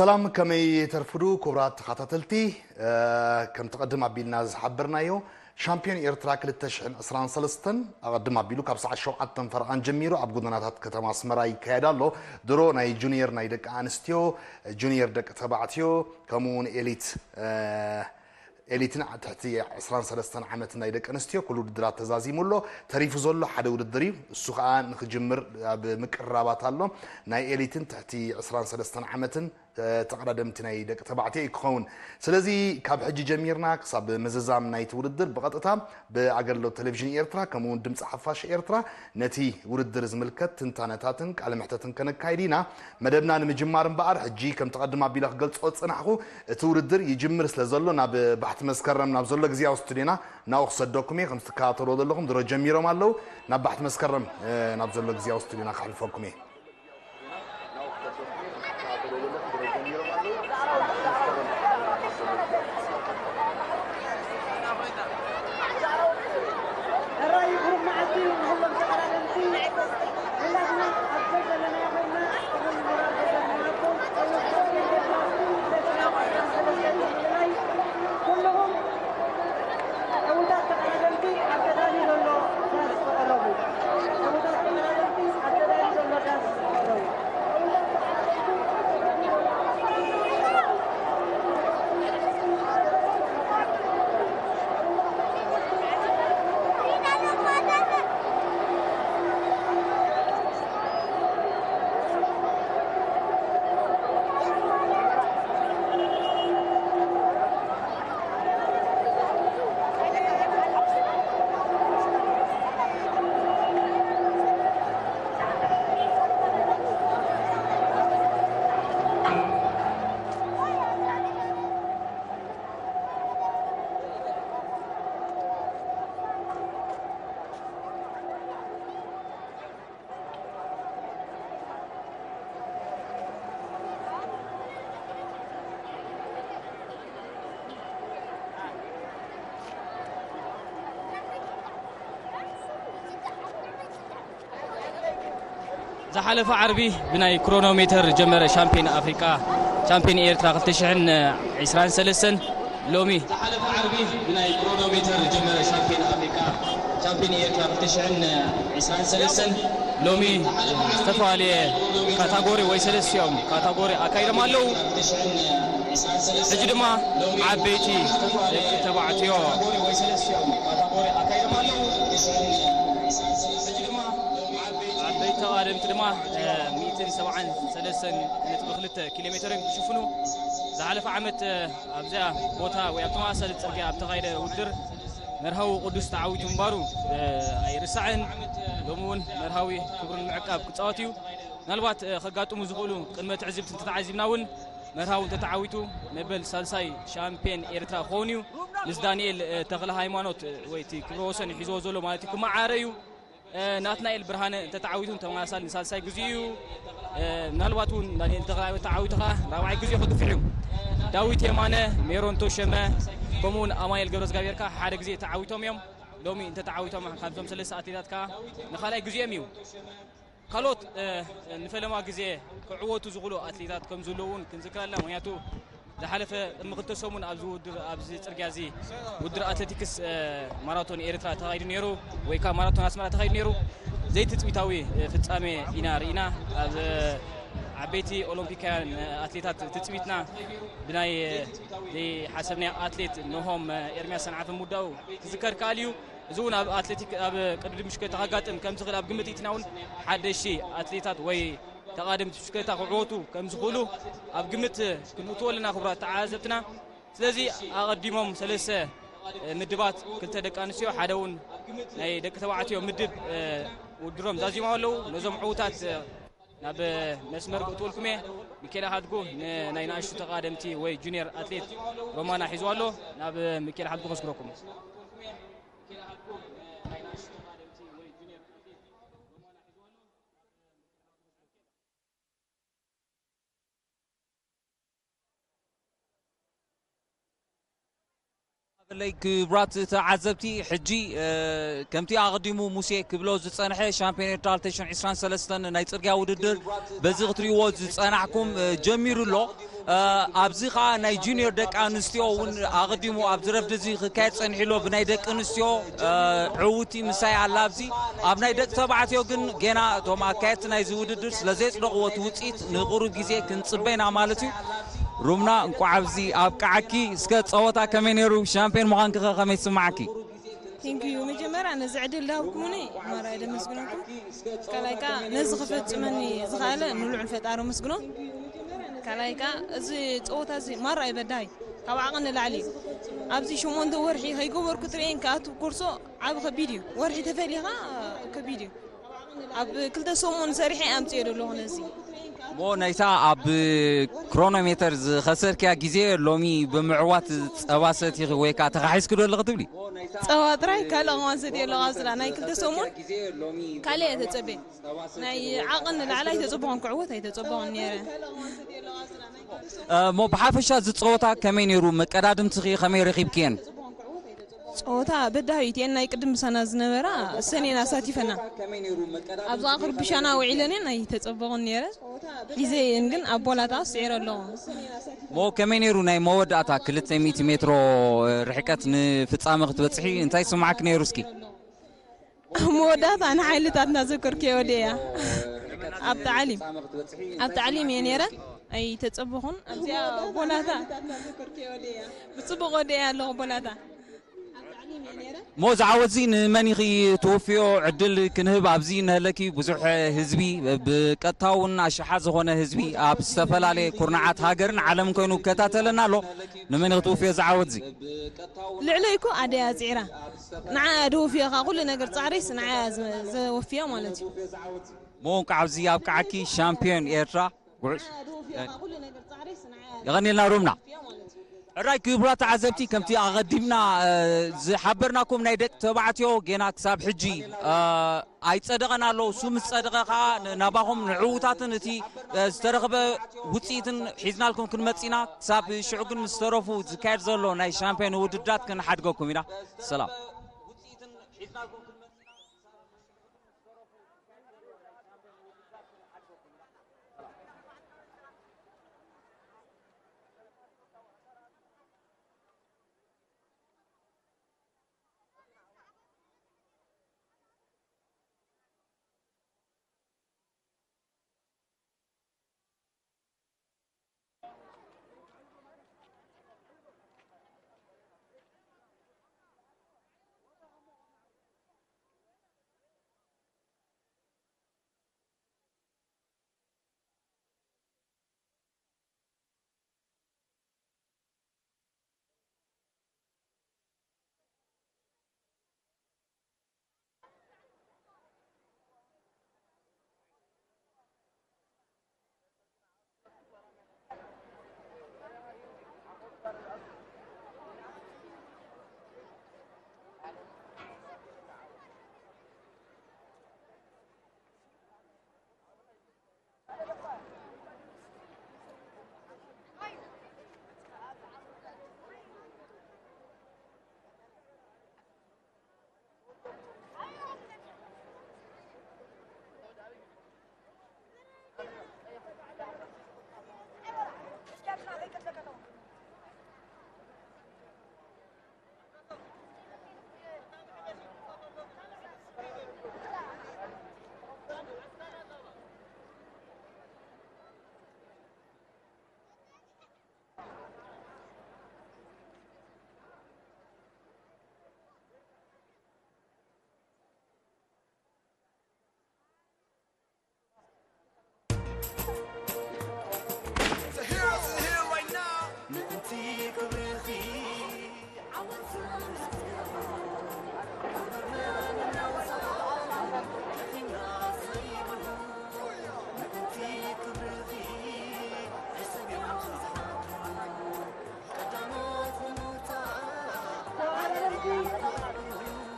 ሰላም፣ ከመይ ተርፍዱ ክቡራት ተኸታተልቲ? እ፣ ከምቲ ቀድም ኣቢልና ዝሓበርናዮ፣ ሻምፒዮን ኤርትራ ክልተ ሽሕን ዕስራን ሰለስተን ኣቐድም ኣቢሉ ካብ ሰዓት ሸውዓተ ፈረቓን ጀሚሩ ኣብ ጎደናታት ከተማ ኣስመራ ይካየድ ኣሎ። ድሮ ናይ ጁኒየር ናይ ደቂ ኣንስትዮ፣ ጁኒየር ደቂ ተባዕትዮ፣ ከምኡ እውን ኤሊት፣ እ፣ ኤሊትን ትሕቲ ዕስራን ሰለስተን ዓመት ናይ ደቂ ኣንስትዮ ኩሉ ውድድራት ተዛዚሙ ኣሎ። ተሪፉ ዘሎ ሓደ ውድድር እዩ። እሱ ኸኣ ንኽጅምር ኣብ ምቅርራባት ኣሎ። ናይ ኤሊትን ትሕቲ ዕስራን ሰለስተን ዓመትን፣ እ፣ ተቐዳደምቲ ናይ ደቂ ተባዕትዮ እዩ ክኸውን። ስለዚ ካብ ሕጂ ጀሚርና ክሳብ ምዝዛም ናይቲ ውድድር ብቐጥታ ብኣገልግሎት ቴሌቪዥን ኤርትራ ከምኡ እውን ድምፂ ሓፋሽ ኤርትራ ነቲ ውድድር ዝምልከት ትንታነታትን ቃለ መሕተትን ከነካይድ ኢና። መደብና ንምጅማር እምበኣር፣ ሕጂ ከምቲ ቀድም ኣቢለ ክገልጾ ዝጸናሕኩ፣ እቲ ውድድር ይጅምር ስለ ዘሎ፣ ናብ ባሕቲ መስከረም ናብ ዘሎ ግዝያዊ ስቱድዮና ናብኡ ክሰደኩም እየ። ከምቲ ትከታተልዎ ዘለኹም፣ ድሮ ጀሚሮም ኣለዉ። ናብ ባሕቲ መስከረም፣ እ፣ ናብ ዘሎ ግዝያዊ ስቱድዮና ከሕልፈኩም እየ። ሕራይ ብሩኽ መዓልቲ ንኹሎም ተቐዳደምቲ። ኩላትና ኣብ ዘለናዮ ኮይንና እኹል ሞራል ተሰሚዕናኩም፣ ኩልኹም ዕዉታት ተቐዳደምቲ ኣብ ተዳልዩ ዘሎ ዳስ ተቐረቡ። ዕዉታት ተቐዳደምቲ ኣብ ተዳልዩ ዘሎ ዳስ ተቐረቡ። ዝሓለፈ ዓርቢ ብናይ ክሮኖሜተር ዝጀመረ ሻምፒዮን ኣፍሪቃ፣ ሻምፒዮን ኤርትራ ክልተ ሽሕን ዕስራን ሰለስተን ሎሚ ዝሓለፈ ዓርቢ ብናይ ክሮኖሜተር ዝጀመረ ሻምፒዮን ኣፍሪቃ፣ ሻምፒዮን ኤርትራ ክልተ ሽሕን ዕስራን ሰለስተን ሎሚ ዝተፈላለየ ካታጎሪ ወይ ሰለስቲኦም ካታጎሪ ኣካይዶም ኣለዉ። ሕጂ ድማ ዓበይቲ ደቂ ተባዕትዮ ዓበይቲ ተቓደምቲ ድማ፣ እ፣ ሚእትን ሰብዓን ሰለስተን ነጥቢ ክልተ ኪሎ ሜተርን ክሽፍኑ፣ ዝሓለፈ ዓመት፣ እ፣ ኣብዚኣ ቦታ ወይ ኣብ ተመሳሳሊ ጽርግያ ኣብ ተኻየደ ውድድር መርሃዊ ቅዱስ ተዓዊቱ ምንባሩ፣ እ፣ ኣይርሳዕን። ሎሚ እውን መርሃዊ ክብሩ ንምዕቃብ ክጻወት እዩ። ምናልባት፣ እ፣ ከጋጥሙ ዝኽእሉ ቅድመ ትዕዝብቲ እንተተዓዚብና እውን መርሃዊ እንተተዓዊቱ መበል ሳልሳይ ሻምፒዮን ኤርትራ ክኸውን እዩ። ምስ ዳንኤል፣ እ፣ ተኽለ ሃይማኖት፣ እ፣ ወይ እቲ ክብረ ወሰን ሒዝዎ ዘሎ ማለት እዩ ክመዓረ እዩ። እ፣ ናትናኤል ብርሃነ እንተተዓዊቱ ተመሳሳሊ ንሳልሳይ ግዜኡ እዩ። እ፣ ምናልባት እውን ዳንኤል ተኽለ ሃይማኖት ተዓዊቱ ኸዓ ራብዓይ ግዜኡ ክግፍሕ እዩ። ዳዊት የማነ፣ ሜሮን ተሸመ፣ ከምኡ እውን ኣማኑኤል ገብረዝጋብሔር ከኣ ሓደ ግዜ ተዓዊቶም እዮም። ሎሚ እንተተዓዊቶም ካብዞም ሰለስተ ኣትሌታት ከኣ ንኻልኣይ ግዜኦም እዩ። ካልኦት፣ እ፣ ንፈለማ ግዜ ክዕወቱ ዝኽእሉ ኣትሌታት ከም ዘለዉ እውን ክንዝክር ኣለና። ምኽንያቱ ዝሓለፈ ቅድሚ ክልተ ሰሙን ኣብዚ ውድድር፣ ኣብዚ ጽርግያ እዚ ውድድር ኣትሌቲክስ፣ እ፣ ማራቶን ኤርትራ ተኻይዱ ነይሩ፣ ወይ ከኣ ማራቶን ኣስመራ ተኻይዱ ነይሩ። ዘይትጽቢታዊ፣ እ፣ ፍጻሜ ኢና ርኢና። ኣብ፣ እ፣ ዓበይቲ ኦሎምፒካውያን፣ እ፣ ኣትሌታት ትጽቢትና ብናይ፣ እ፣ ዘይሓሰብናዮ ኣትሌት ኖሆም፣ እ፣ ኤርምያስ ሰንዓፈ ምውዳኡ ክዝከር ከኣል እዩ። እዚ እውን ኣብ ኣትሌቲክ፣ ኣብ ቅድድም ብሽክለታ ከጋጥም ከም ዝኽእል ኣብ ግምት እቲና እውን ሓደሽቲ ኣትሌታት ወይ ተቓደምቲ ብሽክለታ ክዕወቱ ከም ዝኽእሉ ኣብ ግምት ክንእትዎ ኣለና፣ ክቡራት ተዓዘብትና። ስለዚ ኣቐዲሞም ሰለስተ ምድባት፣ ክልተ ደቂ ኣንስትዮ፣ ሓደ እውን ናይ ደቂ ተባዕትዮ ምድብ፣ ውድድሮም ዛዚሞም ኣለዉ። ነዞም ዕዉታት ናብ መስመር ክእትወልኩም እየ። ሚካኤል ኣሃድጉ ንናይ ንኣሽቱ ተቓደምቲ ወይ ጁኒየር ኣትሌት ሮማና ሒዝዋ ኣሎ። ናብ ሚካኤል ኣሃድጉ ከስግረኩም። ለይ ክቡራት ተዓዘብቲ፣ ሕጂ ከምቲ ኣቐዲሙ ሙሴ ክብሎ ዝጸንሐ፣ ሻምፒዮን ኤርትራ ክልተ ሽሕን ዕስራን ሰለስተን ናይ ጽርግያ ውድድር በዚ ክትሪእዎ ዝጸናሕኩም ጀሚሩ ኣሎ። ኣብዚ ኸኣ ናይ ጁኒዮር ደቂ ኣንስትዮ እውን ኣቐዲሙ ኣብዚ ረፍዲ እዚ ክካየድ ጸኒሑ ኣሎ። ብናይ ደቂ ኣንስትዮ ዕውቲ ምሳይ ኣላ። ኣብዚ ኣብ ናይ ደቂ ተባዕትዮ ግን ጌና እቶም ኣካየድቲ ናይዚ ውድድር ስለ ዘየጽደቕዎ እቲ ውጽኢት ንቕሩብ ግዜ ክንጽበ ኢና ማለት እዩ። ሩምና፣ እንቋዕ ኣብዚ ኣብቅዓኪ። እስከ ጸወታ ከመይ ነይሩ? ሻምፒዮን ምዃንኪ ኸ ከመይ ይስምዓኪ? ቴንክዩ። መጀመርያ ነዚ ዕድል ዝሃብኩምኒ ማራ እየ ደመስግነኩም። ካልኣይ ከዓ ነዚ ክፈጽመኒ ዝኸኣለ ንልዑል ፈጣሪ መስግኖ። ካልኣይ ከዓ እዚ ፀወታ እዚ ማራ እዩ በዳሂ፣ ካብ ዓቐን ንላዕሊ እዩ። ኣብዚ ሸሞንተ ወርሒ ከይገበርኩ ትርእየን ክኣቱ ኮርሶ ዓብ ከቢድ እዩ። ወርሒ ተፈሊኻ ከቢድ እዩ። ኣብ ክልተ ሰሙን ሰሪሐ ኣምፅኦ ዘለኹ ነዚ። እሞ ናይታ ኣብ ክሮኖሜተር ዝኸሰርክያ ግዜ ሎሚ ብምዕዋት ጸባ ሰቲኺ ወይ ከዓ ተኻሒስኪ ዶ ኣለኺ ትብሊ? ፀባ ጥራይ ካልእ ከማን ሰትየ ኣለኹ። ኣብዝላ ናይ ክልተ ሰሙን ካልእ እየ ተፀበ። ናይ ዓቐን ንላዕሊ ኣይተፀበኹን፣ ክዕወት ኣይተፀበኹን ነይረ። እሞ ብሓፈሻ እዚ ጸወታ ከመይ ነይሩ? መቀዳድምትኺ ከመይ ረኺብክየን? ጸወታ በዳሂ እየን። ናይ ቅድም ምሳና ዝነበራ እሰን እየን ኣሳቲፈና። ኣብዛ ክርብሻና ውዒለን እየን ኣይተጸበቑን ነይረ። ሒዘ እየን ግን ኣብ ቦላታ ስዒረ ኣለኹ። እሞ ከመይ ነይሩ ናይ መወዳእታ ክልተ ሚእቲ ሜትሮ ርሕቀት ንፍጻመ ክትበጽሒ እንታይ ይስምዓኪ ነይሩ እስኪ? መወዳእታ ንሓይልታት እናዘከርኩ እየ ወዲኤያ። ኣብ ታዕሊም ኣብ ታዕሊም እየ ነይረ። ኣይተጸበኹን ኣብዚኣ ቦላታ። ብጽቡቕ ወዲኤያ ኣለኹ ቦላታ። እሞ እዚ ዓወት እዚ ንመን ኢኺ ትውፍዮ? ዕድል ክንህብ ኣብዚ ንህለኪ ብዙሕ ህዝቢ ብቀጥታ እውን ኣሽሓ ዝኾነ ህዝቢ ኣብ ዝተፈላለየ ኩርናዓት ሃገርን ዓለምን ኮይኑ ይከታተለና ኣሎ። ንመን ኢኺ ትውፍዮ እዚ ዓወት እዚ? ልዕለይ እኮ ኣደያ ጽዒራ ንዓ ደውፍዮ ካ ኩሉ ነገር ጻዕሪስ ንዓ ዘወፍዮ ማለት እዩ። እሞ እንኳዕ ኣብዚ ኣብቅዓኪ ሻምፒዮን ኤርትራ። ጉዕሽ የቐኒልና ሩምና። ሕራይ ክቡራት ተዓዘብቲ፣ ከምቲ ኣቐዲምና ዝሓበርናኩም ናይ ደቂ ተባዕትዮ ጌና ክሳብ ሕጂ ኣይጸደቐን ኣሎ። እሱ ምስ ጸደቐ ኸዓ ናባኹም ንዕውታትን እቲ ዝተረኽበ ውጽኢትን ሒዝናልኩም ክንመጽእ ኢና። ክሳብ ሽዑ ግን ምስ ተረፉ ዝካየድ ዘሎ ናይ ሻምፒዮን ውድድራት ክንሓድገኩም ኢና። ሰላም።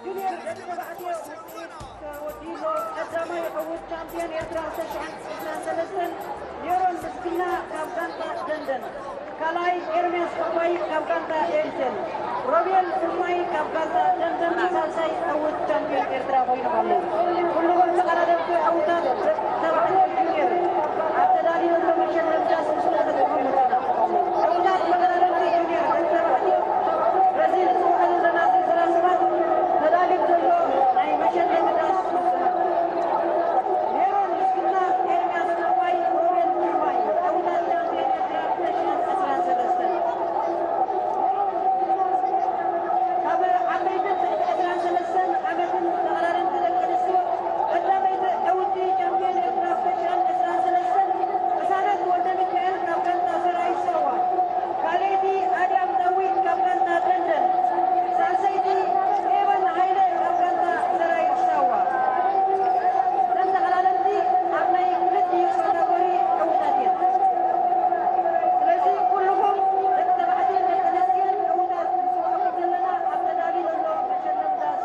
ጁኒየር ደቂ ተባዕትዮ ውፅኢት ተወዲኡ ኣሎ። ቀዳማይ ዕዉት ቻምፒዮን ኤርትራ ክልተ ሽሕን ዕስራን ሰለስተን ሜሮን ምስግና ካብ ጋንታ ደንደን። ካልኣይ ኤርምያስ ተባይ ካብ ጋንታ ኤልሰን፣ ሮቤል ግርማይ ካብ ጋንታ ደንደን ሳልሳይ ዕዉት ቻምፒዮን ኤርትራ ኮይኑ ኣሎ። ኩልኹም ተቐዳደምቲ ዕዉታት ደቂ ተባዕትዮ ጁኒየር ኣብ ተዳልየሉ መሸለም ዳስ ምስ ተቐዳደምቲ ዕዉታት ተቐዳደምቲ ጁኒየር ደቂ ተባዕትዮ በዚ ንጽውዖ ዘለና ዝርዝራ ሰባት ተዳልዩ ዘሎ ናይ መሸለም ዳስ ሜሮን ምስግና፣ ኤርምያስ ተባይ፣ ሮቤል ግርማይ ዕዉታት ቻምፒዮን ኤርትራ ክልተ ሽሕን ዕስራን ሰለስተን። ካብ ዓበይትን ትሕቲ ዕስራን ሰለስተን ዓመትን ተቐዳደምቲ ደቂ ኣንስትዮ ቀዳመይቲ ዕውቲ ቻምፒዮን ኤርትራ ክልተ ሽሕን ዕስራን ሰለስተን ቅሳነት ወልደሚካኤል ካብ ጋንታ ሰራዊት ሳዋ፣ ካልኣይቲ ኣድያም ዳዊት ካብ ጋንታ ደንደን፣ ሳልሰይቲ ፌቨን ሃይለ ካብ ጋንታ ሰራዊት ሳዋ። እዘን ተቐዳደምቲ ኣብ ናይ ክልቲኡ ካታጎሪ ዕዉታት እየን። ስለዚ ኩልኹም ደቂ ተባዕትዮን ደቂ ኣንስትዮን ዕዉታት ንስውኣኩም ዘለና ኣብ ተዳልዩ ዘሎ መሸለም ዳስ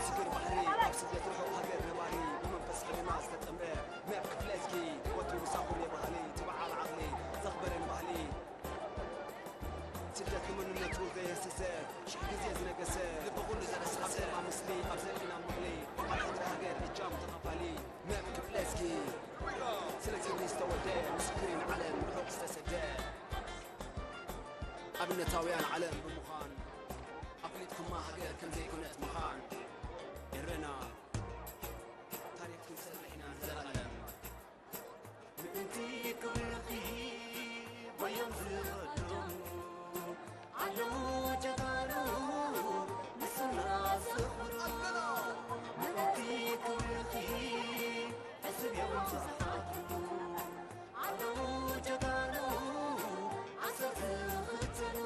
ስግር ባሕሪ ኣብ ስደት ርሑቕ ሃገር ነባሪ ብመንፈስ ሕልና ዝተጠምረ መብ ክፍለ እዝጊ ወትሩ ምሳኹም የባህሊ እቲ በዓል ዓቕሊ ዘኽበረ ንባህሊ ስደት ንመንነቱ ዘየህሰሰ ሽሕ ግዜ ዝነገሰ ልቢ ኩሉ ዘረስሓሰ ኣብ ሰማ ምስሊ ኣብ ዘርኢና ምቕሊ ኣብ ሕድሪ ሃገር እጃም ተቐባሊ መብ ክፍለ እዝጊ ስለ ክብሪ ዝተወልደ ምስክሪ ንዓለም ርሑቕ ዝተሰደ ኣብነታውያን ዓለም ብምዃን ኣፍሊጥኩማ ሃገር ከም ዘይኮነት ምዃን ኤረና ታሪኽ ክንሰርሕ ኢና ንዘለኣለም ምእንቲ ክብርኺ ጎዮም ዝቐደሙ ኣለዉ ጀጋኑ ንስና ዘኽብሩ ምእንቲ ክብርኺ ሕስብ እዮም ዝሓድሩ ኣለዉ ጀጋኑ ዓሰብ ዝኽተሉ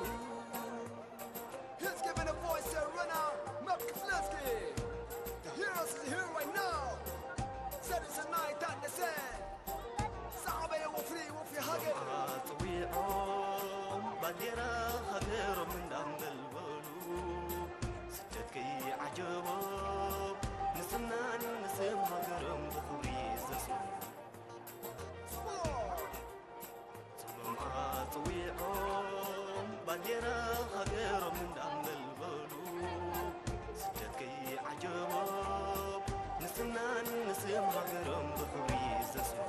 He's giving a voice to Rena Mepkiflesky. The heroes is here right now. That is a night that they say. Sabe, Wofri, Wofri, Hage. ጽዊዖም ባንዴራ ሃገሮም እንዳንበልበሉ ስደት ከይዓጀቦም ንስናን ንስም ሃገሮም ብኽብሪ ዘስሙ Sport. ጾሞም ኣጽዊዖም ባንዴራ ሃገሮም እንዳንበልበሉ ስደት ከይዓጀቦም ንስናን ንስም ሃገሮም ብኽብሪ ዘስሙ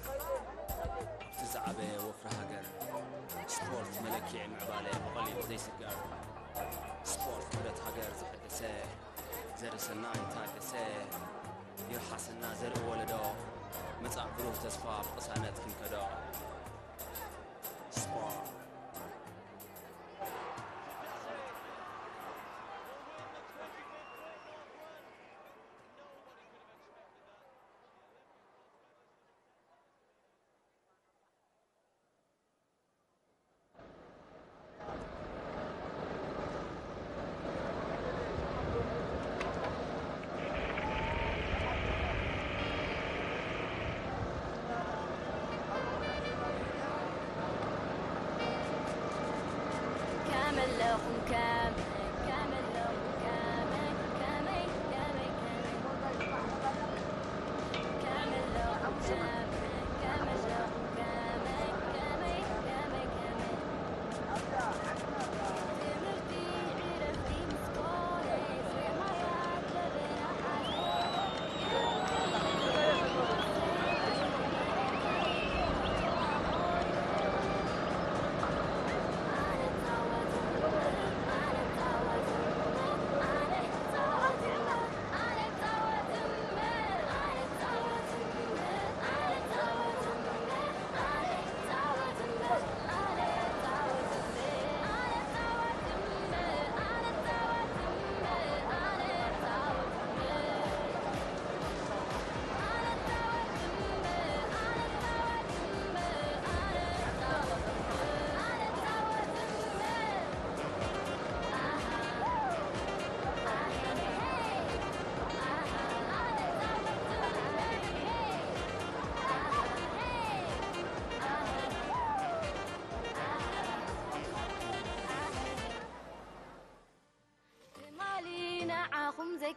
ኣብቲ ዝዓበየ ወፍሪ ሃገር ስፖርት መለክዒ ምዕባለ ብቐሊሉ ዘይስገር ስፖርት ክብረት ሃገር ዘሐደሰ ዘርእሰናይ ታደሰ ይርሓሰና ዘርኢ ወለዶ መጻእ ብሩህ ተስፋ ብቕሳነት ክንከዶ ስፖርት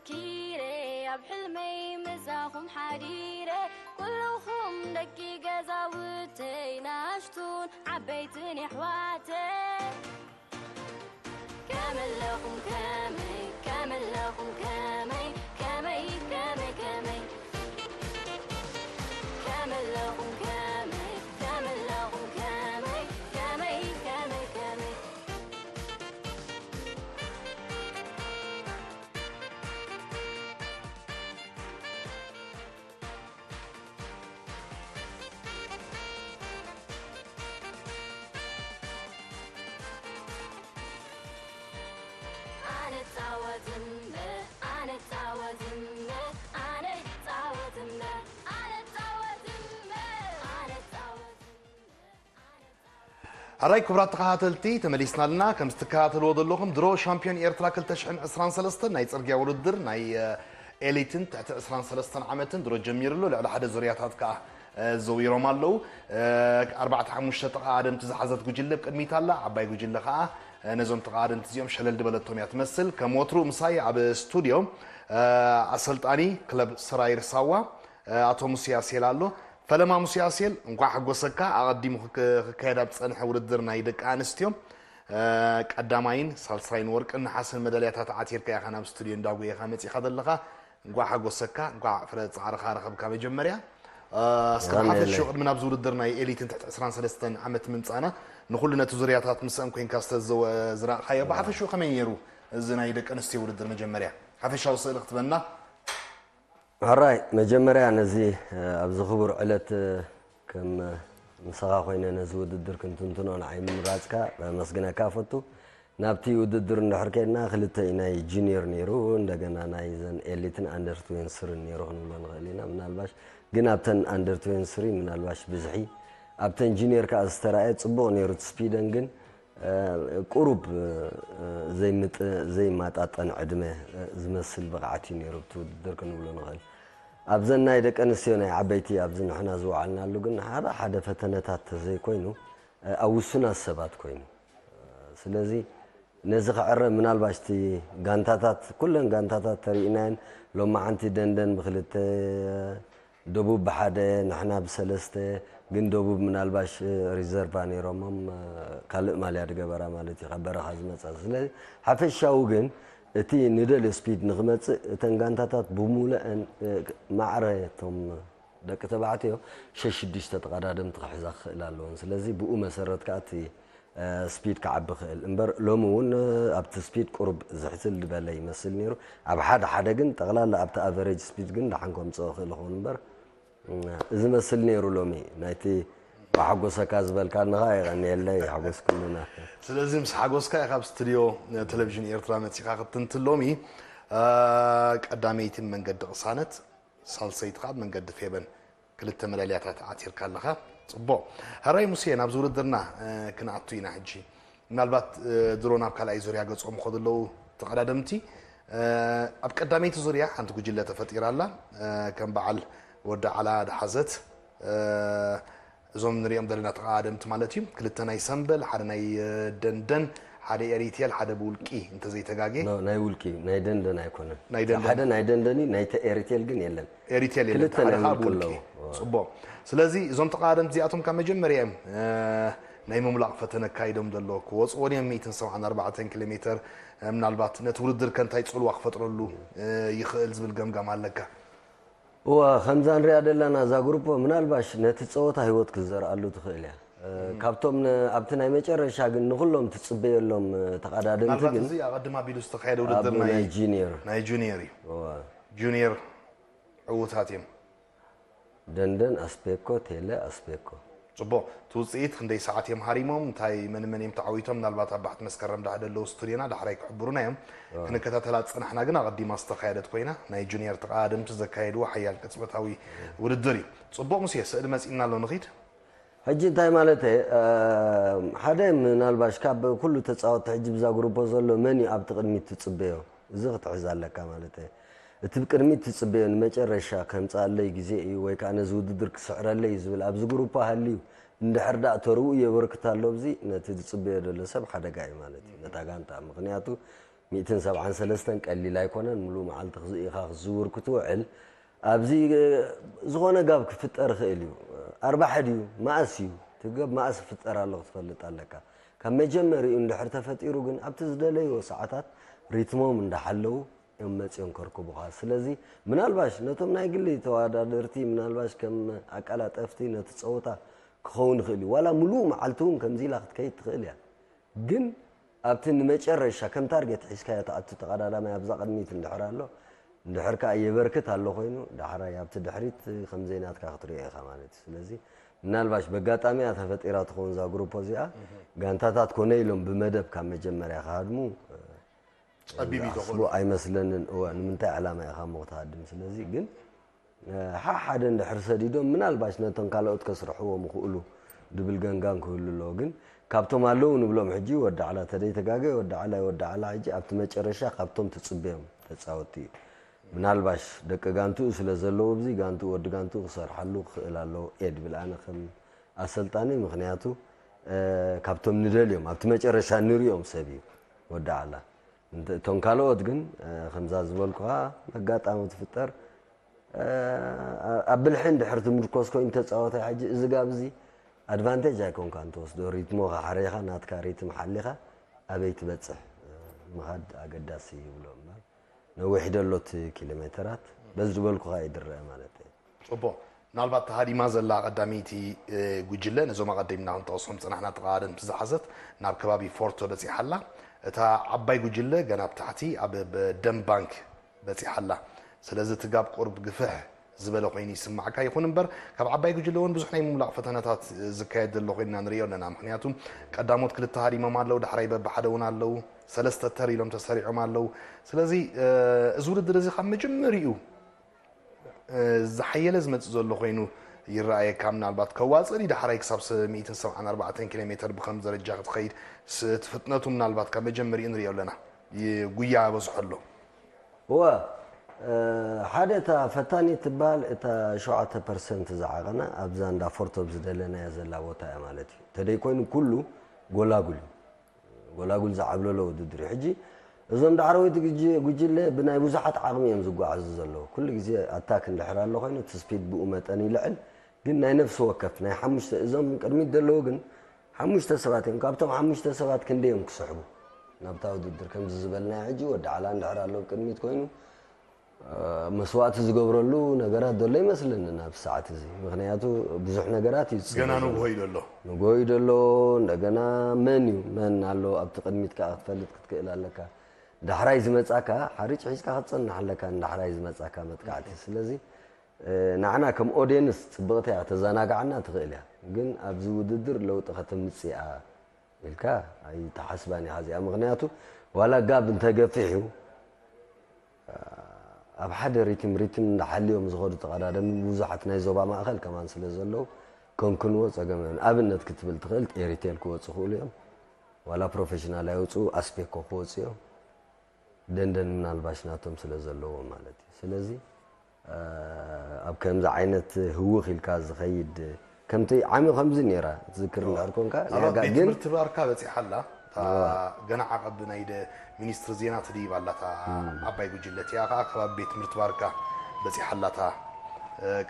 ኪረ ኣብ ሕልመይ ምሳኹም ሓዲረ፣ ኩልኹም ደቂ ገዛውተይ፣ ናሽቱን ዓበይትን የሕዋተይ። ከመለኹም ከመይ፣ ከመለኹም ከመይ፣ ከመይ፣ ከመይ፣ ከመይ። ከመለኹም ከመይ፣ ከመለኹም ከመይ፣ ከመይ፣ ከመይ፣ ከመይ። ኣነ ጻወት እምበር፣ ኣነ ጻወት እምበር፣ ኣነ ጻወት እምበር፣ ኣነ ጻወት እምበር፣ ኣነ ጻወት እምበር፣ ኣነ ጻወት ሕራይ ክቡራት ተኸታተልቲ፣ ተመሊስና ኣለና። ከም እትከታተልዎ ዘለኹም ድሮ ሻምፒዮን ኤርትራ ክልተ ሽሕን ዕስራን ሰለስተን ናይ ጽርግያ ውድድር ናይ፣ እ፣ ኤሊትን ትሕቲ ዕስራን ሰለስተን ዓመትን ድሮ ጀሚሩ ኣሎ። ልዕሊ ሓደ ዙርያታት ከኣ፣ እ፣ ዘዊሮም ኣለዉ። እ፣ ኣርባዕተ ሓሙሽተ ተቐዳደምቲ ዝሓዘት ጉጅለ ኣብ ቅድሚት ኣላ። ዓባይ ጉጅለ ከኣ፣ እ፣ ነዞም ተቐዳደምቲ እዚኦም ሸለል ዝበለቶም እያ ትመስል። ከም ወትሩ ምሳይ ኣብ ስቱድዮ፣ እ፣ ኣሰልጣኒ ክለብ ሰራይር ሳዋ፣ እ፣ ኣቶ ሙስያ ሴል ኣሎ። ፈለማ ሙስያ ሴል፣ እንኳዕ ሓጎሰካ። ኣቐዲሙ ክክ-፣ ክካየድ ኣብ ዝጸንሐ ውድድር ናይ ደቂ ኣንስትዮ፣ እ፣ ቀዳማይን ሳልሳይን ወርቅን ነሓስን መዳልያታት ዓቲርካ ኢኻ ናብ ስቱድዮ እንዳጉየኻ መጺኻ ዘለኻ። እንኳዕ ሓጎሰካ፣ እንኳዕ ፍረ ጻዕርኻ ረኸብካ። መጀመርያ፣ እ፣ እስከ ኣሜን። ብሓፈሽኡ ቅድሚ ናብዚ ውድድር ናይ ኤሊትን ትሕቲ ዕስራን ሰለስተን ዓመት ምምጻእና፣ ንኹሉ ነቲ ዙርያታት ምስአን ኮይንካ ዝተዘወ-፣ ዝረኣኻዮ፣ ብሓፈሽኡ ከመይ ነይሩ እዚ ናይ ደቂ ኣንስትዮ ውድድር? መጀመርያ ሓፈሻዊ ስእሊ ክትበና። ሕራይ፣ መጀመርያ ነዚ፣ እ፣ ኣብዚ ክቡር ዕለት፣ እ፣ ከም፣ እ፣ ምሳኻ ኮይነ ነዚ ውድድር ክንትንትኖ ንዓይ ምምራጽካ ከመስግነካ እፈቱ። ናብቲ ውድድር እንድሕር ከድና ክልተ እዩ፣ ናይ ጁኒየር ነይሩ፣ እንደገና ናይ ዘን ኤሊትን ኣንደር ትዌንቲ ስሪን ነይሩ ክንብሎ ንኽእል ኢና። ምናልባሽ ግን ኣብተን ኣንደር ትዌንቲ ስሪ ምናልባሽ ብዝሒ፣ ኣብተን ጁኒየር ከኣ ዝተራእየ ጽቡቕ ነይሩ እቲ ስፒደን፣ ግን እ፣ ቁሩብ፣ እ፣ ዘይምጥ-፣ ዘይማጣጠን ዕድመ፣ እ፣ ዝመስል ብቕዓት እዩ ነይሩ ኣብቲ ውድድር ክንብሎ ንኽእል። ኣብዘን ናይ ደቂ ኣንስትዮ ናይ ዓበይቲ ኣብዚ ንሕና ዝወዓልናሉ ግን ሓደ ሓደ ፈተነታት ተዘይኮይኑ፣ እ፣ ኣብ ውሱናት ሰባት ኮይኑ። ስለዚ ነዚ ክዕረ ምናልባሽ እቲ ጋንታታት፣ ኩለን ጋንታታት ተሪእናየን፣ ሎማዓንቲ ደንደን ብክልተ፣ ደቡብ ብሓደ፣ ንሕና ብሰለስተ፣ ግን ደቡብ ምናልባሽ ሪዘርቫ ነይሮሞም፣ ካልእ ማልያ ድገበራ ማለት እዩ፣ ካብ በረኻ ዝመጻ። ስለዚ ሓፈሻዊ ግን እቲ ንደልዮ ስፒድ ንኽመጽእ እተን ጋንታታት ብሙሉአን ማዕረ እቶም ደቂ ተባዕትዮ ሸሽ ሽዱሽተ ተቐዳደምቲ ክሕዛ ክኽእል ኣለወን። ስለዚ ብኡ መሰረት ከኣ እቲ ስፒድ ክዓቢ ክእል እምበር፣ ሎሚ እውን ኣብቲ ስፒድ ቁሩብ ዝሕስል ዝበለ ይመስል ነይሩ። ኣብ ሓደ ሓደ ግን ጠቕላላ ኣብቲ ኣቨሬጅ ስፒድ ግን ደሓን ከምጽኦ ክእል ይኸውን እምበር፣ እዚ መስል ነይሩ ሎሚ። ናይቲ ብሓጎሰካ ዝበልካኒ ኸኣ የቐንየለይ፣ ሓጎስ ኩሉና። ስለዚ ምስ ሓጎስካ ኢኻ ኣብ ስቱድዮ ቴሌቪዥን ኤርትራ መጺኻ ክትንትን ሎሚ። እ፣ ቀዳመይቲ መንገዲ ቅሳነት፣ ሳልሰይቲ ከኣ መንገዲ ፌበን ክልተ መዳልያታት ዓቲርካ ኣለኻ። ጽቡቕ። ሕራይ ሙሴ፣ ናብዚ ውድድርና፣ እ፣ ክንኣቱ ኢና ሕጂ። ምናልባት፣ እ፣ ድሮ ናብ ካልኣይ ዙርያ ገጾም ይኸዱ ኣለዉ ተቐዳደምቲ። እ፣ ኣብ ቀዳመይቲ ዙርያ ሓንቲ ጉጅለ ተፈጢራ ኣላ። እ፣ ከም በዓል ወዲ ዓላ ድሓዘት፣ እ፣ እዞም ንሪኦም ዘለና ተቐዳደምቲ ማለት እዩ። ክልተ ናይ ሰምበል፣ ሓደ ናይ፣ እ፣ ደንደን፣ ሓደ ኤሪቴል፣ ሓደ ብውልቂ እንተዘይተጋጌ። ኖ፣ ናይ ውልቂ፣ ናይ ደንደን ኣይኮነን። ናይ ደንደን። ሓደ ናይ ደንደን እዩ፣ ናይቲ ኤሪቴል ግን የለን። ኤሪቴል የለን፣ ክልተ ናይ ሓደ ከዓ ውልቂ ብውልቂ። ኣለዎ። ጽቡቕ። ስለዚ እዞም ተቐዳደምቲ እዚኣቶም ካብ መጀመርያ እዮም፣ እ፣ ናይ ምምላቕ ፈተነ ኣካይዶም ዘለዉ። ክወጽዎ ድዮም ሚእትን ሰብዓን ኣርባዕተን ኪሎ ሜተር፣ እ፣ ምናልባት ነቲ ውድድር ከ እንታይ ጽልዋ ክፈጥረሉ፣ እ፣ ይኽእል ዝብል ገምጋም ኣለካ? እወ፣ ከምዛ ንሪኣ ዘለና እዛ ግሩፖ ምናልባሽ ነቲ ጸወታ ህይወት ክትዘርኣሉ ትኽእል እያ። እ፣ እም። ካብቶም ን-፣ ኣብቲ ናይ መጨረሻ ግን ንኹሎም ትጽበየሎም፣ እ፣ ተቐዳደምቲ ምናልባት ግን እዚ ኣቐድም ኣቢሉ ዝተኻየደ ኣብ ውድድር ናይ ናይ ጁኒየር። ናይ ጁኒየር እዩ። እወ። ጁኒየር ዕዉታት እዮም። ደንደን፣ ኣስፔኮ፣ ቴለ፣ ኣስፔኮ። ጽቡቕ። እቲ ውጽኢት ክንደይ ሰዓት እዮም ሃሪሞም? እንታይ መን መን እዮም ተዓዊቶም? ምናልባት ኣብ ባሕቲ መስከረም ዳሕደ ኣለዉ ስቱድዮና ዳሕራይ ክሕብሩና እዮም። ኣዎ። ክንከታተላ ዝጸናሕና ግን ኣቐዲማ ዝተኻየደት ኮይና ናይ ጁኒየር ተቐዳደምቲ ዘካየድዎ ሓያል ቅጽበታዊ ውድድር እዩ። ጽቡቕ ሙሴ፣ ስእሊ መጺእና ኣሎ ንኺድ። ሕጂ እንታይ ማለት እየ? እ፣ ሓደ ምናልባሽ ካብ ኩሉ ተጻወትቲ ሕጂ ብዛ ግሩፖ ዘሎ መን እዩ ኣብቲ ቅድሚት ትጽበዮ? እዚ ክትሕዝ ኣለካ ማለት እየ። እቲ ብቅድሚት ትጽበዮ ንመጨረሻ ከምጽኣለይ ግዜ እዩ ወይ ከኣ ነዚ ውድድር ክስዕረለይ እዩ ዝብል ኣብዚ ግሩፖ ሃልዩ እንድሕር ደኣ ተርኡ የበርክት ኣሎ፣ ኣብዚ ነቲ ዝጽበዮ ዘሎ ሰብ ሓደጋ እዩ ማለት እዩ፣ ነታ ጋንታ። ምኽንያቱ ሚእትን ሰብዓን ሰለስተን ቀሊል ኣይኮነን። ሙሉእ መዓልቲ ክዝ- ኢኻ ክትዝውር ክትውዕል ኣብዚ እ፣ ዝኾነ ጋብ ክፍጠር ይኽእል እዩ። ኣርባሕ ድዩ መኣስ እዩ ትገብ መኣስ ክፍጠር ኣሎ ክትፈልጥ ኣለካ። ካብ መጀመሪኡ እንድሕር ተፈጢሩ ግን ኣብቲ ዝደለይዎ ሰዓታት ሪትሞም እንዳሓለዉ እዮም መፂኦም ከርክቡኻ። ስለዚ ምናልባሽ ነቶም ናይ ግሊ ተወዳደርቲ ምናልባሽ ከም ኣቀላጠፍቲ ነቲ ፀወታ ክኸውን ይኽእል እዩ። ዋላ ሙሉእ መዓልቲ እውን ከምዚ ኢላ ክትከይድ ትኽእል እያ። ግን ኣብቲ ንመጨረሻ ከም ታርጌት ሒዝካዮ ትኣቱ ተቐዳዳማይ ኣብዛ ቅድሚት እንድሕር ኣሎ እንድሕር ከኣ የበርክት ኣሎ ኮይኑ ዳሕራይ ኣብቲ ድሕሪት ከም ዘይናትካ ክትሪኦ ኢኻ ማለት እዩ። ስለዚ ምናልባሽ በጋጣሚ እያ ተፈጢራ ትኸውን እዛ ግሩፕ እዚኣ። ጋንታታት ኮነ ኢሎም ብመደብ ካብ መጀመርያ ክሃድሙ ጸቢብ እዩ ዝኣስቡ ኣይመስለንን። እወ ንምንታይ ዕላማ ኢኻ እሞ ክትሃድም? ስለዚ ግን ሓሓደ እንድሕር ሰዲዶም ምናልባሽ ነቶም ካልኦት ከስርሕዎም ይኽእሉ ድብል ገንጋን ክህሉ ኣለዎ። ግን ካብቶም ኣለዉ ንብሎም ሕጂ ወዲ ዓላ ተደይ ተጋገ ወዲ ዓላ ወዲ ዓላ ሕጂ ኣብቲ መጨረሻ ካብቶም ትጽበዮም ተጻወትቲ እዩ። ምናልባሽ ደቂ ጋንትኡ ስለ ዘለዉ ኣብዚ ጋንትኡ ወዲ ጋንትኡ ክሰርሓሉ ክኽእል ኣለዎ እየ ድብል ኣነ ከም ኣሰልጣኒ። ምኽንያቱ እ፣ ካብቶም ንደልዮም ኣብቲ መጨረሻ ንሪኦም ሰብ እዩ ወዲ ዓላ። እንተ- እቶም ካልኦት ግን እ፣ ከምዛ ዝበልኩኻ መጋጣሚ ትፍጠር ኣብ ብልሒ እንድሕር ትምርኮስ ኮይኑ ተፃወታይ ሕጂ እዚ ጋብ እዚ ኣድቫንቴጅ ኣይኮንካን ትወስዶ። ሪትሞኻ ሓሪኻ ናትካ ሪትም ሓሊኻ ኣበይ ትበፅሕ ምኻድ ኣገዳሲ ይብሎ እምበር ነዊሕ ደሎ እቲ ኪሎ ሜተራት በዚ ዝበልኩኻ ይድረአ ማለት እዩ። ፅቡቕ። ምናልባት ተሃዲማ ዘላ ቀዳመይቲ ጉጅለ ነዞም ኣቐዲምና ክንጠቕሶም ዝፀናሕና ተቐዳደምቲ ዝሓዘት ናብ ከባቢ ፎርቶ በፂሓ ኣላ። እታ ዓባይ ጉጅለ ገና ኣብ ታሕቲ ኣብ ደም ባንክ በፂሓ ኣላ። ስለዚ እቲ ጋብ ቁሩብ ግፍሕ ዝበለ ኮይኑ ይስማዓካ። ይኹን እምበር ካብ ዓባይ ጉጅለ እውን ብዙሕ ናይ ምምላቕ ፈተነታት ዝካየድ ዘሎ ኮይንና ንሪኦ ኣለና። ምኽንያቱ ቀዳሞት ክልተ ሃዲሞም ኣለዉ፣ ዳሕራይ በብሓደ እውን ኣለዉ፣ ሰለስተ ተር ኢሎም ተሰሪዖም ኣለዉ። ስለዚ እዚ ውድድር እዚ ካብ መጀመሪኡ ዝሓየለ ዝመፅእ ዘሎ ኮይኑ ይረኣየካ። ምናልባት ከዋፅእ ድዩ ዳሕራይ ክሳብ ሚእትን ሰብዓን ኣርባዕተን ኪሎ ሜተር ብከም ደረጃ ክትኸይድ እቲ ፍጥነቱ ምናልባት ካብ መጀመሪኡ ንሪኦ ኣለና። ጉያ በዝሖ ኣሎ። እወ ሓደ እታ ፈታኒት ትበሃል እታ ሸውዓተ ፐርሰንት ዝዓቐና ኣብዛ እንዳ ፎርቶ ዝደለናያ ዘላ ቦታ እያ ማለት እዩ። ተደይ ኮይኑ ኩሉ ጎላጉል እዩ። ጎላጉል ዝዓብለሎ ውድድር እዩ። ሕጂ እዞም ዳዕረወይቲ ጉጅ- ጉጅለ ብናይ ብዙሓት ዓቕሚ እዮም ዝጓዓዙ ዘለዉ። ኩሉ ግዜ ኣታክ እንድሕር ኣሎ ኮይኑ እቲ ስፒድ ብኡ መጠን ይልዕል። ግን ናይ ነፍሲ ወከፍ ናይ ሓሙሽተ እዞም ቅድሚት ዘለዉ ግን ሓሙሽተ ሰባት እዮም። ካብቶም ሓሙሽተ ሰባት ክንደይ እዮም ክስሕቡ ናብታ ውድድር? ከምዚ ዝበልናዮ ሕጂ ወዲ ዓላ እንድሕር ኣሎ ቅድሚት ኮይኑ መስዋእቲ ዝገብረሉ ነገራት ዘሎ ይመስለኒ ናብ ሰዓት እዚ። ምክንያቱ ብዙሕ ነገራት እዩ ዝፅበ ገና ዘሎ። ንግሆ እዩ ዘሎ። ንግሆ እዩ ዘሎ። እንደገና መን እዩ መን ኣሎ ኣብቲ ቅድሚት ከዓ ክትፈልጥ ክትክእል ኣለካ። ዳሕራይ ዝመፃካ ሓሪጭ ሒዝካ ክትፀንሕ ኣለካ። ንዳሕራይ ዝመፃካ መጥቃዕቲ ስለዚ ንዓና ከም ኦድየንስ ፅብቕቲ እያ ተዘናግዓና ትኽእል እያ። ግን ኣብዚ ውድድር ለውጢ ከተምፅእ እያ ኢልካ ኣይተሓስባን ኢኻ እዚኣ። ምክንያቱ ዋላ ጋብ እንተገፊሕ እዩ ኣብ ሓደ ሪትም ሪትም እንዳሓልዮም ዝኸዱ ተቐዳደሚ ብዙሓት ናይ ዞባ ማእኸል ከማን ስለ ዘለዉ ከንክንዎ ፀገም የብሉን። ኣብነት ክትብል ትኽእል ቴሪቴል ክወፁ ክእሉ እዮም። ዋላ ፕሮፌሽናል ኣይወፁ ኣስፔኮ ክወፁ እዮም። ደንደን ምናልባሽ ናቶም ስለ ዘለዎ ማለት እዩ። ስለዚ ኣብ ከምዚ ዓይነት ህውኽ ኢልካ ዝኸይድ ከምቲ ዓሚ ከምዚ ነይራ ትዝክር እንድሕር ኮንካ ናይ ኣብ ኣጋ- ቤት ግን ትምህርቲ ባርካ በፂሓ ኣላ። እታ ገና ዓቐብ ናይ ደ- ሚኒስትሪ ዜና ትድይብ ኣላ እታ ዓባይ ጉጅለ እቲኣ ከዓ ከባቢ ቤት ትምህርቲ ባርካ በፂሓ ኣላ እታ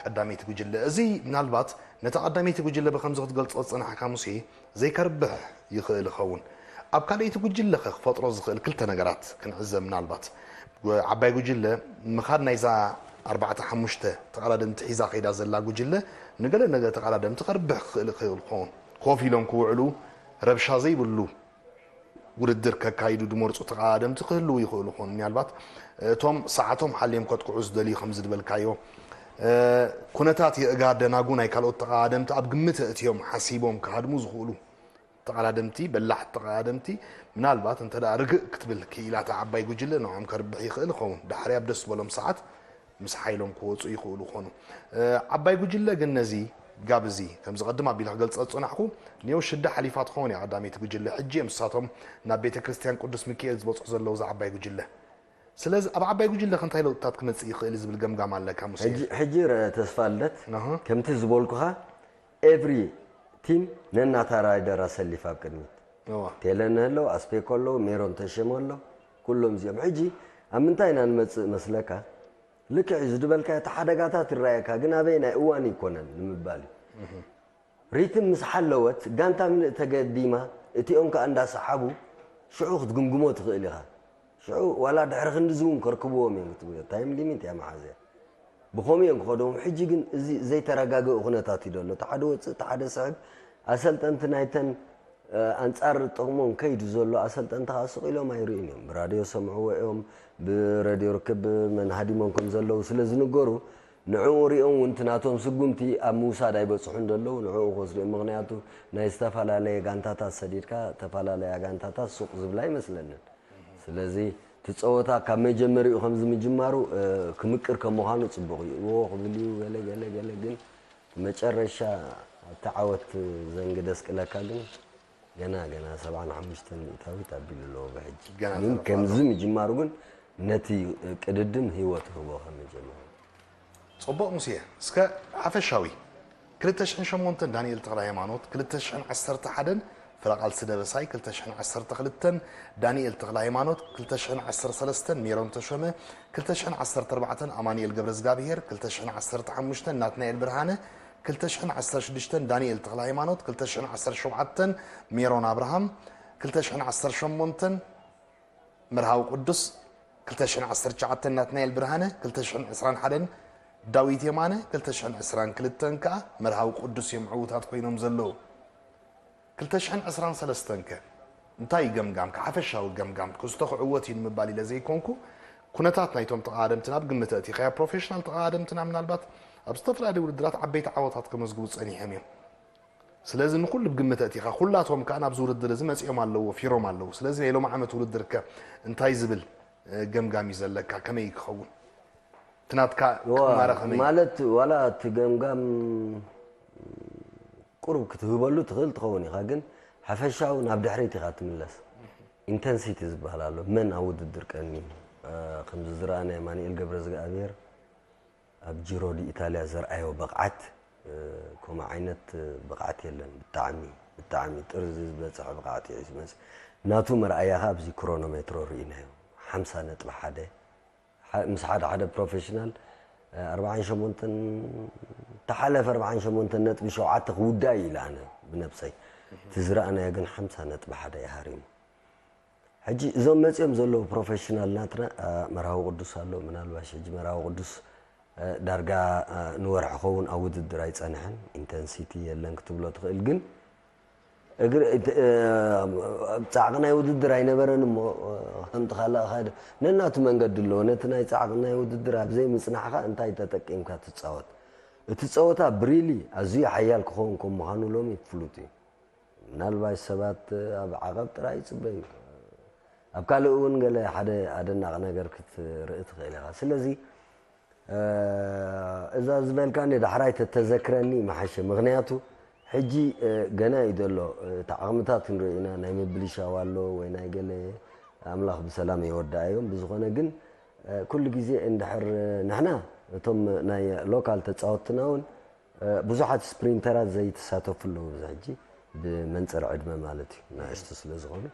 ቀዳመይቲ ጉጅለ። እዚ ምናልባት ነታ ቀዳመይቲ ጉጅለ ብከምዚ ክትገልፆ ዝፀናሕካ ሙሴ ዘይከርብሕ ይኽእል ይኸውን። ኣብ ካልኣይቲ ጉጅለ ኸ ክፈጥሮ ዝኽእል ክልተ ነገራት ክንዕዘብ ምናልባት ዓባይ ጉጅለ ምኻድ ናይዛ ኣርባዕተ ሓሙሽተ ተቐዳደምቲ ሒዛ ከይዳ ዘላ ጉጅለ ንገለ ነገ ተቐዳደምቲ ከርብሕ ክኽእል ይኽእል ይኸውን። ኮፍ ኢሎም ክውዕሉ ረብሻ ዘይብሉ ውድድር ከካይዱ ዝመርፁ ተቐዳደምቲ ክህልዉ ይኽእሉ ይኾኑ። ምናልባት እቶም ሰዓቶም ሓልዮም ከጥቅዑ ዝደልዩ ከም ዝድበልካዮ ኩነታት የእጋር ደናጉ ናይ ካልኦት ተቐዳደምቲ ኣብ ግምት ኣእትዮም ሓሲቦም ክሃድሙ ዝኽእሉ ተቐዳደምቲ በላሕቲ ተቐዳደምቲ ምናልባት እንተ ደኣ ርግእ ክትብል ክኢላታ ዓባይ ጉጅለ ንዕኦም ከርብሕ ይኽእል ይኸውን። ዳሕሪ ኣብ ደስ ዝበሎም ሰዓት ምስ ሓይሎም ክወፁ ይኽእሉ ይኾኑ። ዓባይ ጉጅለ ግን ነዚ ጋብ እዚ ከምዚ ቀድም ኣቢለ ክገልፀ ዝፀናሕኩ ኔው ሽዳ ሓሊፋ ትኸውን እያ ቀዳመይቲ ጉጅለ። ሕጂ እዮም ንሳቶም ናብ ቤተ ክርስቲያን ቅዱስ ሚካኤል ዝበፅሑ ዘለዉ እዛ ዓባይ ጉጅለ። ስለዚ ኣብ ዓባይ ጉጅለ ከ እንታይ ለውጥታት ክመፅእ ይኽእል ዝብል ገምጋም ኣለካ ሙሴ? ሕጂ- ሕጂ ርአ ተስፋ ልደት ኣሃ። ከምቲ ዝበልኩኻ ኤቭሪ ቲም ነናታ ራይደር ኣሰሊፍ ኣብ ቅድሚት እዋ። ቴለ ንህለው ኣስፔኮ ኣለዉ ሜሮን ተሸሞ ኣሎ ኩሎም እዚኦም። ሕጂ ኣብ ምንታይ ኢና ንመጽእ መስለካ? ልክዕ እዩ ዝድበልካ፣ እቲ ሓደጋታት ይረኣየካ፣ ግን ኣበይ ናይ እዋን ይኮነን ንምባል እዩ። ሪትም ምስ ሓለወት፣ ጋንታ ምልእ ተገዲማ፣ እቲኦም ከኣ እንዳሰሓቡ፣ ሽዑ ክትግምግሞ ትኽእል ኢኻ። ሽዑ ዋላ ድሕሪ ክንድዚ እውን ከርክብዎም እዮም ክትብል፣ ታይም ሊሚት እያ መሓዝያ። ብኸምኡ እዮም ክኸደዎም። ሕጂ ግን እዚ ዘይተረጋገኡ ኩነታት እዩ ዘሎ። እቲ ሓደ ወፅእ፣ እቲ ሓደ ስሕብ፣ ኣሰልጠንቲ ናይተን፣ እ፣ ኣንጻር ጥቕሞም ከይዱ ዘሎ ኣሰልጠንቲ ከኣ ስቕ ኢሎም ኣይርእዩን እዮም። ብራድዮ ሰምዕዎ እዮም፣ ብረድዮ ርክብ መን ሃዲሞም ከም ዘለዉ ስለ ዝንገሩ፣ ንዕኡ ሪኦም እውን እቲ ናቶም ስጉምቲ ኣብ ምውሳድ ኣይበጽሑን ዘለዉ፣ ንዕኡ ክወስዱ እዮም። ምኽንያቱ ናይ ዝተፈላለየ ጋንታታት ሰዲድካ፣ ዝተፈላለያ ጋንታታት ሱቕ ዝብላ ኣይመስለንን። ስለዚ እቲ ጸወታ ካብ መጀመሪኡ ከምዚ ምጅማሩ፣ እ፣ ክምቅር ከም ምዃኑ ጽቡቕ እዩ። እዎ ክብል እዩ፣ ገለ፣ ገለ፣ ገለ፣ ግን መጨረሻ ኣብቲ ዓወት ዘንጊ ደስቅለካ ግን ገና፣ ገና ሰብዓን ሓሙሽተን ሚእታዊት ኣቢሉ ኣለዎ ብሕጂ። ገና ግን ተረፍ ከምዚ ኣሎ። ምጅማሩ ግን ነቲ ቅድድም ህይወት ህቦ ከም መጀመሪ። ጽቡቕ ሙሴ፣ እስከ ሓፈሻዊ ክልተ ሽሕን ሸሞንተን ዳንኤል ተኽለ ሃይማኖት፣ ክልተ ሽሕን ዓሰርተ ሓደን ፍረ ቃልሲ ደበሳይ፣ ክልተ ሽሕን ዓሰርተ ክልተን ዳንኤል ተኽለ ሃይማኖት፣ ክልተ ሽሕን ዓሰርተ ሰለስተን ሜሮን ተሾመ፣ ክልተ ሽሕን ዓሰርተ ኣርባዕተን ኣማኑኤል ገብረዝጋብሄር፣ ክልተ ሽሕን ዓሰርተ ሓሙሽተን ናትናኤል ብርሃነ፣ ክልተ ሽሕን ዓሰርተ ሽዱሽተን ዳንኤል ተኽለ ሃይማኖት፣ ክልተ ሽሕን ዓሰርተ ሸውዓተን ሜሮን ኣብርሃም፣ ክልተ ሽሕን ዓሰርተ ሸሞንተን መርሃዊ ቅዱስ፣ ክልተ ሽሕን ዓሰርተ ትሽዓተን ናትናኤል ብርሃነ፣ ክልተ ሽሕን ዕስራን ሓደን ዳዊት የማነ፣ ክልተ ሽሕን ዕስራን ክልተን ከኣ መርሃዊ ቅዱስ እዮም ዕዉታት ኮይኖም ዘለዉ። ክልተ ሽሕን ዕስራን ሰለስተን ከ እንታይ ገምጋምካ፣ ሓፈሻዊ ገምጋም፣ ክስቶ ክዕወት እዩ ንምባል ኢለ ዘይኮንኩ፣ ኩነታት ናይቶም ተቓደምትና ኣብ ግምት ኣእቲኻያ፣ ፕሮፌሽናል ተቓደምትና ምናልባት ኣብ ዝተፈላለዩ ውድድራት ዓበይቲ ዓወታት ከመዝግቡ ጸኒሖም እዮም። ስለዚ ንኹሉ ብግምት ኣእቲኻ፣ ኩላቶም ከኣ ናብዚ ውድድር እዚ መጺኦም ኣለዉ፣ ወፊሮም ኣለዉ። ስለዚ ናይ ሎም ዓመት ውድድር ከ እንታይ ዝብል፣ እ፣ ገምጋም እዩ ዘለካ? ከመይ ክኸውን? እቲ ናትካ እዋ፣ ቅማረ ከመይ? ማለት ዋላ እቲ ገምጋም ቁሩብ ክትህበሉ ትኽእል ትኸውን ኢኻ፣ ግን ሓፈሻዊ ናብ ድሕሪት ኢኻ ትምለስ። ኢንተንሲቲ ዝበሃል ኣሎ። መን ኣብ ውድድር ቀኒ፣ እ፣ ከምዚ ዝረኣናዮ ኣማኑኤል ገብረዝግኣብሔር ኣብ ጂሮ ዲ ኢታልያ ዘርኣዮ ብቕዓት፣ እ፣ ከምኡ ዓይነት ብቕዓት የለን። ብጣዕሚ፣ ብጣዕሚ ጥርዚ ዝበጽሐ ብቕዓት እዩ ዝመጽእ። ናቱ መርኣያ ኸኣ ኣብዚ ክሮኖሜትሮ ርኢናዮ። ሓምሳ ነጥቢ ሓደ፣ ሓ-፣ ምስ ሓደ ሓደ ፕሮፌሽናል፣ እ፣ ኣርባዓን ሸሞንተን፣ ተሓለፈ ኣርባዓን ሸሞንተን ነጥቢ ሸውዓተ ክውዳእ እዩ ኢለ ኣነ ብነብሰይ። እቲ ዝረኣናዮ ግን ሓምሳ ነጥቢ ሓደ እዩ ሃሪሙ። ሕጂ እዞም መጺኦም ዘለዉ ፕሮፌሽናል ናትና፣ እ፣ መርሃዊ ቅዱስ ኣሎ። ምናልባሽ ሕጂ መርሃዊ ቅዱስ፣ እ፣ ዳርጋ፣ እ፣ ንወርሒ ኸውን ኣብ ውድድር ኣይጸንሐን። ኢንተንሲቲ የለን ክትብሎ ትኽእል፣ ግን እግሪ፣ እ፣ እ፣ ጻዕቂ ናይ ውድድር ኣይነበረን እሞ፣ እ፣ ከምቲ ካልእ ኸ ነናቱ መንገዲ ኣለዎ። ነቲ ናይ ጻዕቂ ናይ ውድድር ኣብ ዘይምጽናሕካ እንታይ ተጠቂምካ ትጻወት? እቲ ጸወታ ብሪሊ ኣዝዩ ሓያል ክኸውን ከም ምዃኑ ሎሚ ፍሉጥ እዩ። ምናልባሽ ሰባት ኣብ ዓቐብ ጥራይ ይጽበዩ። ኣብ ካልእ እውን ገለ ሓደ ኣደናቒ ነገር ክትርኢ ትኽእል ኢኻ። ስለዚ፣ እ፣ እዛ ዝበልካኒ ዳሕራይ ተተዘክረኒ ምሓሸ። ምኽንያቱ ሕጂ፣ እ፣ ገና እዩ ዘሎ። እ፣ እቲ ዓቕምታት ክንርኢ ኢና። ናይ ምብልሻው ኣሎ ወይ ናይ ገለ፣ ኣምላኽ ብሰላም የወድኣዮም። ብዝኾነ ግን፣ እ፣ ኩሉ ግዜ እንድሕር ንሕና እቶም ናይ ሎካል ተጻወትትና እውን እ፣ ብዙሓት ስፕሪንተራት ዘይተሳተፉ ኣለዉ። ኣብዚ ሕጂ ብመንጽር ዕድመ ማለት እዩ፣ ንኣሽቱ ስለ ዝኾኑ።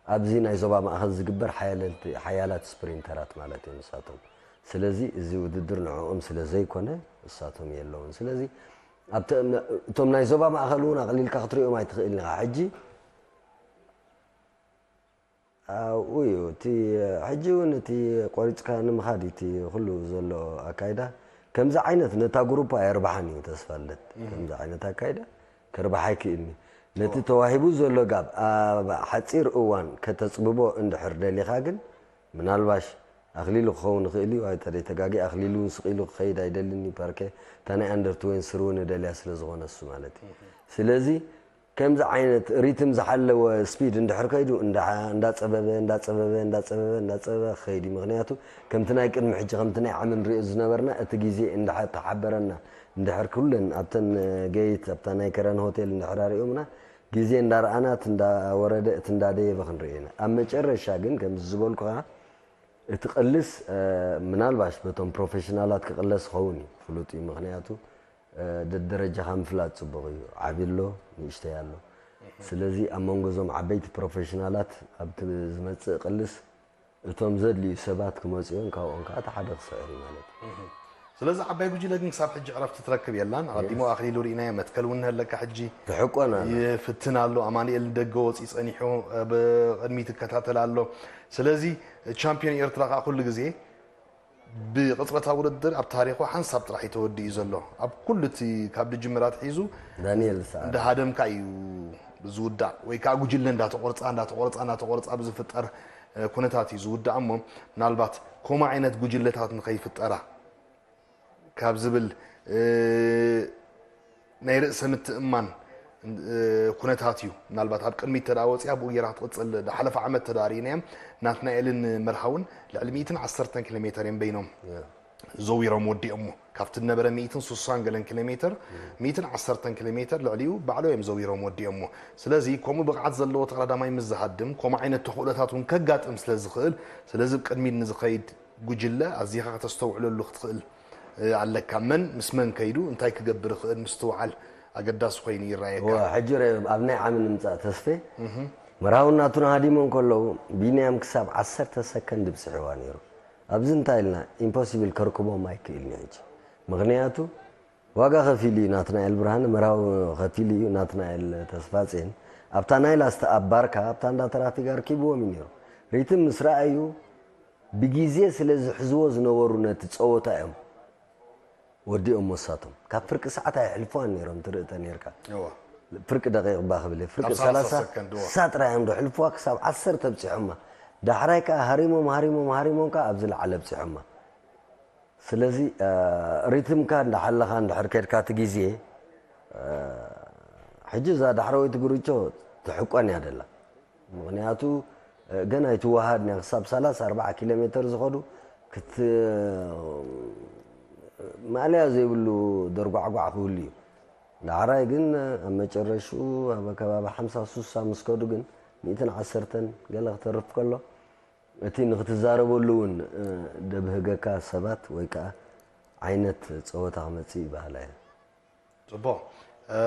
ኣብዚ ናይ ዞባ ማእከል ዝግበር ሓያለልቲ-፣ ሓያላት ስፕሪንተራት ማለት እዮም ንሳቶም። ስለዚ እዚ ውድድር ንዕኦም ስለ ዘይኮነ፣ እሳቶም የለውን። ስለዚ ኣብቲ-፣ እቶም ናይ ዞባ ማእከል እውን ኣቕሊልካ ክትሪኦም ኣይትኽእልን ኢኻ። ሕጂ ኣብኡ እዩ። እቲ ሕጂ እውን እቲ ቆሪጽካ ንምኻድ እዩ እቲ ኩሉ ዘሎ ኣካይዳ። ከምዚ ዓይነት ነታ ግሩፕ ኣየርብሓን እዩ ተስፋ ልደት። እህ። ከምዚ ዓይነት ኣካይዳ ከርብሓ ኣይክእልን እዩ። ነቲ እዋ። ተዋሂቡ ዘሎ ጋብ ኣብ ሓጺር እዋን ከተጽብቦ እንድሕር ደሊኻ ግን ምናልባሽ ኣኽሊሉ ክኸውን ይኽእል እዩ። ኣይተ-፣ ተጋጊ ኣኽሊሉ እውን ስቕ ኢሉ ክኸይድ ኣይደልን እዩ። ፓርኬ እታ ናይ ኣንደር ትዌንቲ ስሪ እውን እደልያ ስለ ዝኾነ እሱ ማለት እዩ። እህ። ስለዚ ከምዚ ዓይነት ሪትም ዝሓለወ ስፒድ እንድሕር ከይዱ እንዳ-፣ እንዳጸበበ፣ እንዳጸበበ፣ እንዳጸበበ፣ እንዳጸበበ ክኸይድ እዩ። ምኽንያቱ ከምቲ ናይ ቅድሚ ሕጂ፣ ከምቲ ናይ ዓሚ ንሪኦ ዝነበርና እቲ ግዜ እንድሕር ተሓበረና፣ እንድሕር ኩለን ኣብተን ገይት፣ ኣብታ ናይ ከረን ሆቴል እንድሕር ኣርእዮምና፣ ግዜ እንዳረኣና እቲ እንዳወረደ፣ እቲ እንዳደየበ ክንርኢ ኢና። ኣብ መጨረሻ ግን ከምዚ ዝበልኩኻ እቲ ቅልስ፣ እ፣ ምናልባሽ በቶም ፕሮፌሽናላት ክቕለስ ይኸውን እዩ፣ ፍሉጥ እዩ። ምኽንያቱ፣ እ፣ ደደረጃኻ ምፍላጥ ጽቡቕ እዩ። ዓቢ ኣሎ፣ ንእሽተይ ኣሎ። እህ። ስለዚ ኣብ መንጎ እዞም ዓበይቲ ፕሮፌሽናላት ኣብቲ ዝመጽእ ቅልስ እቶም ዘድልዩ ሰባት ክመፁ እዮም፣ ካብኦም ከዓ እቲ ሓደ ክስዕር እዩ ማለት እዩ። ስለዚ ዓባይ ጉጅለ ግን ክሳብ ሕጂ ዕረፍቲ ትረክብ የላን። ኣቐዲሞ ኣኽሊሉ ርኢናዮ፣ መትከል እውን ኣለካ። ሕጂ ትሕቆን ኣላ። ይፍትን ኣሎ። ኣማኑኤል ንደገ ወፂኡ ጸኒሑ ብቕድሚት ይከታተል ኣሎ። ስለዚ ቻምፒዮን ኤርትራ ከዓ ኩሉ ግዜ ብቕጽበታዊ ውድድር ኣብ ታሪኹ ሓንሳብ ጥራሕ እዩ ተወዲኡ ዘሎ። ኣብ ኩሉ እቲ ካብ ድጅምር ኣትሒዙ ዳንኤል ሰዓረ እንዳሃደምካ እዩ ዝውዳእ፣ ወይ ከዓ ጉጅለ እንዳተቆርፃ እንዳተቆርፃ እንዳተቆርፃ ብዝፍጠር እ፣ ኩነታት እዩ ዝውዳእ። እሞ ምናልባት ከምኡ ዓይነት ጉጅለታት ንኸይፍጠራ ካብ ዝብል እ፣ ናይ ርእሰ ምትእማን እ፣ ኩነታት እዩ። ምናልባት ኣብ ቅድሚት ተዳ ወፂኣ ብኡ ጌራ ክትቕፅል፣ ዝሓለፈ ዓመት ተዳ ርኢናዮም ናትናኤልን መርሃውን ልዕሊ ሚእትን ዓሰርተን ኪሎ ሜተር እዮም በይኖም ዘዊሮም ወዲኦሞ። ካብቲ ዝነበረ ሚእትን ስሳን ገለን ኪሎ ሜተር ሚእትን ዓሰርተን ኪሎ ሜተር ልዕሊኡ ባዕሎም እዮም ዘዊሮም ወዲኦሞ። ስለዚ ከምኡ ብቕዓት ዘለዎ ተቐዳዳማይ ምስ ዝሃድም ከምኡ ዓይነት ተኽእሎታት እውን ከጋጥም ስለ ዝኽእል፣ ስለዚ ብቅድሚት ንዝኸይድ ጉጅለ ኣዚኻ ከተስተውዕለሉ ክትኽእል እ፣ ኣለካ። መን ምስ መን ከይዱ እንታይ ክገብር ይኽእል ምስትውዓል ኣገዳሲ ኮይኑ ይረኣየካ። እወ፣ ሕጂ ርእ ኣብ ናይ ዓሚ ንምፃእ ተስፌ መርሃውን ናቱን ሃዲሞም ከለዉ ቢንያም ክሳብ ዓሰርተ ሰከንድ ብፅሕዋ ነይሩ። ኣብዚ እንታይ ኢልና ኢምፖሲብል ከርክቦም ኣይክእልን እዩ ሕጂ። ምኽንያቱ ዋጋ ከፊሉ እዩ ናትናኤል ብርሃነ፣ መርሃዊ ከፊሉ እዩ ናትናኤል ተስፋጼን። ኣብታ ናይ ላስታ ኣብ ባርካ ኣብታ እንዳ ተራፊክ ኣርኪብዎም እዩ ነይሩ። ሪትም ምስ ረኣዩ ብግዜ ስለ ዝሕዝዎ ዝነበሩ ነቲ ፀወታ እዮም ወዲኦም መሳቶም። ካብ ፍርቂ ሰዓት ኣይሕልፍዋን ነይሮም ትርእተ ነይርካ። እዋ። ፍርቂ ደቂቕ እባ ክብል እየ። ፍርቂ ካብ ሰላሳ ሰላሳ ሰከንድ፣ እዋ። ሳጥራ እዮም ዶ ሕልፍዋ ክሳብ ዓሰርተ ኣብፂሖማ። ዳሕራይ ከዓ ሃሪሞም ሃሪሞም ሃሪሞም ከዓ ኣብዚ ለዓለ ኣብፂሖማ። ስለዚ እ፣ ሪትምካ እንዳሓለኻ እንድሕር ከድካ እቲ ግዜ እ፣ ሕጂ እዛ ዳሕረወይቲ ግርቾ ትሕቆን እያ ደላ። ምኽንያቱ እ፣ ገና ኣይትወሃድን እያ። ክሳብ ሰላሳ ኣርባዓ ኪሎ ሜተር ዝኸዱ ክት ማእለያ ዘይብሉ ደርጓዕጓዕ ክህሉ እዩ። ዳሕራይ ግን ኣብ መጨረሽኡ ኣብ ከባቢ ሓምሳ ሱሳ ምስ ከዱ ግን ሚእትን ዓሰርተን ገለ ክተርፍ ከሎ እቲ ንክትዛረበሉ እውን እ፣ ደብህገካ ሰባት ወይ ከዓ ዓይነት ፀወታ ክመፅእ ይበሃላ እየ። ፅቡቕ። እ፣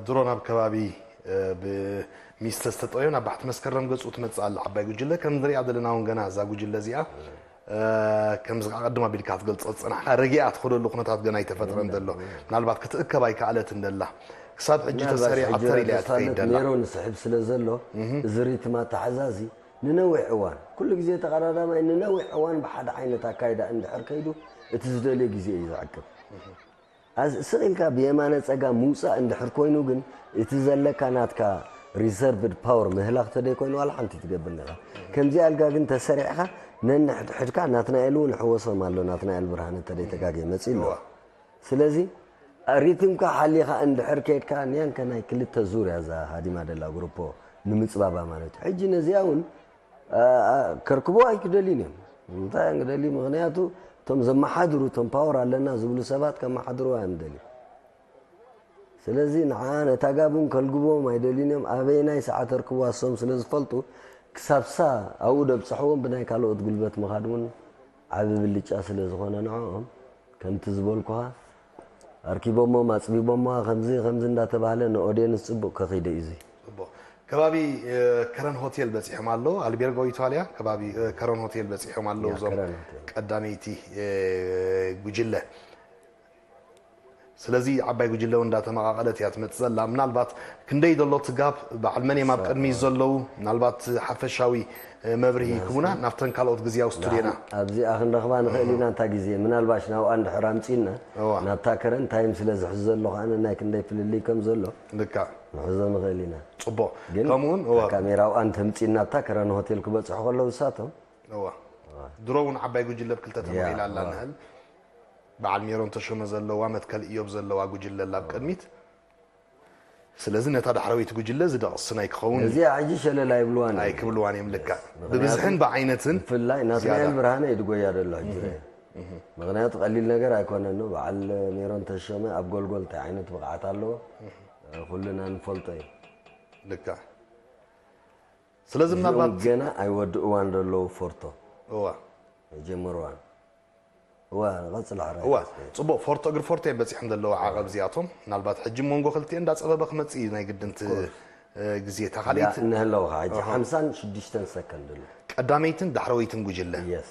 ድሮ ናብ ከባቢ እ፣ ብሚስተር ዝተጠቕዮ ናብ ባሕቲ መስከረም ገፁ ትመፅእ ኣላ ዓባይ ጉጅለ። ከም ንሪኣ ዘለና እውን ገና እዛ ጉጅለ እዚኣ እ፣ ከምዚ ኣቐድም ኣቢልካ ክትገልፆ ዝፀናሕካ ረጊኣ ትኸደሉ ኩነታት ገና ኣይተፈጥረን ዘሎ። ምናልባት ክትእከብ ኣይከኣለትን ደላ። ክሳብ ሕጂ ምናልባት ተሰሪዓ ሕጂ ተር ኢላ እያ ተሳለጥ ትኸይድ ደላ። ሜሮን ስሕብ ስለ ዘሎ እዚ ሪትም ኣተሓዛዚ ንነዊሕ እዋን ኩሉ ግዜ ተቐዳዳማይ ንነዊሕ እዋን ብሓደ ዓይነት ኣካይዳ እንድሕር ከይዱ እቲ ዝደልዮ ግዜ እዩ ዝዕቅብ። ኣዝ- ስቕ ኢልካ ብየማነ ጸጋም ምውጻእ እንድሕር ኮይኑ ግን እቲ ዘለካ ናትካ ሪዘርቭድ ፓወር ምህላኽ ተደይ ኮይኑ ዋላ ሓንቲ ትገብር ዲኻ። ከምዚኣ ኢልካ ግን ተሰሪዕኻ ነንሕድሕድካ ናትናኤል እውን ሕወሶም ኣሎ ናትናኤል ብርሃነ ተደይ ተጋግየ መጺእ ኣሎ። እዋ። ስለዚ ሪትምካ ሓሊኻ እንድሕር ከይድካ ንያንከ ናይ ክልተ ዙር እያ እዛ ሃዲማ ደላ ግሩፖ ንምጽባባ ማለት እዩ። ሕጂ ነዚኣ እውን ኣ፣ ኣ፣ ከርክቦ ኣይክደልዩን እዮም። እንታይ እዮም ክደልዩ? ምኽንያቱ እቶም ዘመሓድሩ እቶም ፓወር ኣለና ዝብሉ ሰባት ከመሓድርዋ እዮም ደልዩ። ስለዚ ንዓ ነታ ጋብ እውን ከልግብዎም ኣይደልዩን እዮም። ኣበየናይ ሰዓት ኣርክብዋ እሶም ስለ ዝፈልጡ ክሳብ ሳ ኣብኡ ደብፅሕዎም ብናይ ካልኦት ጉልበት ምኻድ እውን ዓቢ ብልጫ ስለ ዝኾነ ንዕኦም ከምቲ ዝበልኩኻ ኣርኪቦሞም ኣፅቢቦሞዋ ከምዚ ከምዚ እንዳተባህለ ንኦድየንስ ፅቡቅ ከኺደ እዩ እዚ። ጽቡቕ። ከባቢ እ፣ ከረን ሆቴል በጺሖም ኣለዉ። ኣልቤርጎ ኢታልያ ከባቢ እ፣ ከረን ሆቴል በጺሖም ኣለዉ ያ፣ እዞም ከረን ሆቴል። ቀዳመይቲ እ፣ ጉጅለ። ስለዚ ዓባይ ጉጅለ እውን እንዳተመቓቐለት እያ ትመጽእ ዘላ። ምናልባት ክንደይ ዘሎ ትጋብ በዓል መን እዮም ኣብ ቅድሚት ዘለዉ ምናልባት ሓፈሻዊ እ፣ መብርሂ ይህቡና ናብተን ካልኦት ግዝያዊ ስቱድዮና። ኣብዚኣ ክንረኽባ ንኽእል ኢና እንታ ግዜ ምናልባሽ ናብኣ እንድሕር ኣምፂና እዋ። ናብታ ከረን ታይም ስለ ዝሕዝ ዘሎ ከዓ ነናይ ክንደይ ፍልልይ ከም ዘሎ ልካ ንሕዞ ንኽእል ኢና። ጽቡቕ ግን ከምኡውን እዋ ካሜራውኣን ተምፂና ኣብታ ከረን ሆቴል ክበፅሑ ከለዉ ንሳቶም እዋ ድሮ እውን ዓባይ ጉጅለ ብ ክልተ ተመቒላ ኣላ እዋ። ንህል በዓል ሜሮን ተሾመ ዘለዋ መትከል እዮብ ዘለዋ ጉጅለ ኣላ ኣብ ቅድሚት። ስለዚ ነታ ዳሕረወይቲ ጉጅለ ዝደቕስን ኣይክኸውን እዚኣ ሕጂ ሸለል ኣይብልዋን እዮም። ኣይክብልዋን እዮም። ልካ ምኽንያቱ ብብዝሕን ብዓይነትን ብፍላይ ናትናኤል ዝያዳ። ብርሃነ እዩ ድጎያ ደሎ ሕጂ ርአ። ምኽንያቱ ቀሊል ነገር ኣይኮነን። በዓል ሜሮን ተሾመ ኣብ ጎልጎል እንታይ ዓይነት ብቕዓት ኣለዎ ኩልና ንፈልጦ እዩ። ልካ ስለዚ ምናልባት እዚኦም ገና ኣይወድእዋን ዘለዉ ፎርቶ እዋ ኣይጀመርዋን። እዋ ቀፅል ሕራይ እዋ ጽቡቕ ፎርቶ እግሪ ፎርቶ እዮም በፂሖም ዘለዉ ዓቐብ እዚኣቶም። ምናልባት ሕጂ መንጎ ክልቲኤ እንዳፀበበ ክመፅእ እዩ ናይ ግድንቲ እ፣ ግዜ እታ ካልኣይቲ እንህለውኻ ሕጂ ሓምሳን ሽዱሽተን ሰከንድ ኣሎ። ቀዳመይትን ዳሕረወይትን ጉጅለ። የስ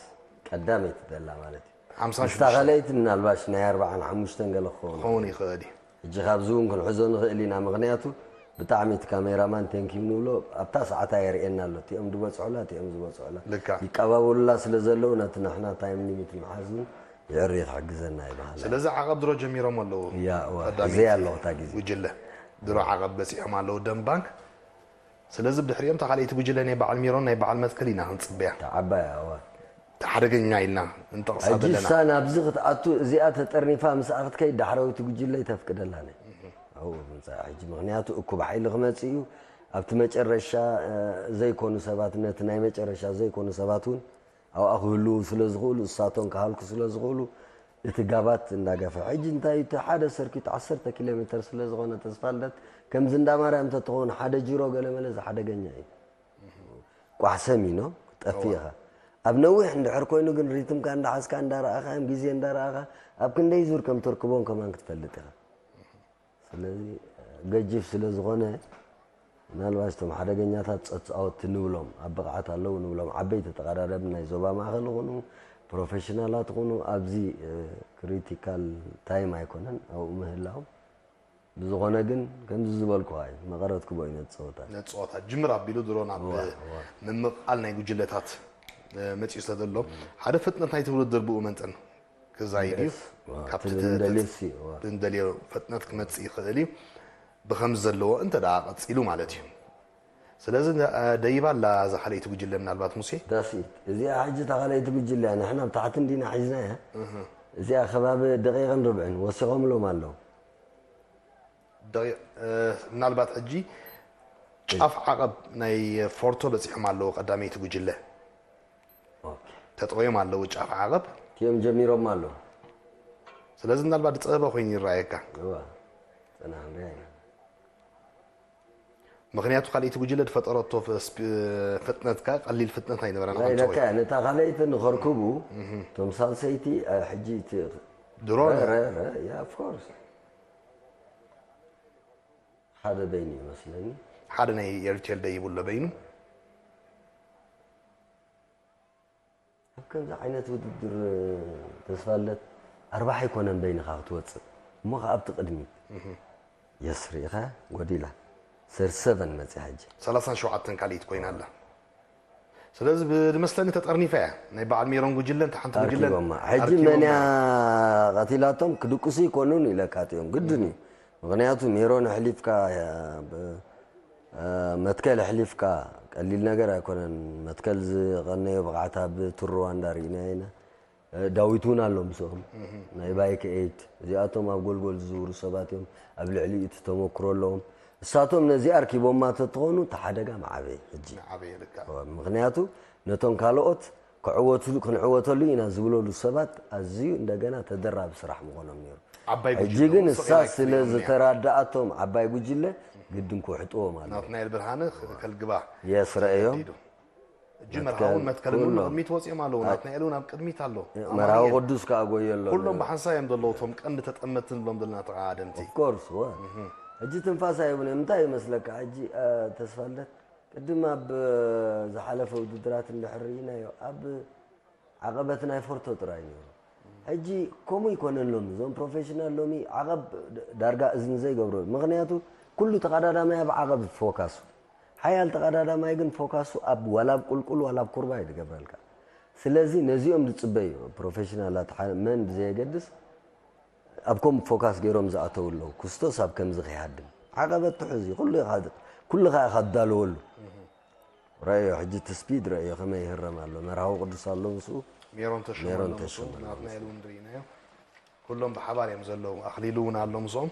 ቀዳመይቲ ዘላ ማለት እዩ። ሓምሳ ምስታ ካልኣይቲ ምናልባሽ ናይ ኣርባዓን ሓሙሽተን ገለ ክኸውን ክኸውን ይኽእል እዩ። ሕጂ ካብዚ እውን ክንሕዞ ንኽእል ኢና። ምኽንያቱ ብጣዕሚ እቲ ካሜራማን ቴንኪዩ ንብሎ ኣብታ ሰዓታ የርእየና ኣሎ። እቲኦም ዝበፅሑላ እቲኦም ዝበፅሑላ ልክዕ። ይቀባበሉላ ስለ ዘለዉ ነቲ ንሕና ታይም ሊሚት ምሓዝ እውን ይዕሪ ክሕግዘና ይበሃል። ስለዚ ዓቐብ ድሮ ጀሚሮም ኣለዉ። ያ፣ እዋ፣ ቀዳመይቲ ሕዘያ ኣለኹ እታ ግዜ። ጉጅለ ድሮ ዓቐብ በፂሖም ኣለዉ ደም ባንክ። ስለዚ ብድሕሪኦም እታ ካልኣይቲ ጉጅለ ናይ በዓል ሜሮን ናይ በዓል መትከል ኢና ክንፅበያ። እታ ዓባያ እዋ እቲ ሓደገኛ ኢልና እንጠቕሳ ሕጂ ዘለና እሳ ናብዚ ክትኣቱ እዚኣ ተጠርኒፋ ምስኣ ክትከይድ ዳሕረወይቲ ጉጅለ ይተፍቅደላን ኣብኡ ብምፃእ ሕጂ ምኽንያቱ እኩብ ሓይሊ ክመፅእ እዩ። ኣብቲ መጨረሻ እ፣ ዘይኮኑ ሰባት ነቲ ናይ መጨረሻ ዘይኮኑ ሰባት እውን ኣብኣ ክህልዉ ስለ ዝኽእሉ እሳቶም ክሃልኩ ስለ ዝኽእሉ እቲ ጋባት እንዳገፈ ሕጂ እንታይ እቲ ሓደ ሰርኪት ዓሰርተ ኪሎ ሜትር ስለ ዝኾነ ተስፋ ልደት ከምዚ እንዳ ማርያም ተትኸውን ሓደ ጅሮ ገለመለ ዝሓደገኛ እዩ። ቋሕ ሰሚኖ ጠፊእኻ ኣብ ነዊሕ እንድሕር ኮይኑ ግን ሪትምካ እንዳሓዝካ እንዳረኣኻ ዮም ግዜ እንዳረኣኻ ኣብ ክንደይ ዙር ከም ተርክቦም ከማን ክትፈልጥ ኢኻ። ስለዚ ገጅፍ ስለ ዝኾነ ምናልባት እቶም ሓደገኛታት ፀፃወቲ ንብሎም ኣብ ብቕዓት ኣለዉ ንብሎም ዓበይቲ ተቐዳደም ናይ ዞባ ማእኸል ይኹኑ ፕሮፌሽናላት ይኹኑ ኣብዚ ክሪቲካል ታይም ኣይኮነን ኣብኡ ምህላዎም ብዝኾነ ግን ከምዚ ዝበልኩዋ እዩ መቐረት ክቦ እዩ ነቲ ፀወታ ነቲ ፀወታ ጅምር ኣቢሉ ድሮ ናብ እዋ፣ እዋ። ምምቕቓል ናይ ጉጅለታት እ፣ መፂኡ ስለ ዘሎ ሓደ ፍጥነት ናይቲ ውድድር ብኡ መንፅን ክዛይድ እዩ እዋ፣ ካብቲ እቲ ተ- እንደልዮሲ እዋ። እንደልዮ ፍጥነት ክመፅእ ይኽእል እዩ ብከምዚ ዘለዎ እንተ ደኣ ቀፂሉ ማለት እዩ ስለዚ እ፣ ደይባ ኣላ እዛ ካልኣይቲ ጉጅለ ምናልባት ሙሴ ዳሲ እዚኣ ሕጂ እታ ካልኣይቲ ጉጅለ እያ ንሕና ብታሕቲ እንዲና ሒዝናያ እዚኣ ከባቢ ደቂቕን ርብዕን ወሲቖምሎም ኣለዉ ደቂ- እ፣ ምናልባት ሕጂ ጫፍ ዓቐብ ናይ ፎርቶ በፂሖም ኣለዉ ቀዳመይቲ ጉጅለ ኦኬ። ተጠቂዮም ኣለዉ ጫፍ ዓቐብ እቲኦም ጀሚሮም ኣለዉ ስለዚ ምናልባት ዝፀበበ ኮይኑ ይረኣየካ እዋ ፅናሕ ንሪኣ ኢና ምኽንያቱ ካልኣይቲ ጉጅለ ዝፈጠረቶ ፍ- ስፒ- ፍጥነትካ ቀሊል ፍጥነት ኣይነበረን ናይ ኣንተ ደካ ወይ ነታ ካልኣይቲ ንኸርክቡ እቶም ሳልሰይቲ እ፣ ሕጂ እቲ ድሮ ረ- ረ- ረ- ያ ኦፍ ኮርስ ሓደ በይኑ ይመስለኒ ሓደ ናይ ኤርቴል ደይብሎ በይኑ ኣብ ከምዚ ዓይነት ውድድር ተስፋለት ኣርባሕ ኣይኮነን በይንኻ ክትወፅእ እሞ ከ ኣብቲ ቅድሚት የስ ርኢኻ ጎዲላ ሰርሰቨን መፅያ ሕጂ ሰላሳን ሸውዓተን ካልኢት ኮይና ኣላ ስለዚ ብመስለኒ ተጠርኒፋ እያ ናይ በዓል ሜሮን ጉጅለ እንተ ሓንቲ ጉጅለ ኣርኪቦማ ሕጂ መንያ ቀቲላቶም ክድቅሱ ይኮኑን ኢለካ እዮም ግድን እዩ ምክንያቱ ሜሮን ኣሕሊፍካ ብ- እ፣ መትከል ኣሕሊፍካ ቀሊል ነገር ኣይኮነን መትከል ዝቀነዮ ብቕዓት ኣብ ቱር ሩዋንዳ ርኢና ኢና እ፣ ዳዊት እውን ኣሎ ምስኦም ናይ ባይክ ኤይት እዚኣቶም ኣብ ጎልጎል ዝዝውሩ ሰባት እዮም ኣብ ልዕሊ እቲ ተመክሮ ኣለዎም እሳቶም ነዚ ኣርኪቦማ ተትኾኑ እቲ ሓደጋ መዓበየ ሕጂ ዓበየ ልካ ምክንያቱ ነቶም ካልኦት ክዕወቱ ክንዕወተሉ ኢና ዝብለሉ ሰባት ኣዝዩ እንደገና ተደራቢ ስራሕ ምኾኖም ነይሩ ዓባይ ሕጂ ጉጅለ ግን እውን እሳ ሰቂላ ስለ ይትሪኦም እያ። ዝተራዳኣቶም ዓባይ ጉጅለ ግድን ክውሕጥዎም ኣሎ ናትናኤል ብርሃነ ከልግባ የስረአዮም እጂ መርሃውን መትከልን እውን ኩሎም። ቅድሚት ወፂኦም ኣለዉ ናትናኤል እውን ኣብ ቅድሚት ኣሎ መርሃዊ ቅዱስ ከዓ ጎዮ ኣሎ ኩሎም ብሓንሳብ እዮም ዘለዉ እቶም ቀንዲ ተጠመትን ንብሎም ዘለና ተቃደምቲ ኦፍኮርስ ወ ሕጂ ትንፋስ ኣይብን እንታይ ይመስለካ ሕጂ እ፣ ተስፋለት ቅድም ኣብ እ፣ ዝሓለፈ ውድድራት እንድሕር ርኢናዮ ኣብ ዓቐበት ናይ ፎርቶ ጥራይ ነይሩ ሕጂ ከምኡ ይኮነን ሎሚ እዞም ፕሮፌሽናል ሎሚ ዓቐብ ዳርጋ እዝኒ ዘይገብሮ እዩ ምክንያቱ ኩሉ ተቐዳዳማይ ኣብ ዓቐብ ፎካሱ ሓያል ተቐዳዳማይ ግን ፎካሱ ኣብ ዋላ ኣብ ቁልቁል ዋላ ኣብ ኩርባ እዩ ዝገብረልካ ስለዚ ነዚኦም ዝፅበዩ ፕሮፌሽናላት መን ብዘየገድስ ኣብ ከም ፎካስ ገይሮም ዝኣተው ኣለዉ ክስቶስ ኣብ ከምዚ ከይሃድም ዓቐበት ትሑዝ እዩ ኩሉ ኢኻ- ኩሉ ከዓ ኢኻ ትዳለወሉ ረእዮ ሕጂ እቲ ስፒድ ረእዮ ከመይ ይህረም ኣሎ መርሃዊ ቅዱስ ኣሎ ምስኡ ሜሮን ተሾመ ሜሮን ኣሎ ምስኡ ተሾመ ኣሎ ናትናኤል እውን ርኢናዮ ኩሎም ብሓባር እዮም ዘለዉ ኣኽሊሉ እውን ኣሎ ምስኦም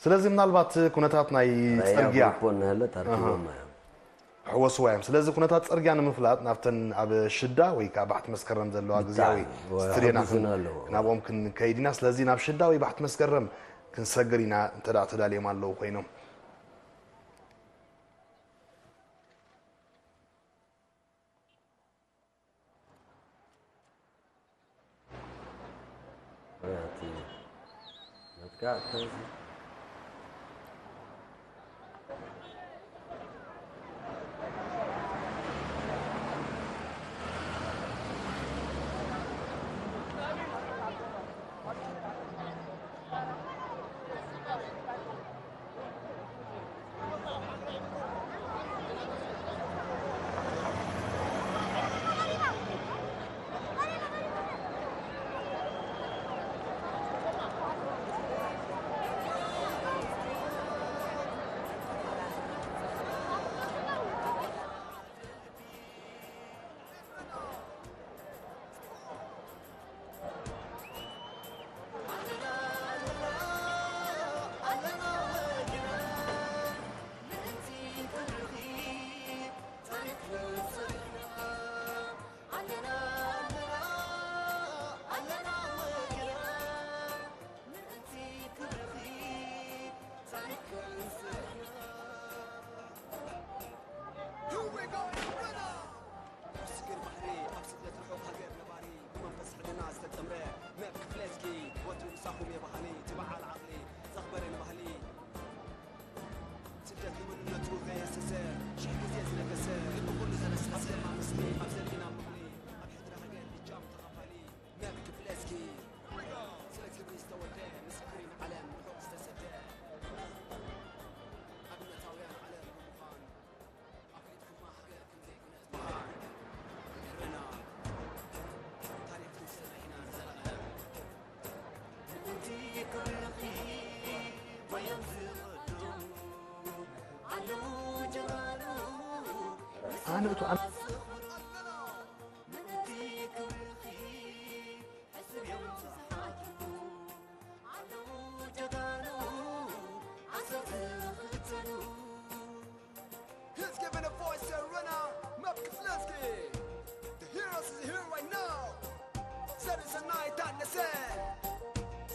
ስለዚ ምናልባት ኩነታት ናይ ራያ ፅርግያ ግሩፖ እናሃለ ታርኪቦማ እዮም ሕወስዋ እዮም ስለዚ ኩነታት ፅርግያ ንምፍላጥ ናብተን ኣብ ሽዳ ወይ ከዓ ባሕቲ መስከረም ዘለዋ ግዜያዊ ብጣዕሚ፣ ወይ ስትድዮና ሕጉዝን ኣለዎ። ናብኦም ክንከይድ ኢና ስለዚ ናብ ሽዳ ወይ ባሕቲ መስከረም ክንሰግር ኢና እንተ ደኣ ተዳልዮም ኣለዉ ኮይኖም ወይ ኣቲ መጥቃዕ ተንሲ ኣነ እቱ ኣነ He's giving a voice to a runner, Map Keflevski. The heroes is here right now. That is a night that the same.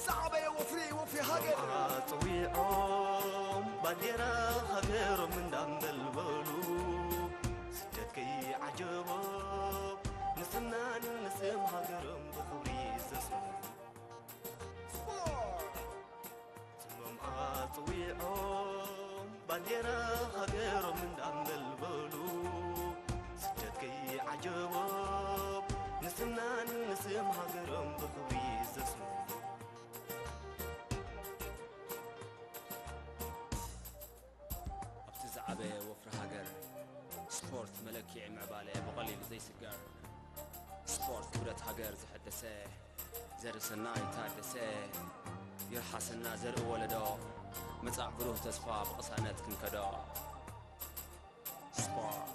Sabe wo free wo fi hagen. ጸዊዖም ባንዴራ ሃገሮም እንዳንበልበሉ ስደት ከይዓጀቦም ንስምናን ንስም ሃገሮም ብኽብሪ ዘስሙ ስሞም ኣጽዊዖም ባንዴራ ሃገሮም እንዳንበልበሉ ስደት ከይዓጀቦም ንስምናን ንስም ሃገሮም ብኽብሪ ዘስሙ ኣብቲ ዝዓበየ ወፍሪ ሃገር ስፖርት መለክዒ ምዕባለ ብቐሊሉ ዘይስገር ስፖርት ክብረት ሃገር ዘሐደሰ ዘርእሰናይ ታደሰ ይርሓሰና ዘርኢ ወለዶ መጻዕ ብሩህ ተስፋ ብቕሳነት ክንከዶ ስፖርት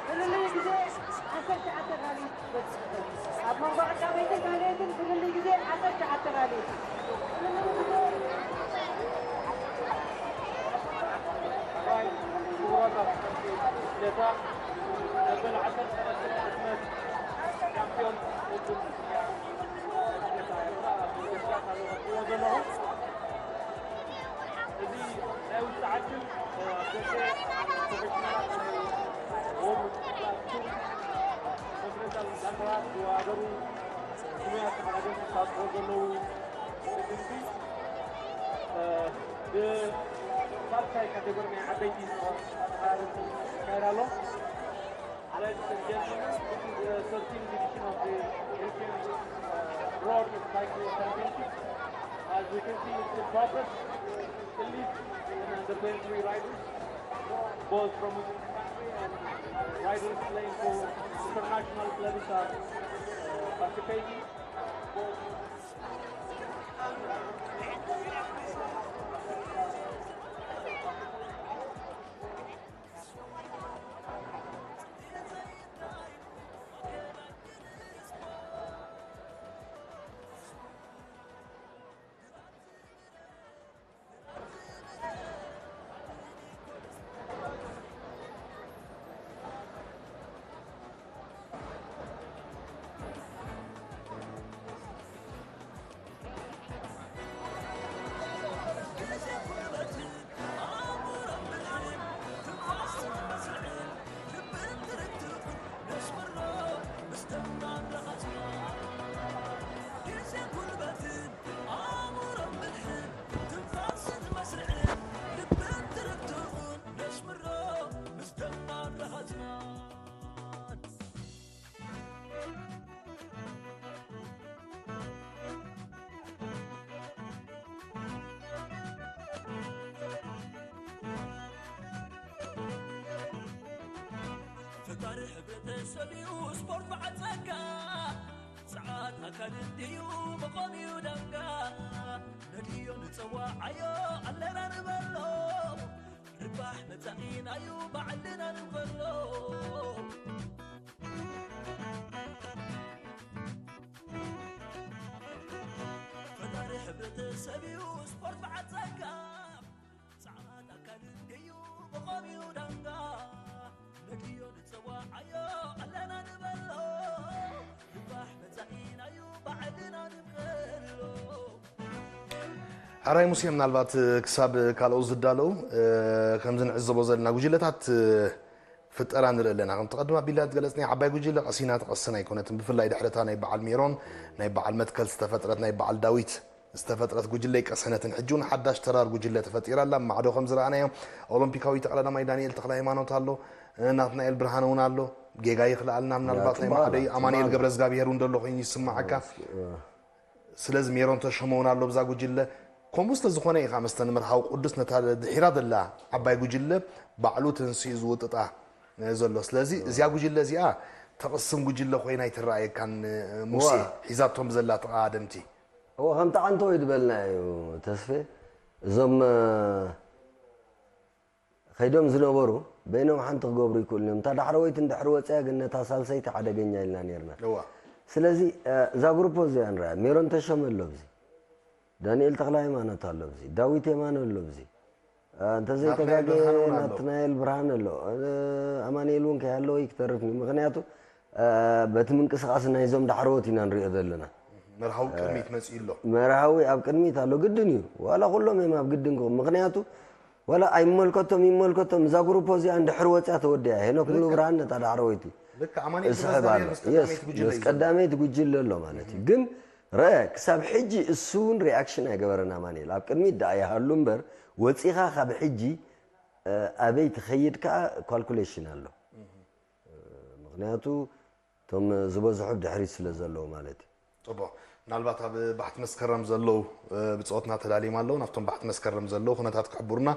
ፍልልይ ግዜ ዓሰርተ ትሽዓተ ጋሊት በጺሑ። ኣብ መንጎ ቀዳመይትን ካልኣይትን ፍልልይ ግዜ ዓሰርተ ትሽዓተ ጋሊት። ራይ ክቡራት ኣፍቀርቲ ብሽክለታ መበል ዓሰርተ ሰለስተ ዓመት ሻምፒዮን ውድድር ብሽክለታ ኤርትራ ኣብ ኢትዮጵያ ካብ ዝቐጽልዎ ዘለኹ እዚ ናይ ውሽጢ ዓድን ኣብ ደገ ፕሮፌሽናላት ናይ ወርልድ ክላስ ቱር ኮንቲኔንታል ዳንዳራት ዝወዳደሩ ፍሉያት ተቐዳደምቲ ዝሳተፉ ዘለዉ ውድድር ብሳልሳይ ካቴጎሪ ናይ ዓበይቲ ተቐዳደምቲ ይካየድ ኣሎ። Ladies and gentlemen, this is the thirteenth edition of the European uh, Road Cycling Championship. As we can see, it's in progress. Elite and under twenty-three riders, both from within the country and riders playing for international clubs are uh, participating. ፈጣሪ ሕብረተሰብ እዩ ስፖርት በዓል ጸጋ ጸዓት ኣካል እንድዩ መቆም እዩ ዳንጋ ነድዮ ንጸዋዓዮ ኣለና ንበሎ ርባሕ መጻኢናዩ ባዕልና ንበሎ ፈጣሪ ሕብረተሰብ እዩ ስፖርት በዓል ጸጋ፣ ጸዓት ኣካል እዩ ብኸምኡ ዳንጋ፣ ነድዮ ንጸዋዓዮ ኣለና ንበሎ፣ ንባሕ መጻኢና እዩ ባዕልና ንብሎ። ሕራይ ሙሴ፣ ምናልባት ክሳብ ካልኦት ዝዳለዉ፣ ከምዚ ንዕዘቦ ዘለና ጉጅለታት ፍጠራ ንርኢ ኣለና። ከምቲ ቀድም ኣቢልና ዝገለጽናዮ፣ ዓባይ ጉጅለ ቀሲና ትቐስን ኣይኮነትን። ብፍላይ ድሕሪ እታ ናይ በዓል ሜሮን፣ ናይ በዓል መትከል ዝተፈጥረት፣ ናይ በዓል ዳዊት ዝተፈጥረት ጉጅለ ኣይቀሰነትን። ሕጂ እውን ሓዳሽ ተራር ጉጅለ ተፈጢራ ኣላ። ኣብ ማዕዶ ከም ዝረኣናዮ፣ ኦሎምፒካዊ ተቐዳዳማይ ዳንኤል ተኽለሃይማኖት ኣሎ፣ ናትናኤል ብርሃነ እውን ኣሎ። ጌጋ ይኽልኣልና፣ ምናልባት ናይ ጽቡቕ ኣላ። ማዕደይ ኣማኑኤል ገብረዝጋብሄር እውን ደሎ ኮይኑ ይስምዓካ። ስለዚ ሜሮን ተሾመ እውን ኣሎ ብዛ ጉጅለ። ከምኡ ስለ ዝኾነ ኢኻ መስተን መርሃዊ ቅዱስ ነታ ድሒራ ዘላ ዓባይ ጉጅለ ባዕሉ ተንሲኡ ዝውጥጣ ዘሎ። ስለዚ እዚኣ ጉጅለ እዚኣ ተቕስን ጉጅለ ኮይና ኣይትረኣየካን ሙሴ፣ ዋ። ሒዛቶም ዘላ ተቓደምቲ። እዎ፣ ከምቲ ዓንተወይ ዝበልና እዩ ተስፌ። እዞም እ፣ ከይዶም ዝነበሩ በይኖም ሓንቲ ክገብሩ ይክእሉ እዮም። እታ ዳሕረወይቲ እንድሕር ወፅያ ግን ነታ ሳልሰይቲ ሓደገኛ ኢልና ነርና። እዋ። ስለዚ እ፣ እዛ ግሩፖ እዚኣ ንርያ። ሜሮን ተሾመ ኣሎ ብዚ፣ ዳንኤል ተክለ ሃይማኖት ኣሎ ብዚ፣ ዳዊት የማነ ኣሎ ብዚ፣ እ፣ እንተዘይተጋገ ናትናኤል ብርሃነ እውን ኣሎ። ናትናኤል ብርሃን ኣሎ። እ፣ ኣማኑኤል እውን ከይሃለወ ይክተርፍኒ። ምክንያቱ እ፣ በቲ ምንቅስቃስ ናይዞም ዳሕረዎት ኢና ንሪኦ ዘለና። መርሃዊ ቅድሚት መፂኡ ኣሎ። መርሃዊ ኣብ ቅድሚት ኣሎ፣ ግድን እዩ። ዋላ ኩሎም እዮም ኣብ ግድን ክኾኑ። ምክንያቱ ዋላ ኣይመልከቶም ይመልከቶም፣ እዛ ግሩፖ እዚኣ እንድሕር ወፅያ ተወዲያ። ሄኖክ ሙሉ ብርሃን ነታ ዳሕረወይቲ ልክ ኣማኑኤል እስሕብ ገብረዝጋብሔር ኣሎ። ምስ ቀዳመይቲ የስ፣ ጉጅለ ምስ እዩ ዘሎ። ቀዳመይቲ ጉጅለ ኣሎ ማለት እዩ። ግን ረአ ክሳብ ሕጂ እሱ እውን ሪኣክሽን ኣይገበረን ኣማኑኤል። ኣብ ቅድሚት ደኣ ይሃሉ እምበር ወፂኻ ካብ ሕጂ እ፣ ኣበይ ትኸይድ ከዓ ካልኩሌሽን ኣሎ። ምክንያቱ እቶም ዝበዝሑ ድሕሪት ስለ ዘለዉ ማለት እዩ። ፅቡቕ። ምናልባት ኣብ ባሕቲ መስከረም ዘለዉ እ፣ ብፆትና ተዳልዮም ኣለዉ። ናብቶም ባሕቲ መስከረም ዘለዉ ኩነታት ክሕብሩና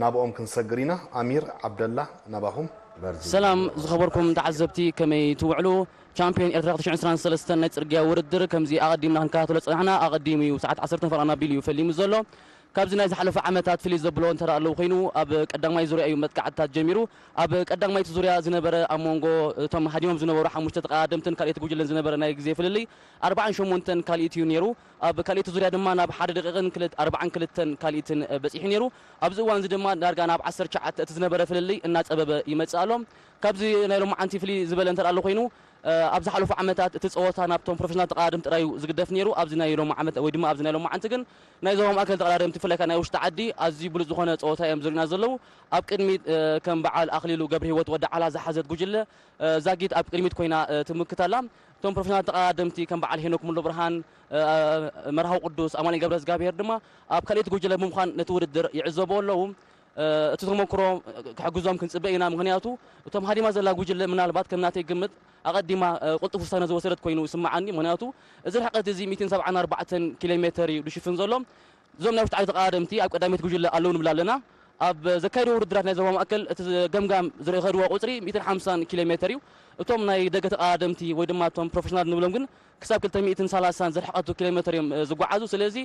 ናብኦም ክንሰግር ኢና። ኣሚር ዓብደላ ናባኹም። ሰላም ዝኸበርኩም ተዓዘብቲ፣ ከመይ ትውዕሉ? ቻምፒዮን ኤርትራ ክልተ ሽሕን ዕስራን ሰለስተን ናይ ጽርግያ ውድድር ከምዚ ኣቐዲምና ክንከታተሎ ጸናሕና። ኣቐዲሙ እዩ፣ ሰዓት ዓሰርተ ፈረቓ ኣቢሉ እዩ ፈሊሙ ዘሎ። ካብዚ ናይ ዝሓለፈ ዓመታት ፍልይ ዘብሎ እንተ ኣለዉ ኮይኑ፣ ኣብ ቀዳማይ ዙርያ እዩ መጥቃዕትታት ጀሚሩ። ኣብ ቀዳማይቲ ዙርያ ዝነበረ፣ ኣብ መንጎ እቶም ሃዲሞም ዝነበሩ ሓሙሽተ ተቐዳደምትን ካልኣይቲ ጉጅለን ዝነበረ ናይ ግዜ ፍልልይ ኣርብዓን ሸሞንተን ካልኢት እዩ ነይሩ። ኣብ ካልኣይቲ ዙርያ ድማ ናብ ሓደ ደቂቕን ክልተ፣ ኣርብዓን ክልተን ካልኢትን በጺሑ ነይሩ። ኣብዚ እዋን እዚ ድማ ዳርጋ ናብ ዓሰርተ ትሽዓተ እቲ ዝነበረ ፍልልይ እናጸበበ ይመጽእ ኣሎ። ካብዚ ናይ ሎማዓንቲ ፍልይ ዝበለ እንተ ኣሎ ኮይኑ፣ ኣብ ዝሓለፉ ዓመታት እቲ ጸወታ ናብቶም ፕሮፌሽናል ተቐዳደምቲ ጥራይ እዩ ዝግደፍ ነይሩ። ኣብዚ ናይ ሎሚ ዓመት ወይ ድማ ኣብዚ ናይ ሎማዓንቲ ግን ናይ ዞባ ማእከል ተቐዳደምቲ፣ ብፍላይ ከኣ ናይ ውሽጢ ዓዲ፣ ኣዝዩ ብሉጽ ዝኾነ ጸወታ እዮም ዘርእዩና ዘለዉ። ኣብ ቅድሚት፣ እ፣ ከም በዓል ኣኽሊሉ ገብረሂወት ወዲ ዓላ ዝሓዘት ጉጅለ፣ እ፣ ዛጊት ኣብ ቅድሚት ኮይና፣ እ፣ ትምክት ኣላ። እቶም ፕሮፌሽናል ተቐዳደምቲ ከም በዓል ሄኖክ ሙሉብርሃን፣ እ፣ መርሃዊ ቅዱስ፣ ኣማኑኤል ገብረዝጋብሄር ድማ ኣብ ካልኣይቲ ጉጅለ ብምዃን ነቲ ውድድር ይዕዘብዎ ኣለዉ። እ፣ እቲ ተመክሮ ክሕግዞም ክንጽበ ኢና። ምኽንያቱ እቶም ሃዲማ ዘላ ጉጅለ ምናልባት ከም ናተይ ግምት ኣቐዲማ፣ እ፣ ቅልጡፍ ውሳነ ዝወሰደት ኮይኑ ይስምዓኒ። ምኽንያቱ እዚ ርሕቀት እዚ ሚእትን ሰብዓን ኣርባዕተን ኪሎ ሜተር እዩ ዝሽፍን ዘሎ። እዞም ናይ ውሽጢ ዓዲ ተቐዳደምቲ ኣብ ቀዳመይቲ ጉጅለ ኣለዉ ንብል ኣለና። ኣብ ዘካየድዎ ውድድራት ናይ ዞባ ማእከል እቲ ገምጋም ዝኸድዎ ቁጽሪ ሚእትን ሓምሳን ኪሎ ሜተር እዩ። እቶም ናይ ደገ ተቐዳደምቲ ወይ ድማ እቶም ፕሮፌሽናል ንብሎም ግን ክሳብ ክልተ ሚእትን ሰላሳን ዝርሕቀቱ ኪሎ ሜተር እዮም፣ እ፣ ዝጓዓዙ። ስለዚ፣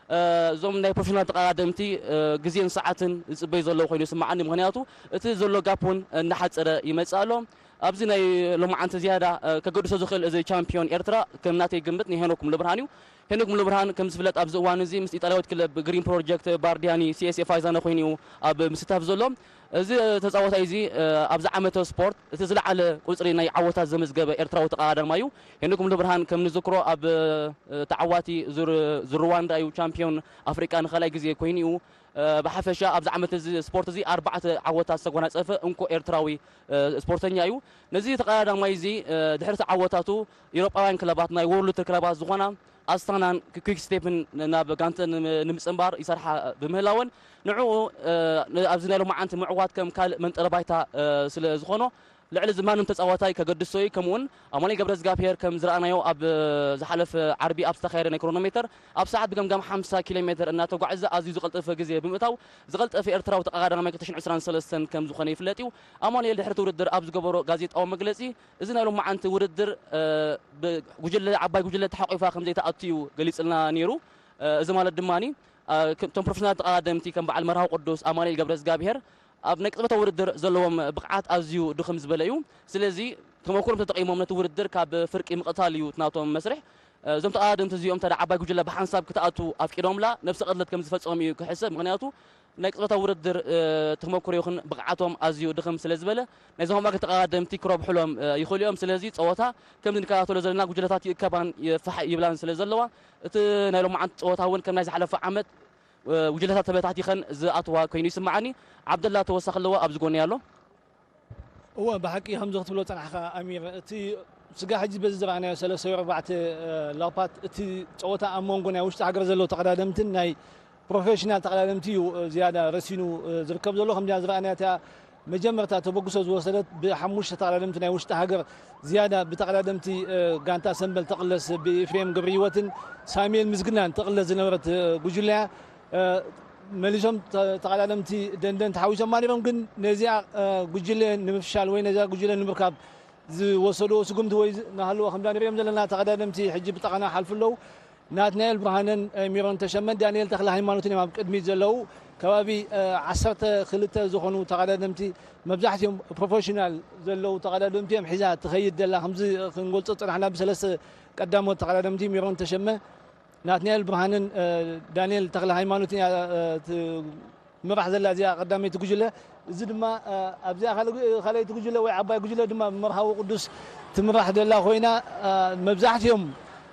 እ፣ እዞም ናይ ፕሮፌሽናል ተቐዳደምቲ፣ እ፣ ግዜን ሰዓትን ዝጽበዩ ዘለዉ ኮይኑ ይስምዓኒ። ምኽንያቱ እቲ ዘሎ ጋፕ እውን እናሓጸረ ይመጽእ ኣሎ። ኣብዚ ናይ ሎማዓንቲ ዝያዳ፣ እ፣ ከገድሶ ዝኽእል እዚ ቻምፒዮን ኤርትራ ከም ናተይ ግምት ንሄኖክ ሙሉብርሃን እዩ። ሄኖክ ሙሉብርሃን ከም ዝፍለጥ ኣብዚ እዋን እዚ ምስ ኢጣልያዊት ክለብ ግሪን ፕሮጀክት ባርዲያኒ ሲ ኤስ ኤ ፋይዛነ ኮይኑ እዩ ኣብ ምስታፍ ዘሎ። እዚ ተጻዋታይ እዚ፣ እ፣ ኣብዚ ዓመተ ስፖርት እቲ ዝለዓለ ቁጽሪ ናይ ዓወታት ዘመዝገበ ኤርትራዊ ተቐዳዳማይ እዩ። ሄኖክ ሙሉብርሃን ከም ንዝክሮ ኣብ፣ እ፣ ተዓዋቲ ዙር፣ ዙር ሩዋንዳ እዩ ቻምፒዮን ኣፍሪቃ ንኻልኣይ ግዜ ኮይኑ እዩ። እ፣ ብሓፈሻ ኣብዚ ዓመት እዚ ስፖርት እዚ ኣርባዕተ ዓወታት ዝተጎናጸፈ እንኮ ኤርትራዊ፣ እ፣ ስፖርተኛ እዩ። ነዚ ተቐዳዳማይ እዚ፣ እ፣ ድሕሪ እቲ ዓወታቱ፣ ኤውሮጳውያን ክለባት፣ ናይ ወርልድ ክለባት ዝኾና ኣስታናን ክ-፣ ኩክ ስቴፕን ናብ ጋንተን ንም-፣ ንምጽንባር ይሰርሓ ብምህላወን፣ ንዕኡ፣ እ፣ ን-፣ ኣብዚ ናይ ሎማዓንቲ ምዕዋት ከም ካልእ መንጠረ ባይታ፣ እ፣ ስለ ዝኾኖ፣ ልዕሊ እዚ ማንም ተጻዋታይ ከገድሶ እዩ። ከምኡውን ኣማኑኤል ገብረዝጋብሄር ከም ዝረኣናዮ ኣብ፣ እ፣ ዝሓለፈ ዓርቢ ኣብ ዝተኻየደ ናይ ክሮኖሜተር ኣብ ሰዓት ብገምጋም ሓምሳ ኪሎ ሜተር እናተጓዕዘ ኣዝዩ ዝቐልጠፈ ግዜ ብምእታው ዝቐልጠፈ ኤርትራዊ ተቐዳዳማይ ክልተ ሽሕን ዕስራን ሰለስተን ከም ዝኾነ ይፍለጥ እዩ። ኣማኑኤል ድሕሪ እቲ ውድድር ኣብ ዝገበሮ ጋዜጣዊ መግለጺ፣ እዚ ናይ ሎማዓንቲ ውድድር፣ እ፣ ብጉጅለ፣ ዓባይ ጉጅለ ተሓቂፋ ከም ዘይትኣቱ እዩ ገሊጽልና ነይሩ። እ፣ እዚ ማለት ድማኒ፣ እ፣ ክ-፣ እቶም ፕሮፌሽናል ተቐዳደምቲ ከም በዓል መርሃዊ ቅዱስ፣ ኣማኑኤል ገብረዝጋብሄር ኣብ ናይ ቅጽበታዊ ውድድር ዘለዎም ብቕዓት ኣዝዩ ድኽም ዝበለ እዩ። ስለዚ ተመኩሮም ተጠቒሞም ነቲ ውድድር ካብ ፍርቂ ምቕታል እዩ እቲ ናቶም መስርሕ። እዞም ተቐዳደምቲ እዚኦም እንተ ደኣ ዓባይ ጉጅለ ብሓንሳብ ክትኣቱ ኣፍቂዶምላ፣ ነብሰ ቅትለት ከም ዝፈጸሙ እዩ ክሕሰብ። ምኽንያቱ ናይ ቅጽበታዊ ውድድር፣ እ፣ ተመኩሮ ይኹን ብቕዓቶም ኣዝዩ ድኽም ስለ ዝበለ፣ ናይዞም ኣማእከል ተቐዳደምቲ ክረብሑሎም፣ እ፣ ይኽእሉ እዮም። ስለዚ ጸወታ ከምዚ ንከታተሎ ዘለና ጉጅለታት ይእከባን ይፋሕ ይብላን ስለ ዘለዋ፣ እቲ ናይ ሎማዓንቲ ጸወታ እውን ከም ናይ ዝሓለፈ ዓመት፣ እ፣ ጉጅለታት ተበታቲኸን ዝኣትዋ ኮይኑ ይስምዓኒ። ዓብደላ ተወሳኺ ኣለዎ፣ ኣብዚ ጎኒ ኣሎ። እወ፣ ብሓቂ ከምዚ ክትብሎ ጸናሕካ ኣሚር፣ እቲ ስጋ ሕጂ በዚ ዝረኣናዮ ሰለስተ ወይ ኣርባዕተ፣ እ፣ ላፓት እቲ ጸወታ ኣብ መንጎ ናይ ውሽጢ ሃገር ዘለዉ ተቐዳደምትን ናይ ፕሮፌሽናል ተቐዳደምቲ እዩ፣ እ፣ ዝያዳ ረሲኑ፣ እ፣ ዝርከብ ዘሎ። ከምዚኣ ዝረኣናያ እታ መጀመርታ ተበግሶ ዝወሰደት ብሓሙሽተ ተቐዳደምቲ ናይ ውሽጢ ሃገር ዝያዳ ብተቐዳደምቲ፣ እ፣ ጋንታ ሰምበል ተቕለስ ብኤፍሬም ገብረህይወትን ሳሙኤል ምስግናን ተቕለስ ዝነበረት፣ እ፣ ጉጅለ እያ። እ፣ መሊሶም ተ-፣ ተቐዳደምቲ ደንደን ተሓዊሶማ ነይሮም፣ ግን ነዚኣ፣ እ፣ ጉጅለ ንምፍሻል ወይ ነዚኣ ጉጅለ ንምርካብ ዝወሰድዎ ስጉምቲ ወይ ዝ-፣ እናሃለወ ከምዛ ንሪኦም ዘለና ተቐዳደምቲ ሕጂ ብጠቐና ሓልፉ ኣለዉ። ናትናኤል ብርሃነን፣ እ፣ ሚሮን ተሸመን ዳንኤል ተኽለ ሃይማኖትን እዮም ኣብ ቅድሚት ዘለዉ። ከባቢ፣ እ፣ ዓሰርተ ክልተ ዝኾኑ ተቐዳደምቲ መብዛሕትኦም ፕሮፌሽናል ዘለዉ ተቐዳደምቲ እዮም ሒዛ ትኸይድ ዘላ። ከምዚ ክንገልጾ ዝጸናሕና ብሰለስተ ቀዳሞት ተቐዳደምቲ ሚሮን ተሸመ፣ ናትናኤል ብርሃንን፣ እ፣ ዳንኤል ተኽለ ሃይማኖትን እያ፣ እ፣ ትምራሕ ዘላ እዚኣ ቀዳመይቲ ጉጅለ። እዚ ድማ፣ እ፣ ኣብዚኣ ካልእ-፣ ካልኣይቲ ጉጅለ ወይ ዓባይ ጉጅለ ድማ ብመርሃዊ ቅዱስ ትምራሕ ዘላ ኮይና፣ እ፣ መብዛሕትኦም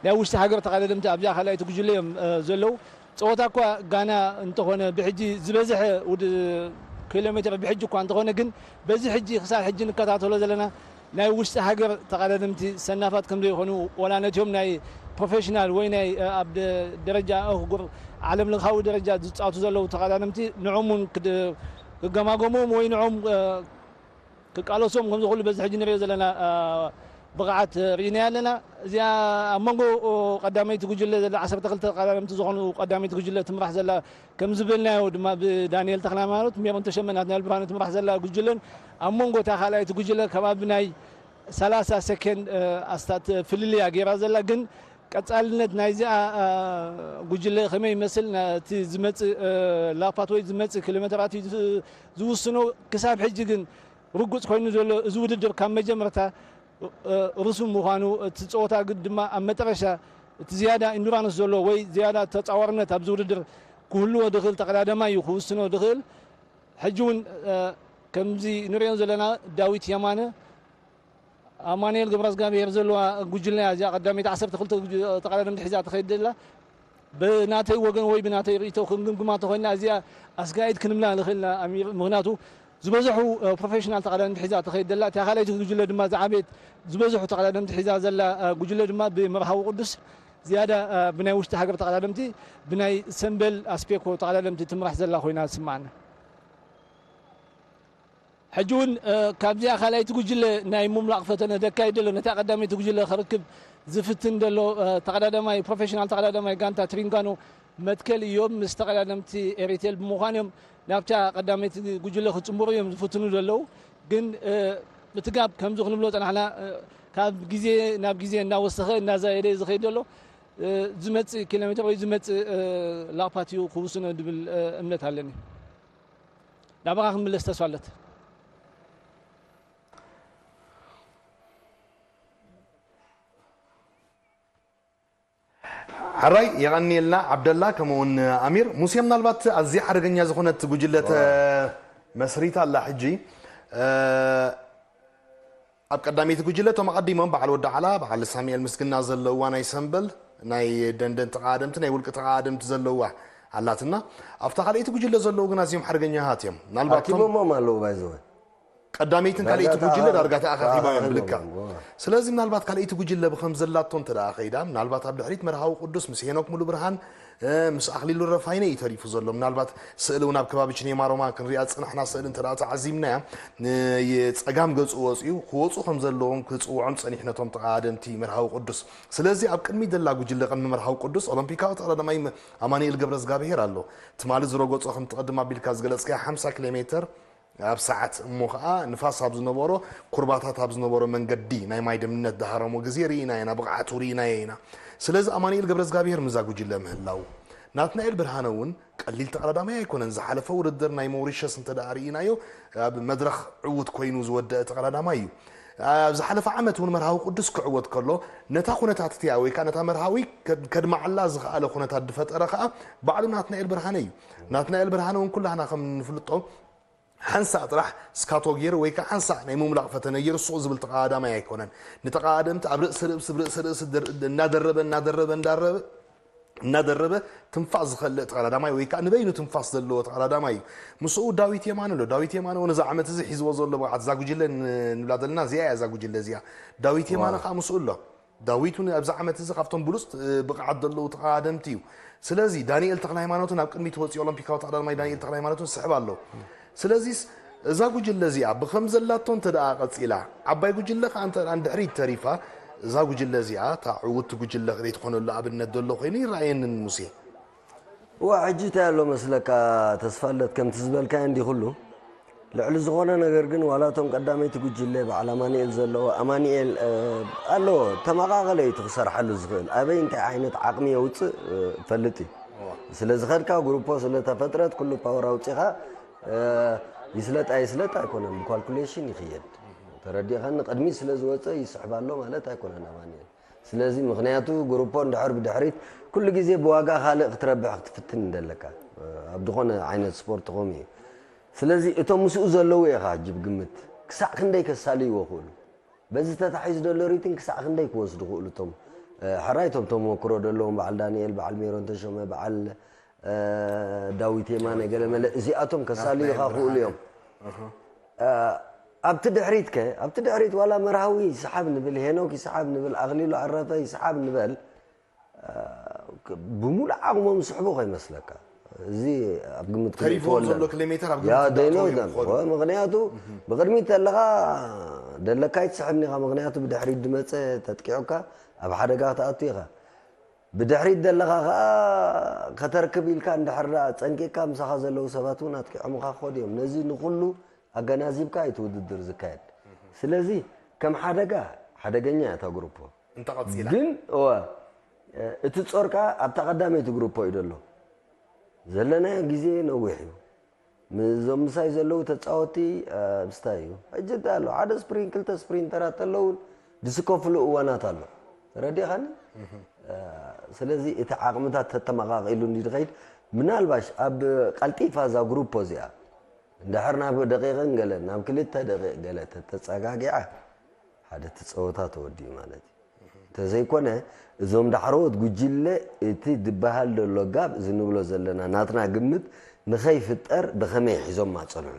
ናይ ውሽጢ ሃገር ተቐዳደምቲ ኣብዚኣ ካልኣይቲ ጉጅለ እዮም፣ እ፣ ዘለዉ። ጸወታ እኳ ጋና እንተኾነ ብሕጂ ዝበዝሐ ውድ-፣ ኪሎ ሜትር ብሕጂ እኳ እንተኾነ ግን በዚ ሕጂ ክሳብ ሕጂ ንከታተሎ ዘለና ናይ ውሽጢ ሃገር ተቐዳደምቲ ሰናፋት ከም ዘይኮኑ፣ ወላ ነቲኦም ናይ ፕሮፌሽናል ወይ ናይ፣ እ፣ ኣብ ደ-፣ ደረጃ ኣህጉር ዓለም ለኻዊ ደረጃ ዝጻወቱ ዘለዉ ተቐዳደምቲ ንዕኦም እውን ክድ-፣ ክገማገሞም ወይ ንዕኦም፣ እ፣ ክቃለሶም ከም ዝኽእሉ በዚ ሕጂ ንሪኦ ዘለና፣ እ፣ ብቕዓት ርኢናዮ ኣለና። እዚኣ ኣብ መንጎ፣ እ፣ ቀዳመይቲ ጉጅለ ዘላ ዓሰርተ ክልተ ተቐዳደምቲ ዝኾኑ ቀዳመይቲ ጉጅለ ትምራሕ ዘላ ከም ዝበልናዮ ድማ ብዳንኤል ተኽለሃይማኖት፣ ሜሮን ተሸመ፣ ናትናኤል ብርሃነ ትምራሕ ዘላ ጉጅለን ኣብ መንጎ እታ ካልኣይቲ ጉጅለ ከባቢ ናይ ሰላሳ ሰከንድ፣ እ፣ ኣስታት ፍልልያ ገይራ ዘላ። ግን ቀጻልነት ናይዚኣ፣ እ፣ ጉጅለ ከመይ ይመስል፣ ነቲ ዝመጽእ፣ እ፣ ላፓት ወይ ዝመጽእ ኪሎ ሜትራት እዩ ዝ-፣ ዝውስኖ። ክሳብ ሕጂ ግን ርጉጽ ኮይኑ ዘሎ እዚ ውድድር ካብ መጀመርታ፣ እ፣ ርሱም ምዃኑ፣ እቲ ጸወታ ግን ድማ ኣብ መጠረሻ እቲ ዝያዳ ኢንዱራንስ ዘለዎ ወይ ዝያዳ ተጻዋርነት ኣብዚ ውድድር ክህልዎ ድኽእል ተቐዳዳማይ እዩ ክውስኖ ድኽእል። ሕጂ እውን፣ እ፣ ከምዚ ንሪኦ ዘለና ዳዊት የማነ፣ ኣማኑኤል ገብረዝጋብሄር ዘለዋ ጉጅለ እያ። እዚኣ ቀዳመይቲ ዓሰርተ ክልተ ጉጅ-፣ ተቐዳደምቲ ሒዛ ትኸይድ ዘላ። ብናተይ ወገን ወይ ብናተይ ርእይቶ ክንግምግማ ተኾይና፣ እዚኣ ኣስጋኢት ክንብላ ንኽእልና ኣሚር። ምኽንያቱ ዝበዝሑ፣ እ፣ ፕሮፌሽናል ተቐዳደምቲ ሒዛ ትኸይድ ዘላ። እታ ካልኣይቲ ጉጅለ ድማ ዝዓበየት ዝበዝሑ ተቐዳደምቲ ሒዛ ዘላ፣ እ፣ ጉጅለ ድማ ብመርሃዊ ቅዱስ ዝያዳ፣ እ፣ ብናይ ውሽጢ ሃገር ተቐዳደምቲ፣ ብናይ ሰምበል ኣስፔኮ ተቐዳደምቲ ትምራሕ ዘላ ኮይና ትስምዓና። ሕጂ እውን፣ እ፣ ካብዚኣ ካልኣይቲ ጉጅለ ናይ ምምላቕ ፈተነ ዘካይድ ዘሎ፣ ነታ ቀዳመይቲ ጉጅለ ክርክብ ዝፍትን ዘሎ፣ እ፣ ተቐዳዳማይ፣ ፕሮፌሽናል ተቐዳዳማይ ጋንታ ትሪንጋኖ መትከል እዮም። ምስ ተቐዳደምቲ ኤሪቴል ብምዃን እዮም ናብታ ቀዳመይቲ ጉጅለ ክጽንበሩ እዮም ዝፍትኑ ዘለዉ። ግን፣ እ፣ እቲ ጋብ ከምዚ ክንብሎ ጸናሕና፣ እ፣ ካብ ግዜ ናብ ግዜ እናወሰኸ እናዛየደ እዩ ዝኸይድ ዘሎ። እ፣ ዝመጽእ ኪሎ ሜትር ወይ ዝመጽእ፣ እ፣ ላፓት እዩ ክውስኖ ዝብል፣ እ፣ እምነት ኣለኒ። ናባኻ ክምለስ ተስፋ ኣለት። ሕራይ የቐንየልና ዓብደላ፣ ከምኡ እውን ኣሚር። ሙሴ፣ ምናልባት ኣዝያ ሓደገኛ ዝኾነት ጉጅለ ተመስሪታ ኣላ ሕጂ። እ፣ ኣብ ቀዳመይቲ ጉጅለ እቶም ኣቐዲሞም በዓል ወዲ ዓላ፣ በዓል ሳሙኤል ምስግና ዘለውዋ ናይ ሰምበል፣ ናይ ደንደን ተቓደምቲ፣ ናይ ውልቂ ተቓደምቲ ዘለውዋ ኣላትና። ኣብታ ካልኣይቲ ጉጅለ ዘለዉ ግን ኣዝዮም ሓደገኛታት እዮም። ምናልባት እቶም ኣኪቦሞም ኣለዉ፣ ባይዘወ። ቀዳመይትን ካልኣይቲ ጉጅለ ዳርጋ ተኣኻኺቦም እዮም ብልክዕ። ስለዚ ምናልባት ካልኣይቲ ጉጅለ ብኸም ዘላቶ እንተ ደኣ ኸይዳ፣ ምናልባት ኣብ ድሕሪት መርሃዊ ቅዱስ ምስ ሄኖክ ሙሉብርሃን፣ እ፣ ምስ ኣኽሊሉ ረፋይነ እዩ ተሪፉ ዘሎ። ምናልባት ስእሊ እውን ኣብ ከባቢ ቺኔማ ሮማ ክንሪኣ ዝጸናሕና ስእሊ እንተ ደኣ ተዓዚብናያ፣ ንጸጋም ገጹ ወጺኡ ክወጹ ከም ዘለዎም ክጽውዖም ጸኒሑ ነቶም ተቓደምቲ መርሃዊ ቅዱስ። ስለዚ ኣብ ቅድሚት ዘላ ጉጅለ ቅድሚ መርሃዊ ቅዱስ ኦሎምፒካዊ ተቐዳዳማይ ኣማኑኤል ገብረዝጋብሄር ኣሎ። ትማሊ ዝረገጾ ከምቲ ቅድም ኣቢልካ ዝገለጽካዮ ሓምሳ ኪሎ ሜትር ኣብ ሰዓት እሞ ኸኣ ንፋስ ኣብ ዝነበሮ ኩርባታት ኣብ ዝነበሮ መንገዲ ናይ ማይ ደምነት ዝሃረሞ ግዜ ርኢና ኢና፣ ብቕዓቱ ርኢናዮ ኢና። ስለዚ ኣማኑኤል ገብረዝጋብሄር ምዛ ጉጅለ ምህላው፣ ናትናኤል ብርሃነ እውን ቀሊል ተቐዳዳማይ ኣይኮነን። ዝሓለፈ ውድድር ናይ ሞሪሸስ እንተ ደኣ ርኢናዮ ኣብ መድረኽ ዕዉት ኮይኑ ዝወደአ ተቐዳዳማይ እዩ። ኣብ ዝሓለፈ ዓመት እውን መርሃዊ ቅዱስ ክዕወት ከሎ ነታ ኩነታት እቲኣ ወይ ከዓ ነታ መርሃዊ ከድማዓላ ዝኸኣለ ኩነታት ዝፈጠረ ከዓ ባዕሉ ናትናኤል ብርሃነ እዩ። ናትናኤል ብርሃነ እውን ኩላህና ከም ንፍልጦ ሓንሳእ ጥራሕ ስካቶ ገይሩ ወይ ከዓ ሓንሳእ ናይ ምምላቕ ፈተነ ገይሩ ስቕ ዝብል ተቓዳማይ ኣይኮነን። ንተቓደምቲ ኣብ ርእሲ ርእሲ ብርእሲ ርእሲ እናደረበ እናደረበ እንዳረበ እናደረበ ትንፋስ ዝኸልእ ተቐዳዳማይ ወይ ከዓ ንበይኑ ትንፋስ ዘለዎ ተቐዳዳማይ እዩ። ምስኡ ዳዊት የማነ ኣሎ። ዳዊት የማነ እውን እዚ ዓመት እዚ ሒዝዎ ዘሎ ብቕዓት እዛ ጉጅለ ንብላ ዘለና እዚኣ እያ። እዛ ጉጅለ እዚኣ ዳዊት የማነ ከዓ ምስኡ ኣሎ። ዳዊት እውን ኣብዚ ዓመት እዚ ካብቶም ብሉፅ ብቕዓት ዘለዉ ተቐዳደምቲ እዩ። ስለዚ ዳንኤል ተኽለ ሃይማኖትን ኣብ ቅድሚት ወፂኡ ኦሎምፒካዊ ተቐዳዳማይ ዳንኤል ተኽለ ሃይማኖትን ስሕብ ኣሎ። ስለዚስ እዛ ጉጅለ እዚኣ ብኸም ዘላቶ እንተ ደኣ ቀፂላ ዓባይ ጉጅለ ከዓ እንተ ደኣ ንድሕሪት ተሪፋ እዛ ጉጅለ እዚኣ እታ ዕውቲ ጉጅለ ዘይትኾነሉ ኣብነት ዘሎ ኮይኑ ይረኣየንን ሙሴ። እዋ ሕጂ እንታይ ኣሎ መስለካ ተስፋለት ከምቲ ዝበልካዮ እንዲ ኩሉ ልዕሊ ዝኾነ ነገር ግን ዋላ እቶም ቀዳመይቲ ጉጅለ በዓል ኣማኒኤል ዘለዎ ኣማኒኤል ኣለዎ ተመቓቐለ እዩ እቲ ክሰርሓሉ ዝኽእል ኣበይ እንታይ ዓይነት ዓቕሚ የውፅእ ፈልጥ እዩ ስለ ዝኸድካ ግሩፖ ስለ ተፈጥረት ኩሉ ፓወር ኣውፂኻ ይስለጥ ኣይስለጥ ኣይኮነን ብኳልኩሌሽን ይኽየድ ተረዲእኻኒ ቅድሚት ስለ ዝወፀ ይስሕብ ኣሎ ማለት ኣይኮነን ኣማኒኤል ስለዚ ምኽንያቱ ግሩፖ እንድሕር ብድሕሪት ኩሉ ግዜ ብዋጋ ካልእ ክትረብሕ ክትፍትን እንደለካ ኣብ ዝኾነ ዓይነት ስፖርት ከምኡ እዩ ስለዚ እቶም ምስኡ ዘለዉ ኢኻ ሕጂ ብግምት ክሳዕ ክንደይ ከሳልይዎ ክእሉ በዚ ተታሒዙ ዘሎ ሪትን ክሳዕ ክንደይ ክወስዱ ክእሉ እቶም ሕራይ እቶም ተመክሮ ዘለዎም በዓል ዳንኤል በዓል ሜሮን ተሾመ በዓል ዳዊት የማነ ገለመለ እዚኣቶም ከሳልዩኻ ክእሉ እዮም ኣብቲ ድሕሪት ከ ኣብቲ ድሕሪት ዋላ መርሃዊ ይስሓብ ንብል ሄኖክ ይስሓብ ንብል ኣኽሊሉ ኣረፈ ይስሓብ ንበል ብሙሉእ ዓቕሞም ዝስሕቡ ከይመስለካ እዚ ኣብ ግምት ተሪፍዎም ዘሎ ኪሎ ሜትር ኣብ ግምት ምክንያቱ ብቅድሚት ተለካ ደለካ ይትስሕብ ኒኻ ምክንያቱ ብድሕሪት ድመፀ ተጥቂዑካ ኣብ ሓደጋ ክትኣቱ ኢኻ ብድሕሪት ዘለኻ ከዓ ከተርክብ ኢልካ እንድሕር ደኣ ጸንቂቕካ ምሳኻ ዘለዉ ሰባት እውን ኣጥቂዖምኻ ክኸዱ እዮም። ነዚ ንኹሉ ኣገናዚብካ እዩ እቲ ውድድር ዝካየድ። ስለዚ ከም ሓደጋ ሓደገኛ እያ እታ ግሩፖ። እንተቐጺላ። ግን እወ እቲ ጾር ከዓ ኣብታ ቀዳመይቲ ግሩፖ እዩ ዘሎ። ዘለናዮ ግዜ ነዊሕ እዩ። እዞም ምሳይ ዘለዉ ተፃወቲ ምስታይ እዩ ሕጂ እንታይ ኣሎ ሓደ ስፕሪን ክልተ ስፕሪንተራት ተለውን ዝስከፍሉ እዋናት ኣሎ ተረዲኻኒ ስለዚ እቲ ዓቕምታት ተተመቓቒሉ እንዲ ድኸይድ ምናልባሽ ኣብ ቀልጢፋ እዛ ግሩፖ እዚኣ እንድሕር ናብ ደቂቕን ገለ ናብ ክልተ ደቂቕ ገለ ተተፀጋጊዓ ሓደ እቲ ፀወታ ተወዲኡ ማለት እዩ እንተዘይኮነ እዞም ዳሕረዎት ጉጅለ እቲ ዝበሃል ዘሎ ጋብ እዚ ንብሎ ዘለና ናትና ግምት ንኸይፍጠር ብኸመይ ሒዞማ ፀንሑ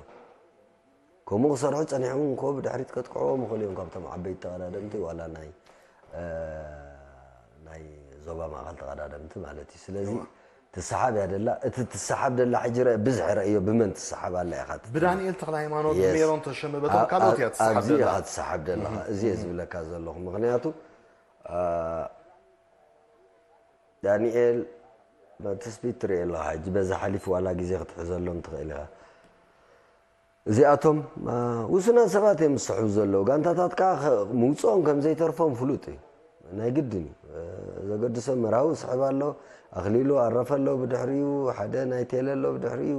ከምኡ ክሰርሑ ፀኒሖም እንኮ ብድሕሪት ከጥቅዕዎም ይኽእሉ እዮም ካብቶም ዓበይቲ ተቐዳደምቲ ዋላ ናይ ናይ ዞባ ማእኸል ተቐዳደምቲ ማለት እዩ ስለዚ ትሰሓብ እያ ደላ እቲ ትሰሓብ ደላ ሕጂ ረአ ብዝሒ ረእዮ ብመን ትሰሓብ ኣላ ኢኻ ትብል። ብዳንኤል ተኽለ ሃይማኖት Yes። ብሜሮን ተሸመ በቶም ኣብ- ካልኦት እያ ኣብ- ትሰሓብ ኣብዚ ደላ ኢኻ ትሰሓብ ደለኻ እዚ እየ ዝብለካ ዘለኹ ምኽንያቱ ኣ፣ ዳንኤል በቲ ስፒድ ትርኢ ኣለኻ ሕጂ በዛ ሓሊፉ ዋላ ግዜ ክትሕዘሎም ትኽእል ኢኻ እዚኣቶም ውሱናት ሰባት እዮም ዝስሕቡ ዘለዉ ጋንታታት ከዓ ምውፅኦም ከም ዘይተርፎም ፍሉጥ እዩ ናይ ግድን እዩ ዘገድሶም መርሃዊ ይስሕብ ኣሎ ኣኽሊሉ ኣረፈ ኣሎ ብድሕሪኡ ሓደ ናይ ቴለ ኣሎ ብድሕሪኡ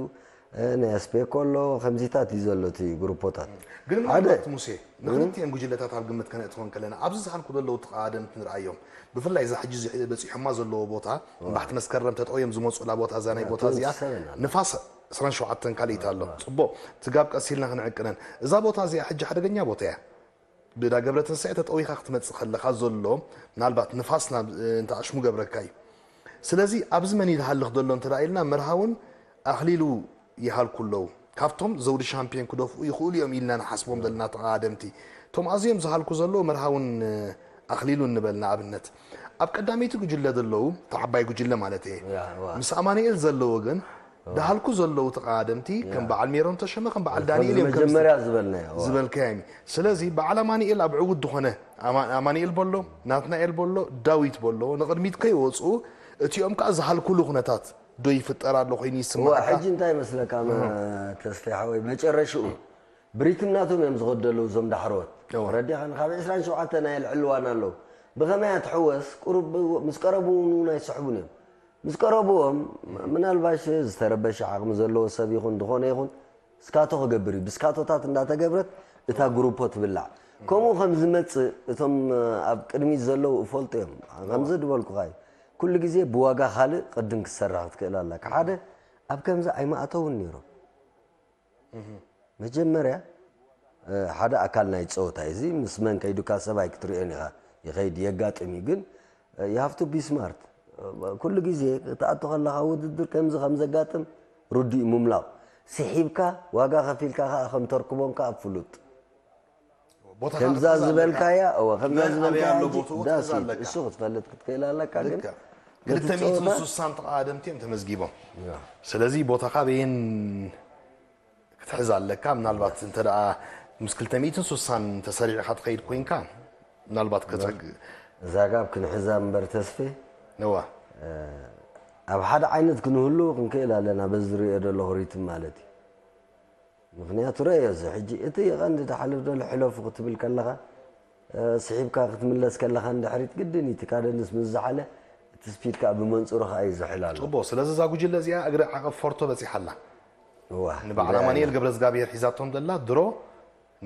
ናይ ኣስፔኮ ኣሎ ከምዚታት እዩ ዘሎ እቲ ግሩፖታት ግን ሓደ ምናልባት ሙሴ ንክልቲኤን ጉጅለታት ኣብ ግምት ከነእትወን ከለና ኣብዚ ዝሓልኩ ዘለዉ ተቐዳደምቲ ንርኣዮም ብፍላይ እዛ ሕጂ እዚ በፂሖማ ዘለዉ ቦታ እምባሕቲ መስከረም ተጠውዮም ዝመፁላ ቦታ እዛ ናይ ቦታ እዚኣ ንፋስ ዕስራን ሸውዓተን ካልኢት ኣሎ ፅቡቕ ትጋብ ቀስ ኢልና ክንዕቅነን እዛ ቦታ እዚኣ ሕጂ ሓደገኛ ቦታ እያ ብዳ ገብረ ትንሳኤ ተጠዊኻ ክትመፅእ ከለኻ ዘሎ ምናልባት ንፋስ ናብ እንተ ኣሽሙ ገብረካ እዩ ስለዚ ኣብዚ መን ይልሃልኽ ዘሎ እንተ ኢልና መርሃውን ኣኽሊሉ ይሃልኩ ኣለዉ ካብቶም ዘውዲ ሻምፒዮን ክደፍኡ ይኽእሉ እዮም ኢልና ንሓስቦም ዘለና ተቐዳደምቲ እቶም ኣዝዮም ዝሃልኩ ዘለዉ መርሃውን ኣኽሊሉን ንበል ንኣብነት ኣብ ቀዳመይቲ ጉጅለ ዘለዉ ተዓባይ ጉጅለ ማለት እየ ምስ ኣማንኤል ዘለዉ ግን ዳሃልኩ ዘለዉ ተቐዳደምቲ ከም በዓል ሜሮን ተሸመ ከም በዓል ዳንኤል እዮም ከም መጀመርያ ዝበልናዮ ዝበልካዮ ስለዚ በዓል ኣማንኤል ኣብ ዕዉት ዝኾነ ኣማንኤል በሎ ናትናኤል በሎ ዳዊት በሎ ንቕድሚት ከይወፅኡ እቲኦም ከዓ ዝሃልኩሉ ኩነታት ዶ ይፍጠር ኣሎ ኮይኑ ይስማዓካ ሕጂ እንታይ መስለካ ተስፋ ሓወይ መጨረሽኡ ብሪትም ናቶም እዮም ዝኸዱ ዘለዉ እዞም ዳሕረዎት ረዲኻን ካብ ዕስራን ሸውዓተ ናይ ልዕሊ ዋና ኣለዉ ብኸመይ ኣትሕወስ ቁሩብ ምስ ቀረቡ እውን ኣይስሕቡን እዮም ምስ ቀረብዎም ምናልባሽ ዝተረበሸ ዓቕሚ ዘለዎ ሰብ ይኹን ዝኾነ ይኹን ስካቶ ክገብር እዩ ብስካቶታት እንዳተገብረት እታ ግሩፖ ትብላዕ ከምኡ ከም ዝመጽእ እቶም ኣብ ቅድሚት ዘለዉ እፈልጡ እዮም። ከምዚ ዝበልኩኻ እዩ። ኩሉ ግዜ ብዋጋ ካልእ ቅድም ክትሰርሕ ክትክእል ኣለካ። ሓደ ኣብ ከምዚ ኣይማእተውን ነይሮም። መጀመርያ ሓደ ኣካል ናይ ጸወታ እዚ ምስ መን ከይዱካ ሰብኣይ ክትሪኦን ኢኻ። ይኸይድ የጋጥም እዩ ግን you have to be smart። ኩሉ ግዜ ክትኣቱ ከለኻ ውድድር ከምዚ ከም ዘጋጥም ርዱእ ምምላቕ። ስሒብካ ዋጋ ከፊልካ ከኣ ከም ተርክቦን ከኣ ፍሉጥ። ቦታኻ ከምዛ ክትሕዝ ኣለካ። ዝበልካያ እወ ከምዛ መን ኣበይ ዝበልካያ ኣሎ ሕጂ ቦትኡ ክትሕዝ ዳስ ኣለካ። እሱ ክትፈልጥ ክትክእል ኣለካ ግን ልክዕ። ክልተ ሚእትን ስሳን ተቐዳደምቲ እዮም ተመዝጊቦም። ስለዚ ቦታኻ በየን ክትሕዝ ኣለካ። ምናልባት እንተ ደኣ ምስ ክልተ ሚእትን ስሳን ተሰሪዕኻ ትኸይድ ኮይንካ ምናልባት ከጸግ እዛ ጋብ ክንሕዛ እምበር ተስፌ ነዋ ኣብ ሓደ ዓይነት ክንህሉ ክንክእል ኣለና በዚ ዝሪኦ ዘለኹ ሪትም ማለት እዩ። ምክንያቱ ረእዮ እዚ ሕጂ እቲ ቀንዲ ድሓልፍ ዘሎ ሕለፉ ክትብል ከለኻ ስሒብካ ክትምለስ ከለኻ ንድሕሪት ግድን እዩ። እቲ ካደንስ ምስ ዝሓለ እቲ ስፒድ ከዓ ብመንፅሩ ከዓ እዩ ዝሕል ኣሎ። ጽቡቕ። ስለዚ እዛ ጉጅለ እዚኣ እግሪ ዓቐብ ፎርቶ በጺሓ ኣላ። እዋ፣ ንበዓል ኣማኑኤል ገብረዝጋብሄር ሒዛቶም ዘላ ድሮ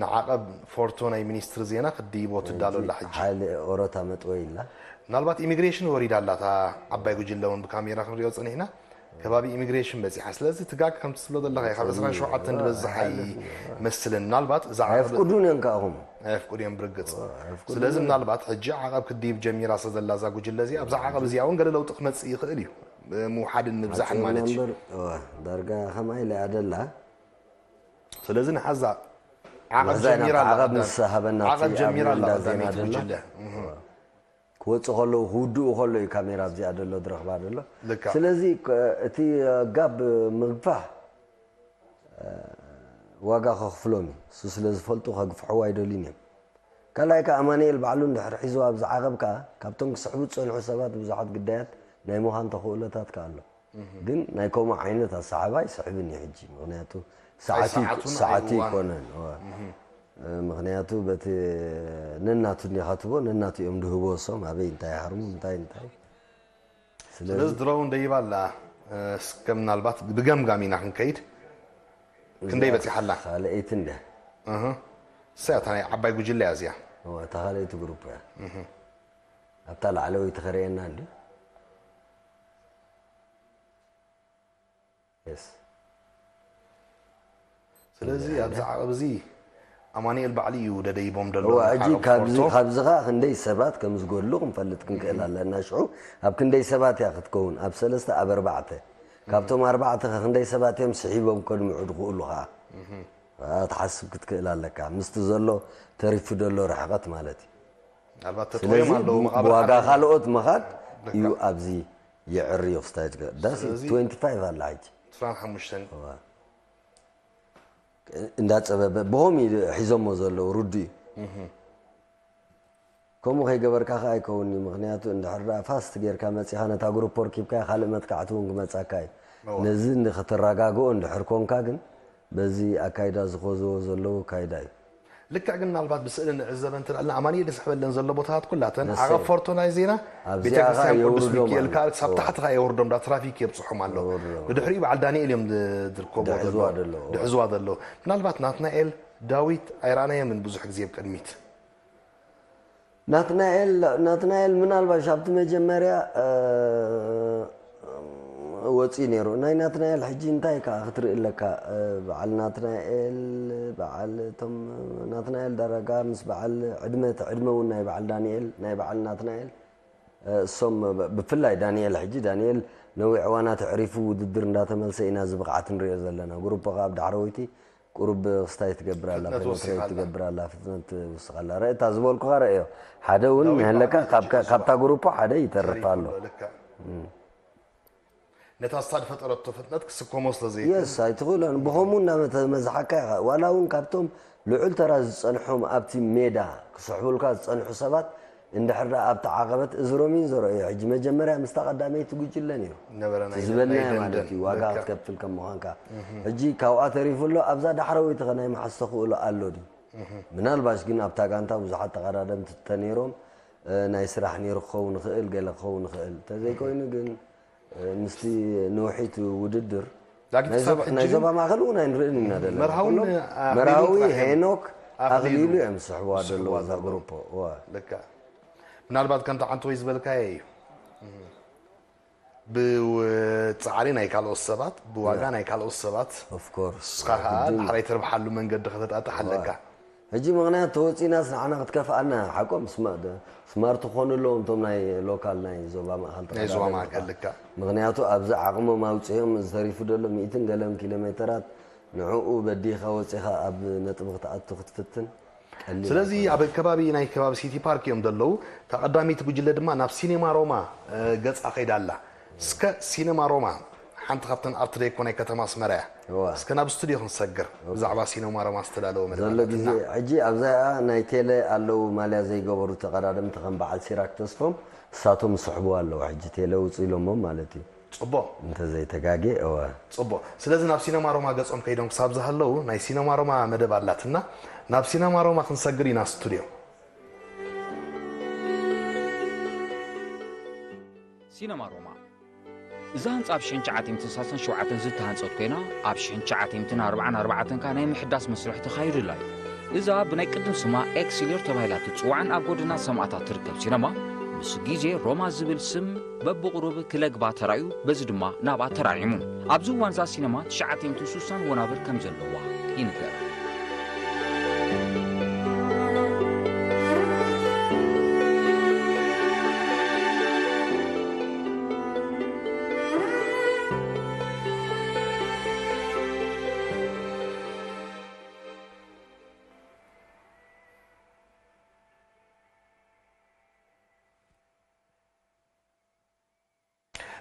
ንዓቐብ ፎርቶ ናይ ሚኒስትሪ ዜና ክትድይቦ ትዳሎ ኣላ ሕጂ። ሓይሊ ኦሮታ መጥወይ ኢላ። ምናልባት ኢሚግሬሽን ወሪዳ ኣላ እታ ዓባይ ጉጅለ እውን ብካሜራ ክንሪኦ ጸኒሕና። ከባቢ ኢሚግሬሽን በጺሓ። ስለዚ ትጋግ ከምቲ ትብሎ ዘለኻ ኢኻ፣ ዕስራን ሸውዓተን ዝበዝሓ ኣይመስልን። ምናልባት እዛ ዓቐብ ኣየፍቅዱን እዮም ከኣኹም። ኣየፍቅዱ እዮም ብርግጽ። ስለዚ ምናልባት ሕጂ ዓቐብ ክትድይብ ጀሚራ ስለ ዘላ እዛ ጉጅለ እዚኣ ኣብዛ ዓቐብ እዚኣ እውን ገለ ለውጢ ክመጽእ ይኽእል እዩ። ምውሓድን ምብዛሕን ማለት እዩ። ዳርጋ ከምኣ ኢለ ኣደላ ስለዚ ንሓዛ ዓቐብ ጀሚራ ኣላ። ዓቐብ ምስ ሃበና ዓቐብ ጀሚራ ኣላ ቀዳመይቲ ጉጅለ። ክወፁ ከለዉ ክውድኡ ከሎ እዩ ካሜራ ኣብዚኣ ዘሎ ዝረኽባ ዘሎ። ስለዚ እቲ ጋብ ምግፋሕ ዋጋ ከኽፍሎም እዩ። እሱ ስለ ዝፈልጡ ከግፍሕዎ ኣይደልዩን እዮም። ካልኣይ ከዓ ኣማኑኤል ባዕሉ እንድሕር ሒዝዋ ኣብዚ ዓቐብ ከዓ ካብቶም ክስሕቡ ዝፀንሑ ሰባት ብዙሓት ግዳያት ናይ ምዃን ተኽእሎታት ከዓ ኣሎ። ግን ናይ ከምኡ ዓይነት ኣሰሓባ ኣይስሕብን እዩ ሕጂ። ምክንያቱ ሰዓቱ ኣይኮነን። ምክንያቱ በቲ ነናቱ እንዲኻ ትቦ ነናቱ እዮም ድህቦ እሶም ኣበይ እንታይ ይሃርሙ እንታይ እንታይ ስለዚ ድሮ እውን ደይባ ኣላ። እስከ ምናልባት ብገምጋም ኢና ክንከይድ። ክንደይ በፂሓ ኣላ? ካልኣይቲ እንደ እሰይ እታ ናይ ዓባይ ጉጅለ እያ እዚኣ። እታ ካልኣይቲ ግሩፕ እያ። ኣብታ ላዕለወይቲ ከርእየና እንዲ ስለዚ ኣብዚ ዓቐብ እዚ ኣማኑኤል ባዕሉ እዩ ደደይቦም ደሎ። ሕጂ ካብዚ ኸዓ ክንደይ ሰባት ከም ዝጎድሉ ክንፈልጥ ክንክእል ኣለና። ሽዑ ኣብ ክንደይ ሰባት እያ ክትከውን? ኣብ ሰለስተ ኣብ ኣርባዕተ። ካብቶም ኣርባዕተ ኸ ክንደይ ሰባት እዮም ስሒቦም ከድምዑ ዝኽእሉ ኸዓ? ትሓስብ ክትክእል ኣለካ። ምስቲ ዘሎ ተሪፉ ዘሎ ርሕቐት ማለት እዩ። ስለዚ ብዋጋ ካልኦት ምኻድ እዩ ኣብዚ የዕርዮ ክስታይ ትገ ዳስ ትወንቲ ፋይቭ ኣላ ሕጂ እንዳፀበበ ብሆም እዩ ሒዞሞ ዘለዉ ርዱ እዩ። ከምኡ ከይገበርካ ከ ኣይከውን እዩ። ምክንያቱ እንድሕር ደኣ ፋስት ጌርካ መፂኻ ነታ ግሩፕ ወርኪብካ ካልእ መጥቃዕቲ እውን ክመፃካ እዩ። ነዚ ንክትረጋግኦ እንድሕር ኮንካ ግን በዚ ኣካይዳ ዝኮዝዎ ዘለዉ ኣካይዳ እዩ። ልክዕ ግን ምናልባት ብስእሊ ንዕዘበ እንተ ደኣ ኣማኑኤል ዝስሕበለን ዘሎ ቦታታት ኩላተን ዓቐብ ፎርቶ ናይ ዜና ቤተክርስትያን ቅዱስ ሚካኤል ከዓ ክሳብ ታሕቲ ከዓ የውርዶም ዳ ትራፊክ የብፅሖም ኣሎ። ብድሕሪኡ በዓል ዳንኤል እዮም ዝርከብዎ ዘለዉ ድሕዝዋ ዘለዉ። ምናልባት ናትናኤል ዳዊት ኣይረኣናዮምን ብዙሕ ግዜ ኣብ ቅድሚት። ናትናኤል ናትናኤል ምናልባሽ ኣብቲ መጀመርያ ወፂኡ ነይሩ። ናይ ናትናኤል ሕጂ እንታይ ከዓ ክትርኢ ኣለካ? በዓል ናትናኤል በዓል እቶም ናትናኤል ዳረጋ ምስ በዓል ዕድመ እቲ ዕድመ እውን ናይ በዓል ዳንኤል ናይ በዓል ናትናኤል እሶም ብፍላይ ዳንኤል ሕጂ ዳንኤል ነዊሕ እዋናት ኣዕሪፉ ውድድር እንዳተመልሰ ኢና እዚ ብቕዓት ንሪኦ ዘለና። ግሩፖ ከዓ ኣብ ዳሕረወይቲ ቁሩብ ክስታይ ትገብር ኣላ፣ ፍጥነት ፔነትሬት ወሲኻ ኣላ። ትገብር ኣላ፣ ፍጥነት ትውስኽ ኣላ። ርእ እታ ዝበልኩኻ ርእ እዮ። ሓደ እውን ዳዊት ይህለካ፣ ማዕበል ካብ፣ ሕጂ ካብታ ግሩፖ ሓደ ይተርፍ ተሪፉ ኣሎ። ኣሎ፣ ልክዕ። ነታ ስታ ዝፈጠረቶ ፍጥነት ክስከሞ ስለ ዘይክእል። የስ፣ ኣይትኽእሎን። ብኸምኡ እናመተ-፣ መዝሓካ ኢኻ። ዋላ እውን ካብቶም ልዑል ተራ ዝጸንሖም ኣብቲ ሜዳ ክስሕቡልካ ዝጸንሑ ሰባት እንድሕር ደኣ ኣብቲ ዓቐበት እዝሮም እዩ ዘርኣዮ። ሕጂ መጀመርያ ምስታ ቀዳመይቲ ጉጅለ ነይሩ። ነበረ እቲ ናይ ዝበልናዮ ናይ ማለት ደንደን። እዩ፣ ዋጋ ልክዕ። ክትከፍል ከም ምዃንካ። ሕጂ ካብኣ ተሪፉ ኣሎ፣ ኣብዛ ዳሕረወይቲ ኸ ናይ ምሓዝ ተኽእሎ ኣሎ ድዩ? ምናልባሽ ግን ኣብታ ጋንታ ብዙሓት ተቐዳደምቲ ተነይሮም፣ እ፣ ናይ ስራሕ ነይሩ ክኸውን ይኽእል፣ ገለ ክኸውን ይኽእል። እንተዘይኮይኑ ግን፣ እ፣ ምስቲ ንውሒት ውድድር ዳግም ናይ ዞባ፣ ክሳብ ሕጂ ናይ ግን ዞባ ማእከል እውን ኣይንርእን ኢና ዘለና። መርሃውን ኩሎም ኣሚሩን መርሃዊ፣ ጥራሕ እዮም። ሄኖክ፣ ኣኽሊሉ እዮም ዝስሕብዋ ዘለዉ እዛ ግሩፖ። እዋ። ልክዕ። ምናልባት ከምቲ ዓንተወይ ዝበልካዮ እዩ። ብጻዕሪ ናይ ካልኦት ሰባት፣ ብዋጋ ናይ ካልኦት ሰባት፣ ኦፍኮርስ። ንስኻ ከዓ ዳሕራይ ትርብሓሉ መንገዲ ከተጣጥሕ ኣለካ። ሕጂ ምኽንያት ተወፂናስ ንዓና ክትከፍኣና ሓቆም ስማ-፣ ስማርት ክኾኑ ኣለዎም እቶም ናይ ሎካል ናይ ዞባ ማእኸል ናይ ዞባ ተቐዳደምቲ ማእከል ከዓ። ልካ። ምኽንያቱ ኣብዚ ዓቕሞም ኣውፂኦም ዝተሪፉ ደሎ ሚእትን ገለን ኪሎ ሜተራት ንዕኡ በዲኻ ወፂኻ ኣብ ነጥቢ ክትኣቱ ክትፍትን ቀሊል ስለዚ ኣይኮነን። ኣብ ከባቢ ናይ ከባቢ ሲቲ ፓርክ እዮም ዘለዉ። እታ ቀዳመይቲ ጉጅለ ድማ ናብ ሲኔማ ሮማ፣ እ፣ ገጻ ከይዳ ኣላ። እስከ ሲኔማ ሮማ ሓንቲ ካብተን ኣርት ዴኮ ናይ ከተማ ኣስመራ እያ። እዋ። እስከ ናብ ስቱድዮ ክንሰግር እዋ። ብዛዕባ ሲኔማ ሮማ ዝተዳለወ ዘሎ ግዜ መደባታትና። ሕጂ ኣብዛ ናይ ቴለ ኣለዉ ማልያ ዘይገበሩ ተቐዳደምቲ ከም በዓል ሲራክ ተስፎም እሳቶም ይስሕብዋ ኣለዉ። ሕጂ ቴለ ውፁ ኢሎሞም ማለት እዩ። ጽቡቕ። እንተዘይተጋጌ፣ እወ። ጽቡቕ። ስለዚ ናብ ሲነማ ሮማ ገጾም ከይዶም ክሳብ ዝሃለዉ ናይ ሲነማ ሮማ መደብ ኣላትና። ናብ ሲነማ ሮማ ክንሰግር ኢና ስቱድዮ። ሲነማ ሮማ። እዛ ህንጻ ኣብ ሽሕን ትሽዓተ ሚእትን ሰላሳን ሸውዓተን ዝተሃንጸት ኮይና፣ ኣብ ሽሕን ትሽዓተ ሚእትን ኣርባዓን ኣርባዕተን ከኣ ናይ ምሕዳስ መስርሕ ተኻይዱላ እዩ። እዛ ብናይ ቅድም ስማ ኤክስሊር ተባሂላ እትጽዋዕን ኣብ ጎደና ሰማእታት ትርከብ ሲነማ፣ ምስ ግዜ ሮማ ዝብል ስም በብቑሩብ ክለግባ ተራእዩ፣ በዚ ድማ ናብኣ ተራዒሙ። ኣብዚ እዋን እዛ ሲነማ ትሽዓተ ሚእትን ሱሳን ወናብር ከም ዘለዋ ይንገር።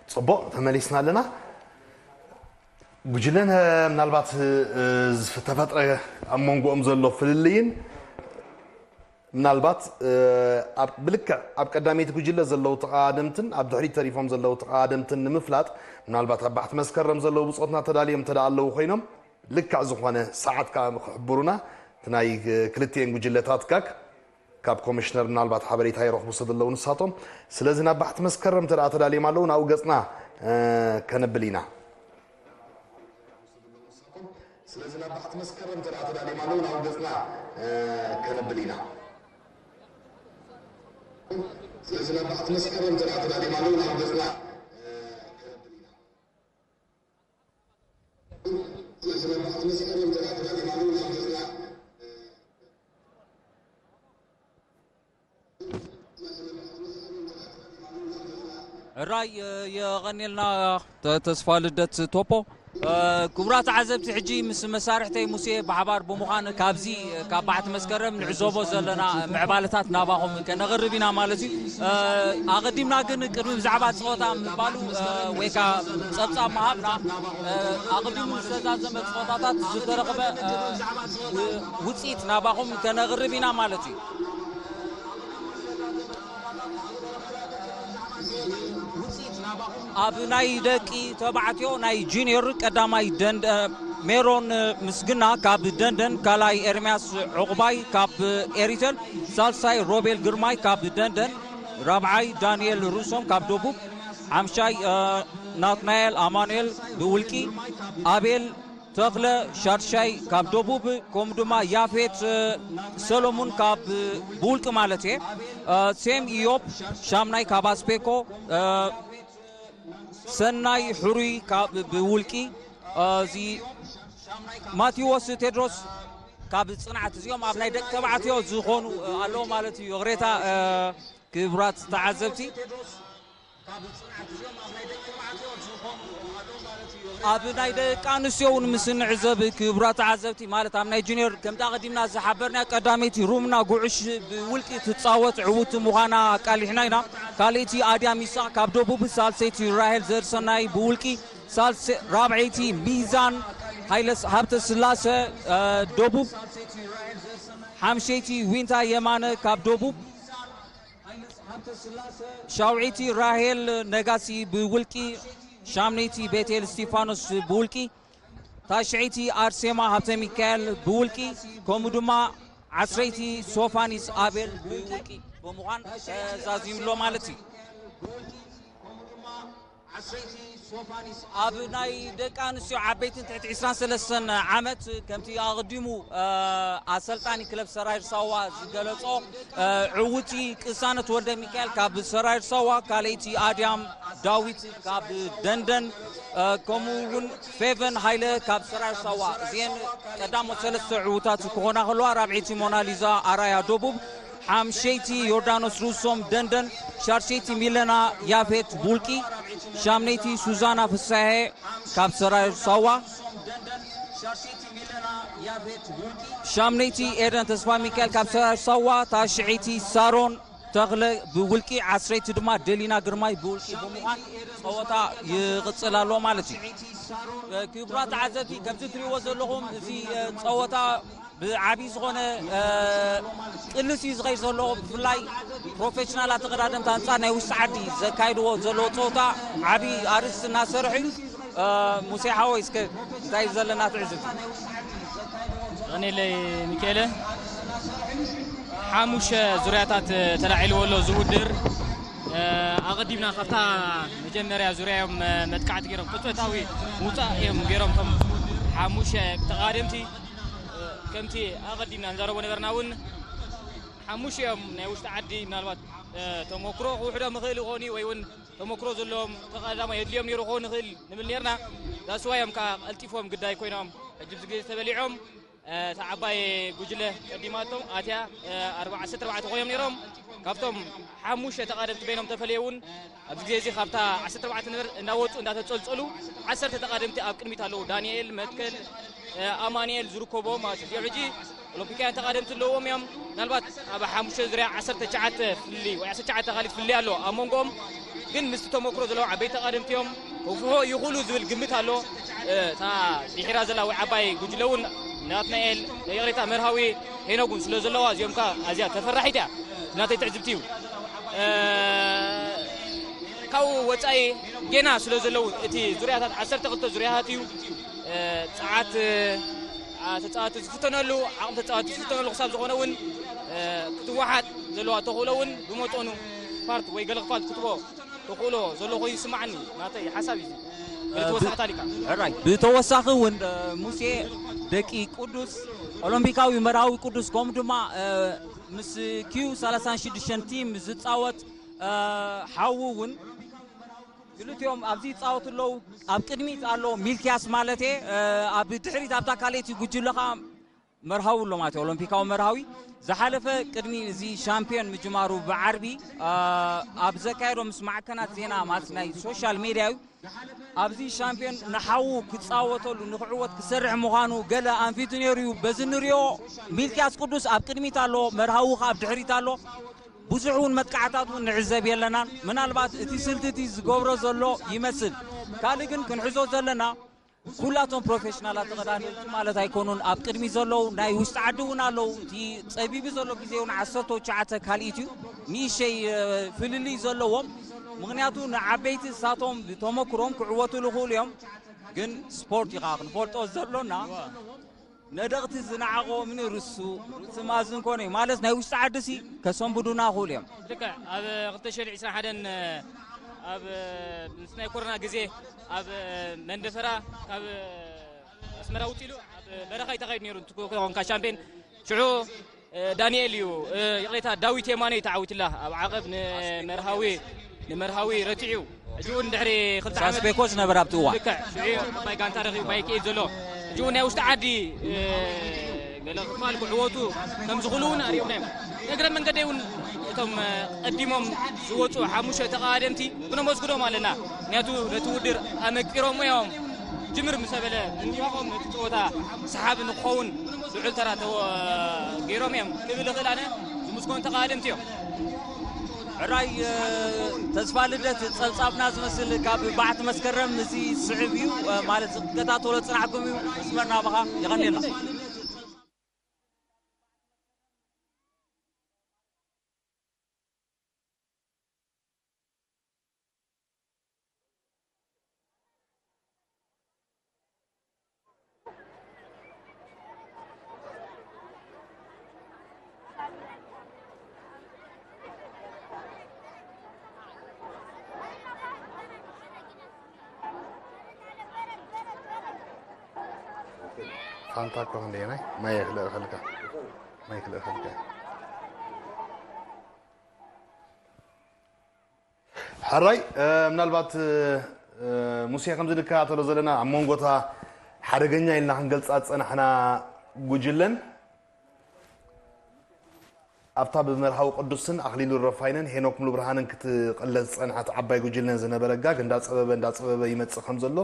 ጽቡቕ፣ ተመሊስና ኣለና። ጉጅለን፣ እ፣ ምናልባት፣ እ፣ ዝተፈጥረ ኣብ መንጎኦም ዘሎ ፍልልይን ምናልባት፣ እ፣ ኣብ ብልክዕ ኣብ ቀዳመይቲ ጉጅለ ዘለዉ ተቐዳደምትን ኣብ ድሕሪት ተሪፎም ዘለዉ ተቐዳደምትን ንምፍላጥ ምናልባት ኣብ ባሕቲ መስከረም ዘለዉ ብጾትና ተዳልዮም እንተ ደኣ ኣለዉ ኮይኖም ልክዕ ዝኾነ ሰዓት ከኣ ክሕብሩና እቲ ናይ፣ እ፣ ክልቲኤን ጉጅለታት ጋግ ካብ ኮሚሽነር ምናልባት ሓበሬታ ይረኽቡ ስለ ዘለዉ ንሳቶም። ስለዚ ናብ ባሕቲ መስከረም እንተ ደኣ ተዳልዮም ኣለዉ ናብኡ ገጽና፣ እ፣ ከነብል ኢና። ስለዚ ናብ ባሕቲ መስከረም እንተ ደኣ ተዳልዮም ኣለዉ ናብኡ ገጽና፣ እ፣ ከነብል ኢና። ስለዚ ናብ ባሕቲ መስከረም እንተ ደኣ ተዳልዮም ኣለዉ ናብኡ ገጽና፣ እ፣ ከነብል ኢና። ሕራይ፣ እ፣ የቐንየልና ተ-፣ ተስፋ ልደት ቶፖ። እ፣ ክቡራት ተዓዘብቲ፣ ሕጂ ምስ መሳርሕተይ ሙሴ ብሓባር ብምዃን ካብዚ፣ እ፣ ካብ ባሕቲ መስከረም ንዕዘቦ ዘለና ምዕባለታት ናባኹም ከነቕርብ ኢና ማለት እዩ። እ፣ ኣቐዲምና ግን ቅድሚ ብዛዕባ ጸወታ ምባሉ፣ እ፣ ወይ ከኣ ጸብጻብ ምሃብና፣ እ፣ ኣቐዲሙ ዝተዛዘመ ጸወታታት ዝተረኽበ፣ እ፣ ው-፣ ውጽኢት ናባኹም ከነቕርብ ኢና ማለት እዩ። ኣብ ናይ ደቂ ተባዕትዮ ናይ ጁኒየር ቀዳማይ ደንደ-፣ ሜሮን ምስግና ካብ ደንደን፣ ካልኣይ ኤርምያስ ዕቑባይ ካብ ኤሪተል፣ ሳልሳይ ሮቤል ግርማይ ካብ ደንደን፣ ራብዓይ ዳንኤል ሩሶም ካብ ደቡብ፣ ሓምሻይ፣ እ፣ ናትናኤል ኣማኑኤል ብውልቂ፣ ኣቤል ተኽለ ሻድሻይ ካብ ደቡብ፣ ከምኡ ድማ ያፌት፣ እ፣ ሰሎሙን ካብ፣ እ፣ ብውልቂ ማለት እየ፣ እ፣ ሴም ኢዮብ ሻምናይ ካብ ኣስፔኮ፣ እ፣ ሰናይ ሕሩይ ካብ ብውልቂ፣ እ፣ እዚ ማቴዎስ ቴድሮስ ካብ ጽንዓት፣ እዚኦም ኣብ ናይ ደቂ ተባዕትዮ ዝኾኑ፣ እ፣ ኣለዉ ማለት እዩ። ይቕሬታ፣ እ፣ ክቡራት ተዓዘብቲ። ኣብ ናይ ደቂ ኣንስትዮ እውን ምስ ንዕዘብ፣ ክቡራት ተዓዘብቲ፣ ማለት ኣብ ናይ ጁኒየር፣ ከምቲ ኣቐዲምና ዝሓበርና፣ ቀዳመይቲ ሩምና ጉዕሽ ብውልቂ ትጻወት ዕውቲ ምዃና ኣቃሊሕና ኢና። ካልኣይቲ ኣድያም ይስሐቅ ካብ ደቡብ፣ ሳልሰይቲ ራሄል ዘርሰናይ ብውልቂ፣ ሳልሰ-፣ ራብዐይቲ ሚዛን ሃይለ ሃብተ ስላሰ፣ እ፣ ደቡብ፣ ሓምሸይቲ ዊንታ የማነ ካብ ደቡብ፣ ሻውዒቲ ራሄል ነጋሲ ብውልቂ፣ ሻምነይቲ ቤቴል እስቲፋኖስ ብውልቂ፣ ታሽዐይቲ ኣርሴማ ሃብተ ሚካኤል ብውልቂ፣ ከምኡ ድማ ዓስረይቲ ሶፋኒስ ኣቤል ብውልቂ ብምዃን ተዛዚምሎ ማለት እዩ። ኣብ ናይ ደቂ ኣንስትዮ ዓበይትን ትሕቲ ዕስራን ሰለስተን ዓመት፣ ከምቲ ኣቐዲሙ ኣሰልጣኒ ክለብ ሰራይር ሳዋ ዝገለጾ፣ ዕውቲ ቅሳነት ወልደ ሚካኤል ካብ ሰራይር ሳዋ፣ ካልኣይቲ ኣድያም ዳዊት ካብ ደንደን፣ ከምኡ እውን ፌቨን ሃይለ ካብ ሰራይር ሳዋ። እዚአን ቀዳሞት ሰለስተ ዕውታት ክኾና ከለዋ፣ ራብዐይቲ ሞናሊዛ ኣራያ ደቡብ፣ ሓምሸይቲ ዮርዳኖስ ሩሶም ደንደን፣ ሻድሸይቲ ሚለና ያፌት ቡልቂ፣ ሻምነይቲ ሱዛና ፍሳሄ ካብ ሰራይር ሳዋ፣ ሻምነይቲ ኤደን ተስፋ ሚካኤል ካብ ሰራይር ሳዋ፣ ታሽዐይቲ ሳሮን ተኽለ ብውልቂ፣ ዓስረይቲ ድማ ደሊና ግርማይ ብውልቂ ብምዃን ጸወታ ይቕጽል ኣሎ ማለት እዩ። ክቡራት ተዓዘብቲ፣ ከምዚ ትሪእዎ ዘለኹም፣ እዚ ጸወታ ብዓቢ ዝኾነ ቅልስ እዩ ዝኸይድ ዘሎ። ብፍላይ ፕሮፌሽናላት ተቐዳደምቲ ኣንጻር ናይ ውሽጢ ዓዲ ዘካይድዎ ዘለዎ ጸወታ ዓቢ ኣርእስቲ እናሰርሑ እዩ። ሙሴ ሓወይ፣ እስከ እንታይ እዩ ዘለና ትዕዝብቲ? ቀኒለይ ሚካኤለ፣ ሓሙሽተ ዙርያታት ተላዒልዎ ኣሎ እዚ ውድድር። ኣቐዲምና ካብታ መጀመርያ ዙርያ እዮም መጥቃዕቲ ገይሮም፣ ቅጽበታዊ ምውጻእ እዮም ገይሮም እቶም ሓሙሽተ ተቓደምቲ። ከምቲ ኣቐዲምና ንዛረቦ ነበርና እውን ሓሙሽተ እዮም ናይ ውሽጢ ዓዲ፣ ምናልባት ተመክሮ ክውሕዶም ይኽእል ይኾን እዩ ወይ እውን ተመክሮ ዘለዎም ተቐዳዳማይ የድልዮም ነይሩ ክኸውን ይኽእል ንብል ነርና። ዳስዋ እዮም ከዓ ቀልጢፎም ግዳይ ኮይኖም ሕጂ ብዚ ግዜ ተበሊዖም። እታ ዓባይ ጉጅለ ቀዲማቶም ኣትያ ዓሰርተ ኣርባዕተ ኮይኖም ነይሮም። ካብቶም ሓሙሽተ ተቓደምቲ በይኖም ተፈለየ እውን ኣብዚ ግዜ እዚ ካብታ ዓሰርተ ኣርባዕተ ነበር እንዳወፁ እንዳተፀልፀሉ ዓሰርተ ተቓደምቲ ኣብ ቅድሚት ኣለዉ። ዳንኤል፣ መትከል፣ ኣማንኤል ዝርከቦም ማለት እዩ። ሕጂ ኦሎምፒካውያን ተቓደምቲ ኣለዎም እዮም። ምናልባት ኣብ ሓሙሽተ ዙርያ ዓሰርተ ትሽዓተ ፍልልይ ወይ ዓሰርተ ትሽዓተ ካሊት ፍልልይ ኣሎ ኣብ መንጎኦም። ግን ምስቲ ተመክሮ ዘለዎም ዓበይቲ ተቓደምቲ እዮም። ክውፍሑ ይኽእሉ ዝብል ግምት ኣሎ። እታ ድሒራ ዘላ ወይ ዓባይ ጉጅለ እውን ናትናኤል፣ ይቕሬታ፣ መርሃዊ ሄኖግ እውን ስለ ዘለዋ እዚኦም ከ ኣዝያ ተፈራሒት እያ ናተይ ትዕዝብቲ እዩ። ካብኡ ወፃኢ ጌና ስለ ዘለዉ እቲ ዙርያታት ዓሰርተ ክልተ ዙርያታት እዩ። ጸዓት ተጻወቲ ዝፍተነሉ ዓቕሚ ተጻወቲ ዝፍተነሉ ክሳብ ዝኾነ እውን ክትወሓጥ ዘለዋ ተኽእሎ እውን ብመጠኑ ፓርት ወይ ገለ ክፋል ክትቦ ተኽእሎ ዘሎ ኮይኑ ይስማዓኒ። ናተይ ሓሳብ እዩ። ተወሳኺ ታሊካ ሕራይ ብተወሳኺ እውን ሙሴ ደቂ ቅዱስ ኦሎምፒካዊ መርሃዊ ቅዱስ ከምኡ ድማ ምስ ኪዩ ሰላሳን ሽዱሽተን ቲም ዝፃወት ሓዉ እውን ክልቲኦም ኣብዚ ይፃወቱ ኣለዉ። ኣብ ቅድሚት ኣሎ ሚልኪያስ ማለት እየ። ኣብ ድሕሪት ኣብታ ካልኣይቲ ጉጅለ ከዓ መርሃዊ ኣሎ ማለት እዩ። ኦሎምፒካዊ መርሃዊ ዝሓለፈ ቅድሚ እዚ ሻምፒዮን ምጅማሩ ብዓርቢ ኣብ ዘካየዶ ምስ ማዕከናት ዜና ማለት ናይ ሶሻል ሜድያ እዩ። ኣብዚ ሻምፒዮን ንሓዉ ክፃወተሉ ንክዕወት ክሰርሕ ምዃኑ ገለ ኣንፊቱ ነይሩ እዩ። በዚ ንሪኦ ሚልኪያስ ቅዱስ ኣብ ቅድሚት ኣሎ፣ መርሃዊ ከዓ ኣብ ድሕሪት ኣሎ። ብዙሕ እውን መጥቃዕታት እውን ንዕዘብ የለናን። ምናልባት እቲ ስልቲ እቲ ዝገብሮ ዘሎ ይመስል። ካልእ ግን ክንሕዞ ዘለና ኩላቶም ፕሮፌሽናላት ተቐዳደምቲ ማለት ኣይኮኑን። ኣብ ቅድሚ ዘለዉ ናይ ውሽጢ ዓዲ እውን ኣለዉ። እቲ ጸቢቡ ዘሎ ግዜ እውን ዓሰርተ ትሽዓተ ካልኢት እዩ። ንእሸይ ፍልልይ ዘለዎም ምኽንያቱ ንዓበይቲ እሳቶም ብተመክሮም ክዕወቱ ልኽእሉ እዮም። ግን ስፖርት ኢኻ ክንፈልጦ ዘሎና ነደቕቲ ዝነዓቖምን ርሱ ርእሲ ማዝን ኮነ ማለት ናይ ውሽጢ ዓድሲ ከሰንብዱና ክእሉ እዮም። ልክዕ ኣብ ክልተ ሽሕን ዕስራን ሓደን ኣብ ምስ ናይ ኮሮና ግዜ ኣብ መንደፈራ ካብ ኣስመራ ውፅኢሉ ኣብ በረኻ እዩ ተኻይዱ ነይሩ። እንትኮንካ ሻምፔን ሽዑ ዳንኤል እዩ ይቕሬታ፣ ዳዊት የማነ እዩ ተዓዊትላ ኣብ ዓቐብ ንመርሃዊ ንመርሃዊ ረቲዑ። ሕጂ እውን ድሕሪ ክልተ ዓመት ሳስፔኮ ዝነበረ ኣብቲ እዋን። ልክዕ ሽዑ እዩ ባይ ጋንታ ረኺቡ ባይ ክኢድ ዘሎ። ሕጂ እውን ናይ ውሽጢ ዓዲ ገለ ክፋል ክዕወቱ ከም ዝኽእሉ እውን ኣርእዮም እዮም። እግረ መንገደይ እውን እቶም ቀዲሞም ዝወፁ ሓሙሽተ ተቐዳደምቲ ክነመስግኖም ኣለና። ምክንያቱ ነቲ ውድድር ኣመቂሮሞ እዮም። ጅምር ምስ ኣበለ ምንባቖም ነቲ ፀወታ ሰሓቢ ንክኸውን ልዑል ተራ ተወ- ገይሮም እዮም ክብል እኽእል ኣነ። ዝምስገኑ ተቓደምቲ እዮም። ሕራይ ተስፋ ልደት ጸብጻብና ዝመስል ካብ በዓቲ መስከረም እዚ ስዕብ እዩ ማለት ክትከታተሎ ዝጽናሕኩም እዩ። መስመር ናባኻ የቐንየልና። ኣንታ እኮ ክንደየናይ ማይ ክልእኸልካ፣ ማይ ክልእኸልካ። ሕራይ፣ እ፣ ምናልባት፣ እ፣ እ፣ ሙሴ፣ ከምዚ ንከታተሎ ዘለና ኣብ መንጎታ ሓደገኛ ኢልና ክንገልጻ ዝጸናሕና ጉጅለን ኣብታ ብመርሃዊ ቅዱስን ኣኽሊሉ ረፋይነን ሄኖክ ሙሉብርሃንን ክትቕለስ ዝጸንሐት ዓባይ ጉጅለን ዝነበረ ጋግ እንዳጸበበ እንዳጸበበ ይመጽእ ከም ዘሎ፣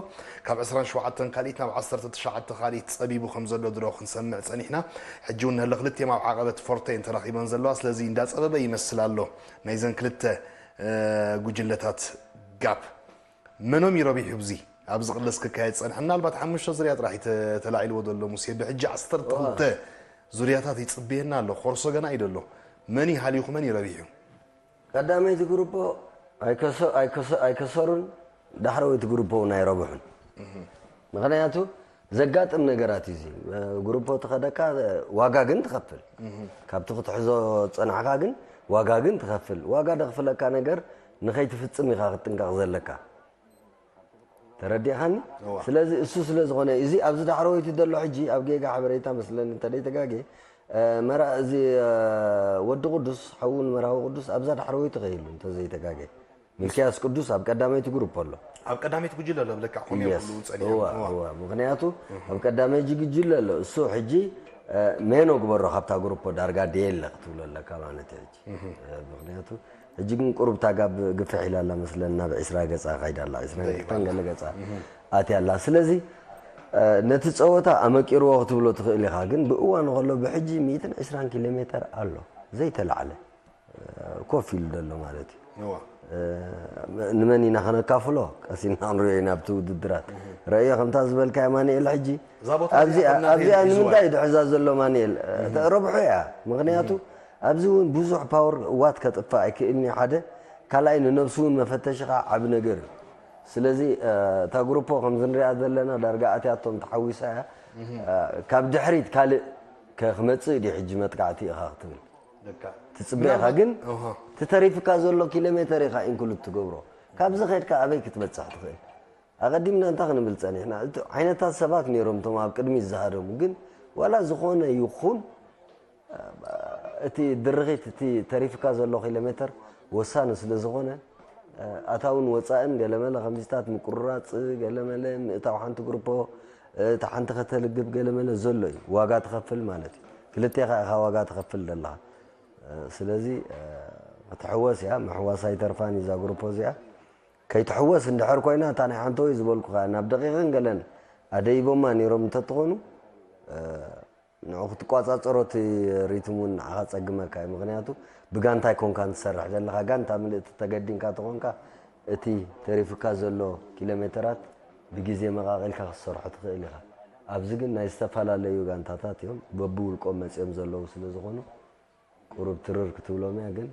ካብ ዕስራን ሸውዓተን ካልኢት ናብ ዓሰርተ ትሽዓተ ካልኢት ጸቢቡ ከም ዘሎ ድሮ ክንሰምዕ ጸኒሕና። ሕጂ እውን ንህለ ክልቲኦም ኣብ ዓቐበት ፎርቴን ተራኺበን ዘለዋ። ስለዚ እንዳጸበበ ይመስል ኣሎ ናይዘን ክልተ፣ እ፣ ጉጅለታት ጋፕ። መኖም እዩ ረቢሑ? ብዚ ኣብዚ ቅለስ ክካየድ ዝጸንሐ ምናልባት ሓሙሽተ ዙርያ ጥራሕ እዩ ተ-፣ ተላዒልዎ ዘሎ ሙሴ። ብሕጂ ዓሰርተ ክልተ ዙርያታት ይጽበየና ኣሎ። ኮርሶ ገና እዩ ዘሎ። መን እዩ ሃሊኹ፣ መን እዩ ረቢሑ? ቀዳመይቲ ግሩፖ ኣይከሰ-፣ ኣይከሰ-፣ ኣይከሰሩን፣ ዳሕረወይቲ ግሩፖ እውን ኣይረብሑን። ምኽንያቱ ዘጋጥም ነገራት እዩ። እዚ ግሩፖ ትኸደካ ዋጋ ግን ትኸፍል። ካብቲ ክትሕዞ ጸናሕካ ግን ዋጋ ግን ትኸፍል። ዋጋ ደኽፍለካ ነገር ንኸይትፍጽም ኢኻ ክትጥንቀቕ ዘለካ። ተረዲእኻኒ? እዋ። ስለዚ እሱ ስለ ዝኾነ፣ እዚ ኣብዚ ዳሕረወይቲ ዘሎ ሕጂ ኣብ ጌጋ ሓበሬታ መስለኒ እንተደይተጋጌ፣ እ፣ መራ-፣ እዚ፣ እ፣ ወዲ ቅዱስ፣ ሓውን መራዊ ቅዱስ ኣብዛ ዳሕረወይቲ ከይሉ እንተዘይተጋጌ። ሚልክያስ ቅዱስ ኣብ ቀዳመይቲ ግሩፕ ኣሎ። ኣብ ቀዳመይቲ ጉጅለ ኣሎ፣ ብለካ ኮም እዮም የስ። ኩሉ ጸኒሖም። እዋ፣ እዋ። እዋ። ምኽንያቱ ኣብ ቀዳመይቲ ጉጅለ ኣሎ። እሱ ሕጂ፣ እ፣ ሜኖ ግበሮ ካብታ ግሩፖ ዳርጋ ደየለ ክትብሎ ኣለካ ማለት እዩ ሕጂ። እ፣ ምኽንያቱ ሕጂ ግን ቁሩብ ታጋብ ግፍሕ ኢላ ኣላ መስለን፣ ናብ ዕስራ ገጻ ከይዳ ኣላ፣ ዕስራን ክልተን ገለ ገጻ ኣትያ ኣላ። ስለዚ፣ እ፣ ነቲ ጸወታ ኣመቂርዎ ክትብሎ ትኽእል ኢኻ፣ ግን ብእዋኑ ከሎ ብሕጂ ሚእትን ዕስራን ኪሎ ሜተር ኣሎ ዘይተላዕለ፣ እ፣ ኮፍ ኢሉ ዘሎ ማለት እዩ። እዋ። እ፣ ንመን ኢና ከነካፍሎ? ቀስ ኢልና ክንሪኦ ኢና ኣብቲ ውድድራት። ረእዮ ከምታ ዝበልካ ኣማኑኤል ሕጂ እዛ ቦታ ኣብዚኣ፣ እዚኣ ኣብዚኣ ኣብዚኣ ንምንታይ እዩ ድሕዛ ዘሎ ኣማኑኤል? እ፣ ረብሑ እያ። ምኽንያቱ ኣብዚ እውን ብዙሕ ፓወር ዋት ከጥፍእ ኣይክእልን እዩ ሓደ። ካልኣይ ንነብሱ እውን መፈተሺ ከዓ ዓቢ ነገር እዩ። ስለዚ፣ እ፣ እታ ግሩፖ ከምዚ ንሪኣ ዘለና ዳርጋ ኣትያቶም ተሓዊሳ እያ። እ፣ ካብ ድሕሪት ካልእ ከ-፣ ክመጽእ ድዩ ሕጂ መጥቃዕቲ ኢኻ ክትብል? ደካ። ትጽበ ኢኻ፣ ምናልባት ግን እህ። እቲ ተሪፍካ ዘሎ ኪሎ ሜተር ኢኻ ኢንክሉድ ትገብሮ። ካብዚ ከድካ ኣበይ ክትበጽሕ ትኽእል? ኣቐዲምና እንታይ ክንብል ጸኒሕና? እቲ ዓይነታት ሰባት ነይሮም እቶም ኣብ ቅድሚት ዝሃደሙ፣ ግን ዋላ ዝኾነ ይኹን፣ እቲ ድርኺት፣ እቲ ተሪፍካ ዘሎ ኪሎ ሜተር ወሳኒ ስለ ዝኾነ፣ ኣታውን ወጻእን ገለመለ ከምዚታት ምቁርራጽ፣ ገለመለ ምእታው ሓንቲ ግሩፖ፣ እታ ሓንቲ ከተልግብ ገለመለ ዘሎ እዩ። ዋጋ ትኸፍል ማለት እዩ። ክልቴኻ ኢኻ ዋጋ ትኸፍል ዘለኻ። ስለዚ፣ ክትሕወስ እያ፣ ምሕዋስ ኣይተርፋን እዩ እዛ ግሩፖ እዚኣ። ከይትሕወስ እንድሕር ኮይና፣ እታ ናይ ሓንተወይ ዝበልኩኻ፣ ናብ ደቂቕን ገለን ኣደይቦማ ነይሮም እንተትኾኑ፣ ንዑ ክትቋጻጸሮ፣ እቲ ሪትም እውን ንዓኻ ጸግመካ እዩ። ምኽንያቱ፣ ብጋንታ ኣይኮንካን ትሰርሕ ዘለኻ። ጋንታ ምልእቲ ተገዲንካ ተኾንካ፣ እቲ ተሪፍካ ዘሎ ኪሎ ሜተራት ብግዜ መቓቒልካ ክትሰርሖ ትኽእል ኢኻ። ኣብዚ ግን ናይ ዝተፈላለዩ ጋንታታት እዮም፣ በብውልቆም መጺኦም ዘለዉ ስለ ዝኾኑ፣ ቁሩብ ትርር ክትብሎም እያ፣ ግን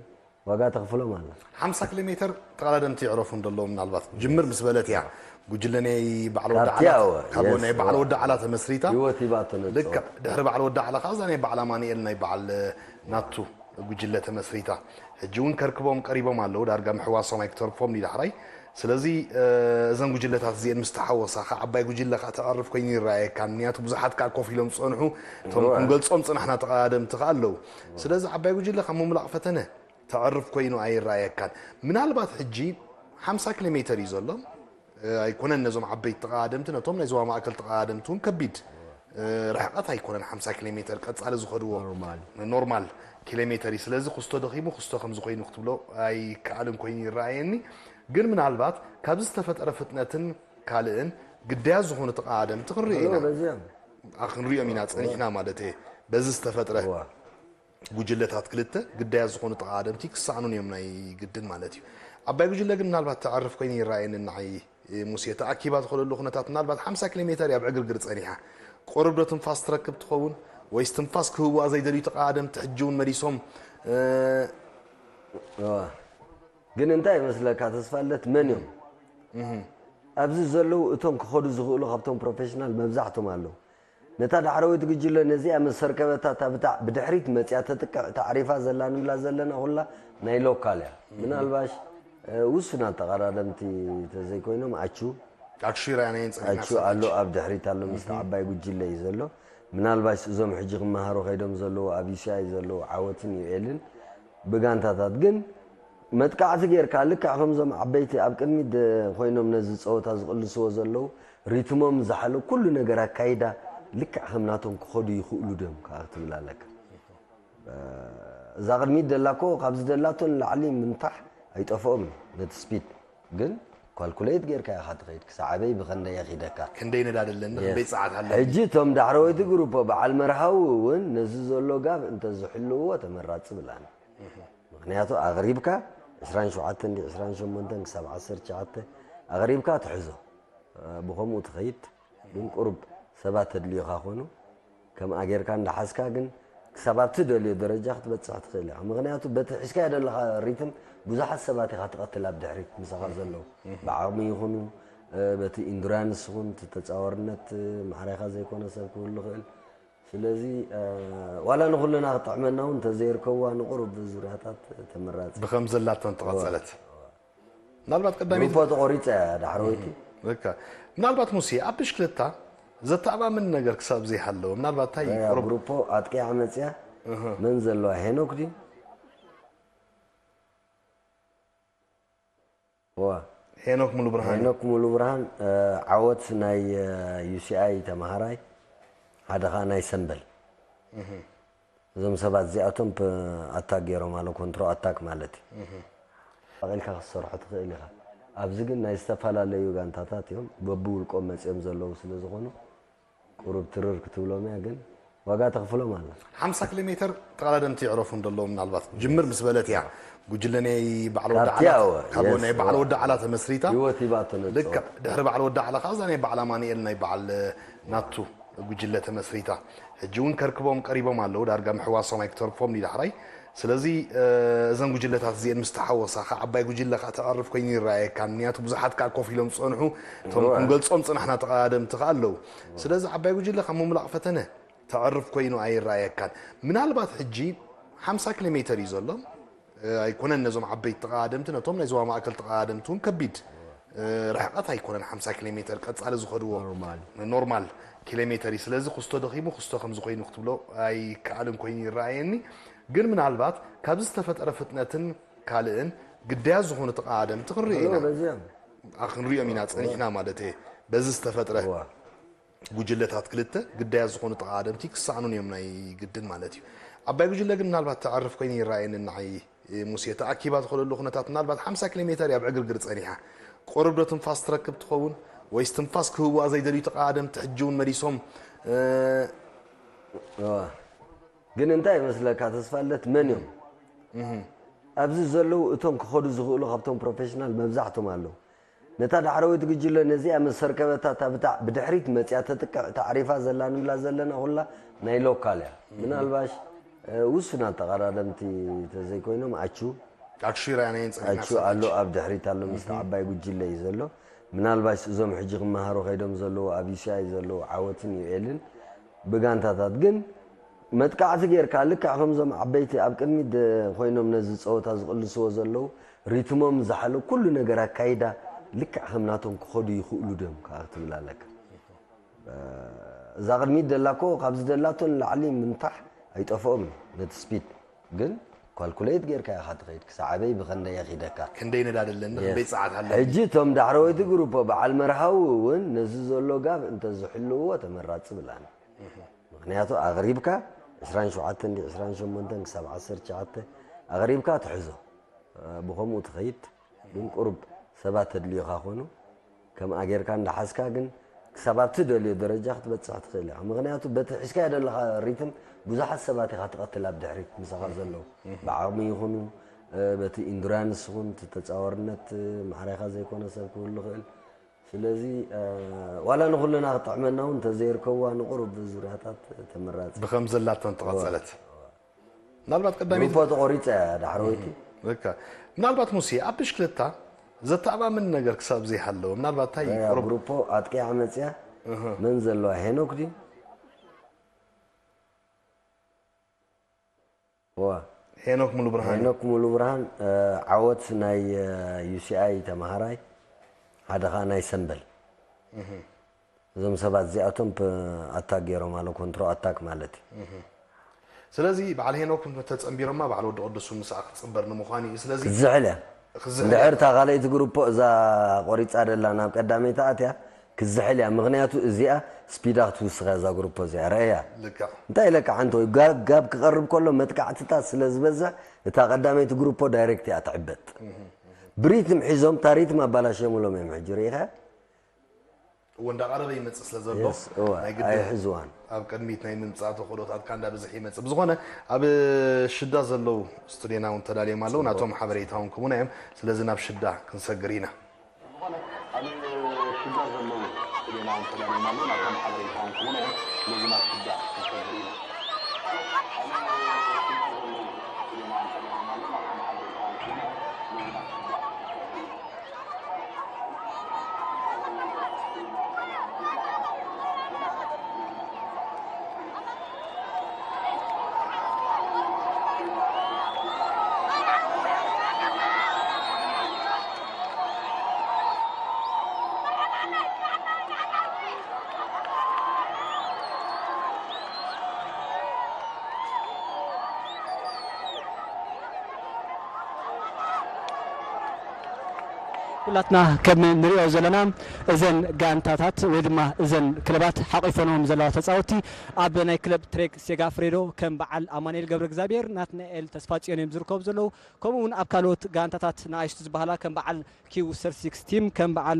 ዋጋ ተኽፍሎም ኣላ። ሓምሳ ኪሎ ሜተር ተቐዳደምቲ ይዕረፉ እንደለዉ፣ ምናልባት ጅምር ምስ በለት እያ ጉጅለ ናይ በዓል ወዲ ካብቲ ዓላ፣ ያወ፣ ካብ የስ፣ ናይ በዓል ወ-፣ ወዲ ዓላ ተመስሪታ። ህይወት ሂባቶ ነጸወት። ልክዕ፣ ድሕሪ በዓል ወዲ ዓላ ከዓ እዛ ናይ በዓል ኣማኑኤል ናይ በዓል ናቱ ጉጅለ ተመስሪታ። ሕጂ እውን ከርክቦም ቀሪቦም ኣለዉ፣ ዳርጋ ምሕዋሶም ኣይክተርፎም እዩ ዳሕራይ። ስለዚ፣ እ፣ እዘን ጉጅለታት እዚአን ምስ ተሓወሳ፣ ከ ዓባይ ጉጅለ ከ ተዕርፍ ኮይኑ ይረኣየካ። ምክንያቱ ብዙሓት ከ ኮፍ ኢሎም ዝጸንሑ፣ እቶም እወ። ክንገልጾም ጽናሕና ተቐዳደምቲ ከ ኣለዉ። ስለዚ ዓባይ ጉጅለ ካብ ምምላቕ ፈተነ ተዕርፍ ኮይኑ ኣይረኣየካን። ምናልባት ሕጂ ሓምሳ ኪሎ ሜተር እዩ ዘሎ። እ፣ ኣይኮነን ነዞም ዓበይቲ ተቐዳደምቲ፣ ነቶም ናይ ዞባ ማእከል ተቐዳደምቲ እውን ከቢድ፣ እ፣ ርሕቀት ኣይኮነን። ሓምሳ ኪሎ ሜተር ቀጻሊ ዝኸድዎ ኖርማል። ኖርማል ኪሎ ሜተር እዩ። ስለዚ ክስቶ ደኺሙ፣ ክስቶ ከምዚ ኮይኑ ክትብሎ ኣይከኣልን ኮይኑ ይረኣየኒ። ግን ምናልባት ካብዚ ዝተፈጠረ ፍጥነትን ካልእን ግዳያት ዝኾኑ ተቐዳደምቲ ክንርኢ ኢና። በዚኦም። ኣ፣ ክንሪኦም ኢና ጸኒሕና ማለት እየ። በዚ ዝተፈጥረ እዋ። ጉጅለታት ክልተ ግዳያት ዝኾኑ ተቐዳደምቲ ክሰኣኑን እዮም ናይ ግድን ማለት እዩ። ዓባይ ጉጅለ ግን ምናልባት ተዕርፍ ኮይኑ ይረኣየኒ ንዓይ፣ ሙሴ። ተኣኪባ ዝኸደሉ ኩነታት ምናልባት ሓምሳ ኪሎ ሜተር እያ ብዕግርግር ጸኒሓ። ቁሩብ ዶ ትንፋስ ትረክብ ትኸውን? ወይስ ትንፋስ ክህብዋ ዘይደልዩ ተቐዳደምቲ ሕጂ እውን መሊሶም፣ እ፣ እዋ። ግን እንታይ ይመስለካ ተስፋለት፣ መን እዮም? እህ። ኣብዚ ዘለዉ እቶም ክኸዱ ዝኽእሉ ካብቶም ፕሮፌሽናል መብዛሕቶም ኣለዉ። ነታ ዳሕረወይቲ ጉጅለ ነዚኣ ምስ ሰርከበታ፣ እታ ብታ-፣ ብድሕሪት መጺኣ ተጥቅዕ፣ እታ ኣዕሪፋ ዘላ ንብላ ዘለና ኩላ ናይ ሎካል እያ። ምናልባሽ፣ እ፣ ውሱናት ተቐዳደምቲ ተዘይኮይኖም፣ ኣቹ፣ ኣቹ ይረኣየናየን ጸኒሕና ኣቹ ኣሎ፣ ኣብ ድሕሪት ኣሎ፣ ምስቲ ዓባይ ጉጅለ እዩ ዘሎ። ምናልባሽ እዞም ሕጂ ክመሃሩ ከይዶም ዘለዉ ኣብ ዩ ሲ ኣይ ዘለዉ ዓወትን ዩ ኤልን ብጋንታታት ግን መጥቃዕቲ ጌርካ ልክዕ ከምዞም ዓበይቲ ኣብ ቅድሚት ደ- ኮይኖም ነዚ ፀወታ ዝቕልስዎ ዘለዉ ሪትሞም ዝሓለ ኩሉ ነገር ኣካይዳ ልክዕ ከም ናቶም ክኸዱ ይኽእሉ ድዮም ከዓ ክትብል ኣለካ። እዛ ቅድሚት ደላ እኮ ካብዚ ደላቶ ንላዕሊ ምንታሕ ኣይጠፍኦም እዩ ነቲ ስፒድ ግን ኳልኩሌት ጌርካ ኢኻ ትኸይድ ክሳዕ ኣበይ ብኸንደይ የኺደካ። ክንደይ ነዳዲ ኣለኒ፣ Yes. ክንደይ ጸዓት ኣለኒ። ሕጂ እቶም ዳሕረወይቲ ግሩፖ በዓል መርሃዊ እውን ነዚ ዘሎ ጋብ እንተዝሕልውዎ ተመራጺ ብላኒ። ምኽንያቱ ኣቕሪብካ ዕስራን ሸውዓተን ድዩ ዕስራን ሸሞንተን ክሳብ ዓሰርተ ትሽዓተ ኣቕሪብካ ትሕዞ። ብኸምኡ ትኸይድ ግን ቁሩብ ሰባት ተድልዩኻ ኮኑ ከምኣ ጌርካ እንዳሓዝካ ግን ክሳብ ኣብቲ ደልዮ ደረጃ ክትበጽሕ ትኽእል ኢኻ። ምኽንያቱ በቲ ሒዝካዮ ዘለኻ ሪትም ብዙሓት ሰባት ኢኻ ትቐትል ኣብ ድሕሪት ምሳኻ ዘለዉ። ብዓቕሚ ይኹኑ በቲ ኢንዱራንስ ይኹን እቲ ተጻዋርነት ማዕረ ኢኻ ዘይኮነ ሰብ ክህሉ ይኽእል። ስለዚ ዋላ ንኹልና ክጥዕመና እውን እንተዘይርከብዋ ንቁሩብ ዙርያታት ተመራጺ። ብኸም ዘላተን ተቐጸለት። ምናልባት ቀዳሚት ግሩፖ ተቖሪጸ እያ ዳሕረወይቲ። ልካ። ምናልባት ሙሴ ኣብ ብሽክለታ ዘተኣማምን ነገር ክሳብ ዘይሃለወ ምናልባት እንታይ ያ ይቆርብ? ግሩፖ ኣጥቂያ መጽያ እህ። መን ዘለዋ ሄኖክ ድዩ? ዋ ሄኖክ ሙሉ ብርሃን። ሄኖክ ሙሉ ብርሃን እ፣ ዓወት ናይ ዩ ሲ ኣይ ተማሃራይ ሓደ ኸዓ ናይ ሰምበል እዞም ሰባት እዚኣቶም ፕ- ኣታክ ገይሮም ኣሎ ኮንትሮ ኣታክ ማለት እዩ ኣቒልካ ክትሰርሖ ትኽእል ኢኻ ኣብዚ ግን ናይ ዝተፈላለዩ ጋንታታት እዮም በብውልቆም መፅኦም ዘለዉ ስለ ዝኾኑ ቁሩብ ትርር ክትብሎም እያ ግን ዋጋ ተኽፍሎም ኣላ ሓምሳ ኪሎ ሜትር ተቐዳደምቲ ይዕረፉ እንደለዉ ምናልባት ጅምር ምስ በለት እያ ጉጅለ ናይ በዓል ወዲ ካብቲ ዓላ ያወ፣ ካብ yes፣ ናይ በዓል ወዲ ዓላ ተመስሪታ ህይወት ሂባቶ ነፃ ልክዕ ድሕሪ በዓል ወዲ ዓላ ከዓ እዛ ናይ በዓል ኣማኑኤል ናይ በዓል ናቱ ጉጅለ ተመስሪታ ሕጂ እውን ከርክቦም ቀሪቦም ኣለዉ ዳርጋ ምሕዋሶም ኣይክተርፎም ንዳሕራይ ስለዚ እዘን ጉጅለታት እዚአን ምስ ተሓወሳ ከዓ ዓባይ ጉጅለ ከዓ ተዕርፍ ኮይኑ ይረኣየካ ምክንያቱ ብዙሓት ከዓ ኮፍ ኢሎም ዝፀንሑ እቶም ክንገልፆም ፅናሕና ተቐዳደምቲ ከዓ ኣለዉ ስለዚ ዓባይ ጉጅለ ካብ ምምላቕ ፈተነ ተዕርፍ ኮይኑ ኣይረኣየካን ምናልባት ሕጂ ሓምሳ ኪሎ ሜተር እዩ ዘሎ ኣይኮነን ነዞም ዓበይቲ ተቐዳደምቲ ነቶም ናይ ዞባ ማእከል ተቐዳደምቲ እውን ከቢድ ርሕቐት ኣይኮነን ሓምሳ ኪሎ ሜተር ቀጻሊ ዝኸድዎ ኖርማል ኖርማል ኪሎ ሜተር እዩ ስለዚ ክስቶ ደኺሙ ክስቶ ከም ዝኾይኑ ክትብሎ ኣይከኣልን ኮይኑ ይረኣየኒ ግን ምናልባት ካብዚ ዝተፈጠረ ፍጥነትን ካልእን ግዳያት ዝኾኑ ተቐዳደምቲ ክንርኢ ኢና በዚኦም ክንሪኦም ኢና ጸኒሕና ማለት እየ በዚ ዝተፈጥረ ጉጅለታት ክልተ ግዳያት ዝኾኑ ተቐዳደምቲ ክሰኣኑን እዮም ናይ ግድን ማለት እዩ። ዓባይ ጉጅለ ግን ምናልባት ተዕርፍ ኮይኑ ይረኣየኒ ንዓይ ሙሴ ተኣኪባ ትኸደሉ ኩነታት ምናልባት ሓምሳ ኪሎ ሜተር እያ ብዕግርግር ጸኒሓ። ቁሩብ ዶ ትንፋስ ትረክብ ትኸውን ወይስ ትንፋስ ክህብዋ ዘይደልዩ ተቐዳደምቲ ሕጂ እውን መሊሶም ግን እንታይ ይመስለካ ተስፋለት መን እዮም ኣብዚ ዘለዉ እቶም ክኸዱ ዝኽእሉ ካብቶም ፕሮፌሽናል መብዛሕቶም ኣለዉ ነታ ዳሕረወይቲ ጉጅለ ነዚኣ ምስ ሰርከበታ እታ ብታ- ብድሕሪት መጺኣ ተጥቅዕ እታ ዓሪፋ ዘላ ንብላ ዘለና ኩላ ናይ ሎካል እያ። ምናልባሽ እ፣ ውሱናት ተቐዳደምቲ ተዘይኮይኖም ኣቹ ኣክሹ ይረኣየናየን ጸኒሕና ኣቹ ኣሎ ኣብ ድሕሪት ኣሎ ምስቲ ዓባይ ጉጅለ እዩ ዘሎ። ምናልባሽ እዞም ሕጂ ክመሃሩ ከይዶም ዘለዉ ኣብ ዩ ሲ ኣይ ዘለዉ ዓወትን ዩ ኤልን ብጋንታታት ግን መጥቃዕቲ ጌርካ ልክዕ ከምዞም ዓበይቲ ኣብ ቅድሚት ደ- ኮይኖም ነዚ ፀወታ ዝቕልስዎ ዘለዉ ሪትሞም ዝሓለ ኩሉ ነገር ኣካይዳ ልክዕ ከም ናቶም ክኸዱ ይኽእሉ ድዮም ከዓ ክትብል ኣለካ እዛ ቅድሚት ደላ እኮ ካብዚ ደላቶ ንላዕሊ ምንታሕ ኣይጠፍኦም እዩ ነቲ ስፒድ ግን ኳልኩሌት ጌርካ ኢኻ ትኸይድ ክሳዕ ኣበይ ብኸንደይ የኺደካ ክንደይ ነዳዲ ኣለኒ Yes. ክንደይ ጸዓት ኣለኒ ሕጂ እቶም ዳሕረወይቲ ግሩፖ በዓል መርሃዊ እውን ነዚ ዘሎ ጋብ እንተዝሕልውዎ ተመራፂ ብላኒ ምኽንያቱ ኣቕሪብካ ዕስራን ሸውዓተን ድዩ ዕስራን ሸሞንተን ክሳብ ዓሰርተ ትሽዓተ ኣቕሪብካ ትሕዞ ብኸምኡ ትኸይድ ግን ቁሩብ ሰባት ተድልዩኻ ኮኑ ከምኣ ጌርካ እንዳሓዝካ ግን ክሳብ ኣብቲ ደልዮ ደረጃ ክትበፅሕ ትኽእል ኢኻ ምኽንያቱ በቲ ሒዝካዮ ዘለኻ ሪትም ብዙሓት ሰባት ኢኻ ትቐትል ኣብ ድሕሪት ምሳኻ ዘለዉ ብዓቕሚ ይኹኑ በቲ ኢንዱራንስ ይኹን እቲ ተፃዋርነት ማዕረ ኢኻ ዘይኮነ ሰብ ክህሉ ይኽእል ስለዚ ዋላ ንኹልና ክጥዕመና እውን እንተዘይርከብዋ ንቁሩብ ዙርያታት ተመራፂ ብኸም ዘላተን ተቐጸለት ምናልባት ቀዳሚት ግሩፖ ተቖሪፀ እያ ዳሕረወይቲ ልካ ምናልባት ሙሴ ኣብ ብሽክለታ ዘተኣማምን ነገር ክሳብ ዘይሃለወ ምናልባት እንታይ ያ ይቆርብ ግሩፖ ኣጥቂያ መፅያ እህ። መን ዘለዋ ሄኖክ ድዩ ዋ ሄኖክ ሙሉ ብርሃን ሄኖክ ሙሉ ብርሃን እ፣ ዓወት ናይ ዩ ሲ ኣይ ተምሃራይ ሓደ ከዓ ናይ ሰምበል እህ። እዞም ሰባት እዚኣቶም ኣታክ ገይሮም ኣሎ፣ ኮንትሮ ኣታክ ማለት እዩ። ስለዚ በዓል ሄኖክ ተጸንቢሮማ በዓል ወዲ ቅዱስ ምሳኣ ክትጽንበር ንምዃን እዩ። ስለዚ ክዝሕል እያ። ክዝሕል እንድሕር እታ ካልኣይቲ ግሩፖ እዛ ቆሪፃ ደላ ናብ ቀዳመይቲ ኣትያ ክዝሕል እያ። ምክንያቱ እዚኣ ስፒዳ ክትውስኻ እዛ ግሩፖ እዚኣ ረእያ። ልክዕ እንታይ ኢለካ ሓንቲ ወይ ጋብ ጋብ ክቐርብ ከሎ መጥቃዕትታት ስለ ዝበዝሕ እታ ቀዳመይቲ ግሩፖ ዳይሬክት እያ ትዕበጥ። ብሪትም ሒዞም እታ ሪትም ኣባላሽዮምሎም እዮም ሕጂ ርኢኻ። እዎ እንዳቐረበ ይመጽእ ስለ ዘሎ የስ እዋ ናይ ግድን ኣይሕዝዋን። ኣብ ቅድሚት ናይ ምምጻእ ተኽእሎታትካ እንዳበዝሐ ይመጽእ። ብዝኾነ ኣብ ሽዳ ዘለዉ ስቱድዮና እውን ተዳልዮም ኣለዉ። ናቶም ሓበሬታ እውን ክቡና እዮም። ስለዚ ናብ ሽዳ ክንሰግር ኢና። ኩላትና ከም ንሪኦ ዘለና እዘን ጋንታታት ወይ ድማ እዘን ክለባት ሓቒፈንዎም ዘለዋ ተፃወትቲ ኣብ ናይ ክለብ ትሬክ ሴጋ ፍሬዶ ከም በዓል ኣማኑኤል ገብረ እግዚኣብሔር፣ ናትናኤል ተስፋ ፅዮን እዮም ዝርከቡ ዘለዉ። ከምኡ እውን ኣብ ካልኦት ጋንታታት ንኣሽቱ ዝበሃላ ከም በዓል ኪው ሰርሲክስ ቲም፣ ከም በዓል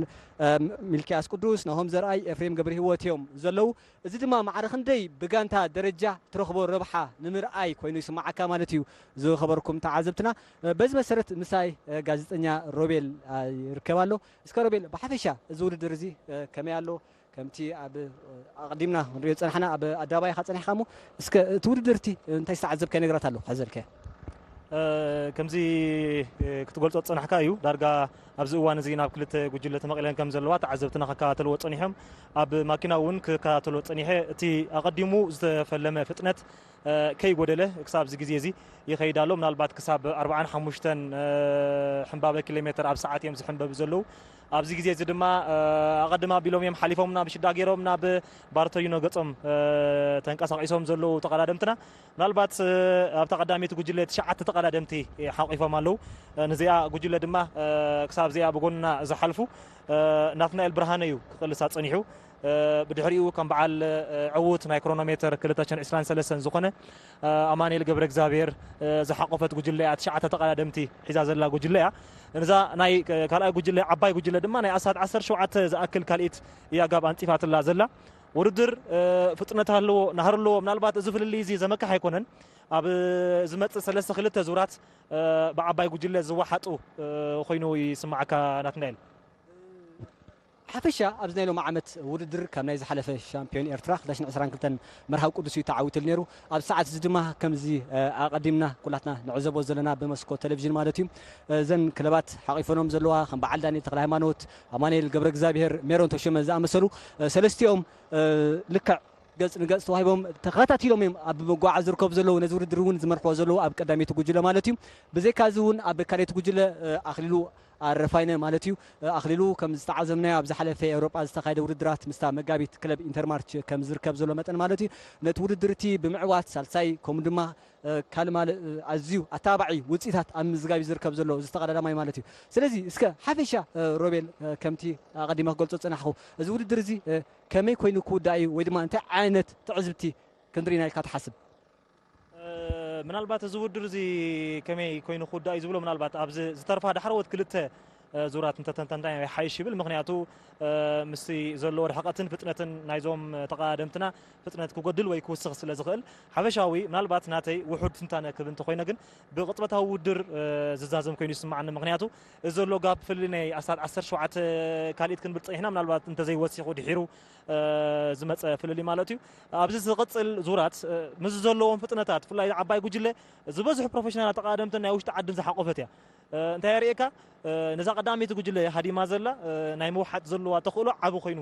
ሚልኪያስ ቅዱስ፣ ናሆም ዘርኣይ፣ ኤፍሬም ገብረ ህይወት እዮም ዘለዉ። እዚ ድማ ማዕረ ክንደይ ብጋንታ ደረጃ ትረኽቦ ረብሓ ንምርኣይ ኮይኑ ይስማዓካ ማለት እዩ። ዝኸበርኩም ተዓዘብትና፣ በዚ መሰረት ምሳይ ጋዜጠኛ ሮቤል ይርከብ ኣሎ። እስከ ሮቤል፣ ብሓፈሻ እዚ ውድድር እዚ ከመይ ኣሎ? ከምቲ ኣብ ኣቐዲምና ክንሪኦ ዝጸናሕና ኣብ ኣደባባይ ኢኻ ጸኒሕካ እሞ፣ እስከ እቲ ውድድር እቲ እንታይ ዝተዓዘብካዮ ነገራት ኣሎ? ሓዘልካዮ? ከምዚ ክትገልጾ ዝጸናሕካ እዩ። ዳርጋ ኣብዚ እዋን እዚ ናብ ክልተ ጉጅለ ተመቒለን ከም ዘለዋ ተዓዘብትና ክከታተልዎ ጸኒሖም። ኣብ ማኪና እውን ክከታተልዎ ጸኒሐ። እቲ ኣቐዲሙ ዝተፈለመ ፍጥነት ከይጎደለ ክሳብ እዚ ግዜ እዚ ይኸይድ ኣሎ። ምናልባት ክሳብ ኣርባዓን ሓሙሽተን ሕምባበ ኪሎ ሜትር ኣብ ሰዓት እዮም ዝሕንበቡ ዘለዉ። ኣብዚ ግዜ እዚ ድማ ኣቐድም ኣቢሎም እዮም ሓሊፎምና፣ ብሽዳ ገይሮም ናብ ባርቶዩኖ ገጾም ተንቀሳቒሶም ዘለዉ ተቐዳደምትና። ምናልባት ኣብታ ቀዳመይቲ ጉጅለ ትሽዓተ ተቐዳደምቲ ሓቒፎም ኣለዉ። ንዚኣ ጉጅለ ድማ ክሳብ እዚኣ ብጎንና ዝሓልፉ ናትናኤል ብርሃነ እዩ ክቕልሳ ጸኒሑ። ብድሕሪኡ ከም በዓል ዕዉት ናይ ክሮኖሜተር ክልተ ሽሕን ዕስራን ሰለስተን ዝኾነ ኣማኑኤል ገብረ እግዚኣብሔር ዝሓቆፈት ጉጅለ እያ። ትሽዓተ ተቐዳደምቲ ሒዛ ዘላ ጉጅለ እያ። ነዛ ናይ ካልኣይ ጉጅለ፣ ዓባይ ጉጅለ ድማ ናይ ኣስታት ዓሰርተ ሸውዓተ ዝኣክል ካልኢት እያ ጋብ ኣንጺፋትላ ዘላ። ውድድር ፍጥነት ኣለዎ፣ ናህሪ ኣለዎ። ምናልባት እዚ ፍልልይ እዚ ዘመክሕ ኣይኮነን። ኣብ ዝመጽእ ሰለስተ ክልተ ዙራት ብዓባይ ጉጅለ ዝወሓጡ ኮይኑ ይስማዓካ ናትናኤል። ሓፈሻ ኣብዚ ናይ ሎሚ ዓመት ውድድር ካብ ናይ ዝሓለፈ ሻምፒዮን ኤርትራ ክልተ ሽሕን ዕስራን ክልተን መርሃዊ ቅዱስ እዩ ተዓዊትሉ ነይሩ። ኣብ ሰዓት እዚ ድማ ከምዚ ኣቐዲምና ኩላትና ንዕዘቦ ዘለና ብመስኮት ቴሌቪዥን ማለት እዩ፣ እዘን ክለባት ሓቒፈኖም ዘለዋ ከም በዓል ዳንኤል ተክለ ሃይማኖት፣ ኣማኑኤል ገብረ እግዚኣብሔር፣ ሜሮን ተሾመ ዝኣመሰሉ ሰለስቲኦም ልክዕ ገጽ ንገጽ ተዋሂቦም ተኸታቲሎም እዮም ኣብ መጓዓዝ ዝርከቡ ዘለዉ። ነዚ ውድድር እውን ዝመርሕዎ ዘለዉ ኣብ ቀዳመይቲ ጉጅለ ማለት እዩ። ብዘይካ እዚ እውን ኣብ ካልኣይቲ ጉጅለ ኣኽሊሉ ኣረፋይነ ማለት እዩ። ኣኽሊሉ ከም ዝተዓዘብናዮ ኣብ ዝሓለፈ ኤውሮጳ ዝተኻየደ ውድድራት ምስታ መጋቢት ክለብ ኢንተርማርች ከም ዝርከብ ዘሎ መጠን ማለት እዩ። ነቲ ውድድር እቲ ብምዕዋት ሳልሳይ ከምኡ ድማ ካልእ ማልእ ኣዝዩ ኣተባባዒ ውፅኢታት ኣብ ምዝጋብ እዩ ዝርከብ ዘሎ እዚ ተቐዳዳማይ ማለት እዩ። ስለዚ እስከ ሓፈሻ ሮቤል ከምቲ ኣቐዲመ ክገልጾ ዝጸናሕኹ እዚ ውድድር እዚ ከመይ ኮይኑ ክውዳእ እዩ ወይ ድማ እንታይ ዓይነት ትዕዝብቲ ክንርኢ ኢና ኢልካ ትሓስብ? ምናልባት እዚ ውድድር እዚ ከመይ ኮይኑ ክውዳእ እዩ ዝብሎ ምናልባት ኣብዚ ዝተርፋ ዳሕረዎት ክልተ ዙራት እንተተንተንና ይሓይሽ ይብል። ምክንያቱ ምስቲ ዘለዎ ርሕቀትን ፍጥነትን ናይዞም ተቐዳደምትና ፍጥነት ክጎድል ወይ ክውስኽ ስለ ዝኽእል ሓፈሻዊ ምናልባት ናተይ ውሑድ ትንታነ ክብ እንተኮይነ ግን ብቕጽበታዊ ውድድር ዝዛዘም ኮይኑ ይስምዓኒ። ምክንያቱ እዚ ዘሎ ጋፕ ፍልልይ ናይ ኣስታት ዓሰርተ ሸውዓተ ካልኢት ክንብል ጸኒሕና ምናልባት እንተዘይወሲኹ ድሒሩ ዝመፀ ፍልልይ ማለት እዩ። ኣብዚ ዝቕፅል ዙራት ምስ ዘለዎም ፍጥነታት ብፍላይ ዓባይ ጉጅለ ዝበዝሑ ፕሮፌሽናላት ተቐዳደምትን ናይ ውሽጢ ዓድን ዝሓቆፈት እያ። እንታይ የርእየካ? ነዛ ቀዳመይቲ ጉጅለ ሃዲማ ዘላ ናይ ምውሓጥ ዘለዋ ተኽእሎ ዓቢ ኮይኑ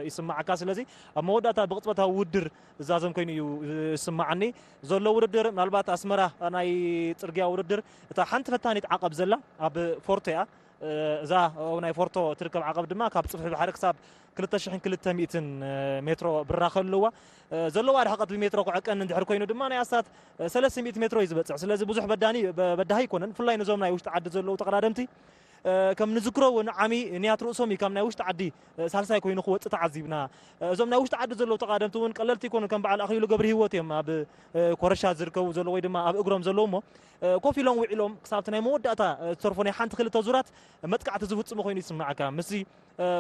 ይስምዓካ። ስለዚ ኣብ መወዳእታ ብቕፅበታዊ ውድድር ዝዛዘም ኮይኑ እዩ ይስምዓኒ። ዘሎ ውድድር ምናልባት ኣስመራ ናይ ፅርግያ ውድድር እታ ሓንቲ ፈታኒት ዓቐብ ዘላ ኣብ ፎርቶ እያ። እዛ ኣብ ናይ ፎርቶ ትርከብ ዓቐብ ድማ ካብ ጽፍሒ ባሕሪ ክሳብ ክልተ ሽሕን ክልተ ሚእትን ሜትሮ ብራኸ ኣለዋ። ዘለዋ ርሕቐት ብሜትሮ ክዕቀን እንድሕር ኮይኑ ድማ ናይ ኣስታት ሰለስተ ሚእቲ ሜትሮ እዩ ዝበጽሕ። ስለዚ ብዙሕ በዳኒ በዳሂ ኣይኮነን። ብፍላይ ነዞም ናይ ውሽጢ ዓዲ ዘለዉ ተቐዳደምቲ ከም ንዝክሮ እውን ዓሚ ንያት ርእሶም እዩ ካብ ናይ ውሽጢ ዓዲ ሳልሳይ ኮይኑ ክወጽእ ተዓዚብና። እዞም ናይ ውሽጢ ዓዲ ዘለዉ ተቐዳደምቲ እውን ቀለልቲ ኣይኮኑን። ከም በዓል ኣኽሊሉ ገብረ ህይወት እዮም ኣብ ኮረሻ ዝርከቡ ዘለዉ ወይ ድማ ኣብ እግሮም ዘለዉ እሞ ኮፍ ኢሎም ውዒሎም ክሳብቲ ናይ መወዳእታ ዝተርፎ ናይ ሓንቲ ክልተ ዙራት መጥቃዕቲ ዝፍጽሙ ኮይኑ ይስምዓካ። ምስዚ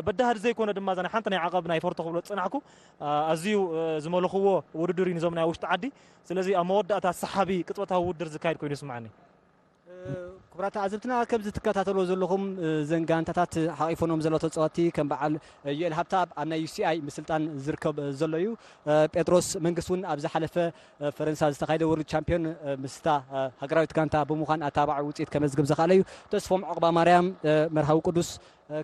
በዳህዲ ዘይኮነ ድማ እዛ ናይ ሓንቲ ናይ ዓቐብ ናይ ፎርቶ ክብሎ ዝጸናሕኩ ኣዝዩ ዝመለኽዎ ውድድር እዩ ንዞም ናይ ውሽጢ ዓዲ። ስለዚ ኣብ መወዳእታ ሰሓቢ ቅጽበታዊ ውድድር ዝካየድ ኮይኑ ይስምዓኒ። ክቡራት ተዓዘብትና፣ ከምዚ ትከታተልዎ ዘለኹም እዘን ጋንታታት ሓቒፈኖም ዘለዉ ተጻወትቲ ከም በዓል ዮኤል ሃብተኣብ ኣብ ናይ ዩ ሲ ኣይ ምስልጣን ዝርከብ ዘሎ እዩ። ጴጥሮስ መንግስቲ እውን ኣብ ዝሓለፈ ፈረንሳ ዝተኻየደ ወርልድ ቻምፒዮን ምስታ ሃገራዊት ጋንታ ብምዃን ኣተባባዒ ውፅኢት ከመዝግብ ዝኽኣለ እዩ። ተስፎም ዑቕባ ማርያም መርሃዊ ቅዱስ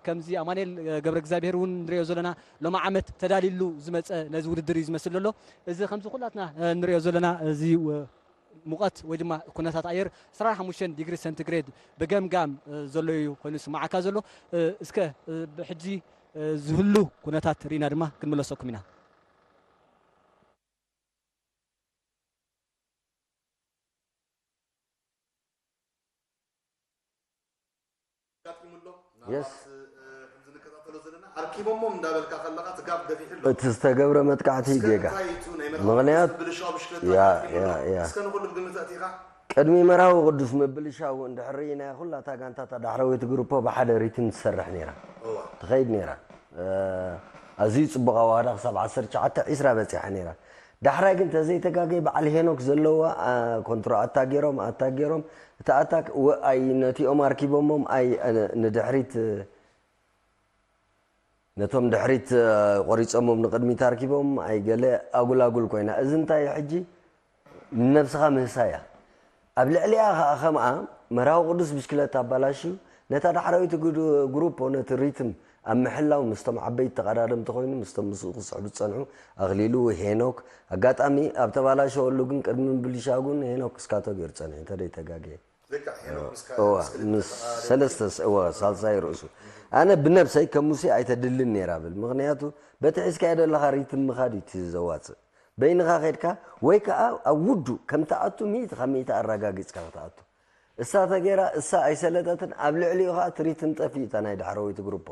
ከምዚ ኣማኑኤል ገብረ እግዚኣብሔር እውን ንሪኦ ዘለና ሎሚ ዓመት ተዳሊሉ ዝመፀ ነዚ ውድድር እዩ ዝመስል ዘሎ። እዚ ከምዚ ኩላትና ንሪኦ ዘለና እዚ ሙቐት ወይ ድማ ኩነታት ኣየር ዕስራን ሓሙሽተን ዲግሪ ሰንቲግሬድ ብገምጋም ዘሎ እዩ ኮይኑ ዝስምዓካ ዘሎ። እስከ ብሕጂ ዝህሉ ኩነታት ርኢና ድማ ክንምለሰኩም ኢና። ኣጋጢሙ ኣሎ። ምናልባት፣ የስ። እ፣ ከምዚ ንከታተሎ ዘለና ኣርኪቦሞም እንዳበልካ ከለኻ እቲ ጋብ ገፊሑ ኣሎ። እቲ ዝተገብረ መጥቃዕቲ እስከ ጌጋ። እንታይ እዩ እቲ ናይ መርሃዊ ምኽንያት ብልሻው ብሽክለታ ያ፣ ኣጋጢሙ ኣሎ? ያ፣ ያ። እስከ ንኹሉ ብግምት ኣእቲኻ? ቅድሚ መርሃዊ ቅዱስ ምብልሻው እንድሕር ርኢናዮ፣ ኩላ እታ ጋንታ እታ ዳሕረወይቲ ግሩፖ ብሓደ ሪትም ትሰርሕ ነይራ። እዋ። ትኸይድ ነይራ። እ፣ ኣዝዩ ጽቡቕ ኣዋህዳ ክሳብ ዓሰርተ ትሽዓተ ዒስራ በጺሓ ነይራ። ዳሕራይ ግን ተዘይተጋገየ በዓል ሄኖክ ዘለዋ፣ ኣ፣ ኮንትሮ ኣታክ ገይሮም፣ ኣታክ ገይሮም፣ እቲ ኣታክ ወ-፣ ኣይ ነቲኦም ኣርኪቦሞም፣ ኣይ፣ እ፣ ንድሕሪት፣ እ፣ ነቶም ድሕሪት፣ እ፣ ቆሪጾሞም ንቕድሚት ኣርኪቦም፣ ኣይ ገለ ኣጉል ኣጉል ኮይና። እዚ እንታይ እዩ ሕጂ? ንነብስኻ ምህሳያ። ኣብ ልዕሊኣ ኸኣ ከምኣ መርሃዊ ቅዱስ ብሽክለታ ኣባላሽዩ፣ ነታ ዳሕረወይቲ ግዱ-፣ ግሩፖ ነቲ ሪትም ኣብ ምሕላው ምስቶም ዓበይቲ ተቐዳደምቲ ኮይኑ፣ ምስቶም ምስኡ ክስሕቡ ዝጸንሑ ኣኽሊሉ፣ ሄኖክ፣ ኣጋጣሚ ኣብ ተባላሸወሉ ግን ቅድሚ ምብልሻው ግን ሄኖክ እስካቶ ገይሩ ጸኒሑ፣ እንተ ደይተጋግየ። ልክዕ፣ ሄኖክ ምስ ካልእ እዋ፣ ምስ ክልተ ምስ ተቐዳደምቲ ሰለስተ ስ-፣ እዋ፣ ሳልሳይ ርእሱ። ኣነ ብነብሰይ ከም ሙሴ ኣይተድልን ነይራ ብል። ምኽንያቱ በቲ ሒዝካዮ ዘለኻ ሪትም ምኻድ እዩ እቲ ዘዋጽእ። በይንኻ ኸድካ ወይ ከኣ ኣብ ውዱእ ከም ትኣቱ ሚእቲ ካብ ሚእቲ ኣረጋጊጽካ ክትኣቱ። እሳ ተገይራ፣ እሳ ኣይሰለጠትን፣ ኣብ ልዕሊኡ ኸኣ እቲ ሪትም ጠፊኡ እታ ናይ ዳሕረወይቲ ግሩፖ።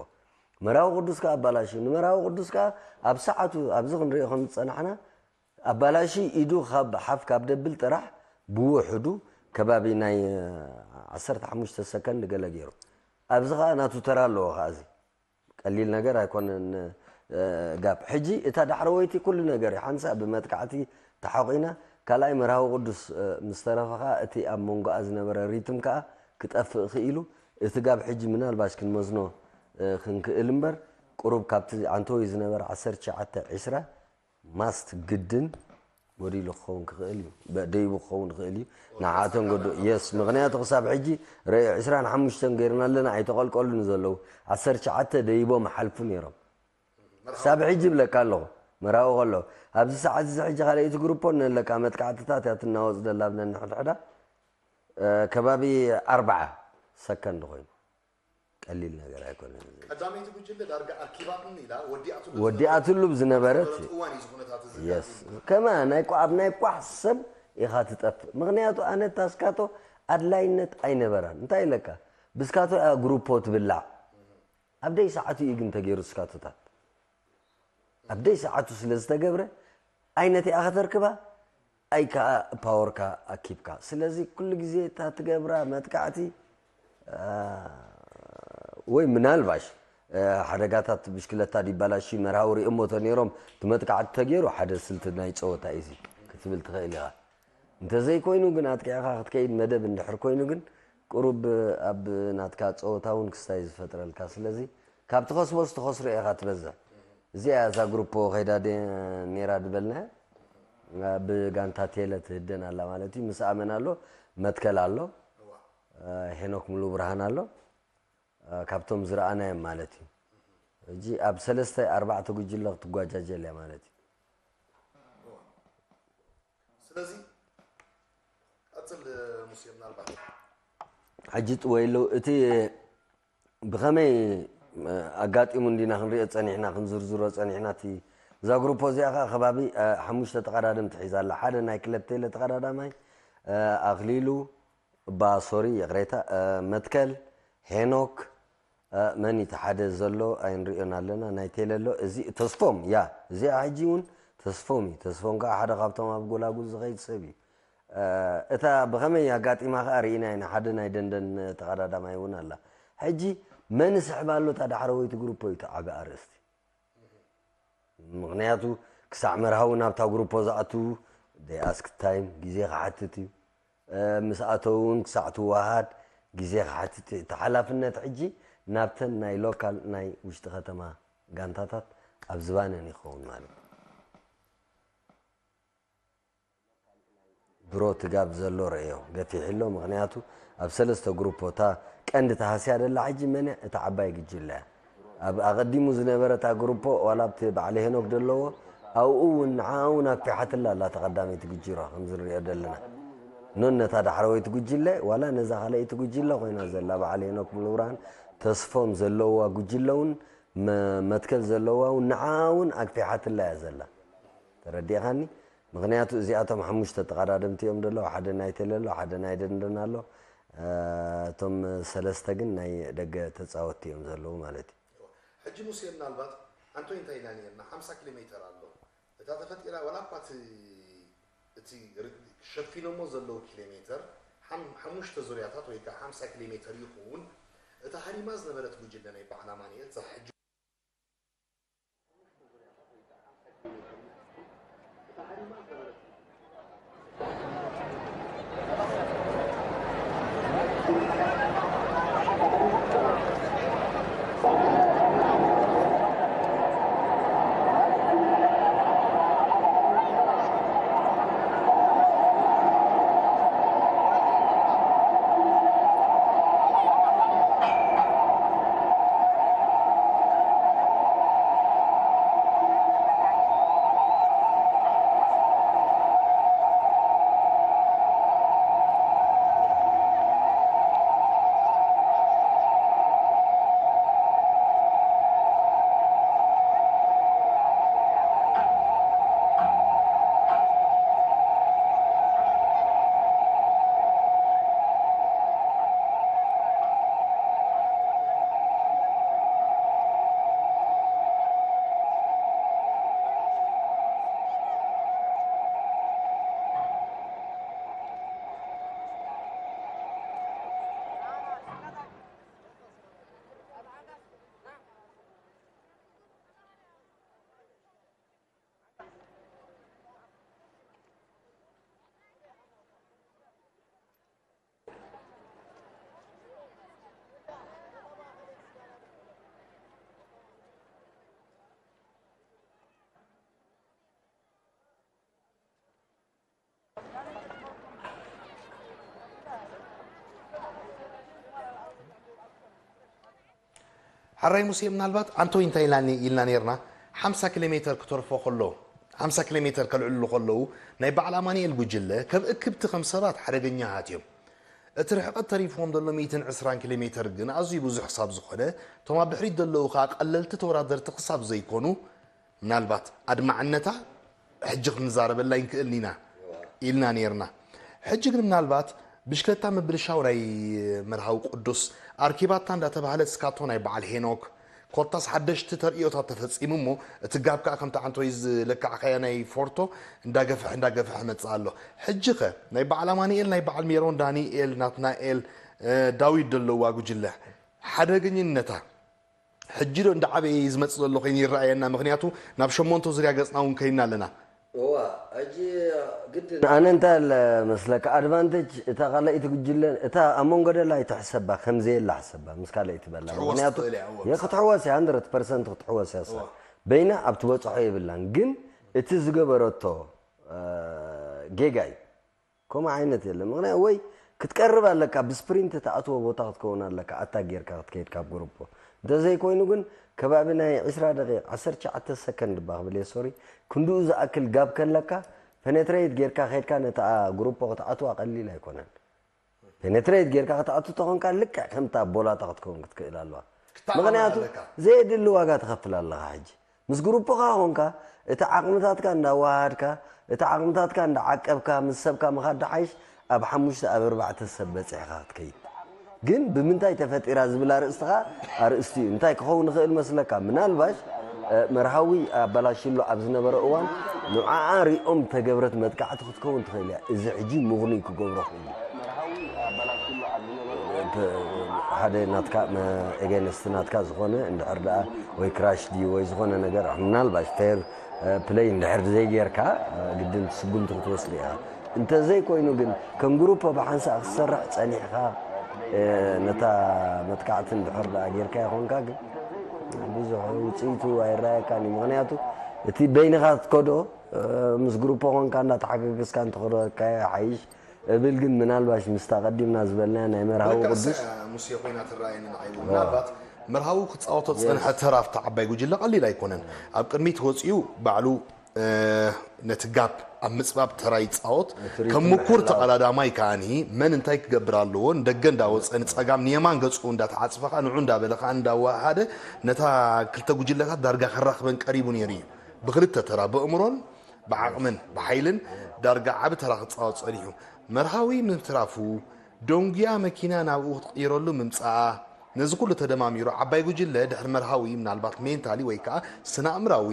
መራዊ ቅዱስ ከኣ ኣባላሽዩ። ንመራዊ ቅዱስ ከኣ ኣብ ሰዓቱ ኣብዚ ክንሪኦ ከም ዝጸናሕና ኣባላሽዩ ኢዱ ካብ ሓፍ ካብ ደብል ጥራሕ ብውሑዱ ከባቢ ናይ ዓሰርተ ሓሙሽተ ሰከንድ ገለ ገይሩ። ኣብዚ ኸኣ ናቱ ተራ ኣለዎ ኸኣ እዚ። ቀሊል ነገር ኣይኮነን፣ እ፣ ጋፕ። ሕጂ እታ ዳሕረወይቲ ኩሉ ነገር እዩ። ሓንሳእ ብመጥቃዕቲ ተሓቑና፣ ካልኣይ መርሃዊ ቅዱስ፣ እ፣ ምስ ተረፈ ኸኣ እቲ ኣብ መንጎኣ ዝነበረ ሪትም ከኣ ክጠፍእ ክኢሉ። እቲ ጋፕ ሕጂ ምናልባሽ ክንመዝኖ፣ እ፣ ክንክእል እምበር፣ ቁሩብ ካብቲ ዓንተወይ ዝነበረ ዓሰርተ ትሽዓተ ዒስራ ማስት ግድን ጎዲሉ ክኸውን ክኽእል እዩ። በ-፣ ደይቡ ክኸውን ይኽእል እዩ። ንዓቶም ጎዶ-፣ የስ፣ ምኽንያቱ ክሳብ ሕጂ ረ-፣ ዕስራን ሓሙሽተን ገይርና ኣለና፣ ኣይተቐልቀሉን ዘለዉ። ዓሰርተ ትሽዓተ ደይቦም ሓልፉ ነይሮም። ክሳብ ሕጂ ይብለካ ኣለኹ፣ መራዊ ከሎ። ኣብዚ ሰዓት እዚ ሕጂ ካልኣይቲ ግሩፖ ነለካ መጥቃዕትታት እያ ትናወጽ ደላ ብነንሕድሕዳ። እ፣ ከባቢ ኣርብዓ ሰከንድ ኮይኑ። ቀሊል ነገር ኣይኮነን እዚ። ቀዳመይቲ ጉጅለ ዳርጋ ኣርኪባትኒ ኢላ ወዲኣትሉ ወዲኣትሉ ዝነበረት ዝነበረት እዋን እዩ እዚ ኩነታት እዚ የስ። ኣጋጢሙ። ከማ ናይ ቋ-፣ ኣብ ናይ ቋሕ ሰብ ኢኻ ትጠፍእ። ምኽንያቱ ኣነ ታስካቶ ኣድላይነት ኣይነበራን። እንታይ ኢለካ? ብስካቶ እያ ግሩፖ ትብላዕ። ኣብ ደይ ሰዓቱ እዩ ግን ተገይሩ ስካቶታት። ኣብ ደይ ሰዓቱ ስለ ዝተገብረ ኣይ ነቲኣ ከተርክባ ኣይ ከኣ ፓወርካ ኣኪብካ። ስለዚ ኩሉ ግዜ እታ ትገብራ መጥቃዕቲ፣ ኣ፣ ወይ ምናልባሽ፣ እ፣ ሓደጋታት ብሽክለታ ዲባላሺ መርሃዊ ሪኦሞ ተነይሮም እቲ መጥቃዕቲ ተገይሩ ሓደ ስልቲ ናይ ጸወታ እዩ እዚ ክትብል ትኽእል ኢኻ። እንተዘይኮይኑ ግን ኣጥቂዕኻ ክትከይድ መደብ እንድሕር ኮይኑ ግን ቁሩብ ኣብ ናትካ ጸወታ እውን ክስታይ ዝፈጥረልካ። ስለዚ ካብ ትኸስቦስ ትኸስሮ ኢኻ ትበዝሕ። እዚኣ እዛ ግሩፖ ከይዳ ደ-፣ ነይራ ዝበልናያ ብጋንታ ቴለ ትህደን ኣላ ማለት እዩ። ምስ ኣመን ኣሎ፣ መትከል ኣሎ፣ ሄኖክ ሙሉ ብርሃን ኣሎ። እ፣ ካብቶም ዝረኣናዮም ማለት እዩ። ሕጂ ኣብ ሰለስተ ኣርባዕተ ጉጅለ ክትጓጃጀል እያ ማለት እዩ። ስለዚ ቀጽል ሙሴ፣ ምናልባት ሕጂ ጥወይ ኣለዉ። እቲ ብኸመይ ኣጋጢሙ እንዲና ክንሪኦ ጸኒሕና፣ ክንዝርዝሮ ጸኒሕና። እቲ እዛ ግሩፖ እዚኣ ኸዓ ከባቢ ሓሙሽተ ተቐዳደምቲ ሒዛ ኣላ። ሓደ ናይ ክለብ ቴለ ተቐዳዳማይ ኣኽሊሉ፣ እባ ሶሪ፣ ይቕሬታ፣ መትከል፣ ሄኖክ፣ መን እቲ ሓደ ዘሎ ኣይንሪኦን ኣለና፣ ናይ ቴለ ኣሎ። እዚ ተስፎም፣ ያ፣ እዚኣ ሕጂ እውን ተስፎም እዩ። ተስፎም ከዓ ሓደ ካብቶም ኣብ ጎላጉል ዝኸይድ ሰብ እዩ። እታ ብኸመይ ኣጋጢማ ከዓ ርኢና ኢና። ሓደ ናይ ደንደን ተቐዳዳማይ እውን ኣላ። ሕጂ መን ስሕብ ኣሎ እታ ዳሕረወይቲ ግሩፖ እዩ እቲ ዓቢ ኣርእስቲ። ምኽንያቱ ክሳዕ መርሃዊ ናብታ ግሩፖ ዝኣቱ ደይ ኣስክ ታይም፣ ግዜ ክሓትት እዩ። ምስ ኣተው እውን ክሳዕ ትወሃድ ግዜ ክሓትት እዩ። እቲ ሓላፍነት ሕጂ ናብተን ናይ ሎካል ናይ ውሽጢ ከተማ ጋንታታት ኣብ ዝባነን ይኸውን ማለት እዩ። ብሮ ትጋብ ዘሎ ረእዮ ገፊሕ ኣሎ። ምኽንያቱ ኣብ ሰለስተ ግሩፖ እታ ቀንዲ ተሃስያ ደላ ሕጂ መን እያ? እታ ዓባይ ግጅለ እያ። ኣብ ኣቐዲሙ ዝነበረ እታ ግሩፖ ዋላ ኣብቲ በዓል ሄኖክ ደለዎ ኣብኡ እውን ንዓ እውን ኣክፊሓትላ ኣላ ተቐዳመይቲ ግጅሮ ከምዚ ንሪኦ ደለና። ኖን ነታ ዳሕረወይቲ ጉጅለ ዋላ ነዛ ካልኣይቲ ጉጅለ ኮይና ዘላ በዓል ሄኖክ ሙሉብርሃን ተስፎም ዘለዋ ጉጅለ እውን መ- መትከል ዘለዋ እውን ንዓ እውን ኣክፊሓትላ እያ ዘላ። ተረዲእኻኒ? ምኽንያቱ እዚኣቶም ሓሙሽተ ተቐዳደምቲ እዮም ዘለዉ። ሓደ ናይ ቴለ ኣሎ፣ ሓደ ናይ ደንደን ኣሎ። እቶም ሰለስተ ግን ናይ ደገ ተጻወትቲ እዮም ዘለዉ ማለት እዩ። ሕጂ ሙሴ ምናልባት ኣንቶይ እንታይ ኢልና ነርና ሓምሳ ኪሎ ሜተር ኣሎ እታ ተፈጢራ ዋላ እኳ እቲ እቲ ሸፊኖሞ ዘለዉ ኪሎ ሜተር ሓሙሽተ ዙርያታት ወይ ከዓ ሓምሳ ኪሎ ሜተር ይኸውን። እታ ሃሪማ ዝነበረት ጉጅለ ናይ በዓል ኣማንኤል እዛ ሕጂ ሓራይ ሙሴ ምናልባት ኣንቶይ እንታይ ኢልና ኢልና ነርና ሓምሳ ኪሎ ሜተር ክተርፎ ከሎ ሓምሳ ኪሎ ሜተር ከልዕሉ ከለዉ ናይ በዓል ኣማንኤል ጉጅለ ከም እክብቲ ከም ሰባት ሓደገኛታት እዮም። እቲ ርሕቀት ተሪፍዎም ዘሎ ሚእትን ዕስራን ኪሎ ሜተር ግን ኣዝዩ ብዙሕ ክሳብ ዝኾነ እቶም ኣብ ድሕሪት ዘለዉ ከኣ ቀለልቲ ተወዳደርቲ ክሳብ ዘይኮኑ ምናልባት ኣድማዕነታ ሕጂ ክንዛረበላ ይንክእል ኢና ኢልና ነርና። ሕጂ ግን ምናልባት ብሽክለታ ምብልሻው ናይ መርሃዊ ቅዱስ ኣርኪባታ እንዳተባህለት እስካቶ ናይ በዓል ሄኖክ ኮታስ ሓደሽቲ ተርእዮታት ተፈጺሙ እሞ እቲ ጋብ ከዓ ከምቲ ዓንቶይ ዝለካዕካዮ ናይ ፎርቶ እንዳገፍሐ እንዳገፍሐ መጽእ ኣሎ። ሕጂ ኸ ናይ በዓል ኣማንኤል ናይ በዓል ሜሮን ዳንኤል ናትናኤል ዳዊት ደለዋ ጉጅለ ሓደገኝነታ ሕጂ ዶ እንዳዓበየ እዩ ዝመጽእ ዘሎ ኮይኑ ይረኣየና ምክንያቱ ናብ ሸሞንተ ዙርያ ገጽና እውን ከይና ኣለና እዋ ሕጂ ግድን ኣነ እንታይ ኣለ መስለካ ኣድቫንቴጅ እታ ካልኣይቲ ጉጅለ እታ ኣብ መንጎ ደላ ኣይትሕሰባ ከም ዘየላ ሕሰባ ምስ ካልኣይቲ በላ ትሕወስ ምክንያቱ ትኽእል እያ እዋ የ- ክትሕወስ እያ 100 ፐርሰንት ክትሕወስ እያ እሳ እዋ በይና ኣብ ትበፅሖ የብላን ግን እቲ ዝገበረቶ ጌጋ እዩ ከምኡ ዓይነት የለን። ምኽንያቱ ወይ ክትቀርብ ኣለካ፣ ብስፕሪንት ትኣትዎ ቦታ ክትከውን ኣለካ፣ ኣታ ጌርካ ክትከይድ ካብ ግሩፖ። እንተዘይኮይኑ ግን ከባቢ ናይ ዒስራ ደቂቕ፣ ዓሰርተ ትሽዓተ ሰከንድ እባ ክብል እየ ሶሪ፣ ክንድኡ ዝኣክል ጋብ ከለካ ፐኔትሬት ጌርካ ከይድካ ነታ ግሩፖ ክትኣትዋ ቀሊል ኣይኮነን። ፔኔትሬት ጌርካ ክትኣቱ ተኾንካ ልክዕ ከምታ ቦላታ ክትከውን ክትክእል ኣለዋ። ክትተኣማመን ምኽንያቱ ኣለካ። ዘየድሊ ዋጋ ትኸፍል ኣለኻ። ሕጂ ምስ ግሩፖኻ ኾንካ እቲ ዓቕምታትካ እንዳዋሃድካ፣ እቲ ዓቕምታትካ እንዳዓቀብካ ምስ ሰብካ ምኻድ ድሓይሽ ኣብ ሓሙሽተ ኣብ ኣርባዕተ ሰብ በፂሕካ ክትከይድ። ግን ብምንታይ ተፈጢራ ዝብል ኣርእስቲ ኸኣ ኣርእስቲ እዩ። እንታይ ክኸውን ይኽእል መስለካ? ምናልባሽ መርሃዊ ኣባላሽሎ ኣብ ዝነበረ እዋን ንዓኣ ሪኦም ተገብረት መጥቃዕቲ ክትከውን ትኽእል እያ። እዚ ሕጂ ምኽኑይ ክገብሮ ክእል እዩ። ሓደ ናትካ ኤገንስት ናትካ ዝኾነ እንድሕር ደኣ ወይ ክራሽ ድዩ ወይ ዝኾነ ነገር ምናልባሽ ፌር ፕለይ እንድሕር ዘይጌርካ ግድን ስጉምቲ ክትወስድ ኢኻ። እንተዘይኮይኑ ግን ከም ግሩፖ ብሓንሳእ ክትሰርሕ ጸኒሕካ ነታ መጥቃዕቲ እንድሕር ደኣ ጌርካ ይኾንካ ግን ብዙሕ ውፅኢቱ ኣይረኣየካን እዩ። ምኽንያቱ እቲ በይንኻ ትከዶ ምስ ግሩፖ ኾንካ እንዳተሓገግዝካ እንተኸዶ ካየ ሓይሽ እብል ግን ምናልባሽ ምስታ ቀዲምና ዝበልናያ ናይ መርሃዊ ብልክዕ ቅዱስ ሙሴ ኮይና ትረኣየኒ ንዓይ እውን ምናልባት መርሃዊ ክፃወቶ ዝፀንሐ ተራ ኣብታ ዓባይ ጉጅለ ቀሊል ኣይኮነን። ኣብ ቅድሚት ወፂኡ ባዕሉ ነቲ ጋፕ ኣብ ምፅባብ ተራ ይፃወት። ከም ምኩር ተቐዳዳማይ ከዓኒ መን እንታይ ክገብር ኣለዎ ንደገ እንዳወፀ ንፀጋም ንየማን ገፁ እንዳተዓፅፈ ከዓ ንዑ እንዳበለ ከዓ እንዳወሃደ ነታ ክልተ ጉጅለታት ዳርጋ ከራኽበን ቀሪቡ ነይሩ እዩ። ብክልተ ተራ ብእምሮን ብዓቕምን ብሓይልን ዳርጋ ዓቢ ተራ ክፃወት ፀኒሑ። መርሃዊ ምትራፉ ዶንጉያ መኪና ናብኡ ክትቕይረሉ ምምፃኣ ነዚ ኩሉ ተደማሚሩ ዓባይ ጉጅለ ድሕሪ መርሃዊ ምናልባት ሜንታሊ ወይ ከዓ ስነ ኣእምራዊ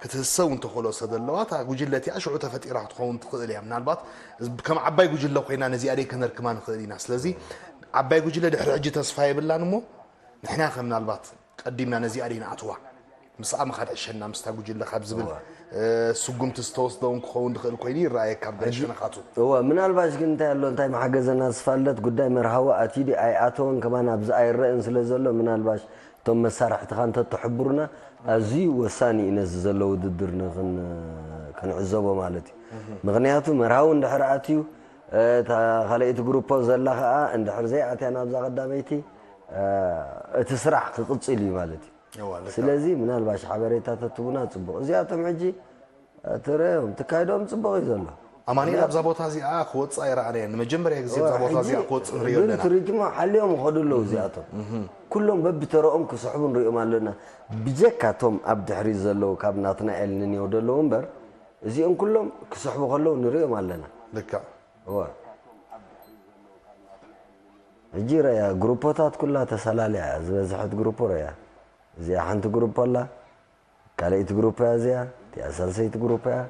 ክትህሰው እንተኽእሎ ሰብ ዘለዋ እታ ጉጅለ እቲኣ ሽዑ ተፈጢራ ክትኸውን ትኽእል እያ። ምናልባት ከም ዓባይ ጉጅለ ኮይና ነዚኣ ደይ ከነርክማ ንኽእል ኢና። ስለዚ ዓባይ ጉጅለ ድሕሪ ሕጂ ተስፋ የብላን እሞ ንሕና ከ ምናልባት ቀዲምና ነዚኣ ደይ ንኣትዋ ምስኣ ምኻድ ዕሸና ምስታ ጉጅለ ካብ ዝብል ስጉምቲ ዝተወስደ እውን ክኸውን ዝኽእል ኮይኑ ይረኣየካ ኣብ ገለ ሸነኻቱ። እወ ምናልባሽ ግን እንታይ ኣሎ እንታይ መሓገዘና ዝፋለት ጉዳይ መርሃዊ ኣትዩ ድዩ ኣይኣተወን ከማን ኣብዚ ኣይረአን ስለ ዘሎ ምናልባሽ እቶም መሳርሕትኻ እንተትሕብሩና ኣዝዩ ወሳኒ እዩ ነዚ ዘሎ ውድድር ንኽን- ክንዕዘቦ ማለት እዩ። ምኽንያቱ መርሃዊ እንድሕር ኣትዩ እታ ካልኣይቲ ግሩፖ ዘላ ኸዓ እንድሕር ዘይኣትያ ናብዛ ቀዳመይቲ እቲ ስራሕ ክቕፅል እዩ ማለት እዩ። እዋ፣ ልክዕ። ስለዚ ምናልባሽ ሓበሬታ ተትቡና ፅቡቕ። እዚኣቶም ሕጂ ትረዮም ትካይዶም ፅቡቕ እዩ ዘሎ። ኣማኑኤል ኣብዛ ቦታ እዚኣ ክወፅእ ኣይረኣናዮን። ንመጀመርያ ግዜ ኣብዛ ቦታ እዚኣ ክወፅእ ንሪኦ ኣለና። ትርጅሞ ሓልዮም ይኸዱ ኣለዉ እዚኣቶም ኩሎም በብተረኦም ክስሕቡ ንሪኦም ኣለና። ብጀካ እቶም ኣብ ድሕሪት ዘለዉ ካብ ናትናኤል ንንየው ዘለዉ እምበር እዚኦም ኩሎም ክስሕቡ ከለዉ ንሪኦም ኣለና። ልክዕ። እዋ ሕጂ ረያ ግሩፖታት ኩላ ተሰላልያ ዝበዝሐት ግሩፖ ረያ እዚኣ ሓንቲ ግሩፖ ኣላ ካልኣይቲ ግሩፕ እያ እዚኣ እቲኣ ሳልሰይቲ ግሩፕ እያ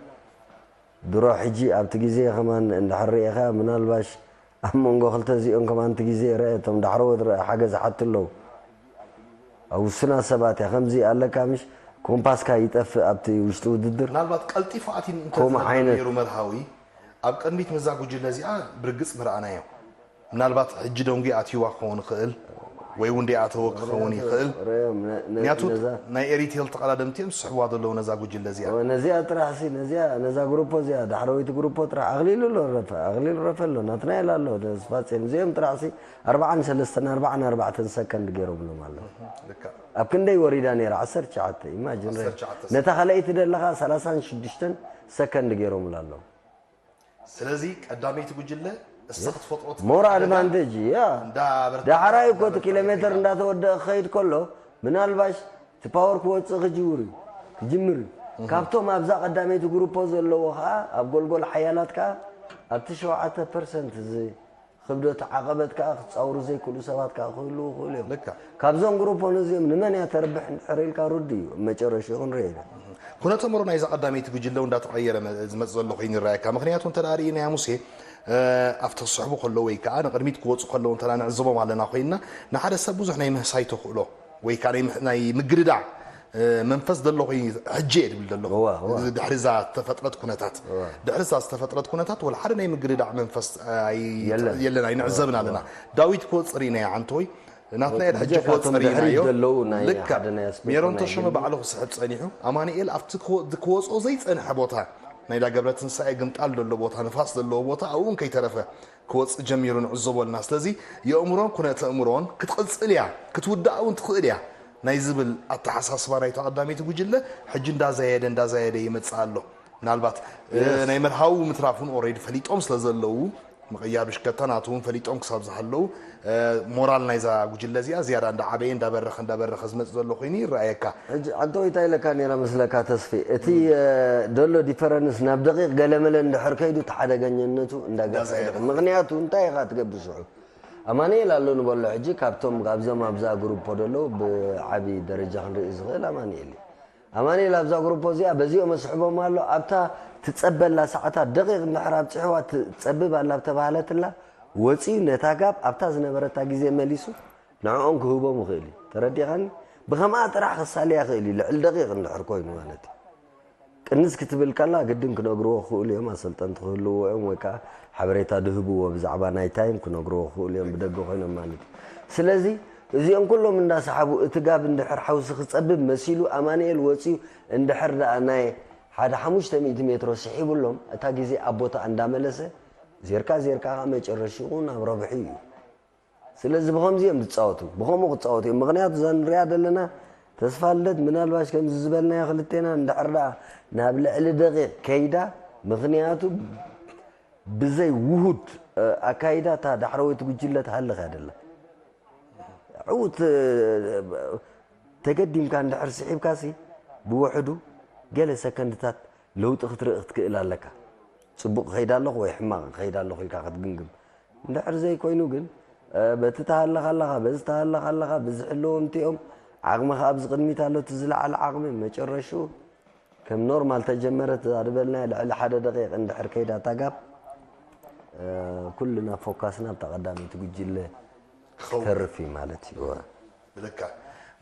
ድሮ ሕጂ ኣብቲ ግዜ ከማን እንድሕር ርኢኻ ምናልባሽ ኣብ መንጎ ክልተ እዚኦም ከማን እቲ ግዜ ርአ እቶም ዳሕረዎት ርአ ሓገዝ ሓቱ ኣለዉ ኣብ ውሱናት ሰባት እያ ከምዚ ኣለካ ምሽ ኮምፓስካ ይጠፍእ ኣብቲ ውሽጢ ውድድር ምናልባት ቀልጢፉ ኣትዩ ከምኡ ዓይነት ነይሩ መርሃዊ ኣብ ቅድሚት ምዛ ጉጅለ እዚኣ ብርግፅ ምርኣናዮ ምናልባት ሕጂ ደንጉ ኣትይዋ ክኸውን ይኽእል ወይ እውን ደይኣተወ ክኸውን ይኽእል ምክንያቱ ናይ ኤሪቴል ተቐዳደምቲ እዮም ዝስሕብዋ ዘለዉ ነዛ ጉጅለ እዚኣ ነዚኣ ጥራሕ ሲ ነዚኣ ነዛ ግሩፖ እዚኣ ዳሕረወይቲ ግሩፖ ጥራሕ ኣኽሊሉ ኣሎ ረፈ ኣኽሊሉ ረፈ ኣሎ ናትናኤል ኣሎ ስፋጽዮን እዚኦም ጥራሕ ሲ ኣርባዓን ሰለስተን ኣርባዓን ኣርባዕተን ሰከንድ ገይሮምሎም ኣለዉ ኣብ ክንደይ ወሪዳ ነይራ ዓሰርተ ትሽዓተ ኢማጂን ነታ ካልኣይቲ ደለኻ ሰላሳን ሽዱሽተን ሰከንድ ገይሮምላ ኣለዉ ስለዚ ቀዳመይቲ ጉጅለ እሳ ክትፈጥሮ more advantage ያ ዳሕራይ እኮ እቲ ኪሎ ሜትር እንዳተወደአ ክኸይድ ከሎ ምናልባሽ እቲ ፓወር ክወፅእ ክጅውር እዩ ክጅምር እዩ ካብቶም ኣብዛ ቀዳመይቲ ግሩፖ ዘለዎ ከዓ ኣብ ጎልጎል ሓያላት ከዓ ኣብቲ ሸውዓተ ፐርሰንት እዚ ክብደት ዓቐበት ከዓ ክፃውሩ ዘይክእሉ ሰባት ከዓ ክህልዉ ይኽእሉ እዮም ካብዞም ግሩፖ ነዚኦም ንመን እያ ተርብሕ እንድሕር ኢልካ ርዱ እዩ መጨረሽኡ ክንሪኦ ኢና ኩነተ ምሮ ናይዛ ቀዳመይቲ ጉጅለ እውን እንዳተቐየረ ዝመፅ ዘሎ ኮይኑ ይረኣየካ ምክንያቱ እንተ ርኢናያ ሙሴ ኣብቲ ክስሕቡ ከለዉ ወይ ከዓ ንቅድሚት ክወፁ ከለዉ እንተ ንዕዘቦም ኣለና ኮይንና ንሓደ ሰብ ብዙሕ ናይ ምህሳይ ተኽእሎ ወይ ከዓ ናይ ምግድዳዕ መንፈስ ዘሎ ኮይኑ ሕጂ እየ ድብል ዘለኹ ድሕሪ እዛ ዝተፈጥረት ኩነታት ድሕሪ እዛ ዝተፈጥረት ኩነታት ወላ ሓደ ናይ ምግድዳዕ መንፈስ የለን ኣይንዕዘብን ኣለና ዳዊት ክወፅእ ርኢናዮ ዓንተወይ ናትናኤል ሕጂ ክወፅእ ርኢናዮ ልክዕ ሜሮን ተሾመ ባዕሉ ክስሕብ ፀኒሑ ኣማኑኤል ኣብቲ ክወፅኦ ዘይፀንሐ ቦታ ናይ ዳገብረ ትንሳኤ ግምጣል ዘሎ ቦታ ንፋስ ዘለዎ ቦታ ኣብኡ እውን ከይተረፈ ክወፅእ ጀሚሩ ንዕዘቦ ኣለና ስለዚ የእምሮን ኩነተ እምሮን ክትቕፅል እያ ክትውዳእ እውን ትኽእል እያ ናይ ዝብል ኣተሓሳስባ ናይታ ቀዳመይቲ ጉጅለ ሕጂ እንዳዛየደ እንዳዛየደ ይመፅእ ኣሎ ምናልባት ናይ መርሃዊ ምትራፉን ኦሬዲ ፈሊጦም ስለ ዘለዉ ምቕያር ብሽክለታ ናቱ እውን ፈሊጦም ክሳብ ዝሃለዉ፣ እ፣ ሞራል ናይዛ ጉጅለ እዚኣ ዝያዳ እንዳዓበየ እንዳበረኸ እንዳበረኸ ዝመጽእ ዘሎ ኮይኑ ይረኣየካ። ሕጂ ኣንተ ወይ እንታይ ኢለካ ነይራ መስለካ ተስፌ? እቲ፣ እ፣ ደሎ ዲፈረንስ ናብ ደቂቕ ገለመለ እንድሕር ከይዱ እቲ ሓደገኛነቱ እንዳገፍሐ እንዳዛየደ። ይኸይድ። ምኽንያቱ እንታይ ኢኻ ትገብር ሽዑ? ኣማኑኤል ኣሎ ንበሎ ሕጂ ካብቶም ካብዞም ኣብዛ ግሩፖ ደሎ ብዓቢ ደረጃ ክንርኢ ዝኽእል ኣማኑኤል እዩ። ኣማኑኤል ኣብዛ ግሩፖ እዚኣ በዚኦም ኣስሕቦም ኣሎ። ኣብታ ትጸበላ ሰዓታት ደቂቕ እንድሕር ኣብጽሕዋ ትጸብብ ኣላ ብተባህለትላ ወጺኡ ነታ ጋብ ኣብታ ዝነበረታ ግዜ መሊሱ ንዕኦም ክህቦም ይኽእል እዩ። ተረዲኻኒ? ብኸምኣ ጥራሕ ክሳልያ ይኽእል እዩ፣ ልዕሊ ደቂቕ እንድሕር ኮይኑ ማለት እዩ። ቅንስ ክትብል ከላ ግድን ክነግርዎ ክኽእሉ እዮም፣ ኣሰልጠንቲ ክህልዎ እዮም ወይ ከዓ ሓበሬታ ድህብዎ ብዛዕባ ናይ ታይም ክነግርዎ ክኽእሉ እዮም ብደገ ኮይኖም ማለት እዩ። ስለዚ እዚኦም ኩሎም እንዳሰሓቡ እቲ ጋብ እንድሕር ሓውሲ ክጸብብ መሲሉ ኣማኑኤል ወፂኡ እንድሕር ደኣ ናይ ሓደ ሓሙሽተ ሚእቲ ሜትሮ ስሒቡሎም እታ ግዜ ኣብ ቦታ እንዳመለሰ ዜርካ ዜርካ ከዓ መጨረሽኡ ናብ ረብሑ እዩ። ስለዚ ብኸምዚ እዮም ዝፃወቱ፣ ብኸምኡ ክፃወቱ እዮም። ምኽንያቱ እዛ ንሪኣ ዘለና ተስፋ ልደት ምናልባሽ ከምዚ ዝበልናዮ ክልቴና እንድሕር ደኣ ናብ ልዕሊ ደቂቕ ከይዳ፣ ምኽንያቱ ብዘይ ውሁድ፣ እ፣ ኣካይዳ እታ ዳሕረወይቲ ጉጅለ ትሃልኽ እያ ደላ። ዕውት፣ እ፣ ተገዲምካ እንድሕር ስሒብካሲ ብውሕዱ ገለ ሰከንድታት ለውጢ ክትርኢ ክትክእል ኣለካ። ጽቡቕ ከይዳ ኣለኹ ወይ ሕማቕ ከይዳ ኣለኹ ኢልካ ክትግምግም። እንድሕር ዘይኮይኑ ግን፣ እ፣ በቲ ተሃለኻ ኣለኻ፣ በዚ ተሃለኻ ኣለኻ፣ ብዝሕልዎም እንቲኦም ዓቕምኻ ኣብዚ ቅድሚት ኣሎ፣ እቲ ዝለዓለ ዓቕሚ መጨረሽኡ ከም ኖርማል ተጀመረት እዛ ዝበልናዮ ልዕሊ ሓደ ደቂቕ እንድሕር ከይዳ እታ ጋብ፣ እ፣ ኩልና ፎካስና ኣብታ ቀዳመይቲ ጉጅለ ክኸውን። ክተርፍ እዩ ማለት እዩ። እወ። ብልክዕ።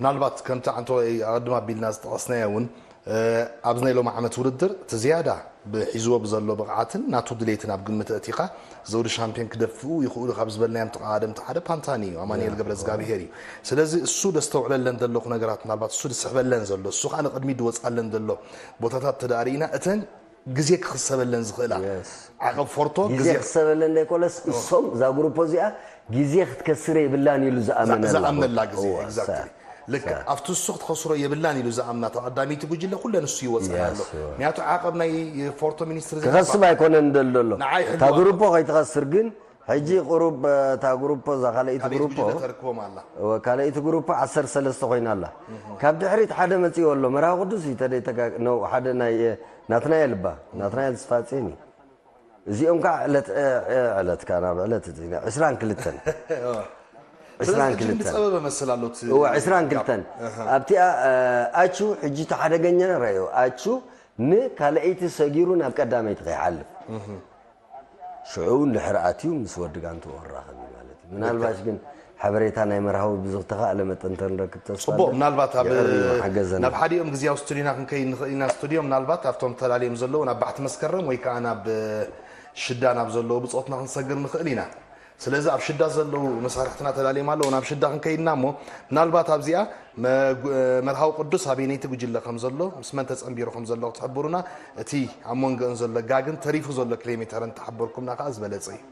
ምናልባት ከምቲ ዓንተወይ ኣቐድም ኣቢልና ዝጠቐስናዮ እውን፣ እ፣ ኣብዚ ናይ ሎም ዓመት ውድድር እቲ ዝያዳ ብሒዝዎ ብዘሎ ብቕዓትን ናቱ ድሌትን ኣብ ግምት ኣእቲኻ ዘውዲ ሻምፒዮን ክደፍኡ ይኽእሉ ካብ ዝበልናዮም ተቐዳደምቲ ሓደ ፓንታኒ እዩ፣ ኣማኑኤል ያ። ገብረዝጋብሄር እዩ። ስለዚ እሱ ደስተውዕለለን ዘለኹ ነገራት፣ ምናልባት እሱ ድስሕበለን ዘሎ፣ እሱ ከዓ ንቕድሚት ድወፅኣለን ዘሎ ቦታታት ተዳእርኢና እተን ግዜ ክኽሰበለን ዝኽእላ የስ። ዓቐብ ፎርቶ ግዜ ግዜ ክሰበለን ደይኮለስ እሶም እዛ ግሩፖ እዚኣ ግዜ ክትከስር የብላን ኢሉ ዝኣመነላ ዝኣምነላ ግዜ እዋ፣ exactly። ሳ- ልክዕ ሳ- ኣብቲ እሱ ክትኸስሮ የብላን ኢሉ ዝኣምና ተቐዳሚቲ ጉጅለ ኩለን እሱ ይወፅኣን ኣሎ። የስ፣ እዋ። ምክንያቱ ዓቐብ ናይ ፎርቶ ሚኒስትሪ ክኸስብ ኣይኮነን ደል ደሎ ንዓይ እታ ሕልዋ ግሩፖ ከይትኸስር ግን ሕጂ ቁሩብ እታ ግሩፖ እዛ ካልኣይቲ ካልኣይቲ ግሩፖ ጉጅለ ተርክቦም ኣላ። እወ፣ ካልኣይቲ ግሩፖ ዓሰርተ ሰለስተ ኮይና ኣላ። ካብ ድሕሪት ሓደ መፂኡ ኣሎ መርሃ ቅዱስ እዩ ተደይተጋ ነው ሓደ ናይ ናትናኤል እባ ናትናኤል ስፋፅን እዩ። እዚኦም ከዓ ዕለት ዕለት ከዓ ናብ ዕለት ዕስራን ክልተን ስለዚ ዕስራን ሕጂ ክልተን ዝፀበበ መስል ኣሎት እወ ዕስራን ክልተን ኣብቲኣ ኣቹ ሕጂ ተሓደገኛ ረዮ ኣቹ ንካልኣይቲ ሰጊሩ ናብ ቀዳመይቲ ከይሓልፍ ሽዑ እንድሕር ኣትዩ ምስ ወዲ ጋንትኡ ክራኸብ እዩ ማለት እዩ ምናልባሽ ግን ሓበሬታ ናይ መርሃዊ ብዝተኻእለ መጠን ተንረክብ ተስፋ ጽቡቕ ኣለኒ። ምናልባት ኣብ የዕሪ መሓገዘና። ናብ ሓዲኦም ግዜያዊ ስቱዲዮና ክንከይድ ንኽእል ኢና ስቱድዮ ምናልባት ኣብቶም ተላልዮም ዘለዉ ናብ ባሕቲ መስከረም ወይ ከዓ ናብ ሽዳ ናብ ዘለዉ ብጾትና ክንሰግር ንኽእል ኢና ስለዚ ኣብ ሽዳ ዘለዉ መሳርሕትና ተላልዮም ኣለዉ ናብ ሽዳ ክንከይድና እሞ ምናልባት ኣብዚኣ መርሃዊ ቅዱስ ኣበይነይቲ ጉጅለ ከም ዘሎ ምስ መን ተጸንቢሩ ከም ዘሎ ክትሕብሩና እቲ ኣብ መንጎአን ዘሎ ጋግን ተሪፉ ዘሎ ኪሎሜተርን ተሓበርኩምና ከዓ ዝበለጸ እዩ።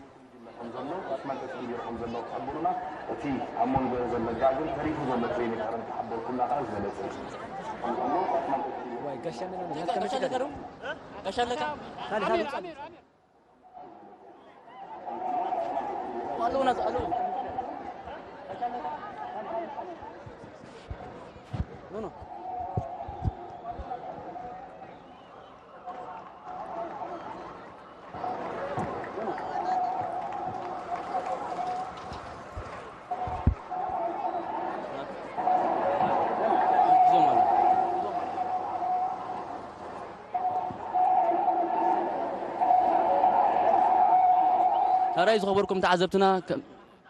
ሕራይ ዝኸበርኩም ተዓዘብትና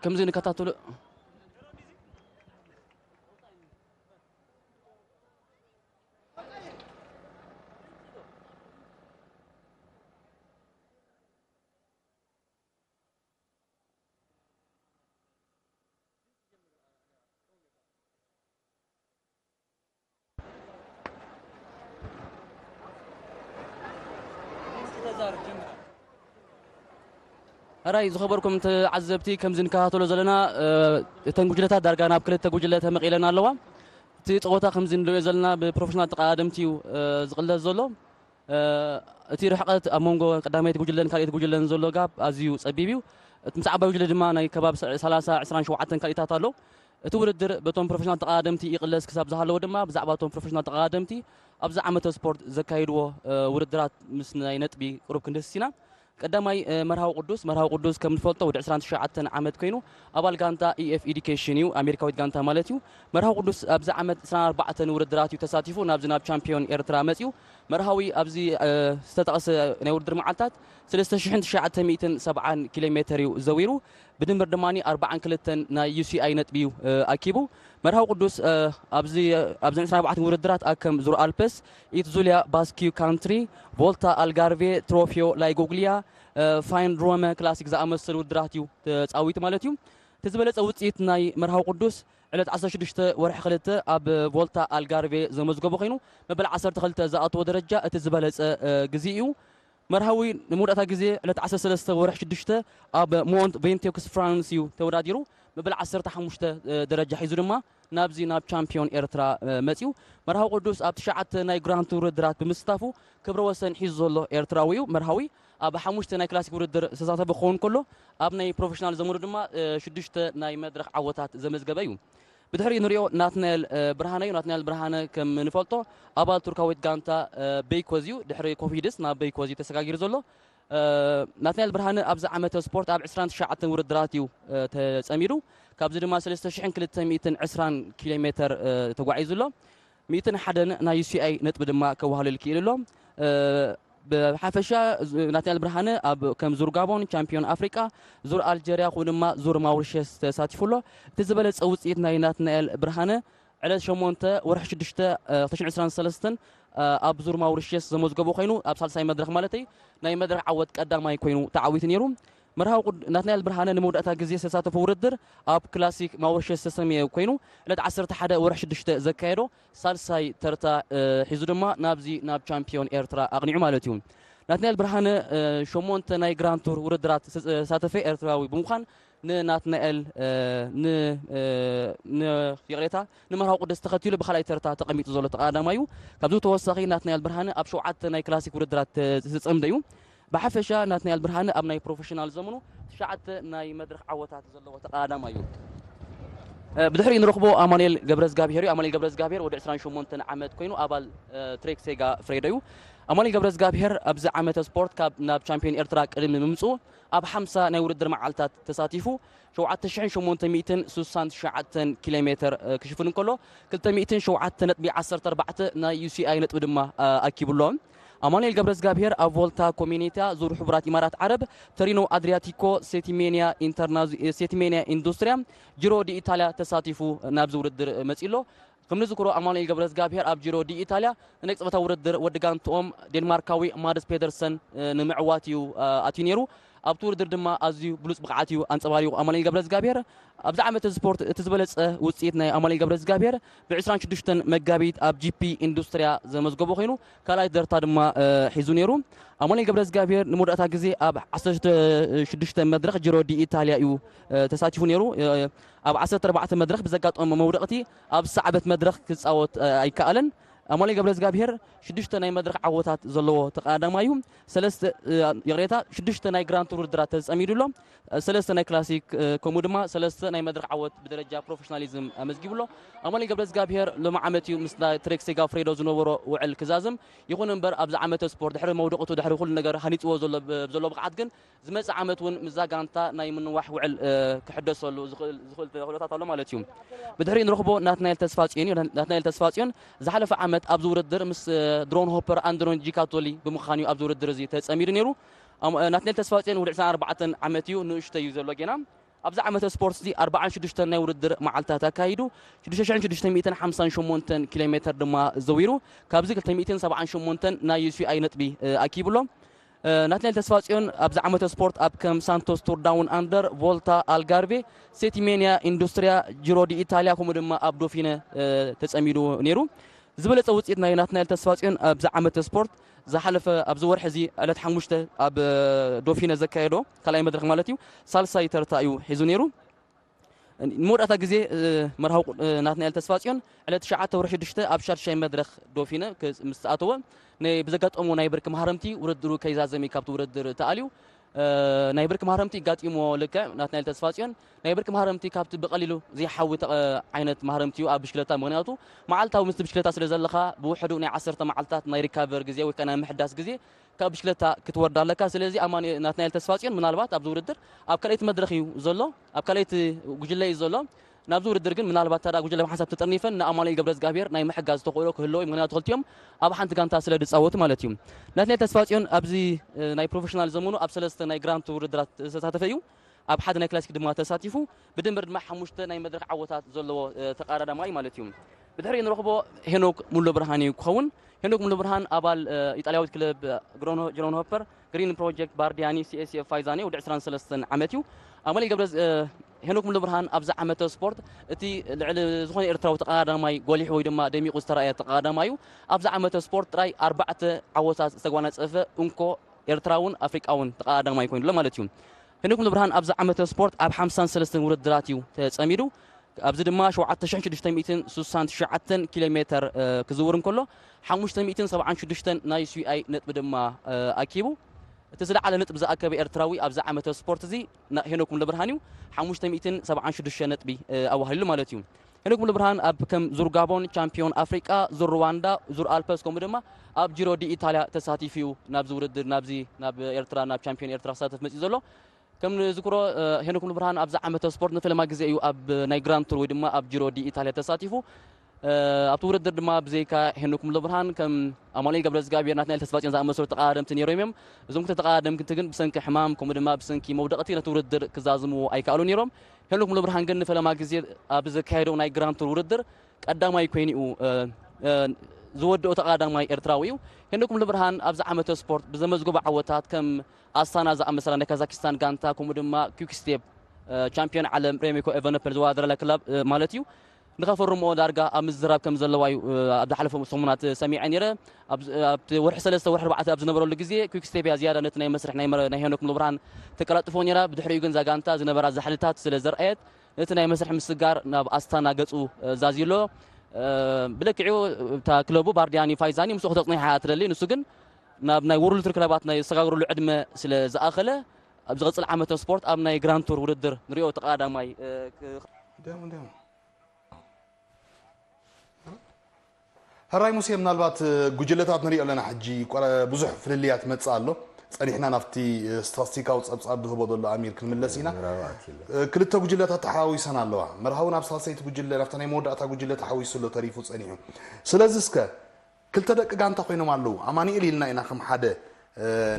ከምዚ ንከታተሉ ሕራይ ዝኸበርኩም ተዓዘብቲ ከምዚ ንከታተሎ ዘለና እተን ጉጅለታት ዳርጋ ናብ ክልተ ጉጅለ ተመቒለን ኣለዋ እቲ ፀወታ ከምዚ ንሪኦ ዘለና ብፕሮፌሽናል ተቐዳደምቲ እዩ ዝቕለስ ዘሎ እቲ ርሕቀት ኣብ መንጎ ቀዳመይቲ ጉጅለን ካልኣይቲ ጉጅለን ዘሎ ጋብ ኣዝዩ ጸቢብ እዩ። እቲ ምስ ዓባይ ጉጅለ ድማ ናይ ከባቢ ሰላሳ ዕስራን ሸውዓተን ካልኢታት ኣሎ። እቲ ውድድር በቶም ፕሮፌሽናል ተቐዳደምቲ ይቕለስ ክሳብ ዝሃለወ ድማ ብዛዕባ እቶም ፕሮፌሽናል ተቐዳደምቲ ኣብዚ ዓመተ ስፖርት ዘካይድዎ ውድድራት ምስ ናይ ነጥቢ ቅሩብ ክንድህስስ ኢና። ቀዳማይ መርሃዊ ቅዱስ። መርሃዊ ቅዱስ ከም ንፈልጦ ወዲ ዕስራን ትሽዓተን ዓመት ኮይኑ ኣባል ጋንታ ኢኤፍ ኢዲኬሽን እዩ፣ ኣሜሪካዊት ጋንታ ማለት እዩ። መርሃዊ ቅዱስ ኣብዚ ዓመት ዕስራን ኣርባዕተን ውድድራት እዩ ተሳቲፉ ናብዚ ናብ ቻምፒዮን ኤርትራ መፅዩ። መርሃዊ ኣብዚ ዝተጠቕሰ ናይ ውድድር መዓልታት ሰለስተ ሽሕን ትሽዓተ ሚእትን ሰብዓን ኪሎ ሜተር እዩ ዘዊሩ። ብድምር ድማ ኣርባዓን ክልተን ናይ ዩሲኣይ ነጥቢ እዩ ኣኪቡ። መርሃዊ ቅዱስ ኣብዚ ዕስራን ኣርባዕተን ውድድራት ኣከም ዙር ኣልፕስ፣ ኢት ዙልያ ባስኪዩ ካንትሪ፣ ቮልታ ኣልጋርቬ፣ ትሮፊዮ ላይጎግሊያ፣ ፋይን ሮመ ክላሲክ ዝኣመሰሉ ውድድራት እዩ ተፃዊቱ ማለት እዩ። እቲ ዝበለፀ ውፅኢት ናይ መርሃዊ ቅዱስ ዕለት ዓሰርተ ሽዱሽተ ወርሒ ክልተ ኣብ ቮልታ ኣልጋርቬ ዘመዝገቡ ኮይኑ መበል ዓሰርተ ክልተ ዝኣተወ ደረጃ እቲ ዝበለፀ ግዜ እዩ። መርሃዊ ንመወዳእታ ግዜ ዕለት ዓሰርተ ሰለስተ ወርሒ ሽዱሽተ ኣብ ሞንት ቬንቴክስ ፍራንስ እዩ ተወዳዲሩ። መበል ዓሰርተ ሓሙሽተ ደረጃ ሒዙ ድማ ናብዚ ናብ ቻምፒዮን ኤርትራ መፅዩ። መርሃዊ ቅዱስ ኣብ ትሽዓተ ናይ ግራንድ ቱር ውድድራት ብምስታፉ ክብረ ወሰን ሒዙ ዘሎ ኤርትራዊ እዩ። መርሃዊ ኣብ ሓሙሽተ ናይ ክላሲክ ውድድር ዝተሳተፈ ክኸውን ከሎ ኣብ ናይ ፕሮፌሽናል ዘመኑ ድማ ሽዱሽተ ናይ መድረኽ ዓወታት ዘመዝገበ እዩ። ብድሕሪኡ ንሪኦ ናትናኤል ብርሃነ እዩ። ናትናኤል ብርሃነ ከም ንፈልጦ ኣባል ቱርካዊት ጋንታ በይኮዝ እዩ። ድሕሪ ኮቪድስ ናብ በይኮዝ እዩ ተሰጋጊሩ ዘሎ። ናትናኤል ብርሃነ ኣብዚ ዓመተ ስፖርት ኣብ ዕስራን ትሽዓተን ውድድራት እዩ ተጸሚዱ። ካብዚ ድማ ሰለስተ ሽሕን ክልተ ሚእትን ዕስራን ኪሎ ሜተር ተጓዒዙ ኣሎ። ሚእትን ሓደን ናይ ዩሲኣይ ነጥቢ ድማ ከዋህልል ክኢሉ ኣሎ። ብሓፈሻ ናትናኤል ብርሃነ ኣብ ከም ዙር ጋቦን፣ ቻምፒዮን ኣፍሪቃ፣ ዙር ኣልጀርያ ከምኡ ድማ ዙር ማውሪሸስ ተሳቲፉ ኣሎ። እቲ ዝበለጸ ውፅኢት ናይ ናትናኤል ብርሃነ ዕለት ሸሞንተ ወርሒ ሽዱሽተ ክልተ ሽሕን ዕስራን ሰለስተን ኣብ ዙር ማውሪሸስ ዘመዝገቦ ኮይኑ ኣብ ሳልሳይ መድረኽ ማለተይ ናይ መድረኽ ዓወት ቀዳማይ ኮይኑ ተዓዊቱ ነይሩ። መርሃዊ ናትናኤል ብርሃነ ንመወዳእታ ግዜ ዝተሳተፎ ውድድር ኣብ ክላሲክ ማውሪሸስ ዝተሰመየ ኮይኑ ዕለት ዓሰርተ ሓደ ወርሒ ሽዱሽተ ዘካየዶ ሳልሳይ ተርታ ሒዙ ድማ ናብዚ ናብ ቻምፒዮን ኤርትራ ኣቕኒዑ ማለት እዩ። ናትናኤል ብርሃነ ሸሞንተ ናይ ግራንድ ቱር ውድድራት ዝተሳተፈ ኤርትራዊ ብምዃን ንናትናኤል ይቕሬታ ንመርሃዊ ቅዱስ ተኸቲሉ ብካልኣይ ተርታ ተቐሚጡ ዘሎ ተቐዳዳማይ እዩ። ካብዚ ተወሳኺ ናትናኤል ብርሃነ ኣብ ሸውዓተ ናይ ክላሲክ ውድድራት ዝተጸምደ እዩ። ብሓፈሻ ናትናኤል ብርሃነ ኣብ ናይ ፕሮፌሽናል ዘመኑ ትሽዓተ ናይ መድረኽ ዓወታት ዘለዎ ተቐዳዳማይ እዩ። ብድሕሪኡ ንረኽቦ ኣማኑኤል ገብረዝጋብሄር እዩ። ኣማኑኤል ገብረዝጋብሄር ወዲ ዕስራን ሸሞንተን ዓመት ኮይኑ ኣባል ትሬክ ሴጋ ፍሬዶ እዩ። ኣማኑኤል ገብረዝጋብሄር ኣብዚ ዓመተ ስፖርት ካብ ናብ ቻምፒዮን ኤርትራ ቅድሚ ምምፅኡ ኣብ ሓምሳ ናይ ውድድር መዓልታት ተሳቲፉ ሸውዓተ ሽሕን ሸሞንተ ሚእትን ስሳን ትሽዓተን ኪሎ ሜተር ክሽፍን እንከሎ ክልተ ሚእትን ሸውዓተ ነጥቢ ዓሰርተ ኣርባዕተ ናይ ዩሲኣይ ነጥቢ ድማ ኣኪቡ ኣሎ። ኣማኑኤል ገብረዝጋብሄር ኣብ ቮልታ ኮሚኒታ ዙር ሕቡራት ኢማራት ዓረብ፣ ተሪኖ ኣድሪያቲኮ፣ ሴቲሜንያ ኢንዱስትሪያ፣ ጂሮ ዲ ኢታልያ ተሳቲፉ ናብዚ ውድድር መጺኡ ኣሎ። ከም ንዝክሮ ኣማኑኤል ገብረዝጋብሄር ኣብ ጂሮ ዲ ኢታልያ ንነቅጽበታ ውድድር ወዲ ጋንትኦም ዴንማርካዊ ማድስ ፔደርሰን ንምዕዋት እዩ ኣትዩ ነይሩ። ኣብቲ ውድድር ድማ ኣዝዩ ብሉጽ ብቕዓት እዩ ኣንጸባሪቑ ኣማኑኤል ገብረዝጋብሄር። ኣብዚ ዓመት ስፖርት እቲ ዝበለጸ ውጽኢት ናይ ኣማኑኤል ገብረዝጋብሄር ብ ዕስራን ሽዱሽተን መጋቢት ኣብ ጂፒ ኢንዱስትሪያ ዘመዝገቦ ኮይኑ ካልኣይ ደርታ ድማ ሒዙ ነይሩ። ኣማኑኤል ገብረዝጋብሄር ንመወዳእታ ግዜ ኣብ ዓሰርተ ሽዱሽተ መድረኽ ጂሮ ዲ ኢታልያ እዩ ተሳቲፉ ነይሩ። ኣብ ዓሰርተ ኣርባዕተ መድረኽ ብዘጋጠሞ መውደቕቲ ኣብ ሰዓበት መድረኽ ክጻወት ኣይከኣለን። ኣማኑኤል ገብረዝጋብሄር ሽዱሽተ ናይ መድረኽ ዓወታት ዘለዎ ተቐዳዳማይ እዩ። ሰለስተ ይቕሬታ ሽዱሽተ ናይ ግራንድ ቱር ውድድራት ተጸሚዱ ኣሎ። ሰለስተ ናይ ክላሲክ ከምኡ ድማ ሰለስተ ናይ መድረኽ ዓወት ብደረጃ ፕሮፌሽናሊዝም ኣመዝጊቡ ኣሎ። ኣማኑኤል ገብረዝጋብሄር ሎሚ ዓመት እዩ ምስ ትሬክ ሴጋፍሬዶ ዝነበሮ ውዕል ክዛዝም። ይኹን እምበር ኣብዚ ዓመተ ስፖርት ድሕሪ መውደቕቱ ድሕሪ ኩሉ ነገር ሃኒፅዎ ዘሎ ዘሎ ብቕዓት ግን ዝመፅእ ዓመት እውን ምስዛ ጋንታ ናይ ምንዋሕ ውዕል ክሕደሰሉ ዝኽእል ዝኽእል ተኽእሎታት ኣሎ ማለት እዩ። ብድሕሪኡ ንረኽቦ ናትናኤል ተስፋፅዮን እዩ። ናትናኤል ተስፋፅዮን ዝሓለፈ ዓመት ኣብዚ ውድድር ምስ ድሮን ሆፐር ኣንድሮን ጂካቶሊ ብምዃን እዩ ኣብዚ ውድድር እዚ ተፀሚዱ ነይሩ። ናትናኤል ተስፋፅዮን ወዲ ዕስራን ኣርባዕተን ዓመት እዩ፣ ንእሽተይ እዩ ዘሎ ጌና። ኣብዚ ዓመተ ስፖርት እዚ ኣርባዓን ሽዱሽተን ናይ ውድድር መዓልታት ኣካይዱ ሽዱሽተ ሽሕን ሽዱሽተ ሚእትን ሓምሳን ሸሞንተን ኪሎ ሜተር ድማ ዘዊሩ ካብዚ ክልተ ሚእትን ሰብዓን ሸሞንተን ናይ ዩሲኣይ ነጥቢ ኣኪቡ ኣሎ። ናትናኤል ተስፋፅዮን ኣብዚ ዓመተ ስፖርት ኣብ ከም ሳንቶስ ቱር ዳውን ኣንደር፣ ቮልታ ኣልጋርቬ፣ ሴቲሜንያ ኢንዱስትሪያ፣ ጂሮ ዲ ኢታልያ ከምኡ ድማ ኣብ ዶፊነ ተፀሚዱ ነይሩ። ዝበለፀ ውፅኢት ናይ ናትናኤል ተስፋፅዮን ኣብዚ ዓመተ ስፖርት ዝሓለፈ ኣብዚ ወርሒ እዚ ዕለት ሓሙሽተ ኣብ ዶፊነ ዘካየዶ ካልኣይ መድረኽ ማለት እዩ ሳልሳይ ተርታ እዩ ሒዙ ነይሩ። ንመወዳእታ ግዜ መርሃዊ ናትናኤል ተስፋጽዮን ዕለት ትሽዓተ ወርሒ ሽዱሽተ ኣብ ሻድሻይ መድረኽ ዶፊነ ምስ ኣተወ፣ ብዘጋጠሞ ናይ ብርኪ ማህረምቲ ውድድሩ ከይዛዘም እዩ ካብቲ ውድድር ተኣልዩ። ናይ ብርኪ ማህረምቲ ይጋጢሞ። ልክዕ ናትናኤል ተስፋጽዮን ናይ ብርኪ ማህረምቲ ካብቲ ብቐሊሉ ዘይሓዊ ዓይነት ማህረምቲ እዩ ኣብ ብሽክለታ። ምኽንያቱ መዓልታዊ ምስቲ ብሽክለታ ስለ ዘለኻ፣ ብውሕዱ ናይ ዓሰርተ መዓልታት ናይ ሪካቨር ግዜ ወይ ከዓ ናይ ምሕዳስ ግዜ ካብ ብሽክለታ ክትወርድ ኣለካ። ስለዚ ኣማኒ ናትናኤል ተስፋጽዮን ምናልባት ኣብዚ ውድድር ኣብ ካልኣይቲ መድረኽ እዩ ዘሎ፣ ኣብ ካልኣይቲ ጉጅለ እዩ ዘሎ። ናብዚ ውድድር ግን ምናልባት ታዳ ጉጅለ ብሓንሳብ ተጠርኒፈን ንኣማኑኤል ገብረዝጋብሔር ናይ ምሕጋዝ ተኽእሎ ክህልዎ እዩ። ምኽንያቱ ክልቲኦም ኣብ ሓንቲ ጋንታ ስለ ዝጻወቱ ማለት እዩ። ናትናኤል ተስፋጽዮን ኣብዚ ናይ ፕሮፌሽናል ዘመኑ ኣብ ሰለስተ ናይ ግራንድ ቱር ውድድራት ዝተሳተፈ እዩ። ኣብ ሓደ ናይ ክላሲክ ድማ ተሳቲፉ፣ ብድምር ድማ ሓሙሽተ ናይ መድረኽ ዓወታት ዘለዎ ተቃዳዳማይ ማለት እዩ። ብድሕሪኡ ንረኽቦ ሄኖክ ሙሉ ብርሃን እዩ ክኸውን። ሄኖክ ሙሉ ብርሃን ኣባል ኢጣልያዊት ክለብ ግሮንሆፐር ግሪን ፕሮጀክት ባርዲያኒ ሲኤስኤፍ ፋይዛኒ ወዲ ዕስራን ሰለስተን ዓመት እዩ። ኣማኑኤል ገብረ ሄኖክ ሙሉ ብርሃን ኣብዚ ዓመተ ስፖርት እቲ ልዕሊ ዝኾነ ኤርትራዊ ተቃዳማይ ጎሊሑ ወይ ድማ ደሚቑ ዝተራእየ ተቃዳማይ እዩ። ኣብዚ ዓመተ ስፖርት ጥራይ ኣርባዕተ ዓወታት ዝተጓናጸፈ እንኮ ኤርትራውን ኣፍሪቃውን ተቃዳማይ ኮይኑ ኣሎ ማለት እዩ። ሄኖክ ሙሉ ብርሃን ኣብዚ ዓመተ ስፖርት ኣብ ሓምሳን ሰለስተን ውድድራት እዩ ተጸሚዱ። ኣብዚ ድማ ሸውዓተ ሽሕን ሽዱሽተ ሚእትን ስሳን ትሽዓተን ኪሎ ሜተር ክዝውር እንከሎ፣ ሓሙሽተ ሚእትን ሰብዓን ሽዱሽተን ናይ ዩሲኣይ ነጥቢ ድማ ኣኪቡ። እቲ ዝለዓለ ነጥቢ ዝኣከበ ኤርትራዊ ኣብዚ ዓመተ ስፖርት እዚ ሄኖክ ሙሉ ብርሃን እዩ። ሓሙሽተ ሚእትን ሰብዓን ሽዱሽተ ነጥቢ ኣዋህሊሉ ማለት እዩ። ሄኖክ ሙሉ ብርሃን ኣብ ከም ዙር ጋቦን፣ ቻምፒዮን ኣፍሪቃ፣ ዙር ሩዋንዳ፣ ዙር ኣልፐስ ከምኡ ድማ ኣብ ጂሮ ዲ ኢታልያ ተሳቲፉ እዩ። ናብዚ ውድድር ናብዚ ናብ ኤርትራ ናብ ቻምፒዮን ኤርትራ ክሳተፍ መጺኡ ዘሎ። ከም ንዝክሮ ሄኖክ ሙሉ ብርሃን ኣብዚ ዓመተ ስፖርት ንፈለማ ግዜ እዩ ኣብ ናይ ግራንድ ቱር ወይ ድማ ኣብ ጂሮ ዲ ኢታልያ ተሳቲፉ። ኣብቲ ውድድር ድማ ብዘይካ ሄኖክ ሙሉ ብርሃን ከም ኣማኑኤል ገብረዝጋብሔር፣ ናትናኤል ተስፋጽዮን ዝኣመሰሉ ተቃዳደምቲ ነይሮም እዮም። እዞም ክልተ ተቃዳደምቲ ግን ብሰንኪ ሕማም ከምኡ ድማ ብሰንኪ መውደቕቲ ነቲ ውድድር ክዛዝምዎ ኣይከኣሉ ነይሮም። ሄኖክ ሙሉ ብርሃን ግን ንፈለማ ግዜ ኣብ ዘካየደው ናይ ግራንድ ቱር ውድድር ቀዳማይ ኮይኑ እዩ ዝወድኦ ተቃዳማይ ኤርትራዊ እዩ። ሄኖክ ሙሉ ብርሃን ኣብዚ ዓመተ ስፖርት ብዘመዝገቦ ዓወታት ከም ኣስታና ዝኣመሰላ ናይ ካዛኪስታን ጋንታ ከምኡ ድማ ኪክ ስቴፕ ቻምፒዮን ዓለም ሬሜኮ ኤቨነፐል ዝወዳደረላ ክለብ ማለት እዩ። ንኸፈርምኦ ዳርጋ ኣብ ምዝራብ ከም ዘለዋ እዩ ኣብ ዝሓለፈ ሰሙናት ሰሚዐ ነይረ። ኣብቲ ወርሒ ሰለስተ ወርሒ ኣርባዕተ ኣብ ዝነበረሉ ግዜ ኪክ ስቴፕ እያ ዝያዳ ነቲ ናይ መስርሕ ናይ ሄኖክ ሙሉ ብርሃን ተቀላጥፎ ነይራ። ብድሕሪኡ ግን እዛ ጋንታ ዝነበራ ዛሕልታት ስለ ዘርኣየት ነቲ ናይ መስርሕ ምስጋር ናብ ኣስታና ገጹ ዛዚሎ። ብልክዑ እታ ክለቡ ባርዲያኒ ፋይዛኒ ምስኡ ክተጽንሓ እያ ትደሊ። ንሱ ግን ናብ ናይ ወርልድ ቱር ክለባት ናይ ዝሰጋግረሉ ዕድመ ስለ ዝኣኸለ ኣብ ዝቕጽል ዓመተ ስፖርት ኣብ ናይ ግራንድ ቱር ውድድር ንሪኦ ተቐዳዳማይ። ሕራይ ሙሴ፣ ምናልባት ጉጅለታት ንሪኦ ኣለና። ሕጂ ብዙሕ ፍልልያት መጽእ ኣሎ። ጸኒሕና ናብቲ ስታስቲካዊ ጸብጻብ ዝህቦ ዘሎ ኣሚር ክንምለስ ኢና። ክልተ ጉጅለታት ተሓዋዊሰን ኣለዋ። መርሃዊ ናብ ሳልሰይቲ ጉጅለ፣ ናብታ ናይ መወዳእታ ጉጅለ ተሓዊሱ ኣሎ ተሪፉ ጸኒሑ። ስለዚ እስከ ክልተ ደቂ ጋንታ ኮይኖም ኣለዉ። ኣማኑኤል ኢልና ኢና ከም ሓደ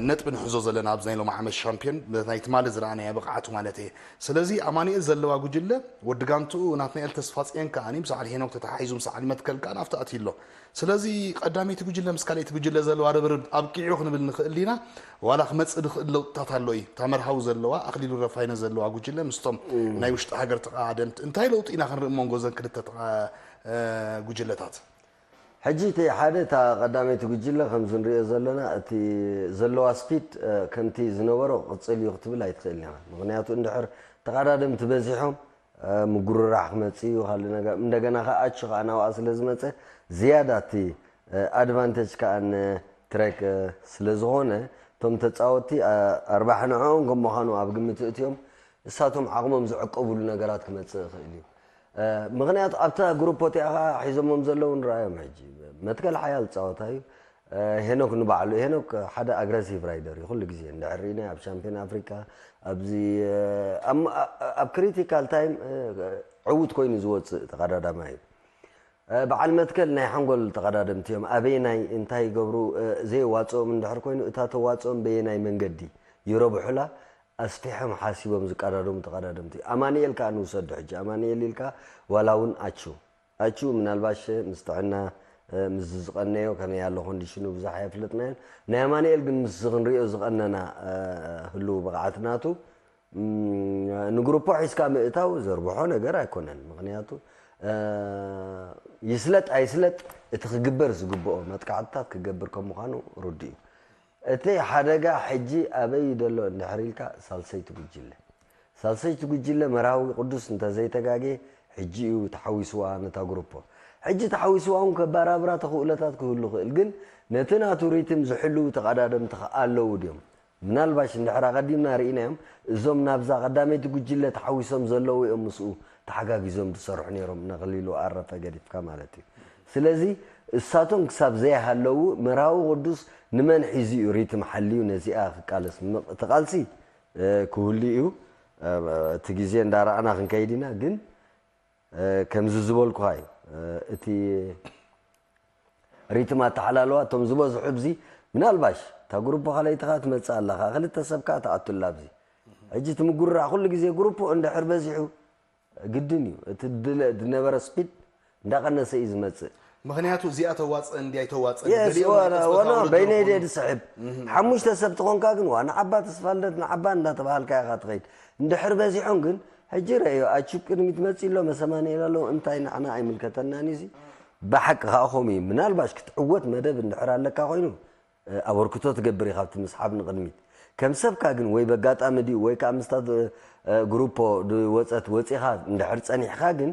ነጥቢ ንሕዞ ዘለና ኣብዚ ናይ ሎሚ ዓመት ሻምፒዮን ናይ ትማሊ ዝረኣናዮ ብቕዓቱ ማለት እየ። ስለዚ ኣማኑኤል ዘለዋ ጉጅለ ወዲ ጋንትኡ ናትናኤል ተስፋጽዮን ከኣ ምስ በዓል ሄኖክ ተተሓሒዙ ምስ በዓል መትከል ከኣ ናብቲ ኣትዩ ኣሎ። ስለዚ ቀዳመይቲ ጉጅለ ምስ ካልኣይቲ ጉጅለ ዘለዋ ርብርብ ኣብቂዑ ክንብል ንኽእል ዲና? ዋላ ክመጽእ ዝኽእል ለውጥታት ኣሎ እዩ። እታ መርሃዊ ዘለዋ ኣኽሊሉ ረፋይነ ዘለዋ ጉጅለ ምስቶም ናይ ውሽጢ ሃገር ተቐዳደምቲ እንታይ ለውጢ ኢና ክንርኢ መንጎ እዘን ክልተ ጉጅለታት? ሕጂ እቲ ሓደ እታ ቀዳመይቲ ጉጅለ ከምዚ ንሪኦ ዘለና እቲ ዘለዋ ስፒድ ከምቲ ዝነበሮ ክቕፅል እዩ ክትብል ኣይትኽእልን ኢኻ። ምኽንያቱ እንድሕር ተቐዳደምቲ በዚሖም ምጉርራሕ ክመፅእ እዩ። ካልእ ነገር እንደገና ከዓ ኣቹ ከዓ ናብኣ ስለ ዝመፀ ዝያዳ እቲ ኣድቫንቴጅ ከዓ ንትሬክ ስለ ዝኾነ እቶም ተፃወትቲ ኣርባሒ ንዕኦም ከም ምዃኑ ኣብ ግምት እትዮም እሳቶም ዓቕሞም ዝዕቀብሉ ነገራት ክመፅእ ይኽእል እዩ። ምኽንያቱ ኣብታ ግሩፕ እቲኣ ከዓ ሒዞሞም ዘለዉ ንረኣዮም። ሕጂ መትከል ሓያል ፃወታ እዩ። ሄኖክ ንባዕሉ ሄኖክ ሓደ ኣግረሲቭ ራይደር እዩ። ኩሉ ግዜ እንድሕር ርኢናዮ ኣብ ሻምፒዮን ኣፍሪካ ኣብዚ ኣብ ክሪቲካል ታይም ዕዉት ኮይኑ ዝወፅእ ተቐዳዳማይ እዩ። በዓል መትከል ናይ ሓንጎል ተቐዳደምቲ እዮም። ኣበየናይ እንታይ ይገብሩ ዘየዋፅኦም እንድሕር ኮይኑ እታ ተዋፅኦም በየናይ መንገዲ ይረብሑላ ኣስፊሖም ሓሲቦም ዝቀዳደሙ ተቐዳደምቲ። ኣማኒኤል ከዓ ንውሰዶ ሕጂ ኣማኒኤል ኢልካ ዋላ እውን ኣቹ ኣቹ ምናልባሽ ምስ ጥዕና ምስዚ ዝቐነዮ ከመይ ኣሎ ኮንዲሽኑ ብዙሕ ኣየፍለጥናዮን። ናይ ኣማኒኤል ግን ምስዚ ክንሪኦ ዝቐነና ህልው ብቕዓት ናቱ ንግሩፖ ሒዝካ ምእታው ዘርብሖ ነገር ኣይኮነን። ምኽንያቱ ይስለጥ ኣይስለጥ እቲ ክግበር ዝግብኦ መጥቃዕትታት ክገብር ከም ምዃኑ ርዱእ እዩ። እቲ ሓደጋ ሕጂ ኣበይ ዘሎ እንድሕር ኢልካ ሳልሰይቲ ጉጅለ ሳልሰይቲ ጉጅለ መርሃዊ ቅዱስ እንተዘይተጋጌ ሕጂ እዩ ተሓዊስዋ ነታ ግሩፖ። ሕጂ ተሓዊስዋ እውን ከባራብራ ተኽእሎታት ክህሉ ይኽእል፣ ግን ነቲ ናቱ ሪትም ዝሕልዉ ተቐዳደምቲ ከኣ ኣለዉ ድዮም? ምናልባሽ እንድሕር ኣቐዲምና ርኢናዮም፣ እዞም ናብዛ ቀዳመይቲ ጉጅለ ተሓዊሶም ዘለዉ እዮም ምስኡ ተሓጋጊዞም ዝሰርሑ ነይሮም፣ ነኽሊሉ ኣረፈ ገዲፍካ ማለት እዩ። ስለዚ እሳቶም ክሳብ ዘይሃለዉ መርሃዊ ቅዱስ ንመን ሒዙ እዩ ሪትም ሓልዩ ነዚኣ ክቃለስ? ም-፣ እቲ ቃልሲ እ፣ ክህሉ እዩ። እ፣ እቲ ግዜ እንዳረኣና ክንከይድ ኢና። ግን እ፣ ከምዚ ዝበልኩኻ እዩ። እ፣ እቲ ሪትም ኣተሓላልዋ እቶም ዝበዝሑ ኣብዚ ምናልባሽ እታ ግሩፖ ካልኣይቲ ኸኣ ትመጽእ ኣላ፣ ኸኣ ክልተ ሰብ ከኣ ትኣቱላ ኣብዚ። ሕጂ እቲ ምጉርራዕ ኩሉ ግዜ ግሩፖ እንድሕር በዚሑ ግድን እዩ። እቲ ድለ-፣ ዝነበረ ስፒድ እንዳቐነሰ እዩ ዝመጽእ። ምኽንያቱ እዚኣ ተዋጽእ እንድያ ኣይተዋጽእን የስ፣ ገሊኦም ወ-፣ ናይ ተስፋ ወኖ ተዋርዶ በይነይ ይኾኑ። ድየ ዝስሕብ። ሓሙሽተ ሰብ ትኾንካ ግን ዋ ንዓባ ተስፋ ልደት ንዓባ እንዳተባሃልካ ኢኻ ትኸይድ። እንድሕር በዚሖም ግን ሕጂ ረእዮ ኣቹብ ቅድሚት መጺእ ኣሎ፣ መሰማንኤል ኣለዉ፣ እንታይ ንዓና ኣይምልከተናን እዩ እዚ። ብሓቂ ከኣ ከምኡ እዩ። ምናልባሽ ክትዕወት መደብ እንድሕር ኣለካ ኮይኑ ኣበርክቶ ትገብር ኢኻ ኣብቲ ምስሓብ ንቕድሚት። ከም ሰብካ ግን ወይ በጋጣሚ ድዩ ወይ ከኣ ምስታ እ፣ ግሩፖ ዝወጸት ወጺኻ እንድሕር ጸኒሕካ ግን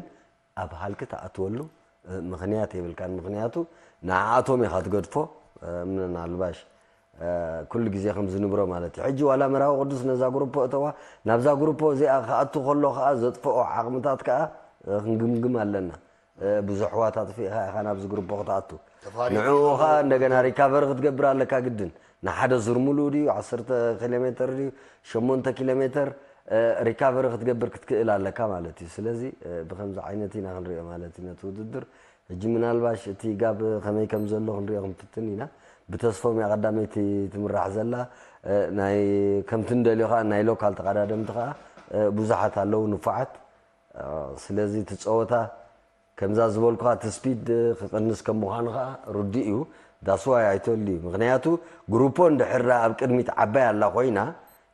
ኣብ ሃልኪ ትኣትወሉ እ፣ ምኽንያት የብልካን። ምኽንያቱ ንዓኣቶም ኢኻ ትገድፎ እ፣ ምናልባሽ እ፣ ኩሉ ግዜ ከም ዝንብሮ ማለት እዩ። ሕጂ ዋላ መርሃዊ ቅዱስ ነዛ ግሩፖ እተዋ፣ ናብዛ ግሩፖ እዚኣ ክኣቱ ከሎ ከኣ ዘጥፍኦ ዓቕምታት ከኣ እ፣ ክንግምግም ኣለና። እ፣ ብዙሕ ዋት ኣጥፊእኻ ኢኻ ናብዚ ግሩፖ ክትኣቱ። ተፋሪቑ ንዕኡ ኢኻ ከኣ እንደገና ሪካቨሪ ክትገብር ኣለካ ግድን። ንሓደ ዙር ሙሉእ ድዩ፣ ዓሰርተ ኪሎ ሜተር ድዩ፣ ሸሞንተ ኪሎ ሜተር፣ እ፣ ሪካቨሪ ክትገብር ክትክእል ኣለካ ማለት እዩ። ስለዚ እ፣ ብኸምዚ ዓይነት ኢና ክንሪኦ ማለት እዩ ነቲ ውድድር። ሕጂ ምናልባሽ እቲ ጋብ ከመይ ከም ዘሎ ክንሪኦ ክንፍትን ኢና። ብተስፎም እያ ቀዳመይቲ ትምራሕ ዘላ። እ፣ ናይ ከምቲ ንደልዮ ከኣ ናይ ሎካል ተቐዳደምቲ ከኣ እ፣ ብዙሓት ኣለዉ ንፉዓት። እ፣ ስለዚ እቲ ጸወታ ከምዛ ዝበልኩኻ እቲ ስፒድ ክቕንስ ከም ምዃኑ ኸኣ ርዱእ እዩ። ዳስዋይ ኣይተልዩ። ምኽንያቱ ግሩፖ እንድሕር ደኣ ኣብ ቅድሚት ዓባይ ኣላ ኮይና፣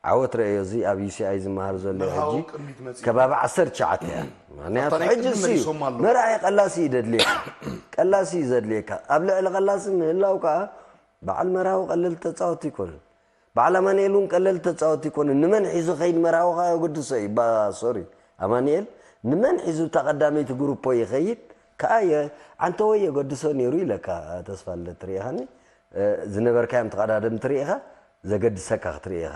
ዓወት ረእዮ እዚ ኣብ ዩ ሲ ኣይ ዝመሃር ዘሎ እዩ መርሃዊ ሕጂ ቅድሚት መጺኡ። ከባቢ ዓሰርተ ትሽዓተ እያ። ምኽንያቱ ኣብታ ናይ ሕጂ ቅድሚ እሱ እዩ። መሊሶም ኣለዉ። መራሒ ቀላሲ እዩ ደድልየካ። ቀላሲ እዩ ዘድልየካ። ኣብ ልዕሊ ቀላሲ ምህላው ከኣ በዓል መርሃዊ ቀለል ተጻወት ይኮኑ። በዓል ኣማኑኤል እውን ቀለል ተጻወት ይኮኑ። ንመን ሒዙ ኸይድ መርሃዊ ከኣ የገድሶ እዩ። ባ-፣ ሶሪ፣ ኣማኑኤል ንመን ሒዙ እታ ቀዳመይቲ ግሩፖ ይኸይድ ከኣ የ-፣ ዓንተወይ የገድሶ ነይሩ ኢለካ ተስፋ ልደት ትርእኻኒ። እ፣ ዝነበርካዮም ተቐዳደምቲ ርኢኻ ዘገድሰካ ክትርኢ ኢኻ።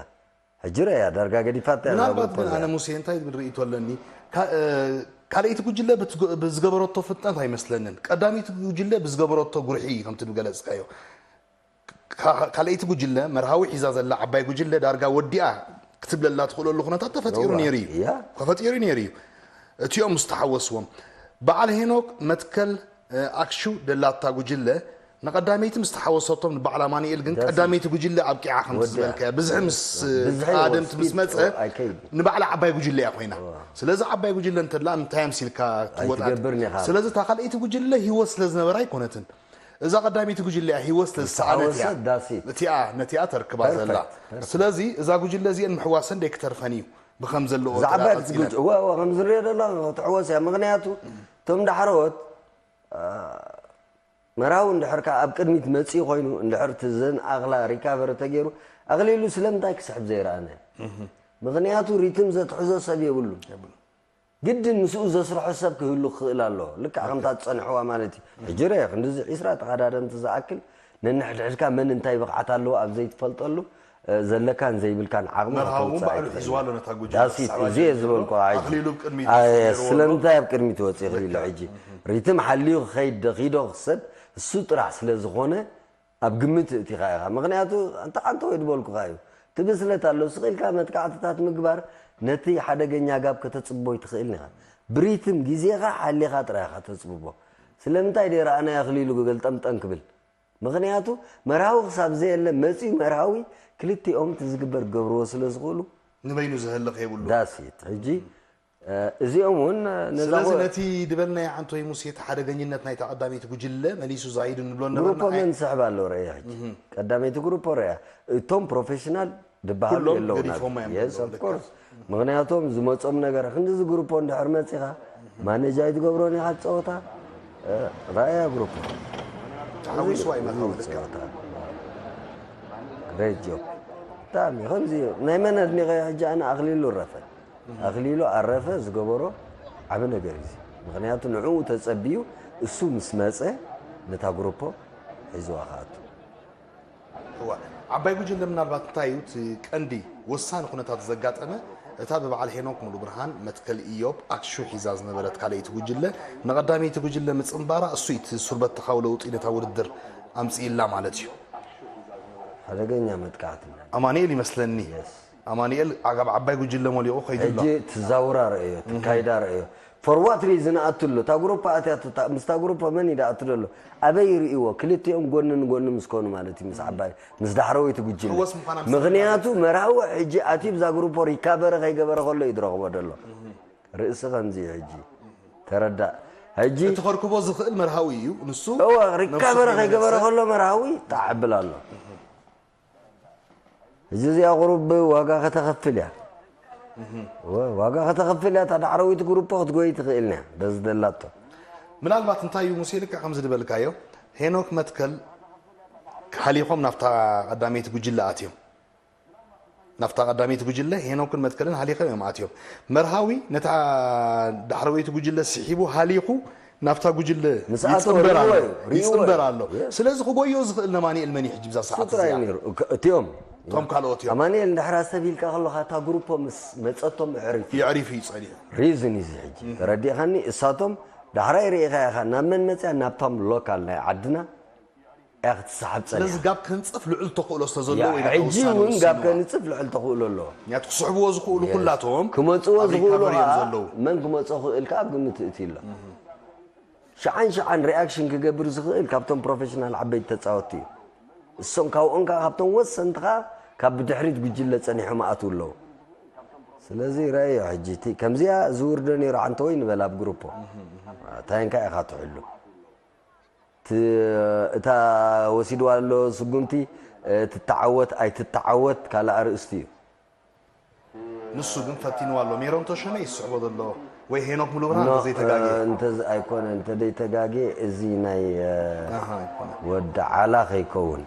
ሕጂ ረእያ ዳርጋ ገዲፋታ እያ እዛ ምናልባት ግሩፖ ግን እዚኣ። ኣነ ሙሴ እንታይ ዝብል ርእይቶ ኣለኒ፣ ካ-፣ እ፣ ካልኣይቲ ጉጅለ ብትግ-፣ ብዝገበረቶ ፍጥነት ኣይመስለንን። ቀዳመይቲ ጉጅለ ብዝገበረቶ ጉርሒ ከምቲ ዝገለጽካዮ። ካ-፣ ካልኣይቲ ጉጅለ መርሃዊ ሒዛ ዘላ ዓባይ ጉጅለ ዳርጋ ወዲኣ ክትብለላ ትኽእለሉ ኩነታት ተፈጢሩ እዋ፣ ነይሩ እዩ። እያ። ተፈጢሩ ነይሩ እዩ። እቲኦም ምስ ተሓወስዎም። በዓል ሄኖክ መትከል፣ እ፣ ኣክሹ ደላታ ጉጅለ ንቐዳመይቲ ምስ ተሓወሰቶም ንበዓል ኣማኑኤል ግን ዳስ ቀዳመይቲ ጉጅለ ኣብቂዓ ከምቲ ወዲኣ። ዝበልካያ። ብዝሒ ምስ፣ እ፣ ብዝሒ ተቓደምቲ ምስ ወስድ መጸ ኣይከይድ። ንባዕላ ዓባይ ጉጅለ እያ ኮይና። እዋ። ስለዚ ዓባይ ጉጅለ እንተላ እንታይ ኣምሲልካ ትወጣ? ኣይትገብርን ኢኻ። ስለዚ እታ ካልኣይቲ ጉጅለ ህይወት ስለ ዝነበራ ኣይኮነትን። እዛ ቀዳመይቲ ጉጅለ እያ ህይወት ስለ ዝሰኣነት እያ። ዝተሓወሰት ዳስ ኢት። እቲኣ ነቲኣ ተርክባ ዘላ። ፐርፌክት፣ ፐርፌክት። ስለዚ እዛ ጉጅለ እዚአን ምሕዋሰን ደይክተርፈን እዩ። ብኸም ዘለዎ ዛዕባ ተዳቐጺለን። ጉጅ-፣ እወ፣ እወ፣ ከም ዝንሪኦ ዘለና ክትሕወስ እያ። ምኽንያቱ እቶም ዳሕረዎት፣ አ፣ መራዊ እንድሕር ከኣ ኣብ ቅድሚት መጺኡ ኮይኑ፣ እንድሕር እቲ ዘን ኣኽላ ሪካቨሪ ተገይሩ፣ ኣኽሊሉ ስለምንታይ ክስሕብ ዘይረኣነ? ምኽንያቱ ሪትም ዘትሕዞ ሰብ የብሉን። የብሉን። ግድን ምስኡ ዘስርሖ ሰብ ክህሉ ክኽእል ኣለዎ። ልክዕ ከምታ ዝጸንሕዋ ማለት እዩ። ሕጂ ርአ፣ ክንድዚ ዒስራ ተቐዳደምቲ ዝኣክል ነንሕድሕድካ መን እንታይ ብቕዓት ኣለዎ ኣብ ዘይትፈልጠሉ፣ እ፣ ዘለካን ዘይብልካን ዓቕሚ መርሃዊ እውን ከተውጽእ ባዕሉ ኣይትኽእልን። ሒዝዋ ኣሎ ነታ ጉጅለ ዳስ ኢት፣ ክሳብ እዚ እየ ኣጀሚሩ ዝበልኩ፣ ኣይ፣ ኣኽሊሉ ኣብ ቅድሚት ኣየ፣ ነይርዎ ኣሎ። ስለምንታይ ኣብ ቅድሚት ወጺእ ክብል ልክዕ። ሕጂ? ሪትም ሓልዩ ክኸይድ ደኺዶ ክሰድ እሱ ጥራሕ ስለ ዝኾነ ኣብ ግምት እቲኻ ኢኻ። ምኽንያቱ፣ ኣንታ ዓንተ ወይ ዝበልኩኻ እዩ። እቲ ብስለት ኣሎ፣ ስቕ ኢልካ መጥቃዕትታት ምግባር ነቲ ሓደገኛ ጋብ ከተጽብቦ ኣይትኽእልን ኢኻ። ብሪትም ግዜኻ ሓሊኻ ጥራይ ኢኻ ተጽብቦ። ስለምንታይ ደይ ረኣናዮ ኣኽሊሉ ገልጠምጠም ክብል? ምኽንያቱ፣ መርሃዊ ክሳብ ዘየለ መጺኡ መርሃዊ ክልቲኦም እቲ ዝግበር ክገብርዎ ስለ ዝኽእሉ፣ ንበይኑ ዝህልኽ የብሉ። ዳስ ኢት። ሕጂ፣ እ፣ እዚኦም እውን ነዛ ስለዚ ጎ-፣ ነቲ ዝበልናዮ ዓንቶይ ሙሴ፣ እቲ ሓደገኝነት ናይታ ቀዳመይቲ ጉጅለ መሊሱ ዛይዱ ንብሎ ነበርና። ግሩፖ ኣይ- መን ስሕብ ኣሎ ርኣያ ሕጂ። እህ። ቀዳመይቲ ግሩፖ ርኣያ። እቶም ፕሮፌሽናል ዝበሃሉ ኩሎም የለውን ገዲፎም ኣብዚ። እዮም Yes, ዘለዉ፣ of ልክዕ። Course። ምኽንያቶም ዝመጾም ነገር፣ ክንድዚ ግሩፖ እንድሕር መጺኻ፣ ማኔጅ ኣይትገብሮን ኢኻ ጸወታ። እ፣ ርኣያ ግሩፖ። ተሓዊስዋ እዩ መርሃዊ፣ እዚ ልክዕ። ጸወታ። Great job። ብጣዕሚ ከምዚ እዩ። ናይ መን ኣድኒቐዮ ሕጂ ኣነ ኣኽሊሉ ረፈ። ኣኽሊሉ ኣረፈ ዝገበሮ ዓቢ ነገር እዩ። ምኽንያቱ ንዕኡ ተጸብዩ እሱ ምስ መጸ ነታ ግሩፖ ሒዝዋ ክኣቱ። እዋ ዓባይ ጉጅለ ምናልባት እንታይ እዩ እቲ ቀንዲ ወሳኒ ኩነታት ዘጋጠመ? እታ ብበዓል ሄኖክ ሙሉ ብርሃን፣ መትከል ኢዮብ፣ ኣክሹ ሒዛ ዝነበረት ካልኣይቲ ጉጅለ ንቐዳመይቲ ጉጅለ ምጽንባራ እሱ እቲ ሱር በተኻዊ ለውጢ ነታ ውድድር ኣምጽኢላ ማለት እዩ። ሓደገኛ መጥቃዕቲ። ኣማኑኤል ይመስለኒ። ኣማኑኤል ኣብ ዓባይ ጉጅለ መሊቑ ከይዱ ኣሎ። ሕጂ ትዛውራ ረእዮ ትካይዳ ረእዮ for what reason ኣቱ ኣሎ እታ ግሩፕ ኣትያ ምስታ ግሩፕ መን ይዳ ኣቱ ዘሎ ኣበይ ይርእዎ ክልቲኦም ጎኒ ንጎኒ ምስ ኮኑ ማለት እዩ ምስ ዓባይ ምስ ዳሕረወይቲ ጉጅለ ሕወስ ምዃና ምስ ምኽንያቱ መርሃዊ ሕጂ ኣትዩ ብዛ ግሩፖ ሪካቨረ ከይገበረ ከሎ እዩ ዝረኽቦ ዘሎ ርእሲ ከምዚ እዩ ሕጂ ተረዳእ ሕጂ እቲ ከርክቦ ዝኽእል መርሃዊ እዩ ንሱ እወ ሪካቨረ ከይገበረ ከሎ መርሃዊ ተዓብል ኣሎ ሕጂ እዚኣ ቁሩብ ዋጋ ከተኸፍል እያ እወ ዋጋ ከተኸፍል እያ እታ ዳዕረዊት ግሩፖ ክትጎይ ትኽእል እያ በዚ ደላቶ ምናልባት እንታይ እዩ ሙሴ ልክዕ ከም ዝድበልካዮ ሄኖክ መትከል ሃሊኾም ናብታ ቀዳመይቲ ጉጅለ ኣትዮም ናብታ ቀዳመይቲ ጉጅለ ሄኖክን መትከልን ሃሊኾም እዮም ኣትዮም መርሃዊ ነታ ዳሕረወይቲ ጉጅለ ስሒቡ ሃሊኹ ናብታ ጉጅለ ምስ ኣተወ ይጽንበር ኣሎ ሪእዎ እዩ፣ ሪእዎ እዩ። ይጽንበር ኣሎ Yes። ስለዚ ክጎዮ ዝኽእል ነማንኤል መን እዩ ሕጂ ብዛ ሰዓት ስጥራ እዚኣ እዩ ነይሩ እቲኦም እቶም ካልኦት እዮም ኣማንኤል እንድሕር ኣስተብሂልካ ከለኻ እታ ግሩፖ ምስ መጸቶም ዕርፍ የዕሪፉ እዩ ጸኒሑ ሪዝን እዩ ሕጂ ተረዲእኻኒ እሳቶም ዳሕራይ ርኢኻ ኢኻ ናብ መን መፅያ ናብቶም ሎካል ናይ ዓድና እያ ክትሰሓብ ስለዚ ፀኒሓ ጋብ ከንፅፍ ልዑል ተኽእሎ ስለ ዘለዎ ኢና ሕጂ እውን ጋብ ከ ከንፅፍ ልዕል ተኽእሎ ኣለዎ ምክንያቱ ክስሕብዎ ዝኽእሉ ኩላቶም ክመፅዎ ኣብ ዝኽእሉ ሪካቨሪ እዮም ከዓ ዘለዉ መን ክመፅኦ ክእል ከዓ ኣብ ግምት እእትዩ ኣሎ ሽዓን ሽዓን ሪኣክሽን ክገብር ዝኽእል ካብቶም ፕሮፌሽናል ዓበይቲ ተፃወትቲ እዩ እሶም ካብኦም ከዓ ካብቶም ወሰንቲ ከዓ ካብ ብድሕሪት ጉጅለ ፀኒሖም ኣትው ኣለዉ ስለዚ ረእዮ ሕጂ እቲ ከምዚኣ ዝውርዶ ነይሩ ዓንተወይ ንበል ኣብ ግሩፖ እንታይ እንካ ኢኻ ትሕሉ እቲ እታ ወሲድዋ ኣሎ ስጉምቲ ትተዓወት ኣይትተዓወት ካልእ ኣርእስቲ እዩ ንሱ ግን ፈቲንዋ ኣሎ ሜሮን ተሾመ ይስሕቦ ዘሎ ወይ ሄኖክ ሙሉብርሃን ዘይተጋገ እንተዝ ኣይኮነ እንተደይተጋጌ እዚ ናይ ኣሃ ኣይኮነ ወዲ ዓላ ከይከውን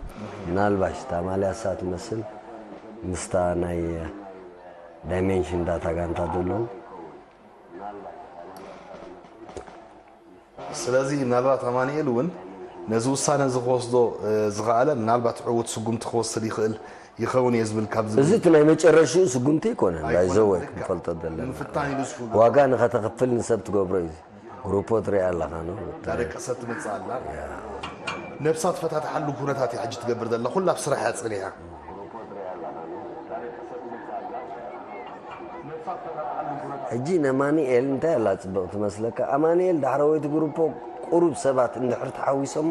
ምናልባሽ እታ ማልያ እሳ ትመስል ምስታ ናይ ዳይሜንሽን ዳታ ጋንታ ዘለዉ ስለዚ ምናልባት ኣማንኤል እውን ነዚ ውሳነ እዚ ክወስዶ ዝኸኣለ ምናልባት ዕውት ስጉምቲ ክወስድ ይኽእል ይኸውን እየ ዝብል ካብ እዚ እቲ ናይ መጨረሽኡ ስጉምቲ ኣይኮነን ባይዘወ ክንፈልጦ ዘለና ምፍታን ኢሉ ዝፍሉ ዋጋ ንኸተኽፍል ንሰብ ትገብሮ እዩ ግሩፖ ትሪኣ ኣለኻ ነው እንዳደቀሰት ትመፅእ ኣላ ነብሳ ትፈታትሓሉ ኩነታት እያ ሕጂ ትገብር ዘላ ኩላ ኣብ ስራሕ እያ ፀኒሓ ሕጂ ነማኒኤል እንታይ ኣላ ፅብቕ ትመስለካ ኣማኒኤል ዳሕረወይቲ ግሩፖ ቁሩብ ሰባት እንድሕር ተሓዊሶሞ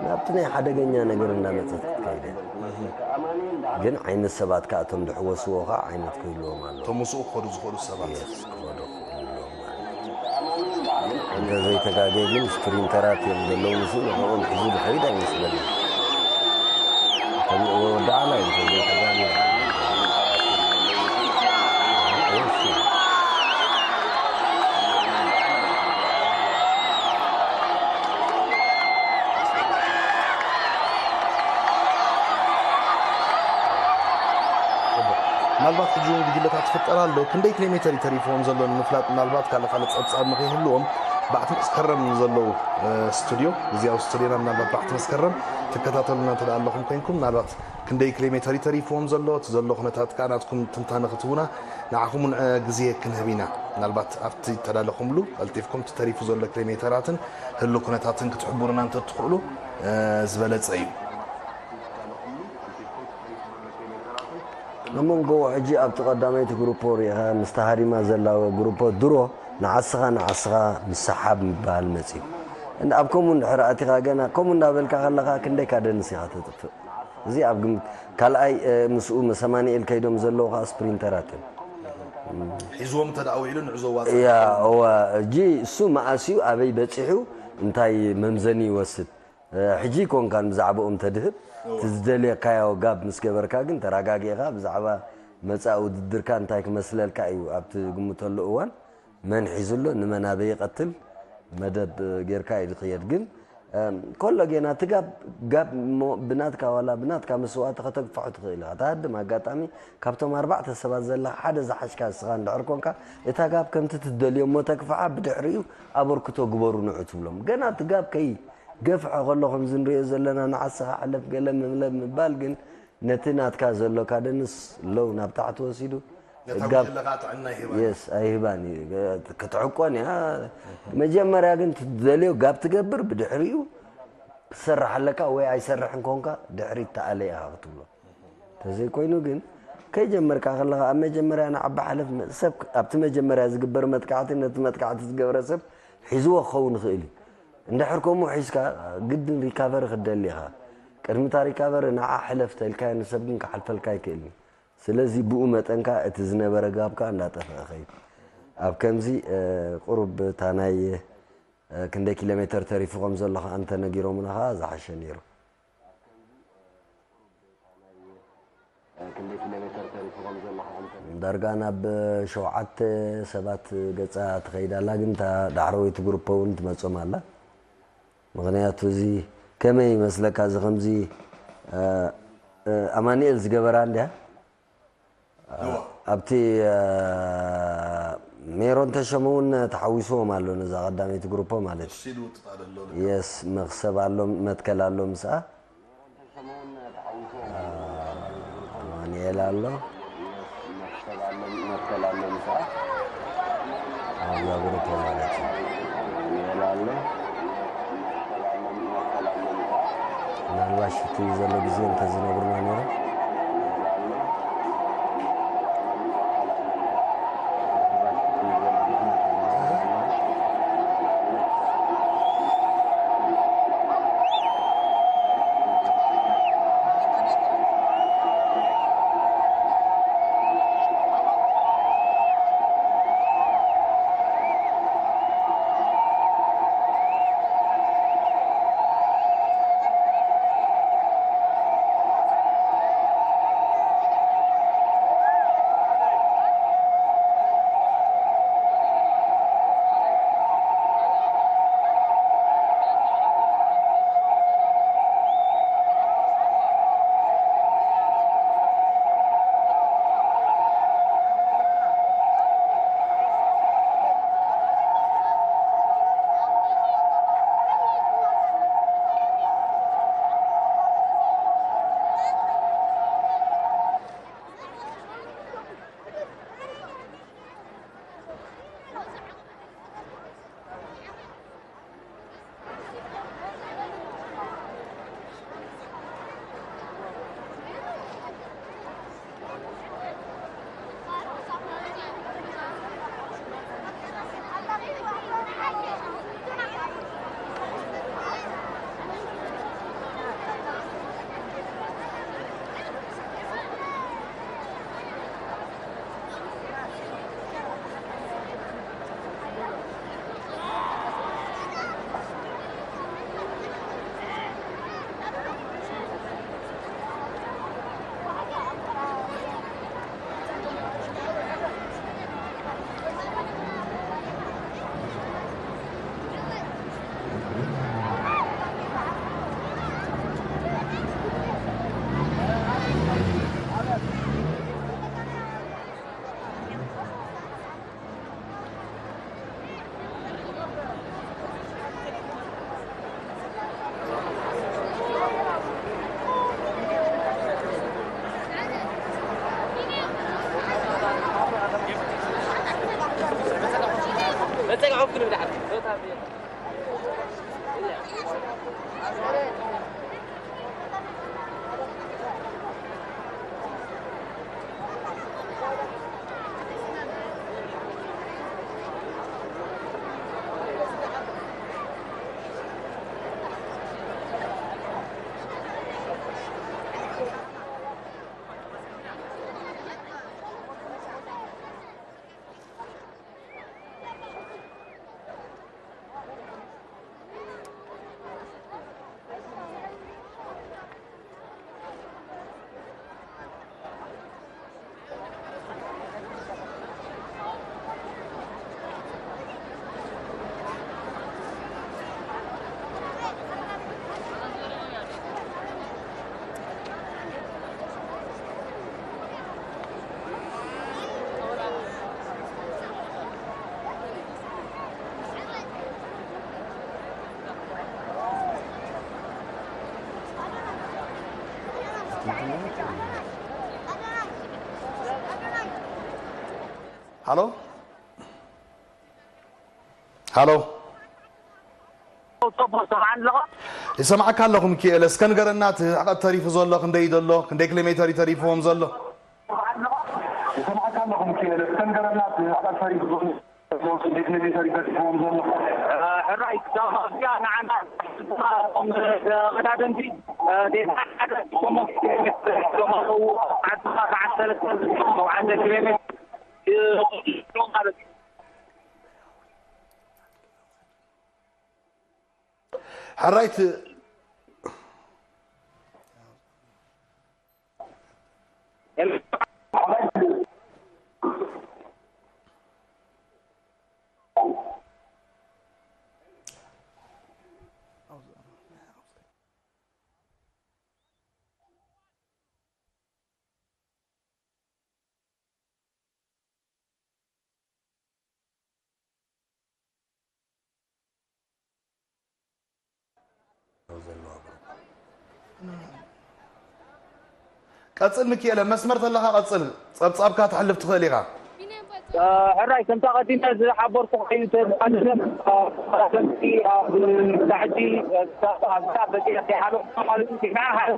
ናብቲ ናይ ሓደገኛ ነገር እንዳመፀት ክትከይደ ግን ዓይነት ሰባት ከዓ እቶም ድሕወስዎ ከዓ ዓይነት ክህልዎም ኣሎ እቶም ምስኡ ክኸዱ ዝኽእሉ ሰባት እንተዘይተጋገ ግን ስፕሪንተራት እዮም ዘለዉ ንሱ ንዕኦም ሒዙ ዝኸይድ ኣይመስለኒ ከምኡ ወዳዕላ እዩ እንተዘይተጋገ ምናልባት ሕጂ እውን ጉጅለታት ትፍጠር ኣሎ ክንደይ ኪሎ ሜተር እዩ ተሪፍዎም ዘሎ ንምፍላጥ ምናልባት ካልእ ካልእ ፀብፃብ ንከይህልዎም ባዕቲ መስከረም ዘለዉ ስቱድዮ ግዜያዊ ስቱድዮና ምናልባት ባዕቲ መስከረም ትከታተሉና እንተ ኣለኹም ኮይንኩም ምናልባት ክንደይ ኪሎ ሜተር እዩ ተሪፍዎም ዘሎ እቲ ዘሎ ኩነታት ከዓ ናትኩም ትንታነ ክትቡና ንዓኹም እውን ግዜ ክንህብ ኢና ምናልባት ኣብቲ ተዳለኹምሉ ቀልጢፍኩም እቲ ተሪፉ ዘሎ ኪሎ ሜተራትን ህሉ ኩነታትን ክትሕቡሩና እንተትኽእሉ ዝበለፀ እዩ ኣብ መንጎ ሕጂ ኣብቲ ቀዳመይቲ ግሩፖ ሪኢኻ ምስ ተሃሪማ ዘላ ግሩፖ ድሮ ንዓስኻ ንዓስኻ ምስሓብ ምበሃል መፅዩ እንዳ ኣብ ከምኡ እንድሕር ኣቲኻ ገና ከምኡ እንዳበልካ ከለኻ ክንደይካ ደንስ ኢኻ ተጥፍእ እዚ ኣብ ግምት ካልኣይ ምስኡ ምስ ኣማኒኤል ከይዶም ዘለዉ ከዓ ስፕሪንተራት እዮም ሒዝዎም እንተ ደኣ ውዒሉ ንዕዞ ዋፀ ያ እዋ እጂ እሱ መኣስዩ ኣበይ በፂሑ እንታይ መምዘኒ ይወስድ ሕጂ ይኮንካን ብዛዕባኦም ተድህብ እቲ ዝደልየካዮ ጋብ ምስ ገበርካ ግን ተረጋጊእኻ ብዛዕባ መጻኢ ውድድርካ እንታይ ክመስለልካ እዩ ኣብ ትግምተሉ እዋን መን ሒዙ ኣሎ ንመን ኣበይ ይቐትል መደብ ጌርካ እዩ ዝኽየድ ግን ከሎ ጌና እቲ ጋብ ጋብ እሞ ብናትካ ዋላ ብናትካ መስዋእቲ ከተግፍሖ ትኽእል ኢኻ። ትሃድም ኣጋጣሚ ካብቶም ኣርባዕተ ሰባት ዘለኻ ሓደ ዝሓሽካ ንስኻ እንድሕር ኮንካ፣ እታ ጋብ ከምቲ ትደልዮ እሞ ተግፍሓ፣ ብድሕሪኡ ኣበርክቶ ግበሩ ንዑ ትብሎም። ገና እቲ ጋብ ከይገፍሐ ከሎ ከምዚ ንሪኦ ዘለና ንዓስኻ ሕለፍ ገለ ምምለ ምባል ግን ነቲ ናትካ ዘሎ ካደንስ ሎው ናብ ታሕቲ ወሲዱ ነታ ጋብ ጉጅለ ከዓ ጥዕና ይህባ። የስ ኣይህባን እዩ። ክትዕቆን እያ። መጀመርያ ግን ትደልዮ ጋብ ትገብር፣ ብድሕሪኡ ትሰርሕ ኣለካ ወይ ኣይሰርሕን ኮንካ ድሕሪት ተኣለ ኢኻ ክትብሎ። ተዘይኮይኑ ግን ከይጀመርካ ከለኻ ኣብ መጀመርያ ንዓቢ ሓለፍ ሰብ ኣብቲ መጀመርያ ዝግበር መጥቃዕቲ ነቲ መጥቃዕቲ ዝገብረ ሰብ ሒዝዎ ክኸውን ይኽእል እዩ። እንድሕር ከምኡ ሒዝካ ግድን ሪካቨሪ ክትደሊ ኢኻ። ቅድሚ እታ ሪካቨሪ ንዓ ሕለፍ ተልካዮ ንሰብ ግን ክሓልፈልካ ኣይክእልን። ስለዚ ብኡ መጠን ከኣ እቲ ዝነበረ ጋብ ከኣ እንዳጠፍአ ኸይድ። ኣብ ከምዚ ቁሩብ እታ ናይ ክንደይ ኪሎ ሜተር ተሪፉ ከም ዘሎ ከኣ እንተነጊሮምና ከኣ ዝሓሸ ነይሩ። ክንደይ ኪሎ ሜተር ተሪፉ ከም ዘሎ ከኣ እንተ ዳርጋ ናብ ሸውዓተ ሰባት ገጻ ትኸይድ ኣላ፣ ግን እታ ዳሕረወይቲ ግሩፕ እውን ትመጾም ኣላ። ምኽንያቱ እዚ ከመይ ይመስለካ፣ እዚ ከምዚ ኣማኒኤል ዝገበራ እንድያ ኣብቲ ሜሮን ተሸሙ እውን ተሓዊስዎም ኣሎ፣ ነዛ ቀዳመይቲ ግሩፖ ማለት እዩ። የስ፣ መኽሰብ ኣሎ፣ መትከል ኣሎ ምስኣ። ኣማኒኤል ኣሎ። ኣብዛ ግሩፖ ማለት እዩ። ምናልባሽ እቲ ዘሎ ግዜ እንተዝነግሩና ነይሩ። ሃሎ፣ ሃሎ። ቶፖ ሰማዕን ኣለኹ። ይሰማዕካ ኣለኹ ሚኪኤል፣ እስከ ንገረና፣ እቲ ሕቐት ተሪፉ ዘሎ ክንደይ እዩ ዘሎ? ክንደይ ኪሎ ሜተር እዩ ተሪፍዎም ዘሎ? ይሰማዕካ ኣለኹ ሚኪኤል፣ እስከ ንገረና፣ እቲ ሕቐት ተሪፉ ዘሎ ክንደይ ኪሎ ሜተር እዩ ተሪፍዎም ዘሎ? ሕራይ ክሳብ ኣብዚኣ ንዓና ቀዳደምቲ ዴታ ሓደ ሸሞንተ ኪሎ ሜትር ኣለዉ። ዓድኻ ከዓ ሰለስተ ሸውዓተ ኪሎ ሜትር ማለት እዩ። ሕራይት ቀጽል ሚኪኤለ፣ መስመር ተለኻ ቀጽል፣ ጸብጻብካ ተሕልፍ ትኽእል ኢኻ። ሕራይ ከምታ ቀዲመ ዝሓበርኩ ኮይኑ ተዝሓልፍ ከምቲ ኣብ ታሕቲ ኣብታ በፂሐ ከይሓለኹ ማለት እዩ። ዜና ሓደ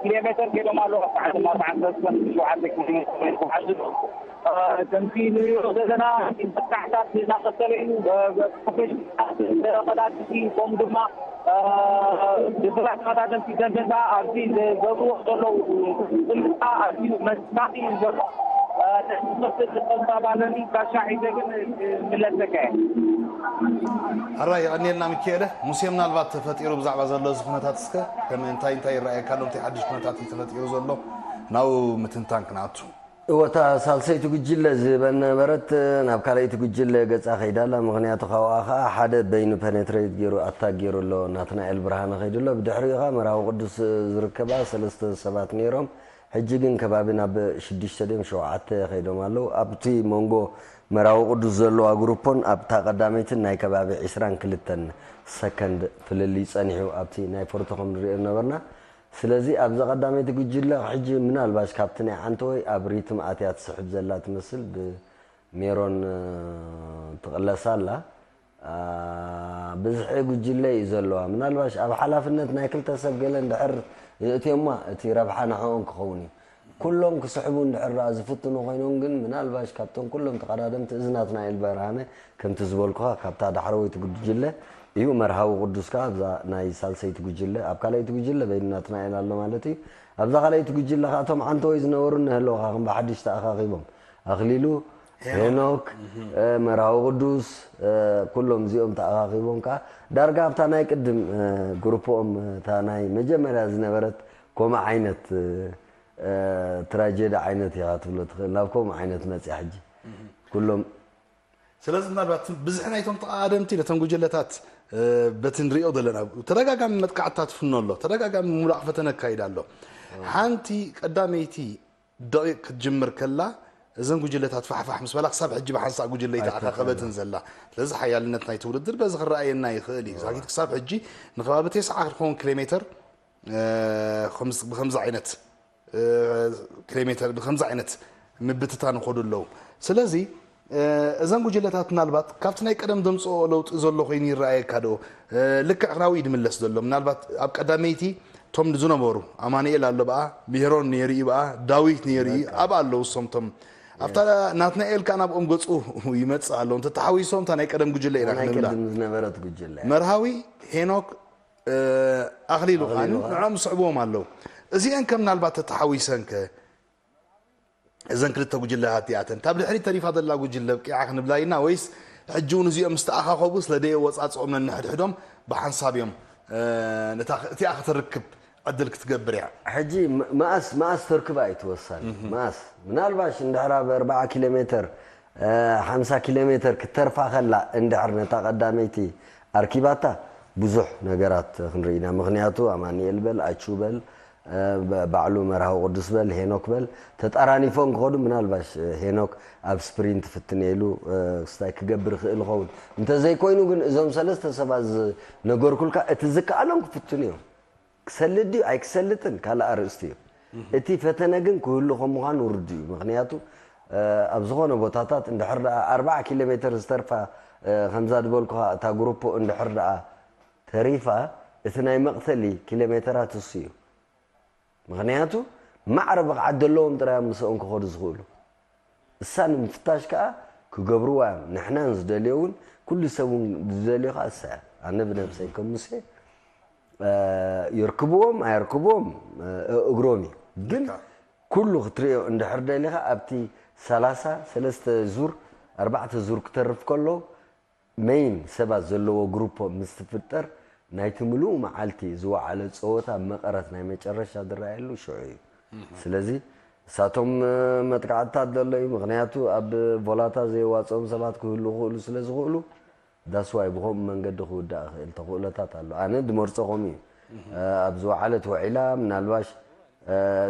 ኪሎ ሜተር ከይዶም ኣለዉ። ኣብ ታሕቲ ማለት ዓሰርተ ሸውዓተ ኪሎ ሜተር ዝሓልፍ ከምቲ ንሪኦ ዘለና መጥቃዕታት እናቐፀለ እዩ። ፕሮፌሽናል ተቐዳደምቲ ከምኡ ድማ ድፍራት ተቐዳደምቲ ደንደንታ ኣብዚ ዝገብርዎ ዘለዉ ስልጣ ኣዝዩ መሳጢ እዩ ዘሎ። ነቲ ዝመስል ጸብጻብ ኣለኒ። ጋሻ ሒዘ ግን ምለሰካ እየ። ሕራይ የቐንየልና ሚኪኤለ። ሙሴ፣ ምናልባት ተፈጢሩ ብዛዕባ ዘሎ እዚ ኩነታት እስከ ከም እንታይ እንታይ ይረኣየካ ኣሎ? እንታይ ሓድሽ ኩነታት እዩ ተፈጢሩ ዘሎ? ናብኡ ምትንታን ክንኣቱ። እወ፣ እታ ሳልሰይቲ ጉጅለ ዝበነበረት ናብ ካልኣይቲ ጉጅለ ገጻ ከይዳ ኣላ። ምኽንያቱ ካብኣ ኸኣ ሓደ በይኑ ፐኔትሬት ገይሩ ኣታክ ገይሩ ኣሎ፣ ናትናኤል ብርሃነ ከይዱ ኣሎ። ብድሕሪኡ ኸኣ መርሃዊ ቅዱስ ዝርከባ ሰለስተ ሰባት ነይሮም። ሕጂ ግን ከባቢ ናብ ሽዱሽተ ድዮም ሸውዓተ ከይዶም ኣለዉ። ኣብቲ መንጎ መርሃዊ ቅዱስ ዘለዋ ግሩፖን ኣብታ ቀዳመይትን ናይ ከባቢ ዒስራን ክልተን ሰከንድ ፍልልይ ጸኒሑ ኣብቲ ናይ ፎርቶ ከም ንሪኦ ዝነበርና። ስለዚ ኣብዛ ቀዳመይቲ ጉጅለ ሕጂ ምናልባሽ ካብቲ ናይ ዓንተወይ ኣብ ሪትም ኣትያ ትስሕብ ዘላ ትመስል፣ ብሜሮን ትቕለስ ኣላ። ብዝሒ ጉጅለ እዩ ዘለዋ። ምናልባሽ ኣብ ሓላፍነት ናይ ክልተ ሰብ ገለ እንድሕር የእትዮማ እቲ ረብሓ ንዕኦም ክኸውን እዩ። ኩሎም ክስሕቡ እንድሕር ደኣ ዝፍትኑ ኮይኖም ግን ምናልባሽ ካብቶም ኩሎም ተቐዳደምቲ እዚ ናትናኤል ብርሃነ ከምቲ ዝበልኩኻ ካብታ ዳሕረወይቲ ጉጅለ እዩ። መርሃዊ ቅዱስ ከኣ ኣብዛ ናይ ሳልሰይቲ ጉጅለ፣ ኣብ ካልኣይቲ ጉጅለ በይኑ ናትናኤል ኣሎ ማለት እዩ። ኣብዛ ካልኣይቲ ጉጅለ ከኣ እቶም ዓንተወይ ዝነበሩ እነሀለዉ ከኣ ከም ብሓድሽ ተኣኻኺቦም ኣኽሊሉ፣ ሄኖክ፣ መርሃዊ ቅዱስ፣ ኩሎም እዚኦም ተኣኻኺቦም ከኣ ዳርጋ ኣብታ ናይ ቅድም ግሩፕኦም እታ ናይ መጀመርያ ዝነበረት ከምኡ ዓይነት ትራጀዲ ዓይነት ኢኻ ትብሎ ትኽእል። ናብ ከምኡ ዓይነት መጽያ ሕጂ ኩሎም ስለዚ ምናልባት ብዝሒ ናይቶም ተቐዳደምቲ ነቶም ጉጅለታት በቲ ንሪኦ ዘለና ተደጋጋሚ መጥቃዕትታት ይፍኖ ኣሎ። ተደጋጋሚ ሙላቕ ፈተነ ኣካይድ ኣሎ። ሓንቲ ቀዳመይቲ ደቂቕ ክትጅምር ከላ እዘን ጉጅለታት ፋሕፋሕ ምስ በላ ክሳብ ሕጂ ብሓንሳእ ጉጅለ ኣይተኣኻኸበትን ዘላ። ስለዚ ሓያልነት ናይቲ ውድድር በዚ ክረኣየና ይኽእል እዩ። ዛጊት ክሳብ ሕጂ ንከባቢ ተስዓ ክኸውን ኪሎ ሜትር ብከምዚ ዓይነት ኪሎ ሜተር ብከምዚ ዓይነት ምብትታን ይኸዱ ኣለዉ። ስለዚ እዘን ጉጅለታት ምናልባት ካብቲ ናይ ቀደም ዘምፅኦ ለውጢ ዘሎ ኮይኑ ይረኣየካ ዶ? ልክዕ ናብኡ ድምለስ ዘሎ ምናልባት ኣብ ቀዳመይቲ እቶም ዝነበሩ ኣማኑኤል ኣሎ ብኣ፣ ሜሮን ነይሩ እዩ ብኣ፣ ዳዊት ነይሩ እዩ ኣብኣ ኣለዉ። እሶም እቶም ኣብታ ናትናኤል ከኣ ናብኦም ገፁ ይመፅእ ኣሎ። እንተተሓዊሶም እታ ናይ ቀደም ጉጅለ ኢና ናይ ክንብላ። ቅድም ዝነበረት ጉጅለ እያ። መርሃዊ፣ ሄኖክ፣ ኣኽሊሉ ከኣ ንዕኦም ዝስዕብዎም ኣለዉ። እዚአን ከ ምናልባት ተተሓዊሰን ከ እዘን ክልተ ጉጅለታት እቲኣተን ካብ ድሕሪት ተሪፋ ዘላ ጉጅለ ኣብቂዓ ክንብላ ኢና ወይስ ሕጂ እውን እዚኦም ምስ ተኣኻኸቡ ስለ ደየወጻጽኦም ነንሕድሕዶም ብሓንሳብ እዮም ነታ እቲኣ ከተርክብ ዕድል ክትገብር እያ። ሕጂ መኣስ መኣስ ተርክባ እዩ ትወሳኒ መኣስ ምናልባሽ እንድሕር ኣብ ኣርባዓ ኪሎ ሜተር ሓምሳ ኪሎ ሜተር ክተርፋ ከላ እንድሕር ነታ ቀዳመይቲ ኣርኪባታ ብዙሕ ነገራት ክንርኢ ኢና። ምኽንያቱ ኣማኑኤል በል ኣቹ በል ባዕሉ መርሃዊ ቅዱስ በል ሄኖክ በል ተጣራኒፎም ክኸዱ ምናልባሽ ሄኖክ ኣብ ስፕሪንት ፍትነ ኢሉ ክስታይ ክገብር ይኽእል ይኸውን። እንተዘይኮይኑ ግን እዞም ሰለስተ ሰባት ዝነገርኩልካ እቲ ዝከኣሎም ክፍትኑ እዮም። ክሰልጥ ድዩ ኣይክሰልጥን ካልእ ኣርእስቲ እዩ። እቲ ፈተነ ግን ክህሉ ከም ምዃኑ ርዱእ እዩ። ምኽንያቱ ኣብ ዝኾነ ቦታታት እንድሕር ደኣ ኣርባዓ ኪሎ ሜተር ዝተርፋ ከምዛ ዝበልኩኻ እታ ግሩፖ እንድሕር ደኣ ተሪፋ እቲ ናይ መቕተሊ ኪሎ ሜተራት እሱ እዩ። ምኽንያቱ ማዕረ ብቕዓት ዘለዎም ጥራይ ምስኦም ክኸዱ ዝኽእሉ። እሳ ንምፍታሽ ከኣ ክገብርዋ እዮም። ንሕናን ዝደልዮ እውን ኩሉ ሰብ እውን ዝደልዮ ከኣ እሳ እያ። ኣነ ብነብሰይ ከም ሙሴ የርክብዎም ኣየርክብዎም እግሮም እዩ። ግን ኩሉ ክትሪኦ እንድሕር ደሊኻ ኣብቲ ሰላሳ ሰለስተ ዙር ኣርባዕተ ዙር ክተርፍ ከሎ መይን ሰባት ዘለዎ ግሩፖ ምስ ትፍጠር ናይቲ ምሉእ መዓልቲ ዝወዓለ ጸወታ መቐረት ናይ መጨረሻ ዝረኣየሉ ሽዑ እዩ። ስለዚ እሳቶም መጥቃዕትታት ዘሎ እዩ። ምኽንያቱ ኣብ ቮላታ ዘየዋጽኦም ሰባት ክህሉ ክእሉ ስለ ዝኽእሉ ዳስዋይ ብኸምኡ መንገዲ ክውዳእ ክእል ተኽእሎታት ኣሎ። ኣነ ድመርጾ ከምኡ እዩ። ኣብ ዝወዓለት ውዒላ ምናልባሽ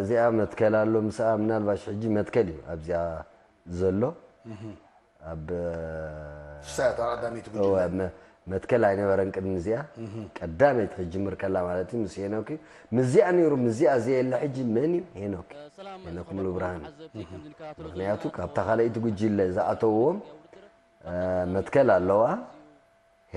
እዚኣ መትከል ኣሎ ምስኣ ምናልባሽ ሕጂ መትከል እዩ ኣብዚኣ ዘሎ ኣብ ሳያት ኣዳሚት ጉጅለ መትከል ኣይነበረን ቅድሚ እዚኣ ቀዳመይቲ ክትጅምር ከላ ማለት እዩ ምስ ሄኖክ እዩ ምስዚኣ ነይሩ ምስዚኣ ዘየለ ሕጂ መን እዩ ሄኖክ ሄኖክ ሙሉ ብርሃን ምክንያቱ ካብታ ካልኣይቲ ጉጅለ ዝኣተውዎም መትከል ኣለዋ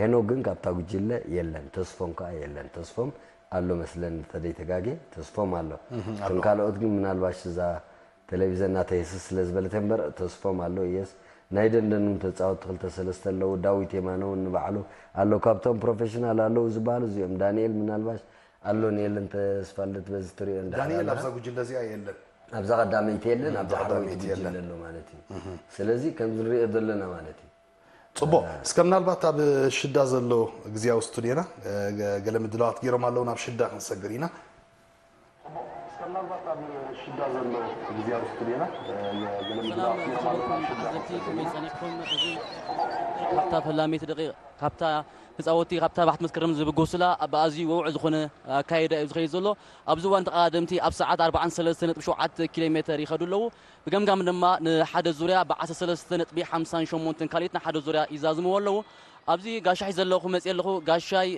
ሄኖክ ግን ካብታ ጉጅለ የለን ተስፎም ከዓ የለን ተስፎም ኣሎ መስለኒ ተደይ ተጋጌ ተስፎም ኣሎ እቶም ካልኦት ግን ምናልባሽ እዛ ቴሌቪዘን ናተይ ህስስ ስለ ዝበለት እምበር ተስፎም ኣሎ እየስ ናይ ደንደን እውን ተፃወትቲ ክልተ ሰለስተ ኣለዉ ዳዊት የማነ እውን ንባዕሉ ኣሎ ካብቶም ፕሮፌሽናል ኣለዉ ዝበሃሉ እዚኦም ዳንኤል ምናልባሽ ኣሎ ንየለን ተስፋልደት በዚ ትሪኦ እንዳ ዳንኤል ኣብዛ ጉጅለ እዚኣ የለን ኣብዛ ቀዳመይቲ የለን ኣብዛ ቀዳመይቲ ጉጅለ ኣሎ ማለት እዩ ስለዚ ከምዚ ንሪኦ ዘለና ማለት እዩ ፅቡቅ እስከ ምናልባት ኣብ ሽዳ ዘሎ ግዜያዊ ስቱድዮና ገለ ምድላዋት ገይሮም ኣለዉ ናብ ሽዳ ክንሰግር ኢና ካብታ ፈላመይቲ ደቂቕ ካብታ ተፃወቲ ካብታ ባሕቲ መስከረም ዝብጎስላ ብኣዝዩ ወውዕ ዝኾነ ኣካይዳ እዩ ዝኸይድ ዘሎ ኣብዚ እዋን ተቐዳደምቲ ኣብ ሰዓት ኣርባዓን ሰለስተ ነጥቢ ሸውዓተ ኪሎ ሜተር ይኸዱ ኣለዉ ብገምጋም ድማ ንሓደ ዙርያ ብ ዓሰርተ ሰለስተ ነጥቢ ሓምሳን ሸሞንተን ካልኢት ንሓደ ዙርያ ይዛዝምዎ ኣለዉ። ኣብዚ ጋሻይ ዘለኹ መፅየ ኣለኹ። ጋሻይ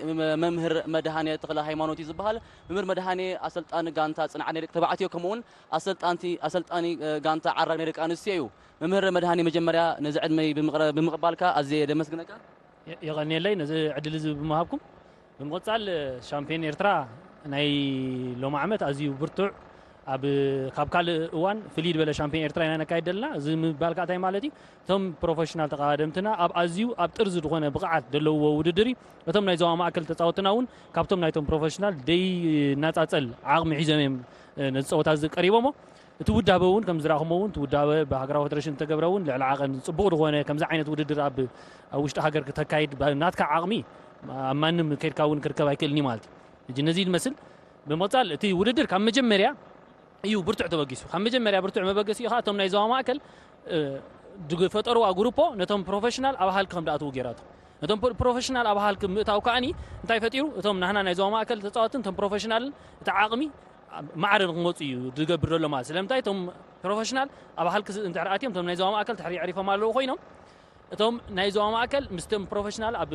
መምህር መድሃኔ ተኽለ ሃይማኖት እዩ ዝበሃል። መምህር መድሃኔ ኣሰልጣኒ ጋንታ ፅንዓት ናይ ደቂ ተባዕትዮ ከምኡ እውን ኣሰልጣንቲ ኣሰልጣኒ ጋንታ ዓራግ ናይ ደቂ ኣንስትዮ እዩ። መምህር መድሃኔ መጀመርያ ነዚ ዕድመይ ብምቕባልካ ኣዝየ ደመስግነካ። የቐንየለይ ነዚ ዕድል እዚ ብምሃብኩም። ብምቕፃል ሻምፒዮን ኤርትራ ናይ ሎሚ ዓመት ኣዝዩ ብርቱዕ ኣብ ካብ ካልእ እዋን ፍልይ ዝበለ ሻምፒዮን ኤርትራ ኢና ነካይድ ዘለና። እዚ ምባል ከዓ እንታይ ማለት እዩ? እቶም ፕሮፌሽናል ተቐዳደምትና ኣብ ኣዝዩ ኣብ ጥርዚ ዝኾነ ብቕዓት ዘለዎ ውድድር እዩ። እቶም ናይ ዞባ ማእከል ተፃወትና እውን ካብቶም ናይቶም ፕሮፌሽናል ደይናፃፀል ዓቕሚ ሒዞም እዮም ነዚ ፀወታ እዚ ቀሪቦሞ። እቲ ውዳበ እውን ከም ዝረኣኹሞ እውን እቲ ውዳበ ብሃገራዊ ፌደሬሽን ዝተገብረ እውን ልዕሊ ዓቐን ፅቡቕ ዝኾነ ከምዚ ዓይነት ውድድር ኣብ ኣብ ውሽጢ ሃገር ክተካይድ ናትካ ዓቕሚ ኣብ ማንም ከድካ እውን ክርከብ ኣይክእልን እዩ ማለት እዩ። ሕጂ ነዚ ዝመስል ብምቕፃል እቲ ውድድር ካብ መጀመርያ እዩ ብርቱዕ ተበጊሱ። ካብ መጀመርያ ብርቱዕ መበገሲኡ ከዓ እቶም ናይ ዞባ ማእከል ዝፈጠርዋ ግሩፖ ነቶም ፕሮፌሽናል ኣብ ሃልኪ ከም ድኣትዉ ገይራቶ። ነቶም ፕሮፌሽናል ኣብ ሃልኪ ምእታው ከዓኒ እንታይ ፈጢሩ እቶም ናህና ናይ ዞባ ማእከል ተፃወትን እቶም ፕሮፌሽናልን እቲ ዓቕሚ ማዕረ ንክመፁ እዩ ዝገብር ዘሎ ማለት ስለምንታይ እቶም ፕሮፌሽናል ኣብ ሃልኪ እንድሕር ኣትዮም እቶም ናይ ዞባ ማእከል ትሕሪ ዕሪፎም ኣለዉ ኮይኖም እቶም ናይ ዞባ ማእከል ምስቶም ፕሮፌሽናል ኣብ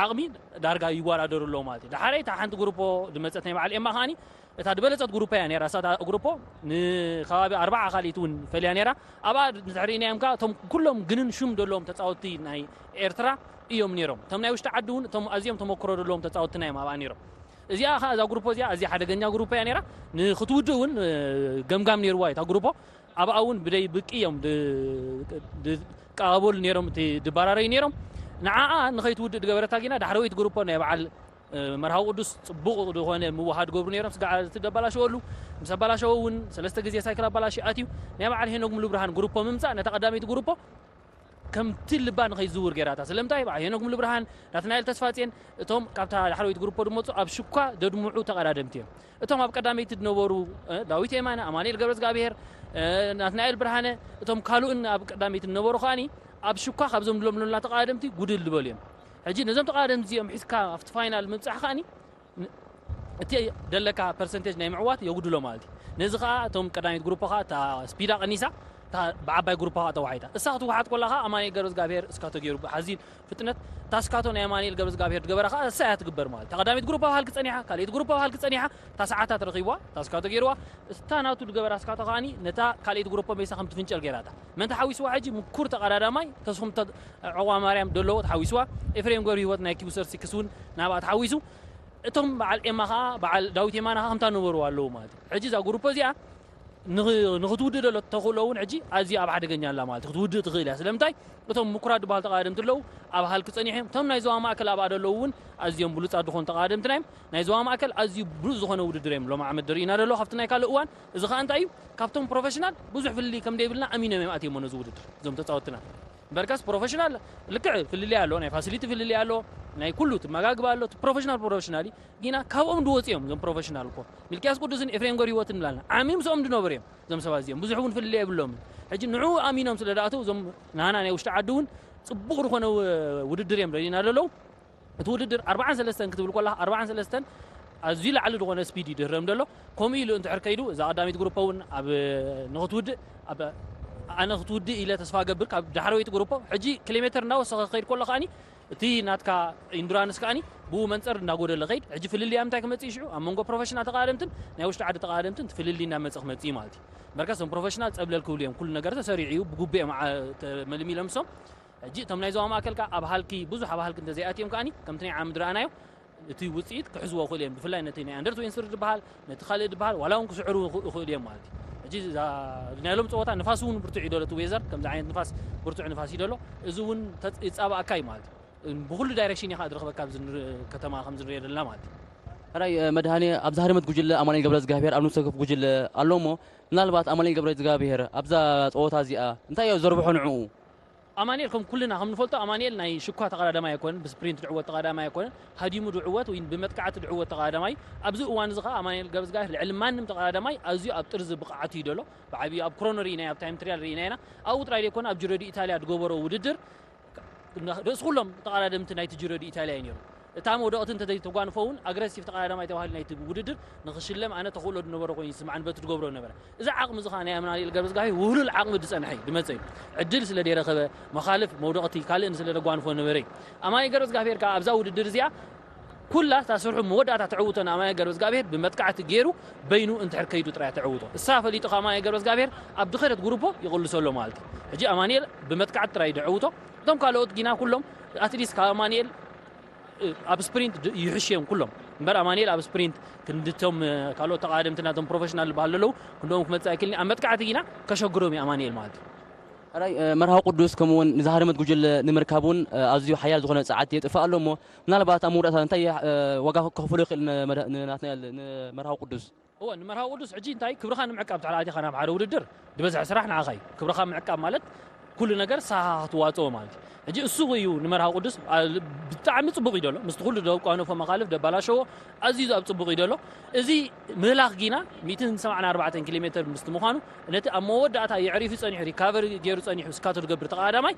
ዓቕሚ ዳርጋ ይወዳደሩ ኣለዉ ማለት እዩ። ዳሓረይ እታ ሓንቲ ግሩፖ ዝመፀት ናይ በዓል ኤማ ከዓኒ እታ ዝበለፀት ግሩፖ እያ ነይራ። እሳ እታ ግሩፖ ንከባቢ ኣርባዓ ካልኢት እውን ፈልያ ነይራ። ኣብኣ እንድሕር ርኢናዮም ከዓ እቶም ኩሎም ግንን ሹም ዘለዎም ተፃወትቲ ናይ ኤርትራ እዮም ነይሮም። እቶም ናይ ውሽጢ ዓዲ እውን እቶም ኣዝዮም ተመክሮ ዘለዎም ተፃወትትና እዮም ኣብኣ ነይሮም። እዚኣ ከዓ እዛ ግሩፖ እዚኣ ኣዝያ ሓደገኛ ግሩፖ እያ ነይራ። ንክትውድእ እውን ገምጋም ነይርዋ እዩ እታ ግሩፖ። ኣብኣ እውን ብደይ ብቂ እዮም ዝቀባበሉ ነይሮም፣ ድባራረዩ ነይሮም። ንዓኣ ንኸይትውድእ ዝገበረታ ጊና ዳሕረወይቲ ግሩፖ ናይ በዓል መርሃዊ ቅዱስ ፅቡቕ ዝኾነ ምውሃድ ገብሩ ነይሮም። ስጋዕ እቲ ደባላሸወሉ ምስ ኣባላሸወ እውን ሰለስተ ግዜ ሳይክል ኣባላሽ ኣትዩ ናይ በዓል ሄኖግ ሙሉ ብርሃን ግሩፖ ምምፃእ ነታ ቀዳመይቲ ግሩፖ ከምቲ ልባ ንኸይዝውር ገይራታ። ስለምንታይ በዓል ሄኖክ ሙሉብርሃን፣ ናትናኤል ተስፋጽዮን እቶም ካብታ ዳሕረወይቲ ግሩፖ ዝመጹ ኣብ ሽኳ ዘድምዑ ተቐዳደምቲ እዮም። እቶም ኣብ ቀዳመይቲ ዝነበሩ ዳዊት የማነ፣ ኣማኑኤል ገብረዝጋብሄር፣ ናትናኤል ብርሃነ እቶም ካልኡን ኣብ ቀዳመይቲ ዝነበሩ ከኣ ኣብ ሽኳ ካብዞም ዝለምሉና ተቐዳደምቲ ጉድል ዝበሉ እዮም። ሕጂ ነዞም ተቐዳደምቲ እዚኦም ሒዝካ ኣብቲ ፋይናል ምብጻሕ ከኣ እቲ ደለካ ፐርሰንቴጅ ናይ ምዕዋት የጉድሎ ማለት እዩ። ነዚ ከኣ እቶም ቀዳመይቲ ግሩፖ ከኣ እታ ስፒዳ ቀኒሳ እታ ብዓባይ ግሩፓ ከዓ ተዋሒጣ። እሳ ክትወሓጥ ኮላ ከዓ ኣማኑኤል ገብረዝጋብሄር እስካቶ ገይሩ ብሓዚን ፍጥነት። እታ እስካቶ ናይ ኣማኑኤል ገብረዝጋብሄር ትገበራ ከዓ እሳ እያ ትግበር ማለት እዩ። እታ ቀዳሚት ግሩፓ ብሃልኪ ጸኒሓ፣ ካልኣይቲ ግሩፓ ብሃልኪ ጸኒሓ፣ እታ ሰዓታት ረኺብዋ፣ እታ እስካቶ ገይርዋ። እታ ናቱ ዝገበራ እስካቶ ከዓኒ ነታ ካልኣይቲ ግሩፓ መይሳ ከም ትፍንጨል ገይራታ። መን ተሓዊስዋ ሕጂ? ምኩር ተቐዳዳማይ ተስፉም ተ-፣ ዑቕባማርያም ደለዎ ተሓዊስዋ። ኤፍሬም ገብረህይወት ናይ ኪውሰር ሲክስ እውን ናብኣ ተሓዊሱ። እቶም በዓል ኤማ ከዓ፣ በዓል ዳዊት የማነ ከዓ ከምታ ነበርዋ ኣለዉ ማለት እዩ። ሕጂ እዛ ግሩፕ እዚኣ ንኽ-፣ ንኽትውድእ ደሎ ተኽእሎ እውን ሕጂ ኣዝያ ኣብ ሓደገኛ ኣላ ማለት እዩ። ክትውድእ ትኽእል እያ። ስለምንታይ? እቶም ምኩራት ዝበሃሉ ተቐዳደምቲ ኣለዉ፣ ኣብ ሃልኪ ጸኒሖም። እቶም ናይ ዞባ ማእከል ኣብኣ ደለዉ እውን ኣዝዮም ብሉጻት ዝኾኑ ተቐዳደምትና እዮም። ናይ ዞባ ማእከል ኣዝዩ ብሉጽ ዝኾነ ውድድር እዮም ሎም ዓመት ደርእዩና ደለዉ ካብቲ ናይ ካልእ እዋን። እዚ ኸኣ እንታይ እዩ? ካብቶም ፕሮፌሽናል ብዙሕ ፍልልይ ከም ደይብልና ኣሚኖም እዮም ኣትዮም ነዚ ውድድር፣ እዞም ተጻወትና። እምበርከስ ፕሮፌሽናል ልክዕ ፍልልይ ኣሎ፣ ናይ ፋሲሊቲ ፍልልይ ኣሎ፣ ናይ ኩሉ ትመጋግባ ኣሎ። እቲ ፕሮፌሽናል ፕሮፌሽናል እዩ። ጊና ካብኦም ዝወፁ እዮም እዞም ፕሮፌሽናል እኮ። ሚልክያስ ቅዱስን ኤፍሬም ገብረህይወትን ንላልና ዓሚ ምስኦም ዝነበሩ እዮም እዞም ሰባት እዚኦም። ብዙሕ እውን ፍልልይ የብሎምን። ሕጂ ንዕኡ ኣሚኖም ስለ ዝኣተው እዞም ናና ናይ ውሽጢ ዓዲ እውን ፅቡቕ ዝኾነ ው-፣ ውድድር እዮም ረዲእና ዘለዉ። እቲ ውድድር ኣርባዓን ሰለስተን ክትብል ኮላ ኣርባዓን ሰለስተን ኣዝዩ ላዕሊ ዝኾነ ስፒድ እዩ ድህረም ዘሎ። ከምኡ ኢሉ እንድሕር ከይዱ እዛ ቀዳሚት ግሩፕ እውን ኣብ ንኽትውድእ ኣብ ኣነ ክትውድእ ኢለ ተስፋ ገብር ካብ ዳሕረወይቲ ግሩፕ። ሕጂ ኪሎ ሜትር እናወሰኸ ክኸይድ ከሎ ከዓኒ እቲ ናትካ ኢንዱራንስ ከዓኒ ብኡ መንጸር እንዳጎደለ ከይድ። ሕጂ ፍልልይ ኣብ ምንታይ ክመጽእ እዩ ሽዑ? ኣብ መንጎ ፕሮፌሽናል ተቐዳደምትን ናይ ውሽጢ ዓዲ ተቐዳደምትን እቲ ፍልልይ እንዳመጸ ክመጽእ እዩ ማለት እዩ። እምበርከስ እዞም ፕሮፌሽናል ጸብለል ክብሉ እዮም። ኩሉ ነገር ተሰሪዑ እዩ፣ ብጉቡእ እዮም ዓ-፣ ተመልሚሎም እሶም። ሕጂ እቶም ናይ ዞባ ማእከል ከኣ ኣብ ሃልኪ፣ ብዙሕ ኣብ ሃልኪ እንተዘይኣትዮም ከኣኒ፣ ከምቲ ናይ ዓሚ ዝረኣናዮ፣ እቲ ውጽኢት ክሕዝዎ ይኽእሉ እዮም። ብፍላይ ነቲ ናይ ኣንደር ትዌንቲ ስሪ ዝበሃል፣ ነቲ ካልእ ዝበሃል፣ ዋላ እውን ክስዕሩ ይኽ-፣ ይኽእሉ እዮም ማለት እዩ። ሕጂ እዛ፣ ናይ ሎም ጸወታ ንፋስ እውን ብርቱዕ እዩ ደሎ፣ እቲ ዌዘር፣ ከምዚ ዓይነት ንፋስ፣ ብርቱዕ ንፋስ እዩ ደሎ። እዚ እውን ተጽ-፣ ይጻባእካ እዩ ማለት እዩ። ብኹሉ ዳይሬክሽን ኢኻ ዝረኽበካ ኣብዚ ንር-፣ ከተማ ከም ዝንሪኦ ዘለና ማለት እዩ። ሕራይ፣ እ፣ መድሃኔ፣ ኣብዚ ሃርመት ጉጅለ ኣማኑኤል ገብረዝጋብሄር ኣብ ንሰከፍ ጉጅለ ኣሎ እሞ፣ ምናልባት ኣማኑኤል ገብረዝጋብሄር ኣብዛ ጸወታ እዚኣ እንታይ እዩ ዘርብሖ ንዕኡ? ኣማኑኤል ከም ኩልና ከም ንፈልጦ ኣማኑኤል ናይ ሽኳ ተቐዳዳማይ ኣይኮነን፣ ብስፕሪንት ድዕወት ተቐዳዳማይ ኣይኮነን፣ ሃዲሙ ድዕወት ወይ ብመጥቃዕቲ ድዕወት ተቐዳዳማይ። ኣብዚ እዋን እዚ ኸኣ ኣማኑኤል ገብረዝጋብሄር ልዕሊ ማንም ተቐዳዳማይ ኣዝዩ ኣብ ጥርዚ ብቕዓቱ እዩ ደሎ። ብዓብዩ ኣብ ክሮኖ ርኢናዮ፣ ኣብ ታይም ትሪያል ርኢናዮ ኢና። ኣብኡ ጥራይ ዘይኮነ ኣብ ጅሮ ዲ ኢታልያ ድገበሮ ውድድር ርእሲ ኩሎም ተቐዳደምቲ ናይቲ ጅሮ ዲ ኢታልያ እዩ ነይሩ። እታ መውደቕቲ እንተ ዘይተጓንፎ እውን ኣግረሲቭ ተቐዳዳማይ ተባሂሉ ናይቲ ውድድር ንኽሽለም ኣነ ተኽእሎ ዝነበሮ ኮይኑ ይስምዓኒ በቲ ዝገብሮ ነበረ። እዚ ዓቕሚ እዚ ኸኣ ናይ ኣማኑኤል ገብረዝጋብሄር ውህሉል ዓቕሚ ዝጸንሐ እዩ፣ ዝመጸ እዩ። ዕድል ስለ ዘይረኸበ፣ መኻልፍ፣ መውደቕቲ፣ ካልእን ስለ ዘጓንፎ ነበረ እዩ። ኣማኑኤል ገብረዝጋብሄር ከኣ ኣብዛ ውድድር እዚኣ ኩላ እታ ስርሑ መወዳእታ ትዕውቶ ንኣማኑኤል ገብረዝጋብሄር ብመጥቃዕቲ ገይሩ በይኑ እንድሕር ከይዱ ጥራይ ትዕውቶ። እሳ ፈሊጡ ከኣ ኣማኑኤል ገብረዝጋብሄር ኣብ ድኸደት ግሩፖ ይቕልሶ ኣሎ ማለት እዩ። ሕጂ ኣማኑኤል ብመጥቃዕቲ ጥራይ እዩ ዝዕውቶ። እቶም ካልኦት ጊና ኩሎም ኣትሊስት ካብ ኣማኑኤል፣ እ፣ ኣብ ስፕሪንት ድ-፣ ይሕሽዮም ኩሎም። እምበር ኣማኑኤል ኣብ ስፕሪንት ክንድቶም፣ እ፣ ካልኦት ተቐዳደምቲ ናቶም ፕሮፌሽናል ዝበሃሉ ዘለዉ ክንድኦም ክመጽእ ኣይክእልን እዩ። ኣብ መጥቃዕቲ ጊና ከሸግሮም እዩ ኣማኑኤል ማለት እዩ። ሕራይ፣ እ፣ መርሃዊ ቅዱስ ከምኡ እውን ንዝሃረመት ጉጅለ ንምርካብ እውን፣ እ፣ ኣዝዩ ሓያል ዝኾነ ጸዓት የጥፍእ ኣሎ እሞ፣ ምናልባት ኣብ መወዳእታ እንታይ፣ እ፣ ዋጋ ከኽፍሎ ይኽእል ን-፣ መድ-፣ ንናትናኤል፣ ንመርሃዊ ቅዱስ? እወ፣ ንመርሃዊ ቅዱስ ሕጂ እንታይ ክብርኻ ንምዕቃብ ድሕሪ ኣቲኻ ናብ ሓደ ውድድር ዝበዝሐ ስራሕ ንዓኻ እዩ። ክብርኻ ምዕቃብ ማለት ኩሉ ነገር ንስኻ ክትዋፅኦ ማለት እዩ። ሕጂ እሱ እዩ ንመርሃዊ ቅዱስ፣ ኣ፣ ብጣዕሚ ፅቡቕ እዩ ደሎ። ምስቲ ኩሉ ደቋነፎ መኻልፍ ደባላሸዎ ኣዝዩ ኣብ ፅቡቕ እዩ ደሎ። እዚ ምህላኽ ጊና ሚእትን ሰብዓን ኣርባዕተን ኪሎ ሜትር ምስቲ ምዃኑ ነቲ ኣብ መወዳእታ የዕሪፉ ጸኒሑ፣ ሪካቨሪ ገይሩ ጸኒሑ፣ ስካቶ ዝገብር ተቐዳዳማይ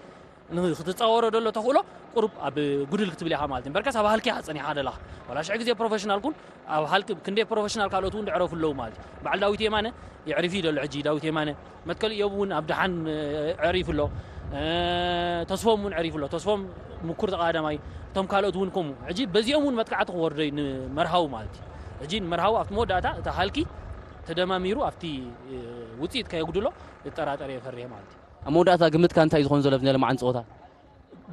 ን-፣ ክትጻወሮ ደሎ ተኽእሎ ቁሩብ ኣብ ጉድል ክትብል ኢኻ ማለት እዩ። እምበርከስ ኣብ ሃልኪ ኢኻ ጸኒሕካ ደለኻ። ዋላ ሽሕ ግዜ ፕሮፌሽናል ኩን፣ ኣብ ሃልኪ ክንደይ ፕሮፌሽናል ካልኦት እውን ዝዕረፉ ኣለዉ ማለት እዩ። በዓል ዳዊት የማነ የዕሪፉ እዩ ደሎ ሕጂ። ዳዊት የማነ፣ መትከል እዮብ እውን ኣብ ደሓን፣ እ፣ ዕሪፉ ኣሎ። እ፣ ተስፎም እውን ዕሪፉ ኣሎ። ተስፎም ምኩር ተቐዳዳማይ፣ እቶም ካልኦት እውን ከምኡ። ሕጂ በዚኦም እውን መጥቃዕቲ ክወርዶ እዩ ንመርሃዊ ማለት እዩ። ሕጂ ንመርሃዊ ኣብቲ መወዳእታ እቲ ሃልኪ ተደማሚሩ ኣብቲ፣ እ፣ ውጽኢት ከየጉድሎ ዝጠራጠር እየ ፈሪሐ ማለት እዩ። ኣብ መወዳእታ ግምትካ እንታይ እዩ ዝኾን ዘሎ ኣብዚ ናይ ለማዓንቲ ጸወታ?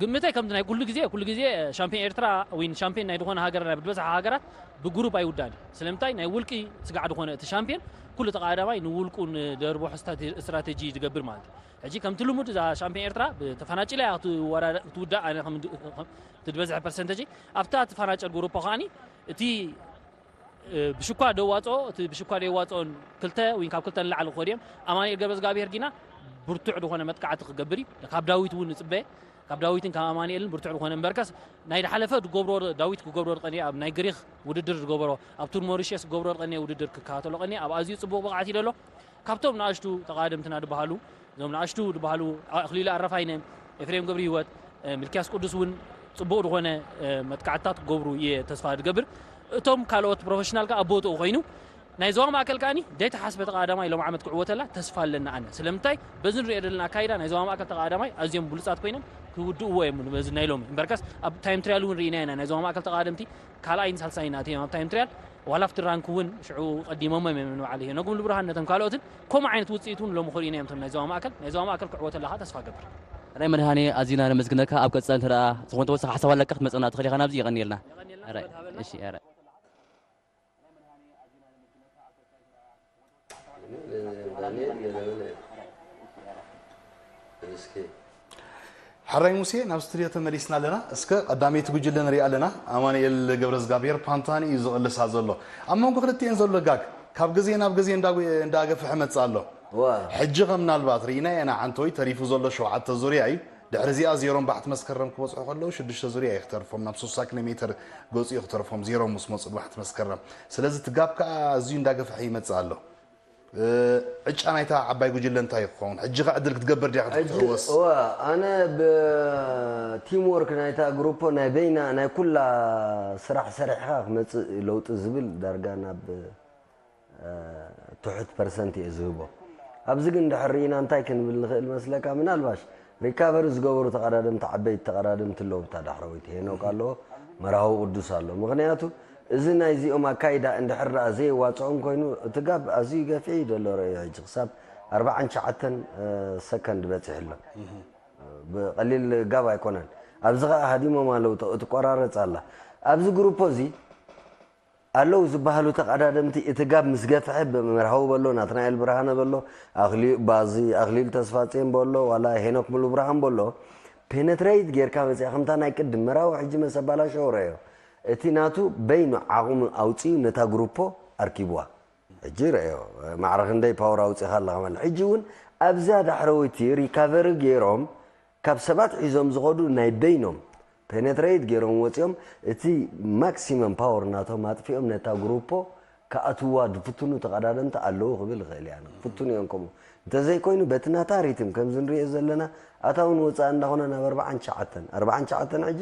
ግምተይ ከምቲ ናይ ኩሉ ግዜ፣ ኩሉ ግዜ ሻምፒዮን ኤርትራ ወይ ሻምፒዮን ናይ ዝኾነ ሃገር፣ ናይ ዝበዝሓ ሃገራት ብግሩፕ ኣይውዳእን እዩ። ስለምንታይ? ናይ ውልቂ ስጋዕ ዝኾነ እቲ ሻምፒዮን ኩሉ ተቐዳዳማይ ንውልቁ ንደርቦ ስትራቴ-፣ ስትራቴጂ ዝገብር ማለት እዩ። ሕጂ ከምቲ ልሙድ እዛ ሻምፒዮን ኤርትራ ብተፈናጭላ እያ ክትወዳደ-፣ ክትውዳእ፣ ኣነ ከም ድ-፣ ከም እቲ ዝበዝሐ ፐርሰንተጅ ኣብታ ትፈናጨል ግሩፕ ከዓኒ እቲ እ፣ ብሽኳ ደዋፅኦ፣ እቲ ብሽኳ ደዋፅኦን ክልተ ወይ ካብ ክልተ ንላዕሊ ክኾዱ እዮም። ኣማኑኤል ገብረዝጋብሄር ጊና ብርቱዕ ዝኾነ መጥቃዕቲ ክገብር እዩ። ካብ ዳዊት እውን ንፅበ፣ ካብ ዳዊትን ካብ ኣማኑኤልን ብርቱዕ ዝኾነ እምበርከስ ናይ ዝሓለፈ ዝገብሮ፣ ዳዊት ክገብሮ ዝቐንየ ኣብ ናይ ግሪክ ውድድር ዝገበሮ፣ ኣብ ቱር ሞሪሸስ ክገብሮ ዝቐንየ ውድድር ክከታተሎ ቀንየ፣ ኣብ ኣዝዩ ፅቡቕ ብቕዓት እዩ ዘሎ። ካብቶም ንኣሽቱ ተቓደምትና ዝበሃሉ፣ እዞም ንኣሽቱ ዝበሃሉ ኣኽሊሉ ኣረፋይነ፣ ኤፍሬም ገብረህይወት፣ እ፣ ሚልክያስ ቅዱስ እውን ጽቡቕ ዝኾነ፣ እ፣ መጥቃዕትታት ክገብሩ እየ ተስፋ ዝገብር። እቶም ካልኦት ፕሮፌሽናል ከኣ ኣብ ቦትኡ ኮይኑ ናይ ዞባ ማእከል ከኣኒ ዘይተሓስበ ተቐዳዳማይ ሎም ዓመት ክዕወተላ ተስፋ ኣለና ኣነ። ስለምንታይ? በዚ ንሪኦ ዘለና ኣካይዳ ናይ ዞባ ማእከል ተቐዳዳማይ ኣዝዮም ብሉጻት ኮይኖም ክውድእዎ እዮም በዚ ናይ ሎሚ። እምበርከስ ኣብ ታይም ትሪያል እውን ርኢና ኢና። ናይ ዞባ ማእከል ተቐዳደምቲ ካልኣይን ሳልሳይን ኣትዮም ኣብ ታይም ትሪያል። ዋላ ኣብቲ ራንክ እውን ሽዑ ቀዲሞም እዮም ንበዓል ሄኖክ ሙሉብርሃን ነቶም ካልኦትን ከምኡ ዓይነት ውጽኢት እውን ሎሚ ክርእዩና እዮም እቶም ናይ ዞባ ማእከል። ናይ ዞባ ማእከል ክዕወተላ ከዓ ተስፋ ገብር። ራይ መድሃኔ ኣዚና ነመስግነካ። ኣብ ቀጻሊ እንተ ደኣ ዝኾነ ተወሳኺ ሓሳብ ኣለካ ክትመጸና ትኽእል ኢኻ ናብዚ። የቐንየልና። ራይ። እሺ፣ ራይ። ሕራይ ሙሴ፣ ናብ ስቱድዮ ተመሊስና ኣለና። እስከ ቀዳመይቲ ጉጅለ ንሪኣ ኣለና። ኣማኑኤል ገብረዝጋብሔር ፓንታኒ እዩ ዝቕልሳ ዘሎ። ኣብ መንጎ ክልቲኤን ዘሎ ጋግ ካብ ግዜ ናብ ግዜ እንዳጉ- እንዳገፍሐ መጽእ ኣሎ። ዋ ሕጂ ከም ምናልባት ርኢና ኢና፣ ዓንተወይ ተሪፉ ዘሎ ሸውዓተ ዙርያ እዩ። ድሕሪ እዚኣ ዜሮን ባሕቲ መስከረም ክበጽሑ ከለዉ ሽዱሽተ ዙርያ እዩ ክተርፎም፣ ናብ ስሳ ኪሎ ሜትር ገጹ እዩ ክተርፎም ዜሮ ምስ መጹ ባሕቲ መስከረም። ስለዚ እቲ ጋብ ከኣ ኣዝዩ እንዳገፍሐ ይመጽእ ኣሎ። ዕጫ ናይታ ዓባይ ጉጅለ እንታይ ክኸውን? ሕጂ ከ ዕድል ክትገብር ድያ ክትሕወስ? እዋ ኣነ ብቲም ወርክ ናይታ ግሩፖ ናይ በይና ናይ ኩላ ስራሕ ሰሪሕኻ ክመፅእ ለውጢ ዝብል ዳርጋ ናብ ትሑት ፐርሰንት እየ ዝህቦ። ኣብዚ ግን ድሕር ርኢና እንታይ ክንብል ንኽእል መስለካ? ምናልባሽ ሪካቨሪ ዝገበሩ ተቐዳደምቲ ዓበይቲ ተቐዳደምቲ ኣለዉ ብታ ዳሕረወይቲ ሄኖክ ኣሎ፣ መርሃዊ ቅዱስ ኣሎ። ምኽንያቱ እዚ ናይዚኦም ኣካይዳ እንድሕር ደኣ ዘየዋፅኦም ኮይኑ እቲ ጋብ ኣዝዩ ገፊሕ እዩ ዘሎ። ረእዮ ሕጂ ክሳብ ኣርባዓን ትሽዓተን ሰከንድ በፂሑ ኣሎ። ብቐሊል ጋብ ኣይኮነን። ኣብዚ ኸዓ ሃዲሞም ኣለዉ እትቆራረፅ ኣላ። ኣብዚ ግሩፖ እዚ ኣለዉ ዝበሃሉ ተቐዳደምቲ እቲ ጋብ ምስ ገፍሐ መርሃዊ በሎ፣ ናትናኤል ብርሃነ በሎ፣ ኣኽሊ- ባዚ ኣኽሊሉ ተስፋፅዮን በሎ ዋላ ሄኖክ ሙሉብርሃን በሎ ፔነትሬት ጌርካ መፅያ ከምታ ናይ ቅድም መርሃዊ ሕጂ መሰባላሸው ረዮ እቲ ናቱ በይኑ ዓቕሙ ኣውፅኡ ነታ ግሩፖ ኣርኪብዋ። ሕጂ ረዮ ማዕረ ክንደይ ፓወር ኣውፂኻ ኣለኻ ማለት ሕጂ እውን ኣብዛ ዳሕረወይቲ ሪካቨሪ ገይሮም ካብ ሰባት ሒዞም ዝኸዱ ናይ በይኖም ፔነትሬት ገይሮም ወፂኦም እቲ ማክሲመም ፓወር ናቶም ኣጥፊኦም ነታ ግሩፖ ክኣትዋ ዝፍትኑ ተቐዳደምቲ ኣለዉ ክብል ይኽእል እያ። ክፍትኑ እዮም ከምኡ እንተዘይኮይኑ በቲ ናታ ሪትም ከምዚ ንሪኦ ዘለና ኣታውን ወፃእ እንዳኾነ ናብ ኣርባዓን ትሽዓተን ኣርባዓን ትሽዓተን ሕጂ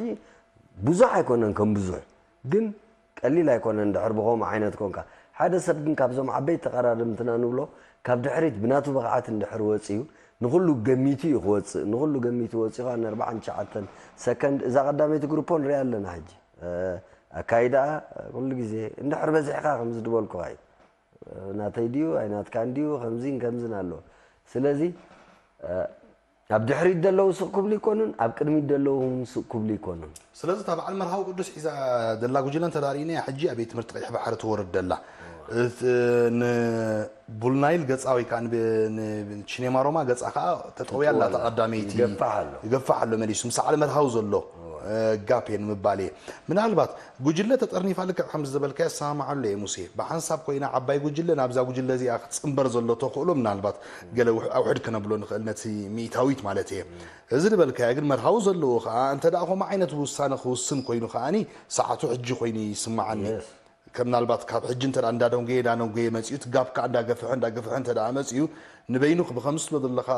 ብዙሕ ኣይኮነን ከም ብዙሕ ግን ቀሊል ኣይኮነን ድሕር ብኸምኡ ዓይነት ኮንካ ሓደ ሰብ ግን ካብዞም ዓበይቲ ተቐዳደምትና ንብሎ ካብ ድሕሪት ብናቱ ብቕዓት እንድሕር ወፂኡ ንኹሉ ገሚቱ እዩ ክወፅእ ንኹሉ ገሚቱ ወፂኡ ከዓ ንኣርባዓን ትሽዓተን ሰከንድ እዛ ቀዳመይቲ ግሩፖ ንሪኣ ኣለና ሕጂ ኣካይዳኣ ኩሉ ግዜ እንድሕር በዚሕካ ከምዚ ድበልኩኻ እዩ ናተይ ድዩ ኣይናትካን ድዩ ከምዚን ከምዝን ኣሎ ስለዚ ኣብ ድሕሪት ዘለዉ ስቕ ክብሉ ይኮኑን ኣብ ቅድሚት ዘለዉ እውን ስቕ ክብሉ ይኮኑን። ስለዚ እታ በዓል መርሃዊ ቅዱስ ሒዛ ዘላ ጉጅለ እንተ ርኢናያ ሕጂ ኣበይ ትምህርቲ ቀይሕ ባሕሪ ትወርድ ዘላ ንቡልናይል ገፃ ወይ ከዓ ንቺኔማሮማ ገፃ ከዓ ተጠውያ ኣላ እታ ቀዳመይቲ ይገፋሕ ኣሎ መሊሱ ምስ ዓሊ መርሃዊ ዘሎ ጋፕ እየ ንምባል እየ ምናልባት ጉጅለ ተጠርኒፋ ልክዕ ከምዚ ዝበልካዮ እሰማማዓሉ እየ ሙሴ። ብሓንሳብ ኮይና ዓባይ ጉጅለ ናብዛ ጉጅለ እዚኣ ክትፅምበር ዘሎ ተኽእሎ ምናልባት ገለ ኣውሕድ ከነብሎ ንኽእል ነቲ ሚእታዊት ማለት እየ። እዚ ዝበልካዮ ግን መርሃዊ ዘለዎ ከዓ እንተ ደኣ ከምኡ ዓይነት ውሳነ ክውስን ኮይኑ ከዓኒ ሰዓቱ ሕጂ ኮይኑ ይስምዓኒ። ከም ምናልባት ካብ ሕጂ እንተ ደኣ እንዳደንጎየ እንዳደንጎየ መፂኡ እቲ ጋፕ ከዓ እንዳገፍሐ እንዳገፍሐ እንተ ደኣ መፂኡ ንበይኑ ብከምዚ ትብሎ ዘለኻ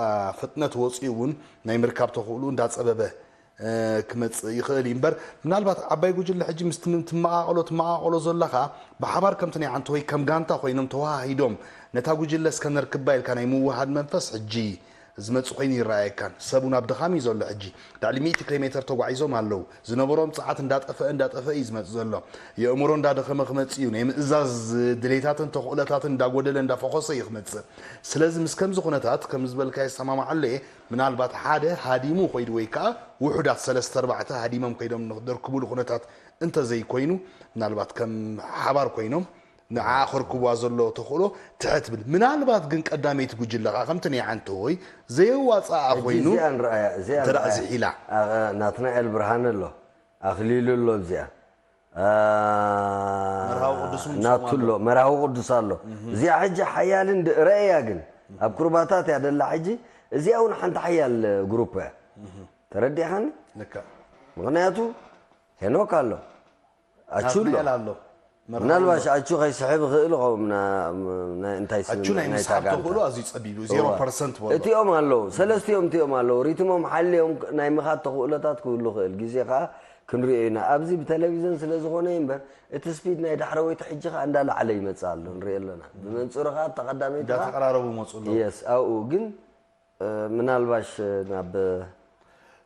ፍጥነት ወፂኡ እውን ናይ ምርካብ ተኽእልኡ እንዳፀበበ ክመፅእ ይኽእል እዩ እምበር ምናልባት ዓባይ ጉጅለ ሕጂ ምስ ትመቓቐሎ ትመቓቐሎ ዘለኻ ብሓባር ከምቲ ናይ ዓንተወይ ከም ጋንታ ኮይኖም ተወሃሂዶም ነታ ጉጅለ እስከ ነርክባ ኢልካ ናይ ምውሃድ መንፈስ ሕጂ ዝመፅእ ኮይኑ ይረኣየካን ሰብ እውን ኣብ ድኻም እዩ ዘሎ ሕጂ ልዕሊ ሚእቲ ኪሎ ሜትር ተጓዒዞም ኣለዉ ዝነበሮም ፀዓት እንዳጠፈአ እንዳጠፈአ እዩ ዝመፅእ ዘሎ የእምሮ እንዳደኸመ ክመፅእ እዩ ናይ ምእዛዝ ድሌታትን ተኽእሎታትን እንዳጎደለ እንዳፈኾሰ እዩ ክመፅእ ስለዚ ምስ ከምዚ ኩነታት ከም ዝበልካ ይሰማማዓሉ እየ ምናልባት ሓደ ሃዲሙ ኾይዱ ወይ ከዓ ውሑዳት ሰለስተ ኣርባዕተ ሃዲሞም ከይዶም ደርክቡሉ ኩነታት እንተዘይኮይኑ ምናልባት ከም ሓባር ኮይኖም ንዓ ከርክብዋ ዘሎ ተኽእሎ ትሕት ብል ምናልባት ግን ቀዳመይቲ ጉጅለ ከዓ ከምቲ ናይ ዓንተወይ ዘየዋፅኣ ኮይኑ እዚኣ ንረኣያ እዚኣ እንተ ደኣ ዝሒላ ናትናኤል ብርሃነ ኣሎ ኣኽሊሉ ኣሎ ኣብዚኣ መርሃዊ ቅዱስ እውን ናቱ ኣሎ መርሃዊ ቅዱስ ኣሎ እዚኣ ሕጂ ሓያልን ረእያ ግን ኣብ ቁርባታት እያ ደላ ሕጂ እዚኣ እውን ሓንቲ ሓያል ግሩፕ እያ ተረዲእኻኒ ልክዕ ምክንያቱ ሄኖክ ኣሎ ኣቹ ኣሎ ናትናኤል ኣሎ ምናልባሽ ኣቹ ከይስሕብ ይኽእል ኸው ናይ እንታይ ስም ኣቹ ናይ ምስሓብ ተኽእሎ ኣዝዩ ጸቢብ እዩ ዜሮ ፐርሰንት በሎ እቲኦም ኣለዉ ሰለስቲኦም እቲኦም ኣለዉ ሪትሞም ሓልዮም ናይ ምኻድ ተኽእሎታት ክህሉ ይኽእል ግዜ ከዓ ክንሪኦ ኢና። ኣብዚ ብቴሌቪዝን ስለ ዝኾነ እዩ እምበር፣ እቲ ስፒድ ናይ ዳሕረወይቲ ሕጂ ኸኣ እንዳለዓለ ይመጽእ ኣሎ፣ ንሪኦ ኣለና። ብመንጽሩ ኸኣ ተቐዳመይቲ ኸኣ እንዳተቐራረቡ ይመጹ ኣለዉ። የስ፣ ኣብኡ ግን፣ እ፣ ምናልባሽ፣ እ፣ ናብ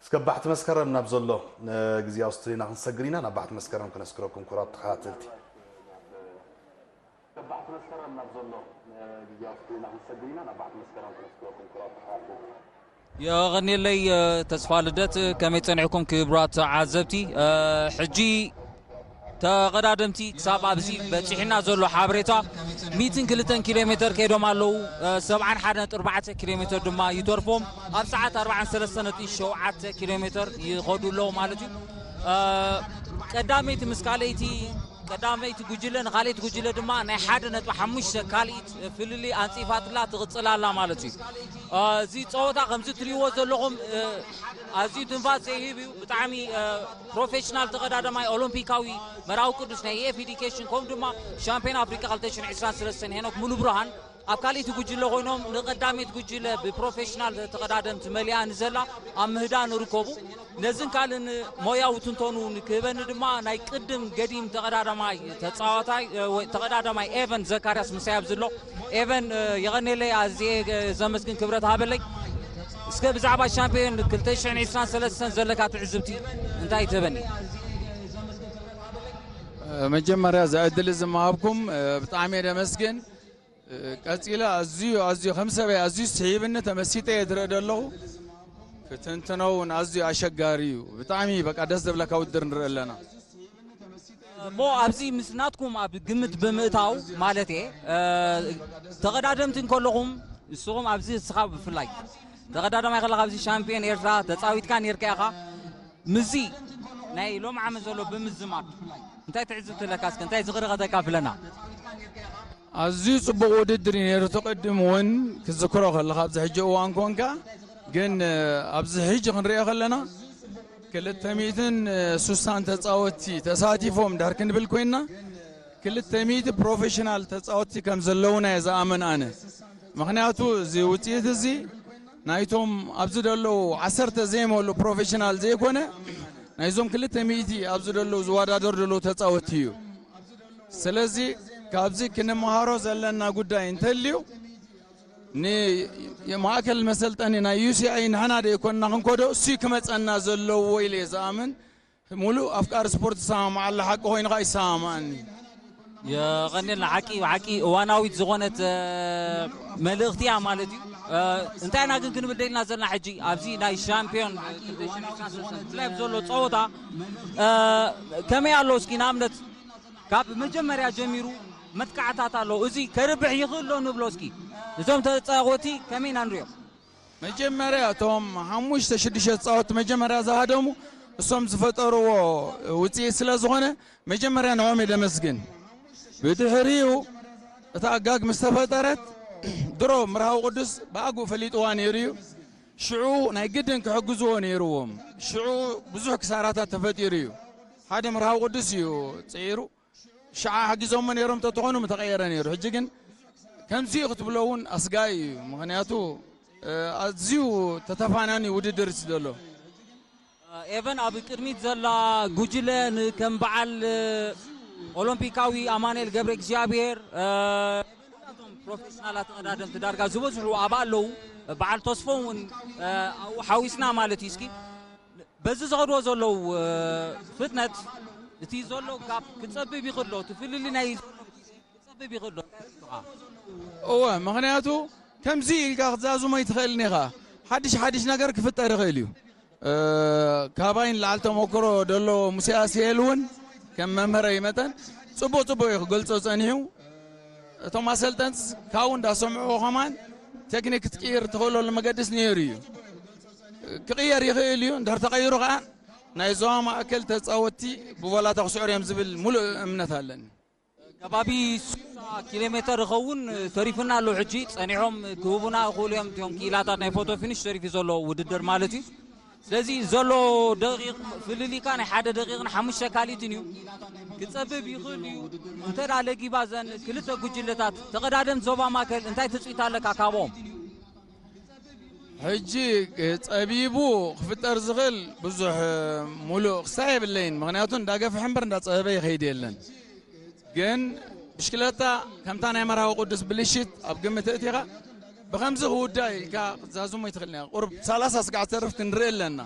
እስከ ባሕቲ መስከረም ናብ ዘሎ፣ እ፣ ግዝያዊ ስቱዲዮና ክንሰግር ኢና። ናብ ባሕቲ መስከረም ከነስግረኩም ክቡራት ተኸታተልቲ። የቐንየለይ ተስፋ ልደት፣ ከመይ ጸኒሕኩም ክቡራት ተዓዘብቲ? ሕጂ ተቐዳደምቲ ክሳብ ኣብዚ በጺሕና ዘሎ ሓበሬታ ሚእትን ክልተን ኪሎ ሜተር ከይዶም ኣለዉ። ሰብዓን ሓደን ነጥቢ ኣርባዕተ ኪሎ ሜተር ድማ ይተርፎም። ኣብ ሰዓት ኣርባዓን ሰለስተን ነጥቢ ሸውዓተ ኪሎ ሜተር ይኸዱ ኣለዉ ማለት እዩ። ቀዳመይቲ ምስ ካልኣይቲ ቀዳመይቲ ጉጅለ ንኻልኣይቲ ጉጅለ ድማ ናይ ሓደ ነጥቢ ሓሙሽተ ካልኢት ፍልልይ ኣንጺፋትላ ትቕጽል ኣላ ማለት እዩ። እ፣ እዚ ጸወታ ከምዚ ትሪእዎ ዘለኹም፣ እ፣ ኣዝዩ ትንፋስ ዘይህብ እዩ። ብጣዕሚ፣ እ፣ ፕሮፌሽናል ተቐዳዳማይ ኦሎምፒካዊ መርሃዊ ቅዱስ ናይ ኤፍ ኤዲኬሽን ከምኡ ድማ ሻምፒዮን ኣፍሪቃ ክልተ ሽሕን ዕስራን ሰለስተን ሄኖክ ሙሉብርሃን ኣብ ካልኣይቲ ጉጅለ ኮይኖም ንቐዳመይቲ ጉጅለ ብፕሮፌሽናል ተቐዳደምቲ መሊኣ ንዘላ ኣብ ምህዳእ ንርከቡ። ነዝን ካልእን ሞያዊ ትንተኑ ንክህበኒ ድማ ናይ ቅድም ገዲም ተቐዳዳማይ ተጻዋታይ፣ እ፣ ወይ ተቐዳዳማይ ኤቨን ዘካርያስ ምሳይ ኣብዚ ኣሎ። ኤቨን፣ እ፣ የቐኔለይ፣ ኣዝየ፣ እ፣ ዘመስግን ክብረት ሃበለይ። እስከ ብዛዕባ ሻምፒዮን ክልተ ሽሕን ዕስራን ሰለስተን ዘለካ ትዕዝብቲ እንታይ ትህበኒ? መጀመርያ እዚ ዕድል እዚ ምሃብኩም፣ እ፣ ብጣዕሚ እየ ደመስግን። ቀጺለ ኣዝዩ፣ ኣዝዩ ከም ሰበይ ኣዝዩ ስሒብኒ፣ ተመሲጠ እየ ዝርኢ ዘለኹ። ክትንትኖ እውን ኣዝዩ ኣሸጋሪ እዩ። ብጣዕሚ በቃ ደስ ዘብለካ ውድድር ንርኢ ኣለና። እሞ ኣብዚ ምስ ናትኩም ኣብ ግምት ብምእታው ማለት እየ፣ እ፣ ተቐዳደምቲ እንከለኹም ንስኹም ኣብዚ ንስኻ ብፍላይ ተቐዳዳማይ ከለኻ ኣብዚ ሻምፒዮን ኤርትራ ተጻዊትካ ኔርካ ኢኻ። ምስዚ ናይ ሎም ዓመት ዘሎ ብምዝማድ እንታይ ትዕዝብቲ ኣለካ? እስከ እንታይ ዝኽሪ ከተካፍለና? ኣዝዩ ጽቡቕ ውድድር እዩ ነይሩ። እቲ ቅድም እውን ክዝክሮ ከለኻ ኣብዚ ሕጂ እዋን ኮንካ፣ ግን፣ እ፣ ኣብዚ ሕጂ ክንሪኦ ከለና ክልተ ሚእትን ሱሳን ተጻወትቲ ተሳቲፎም ድሕር ክንብል ኮይንና፣ ክልተ ሚእቲ ፕሮፌሽናል ተጻወትቲ ከም ዘለዉና እየ ዝኣምን ኣነ። ምኽንያቱ እዚ ውጽኢት እዚ ናይቶም ኣብዚ ዘለዉ ዓሰርተ ዘይመሉ ፕሮፌሽናል ዘይኮነ፣ ናይዞም ክልተ ሚእቲ ኣብዚ ዘለዉ ዝወዳደሩ ዘለዉ ተጻወትቲ እዩ። ስለዚ ካብዚ ክንመሃሮ ዘለና ጉዳይ እንተልዩ፣ ንማእከል መሰልጠኒ ናይ ዩ ሲ ኣይ ንሕና ደይኮንና ክንከዶ፣ እሱ ክመጸና ዘለዎ ኢለ እየ ዝኣምን። ሙሉእ ኣፍቃሪ ስፖርት ይሰማማዕ ኣሎ፣ ሓቂ ኮይኑ ከዓ ይሰማማዕኒ። የቐንየልና። ሓቂ፣ ሓቂ እዋናዊት ዝኾነት፣ እ፣ መልእኽቲ እያ ማለት እዩ። እ፣ እንታይ ኢና ግን ክንብል ደሊና ዘለና ሕጂ ኣብዚ ናይ ሻምፒዮን፣ እ፣ ክልተ ሽሕን ዕስራን ሰለስተን ብፍላይ ኣብ ዘሎ ጸወታ፣ እ፣ ከመይ ኣሎ እስኪ ንኣብነት ካብ መጀመርያ ጀሚሩ መጥቃዕታት ኣሎ፣ እዚ ከርብሕ ይኽእል ዶ ንብሎ እስኪ እዞም ተጻወቲ ከመይ ኢና ንሪኦም? መጀመርያ እቶም ሓሙሽተ ሽዱሽተ ተጻወትቲ መጀመርያ ዝሃደሙ እሶም ዝፈጠርዎ ውጽኢት ስለ ዝኾነ መጀመርያ ንዕኦም እየ ደመስግን። ብድሕሪኡ እታ ኣጋግ ምስ ተፈጠረት ድሮ ምርሃዊ ቅዱስ ብኣግኡ ፈሊጥዋ ነይሩ እዩ። ሽዑ ናይ ግድን ክሕግዝዎ ነይርዎም። ሽዑ ብዙሕ ክሳራታት ተፈጢሩ እዩ። ሓደ ምርሃዊ ቅዱስ እዩ ጽዒሩ። ሽዓ ሓጊዞሞ ነይሮም ተተኾኑ ምተቐየረ ነይሩ። ሕጂ ግን ከምዚ እዩ ክትብሎ እውን ኣስጋኢ እዩ። ምኽንያቱ፣ እ፣ ኣዝዩ ተተፋናኒ ውድድር እዩ ዘሎ። ኤቨን ኣብ ቅድሚት ዘላ ጉጅለ ንከም በዓል ኦሎምፒካዊ ኣማኑኤል ገብረ እግዚኣብሔር፣ እ፣ ኩላቶም ፕሮፌሽናላት ተቐዳደምቲ ዳርጋ ዝበዝሑ ኣብኣ ኣለዉ። በዓል ተስፎም እውን፣ እ፣ ኣብኡ ሓዊስና ማለት እዩ። እስኪ በዚ ዝኸድዎ ዘለዉ፣ እ፣ ፍጥነት እቲ ዘሎ ጋፕ ክጸብብ ይኽእል ዶ? እቲ ፍልልይ ናይ ዘሎ ግዜ ክጸብብ ይኽእል ዶ? እንታይ ትብልካ? እወ፣ ምኽንያቱ ከምዚ ኢልካ ክትዛዝሞ ኣይትኽእልን ኢኻ። ሓድሽ ሓድሽ ነገር ክፍጠር ይኽእል እዩ። እ፣ ካባይ ንላዕሊ ተመክሮ ደሎ ሙሴ ኣስሄል እውን ከም መምህረይ መጠን ጽቡቕ ጽቡቕ እዩ ክገልጾ ጸኒሑ። እቶም ኣሰልጠንትስ ካብኡ እንዳሰምዑ ከማን ቴክኒክ ክትቅይር ትኽእለሉ መገድስ ነይሩ እዩ። ክቕየር ይኽእል እዩ። እንድሕር ተቐይሩ ከኣ ናይ ዞባ ማእከል ተጻወትቲ ብቮላታ ክስዕሩ እዮም ዝብል ሙሉእ እምነት ኣለኒ። ከባቢ ስሳ ኪሎ ሜተር ይኸውን ተሪፉና ኣሎ። ሕጂ ጸኒሖም ክህቡና ይኽእሉ እዮም እቶም ክኢላታት ናይ ፎቶ ፊኒሽ ተሪፉ ዘሎ ውድድር ማለት እዩ። ስለዚ ዘሎ ደቂቕ ፍልልይካ ናይ ሓደ ደቂቕን ሓሙሽተ ካልኢትን እዩ። ክጸብብ ይኽእል እዩ። እንተ ደኣ ለጊባ እዘን ክልተ ጉጅለታት ተቐዳደምቲ ዞባ ማእከል እንታይ ትጽቢት ኣለካ ካብኦም? ሕጂ ጸቢቡ ክፍጠር ዝኽእል ብዙሕ ሙሉእ ክሳዕ የብለይን። ምኽንያቱ እንዳገፍሐ እምበር እንዳጸበበ ይኸይድ የለን። ግን ብሽክለታ ከምታ ናይ መርሃዊ ቅዱስ ብልሽት ኣብ ግምት እቲኻ ብኸምዚ ክውዳእ ኢልካ ክትዛዝሞ ይትኽእል። ቁርብ ሰላሳ ስጋዕ ተርፍ ክንርኢ ኣለና።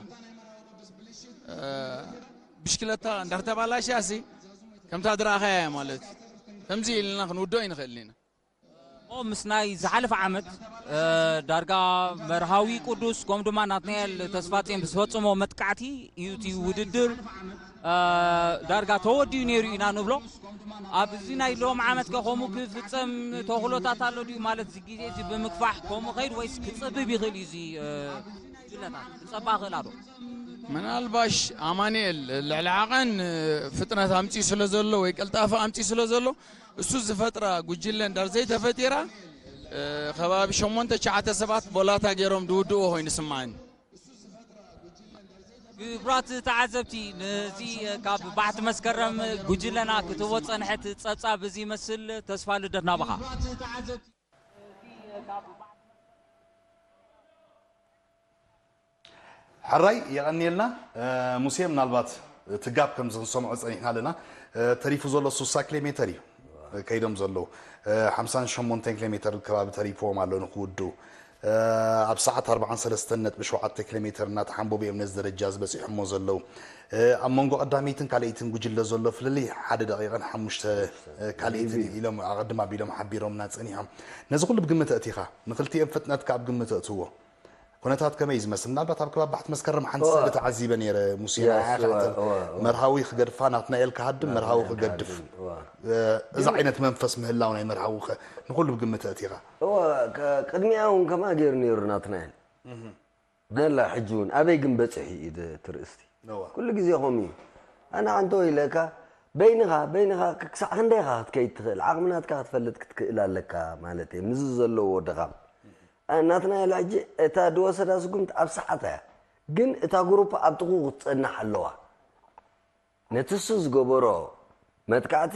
ብሽክለታ እንዳተባላሽያ ሲ ከምታ ድረኣኻያ ማለት እዩ። ከምዚ ኢልና ክንውድኦ ይንኽእል ኢና። እሞ ምስ ናይ ዝሓለፈ ዓመት ዳርጋ መርሃዊ ቅዱስ ከምኡ ድማ ናትናኤል ተስፋጼን ብዝፈፀሞ መጥቃዕቲ እዩ እቲ ውድድር ዳርጋ ተወዲኡ ነይሩ ኢና ንብሎ። ኣብዚ ናይ ሎም ዓመት ከ ከምኡ ክፍፀም ተኽእሎታት ኣሎ ድዩ? ማለት እዚ ግዜ እዚ ብምግፋሕ ከምኡ ኸይድ ወይስ ክፅብብ ይኽእል እዩ? እዚ ጉጅለታት ክፀባ ኽእል ዶ? ምናልባሽ ኣማንኤል ልዕሊ ዓቐን ፍጥነት ኣምፅኡ ስለ ዘሎ ወይ ቀልጣፋ ኣምፅኡ ስለ ዘሎ እሱ ዝፈጥራ ጉጅለ እንዳር ዘይተፈጢራ ከባቢ ሸሞንተ ትሽዓተ ሰባት ቦላታ ገይሮም ድውድእዎ ኮይኑ ስማዓኒ። ክቡራት ተዓዘብቲ፣ ነዚ ካብ ባሕቲ መስከረም ጉጅለና ክትህቦ ጸንሐት ጸብጻብ እዚ ይመስል። ተስፋ ልደት ናባኻ። ሕራይ የቐንየልና ሙሴ። ምናልባት እቲ ጋፕ ከምዚ ክንሰምዖ ጸኒሕና ኣለና። ተሪፉ ዘሎ ስሳ ኪሎ ሜተር እዩ ከይዶም ዘለዉ። ሓምሳን ሸሞንተን ኪሎ ሜተር ከባቢ ተሪፍዎም ኣሎ ንክውድኡ። ኣብ ሰዓት ኣርብዓን ሰለስተን ነጥቢ ሸውዓተ ኪሎ ሜተር እናተሓንበቡ እዮም ነዚ ደረጃ ዝበፂሖሞ ዘለዉ። ኣብ መንጎ ቀዳመይትን ካልኣይትን ጉጅለ ዘሎ ፍልልይ ሓደ ደቂቕን ሓሙሽተ ካልኣይትን ኢሎም ኣቐድም ኣቢሎም ሓቢሮምና ፀኒሖም። ነዚ ኩሉ ብግምት ኣእቲኻ ንክልቲኦም ፍጥነትካ ኣብ ግምት ኣእትዎ። ኩነታት ከመይ እዩ ዝመስል? ምናልባት ኣብ ከባቢ ባሕቲ መስከረም ሓንቲ ስእሊ ተዓዚበ ነይረ ሙሴ። ንዓኻ መርሃዊ ክገድፋ ናትናኤል ክሃድም መርሃዊ ክገድፍ እዚ ዓይነት መንፈስ ምህላው ናይ መርሃዊ ኸ ንኹሉ ብግምት ኣእቲኻ? እወ፣ ቅድሚኣ እውን ከማ ገይሩ ነይሩ ናትናኤል። ነላ ሕጂ እውን ኣበይ ግን በፅሒ እዩ ትርእስቲ? ኩሉ ግዜ ከምኡ እዩ። ኣነ ሓንቶ ኢለካ በይንኻ በይንኻ ክሳዕ ክንደይኻ ክትከይድ ትኽእል ዓቕሚ ናትካ ክትፈልጥ ክትክእል ኣለካ ማለት እየ። ምስዚ ዘለዎ ድኻም ናትናኤል ሕጂ እታ ዝወሰዳ ስጉምቲ ኣብ ሰዓታ እያ፣ ግን እታ ግሩፕ ኣብ ጥቕኡ ክትጸንሕ ኣለዋ። ነቲ እሱ ዝገበሮ መጥቃዕቲ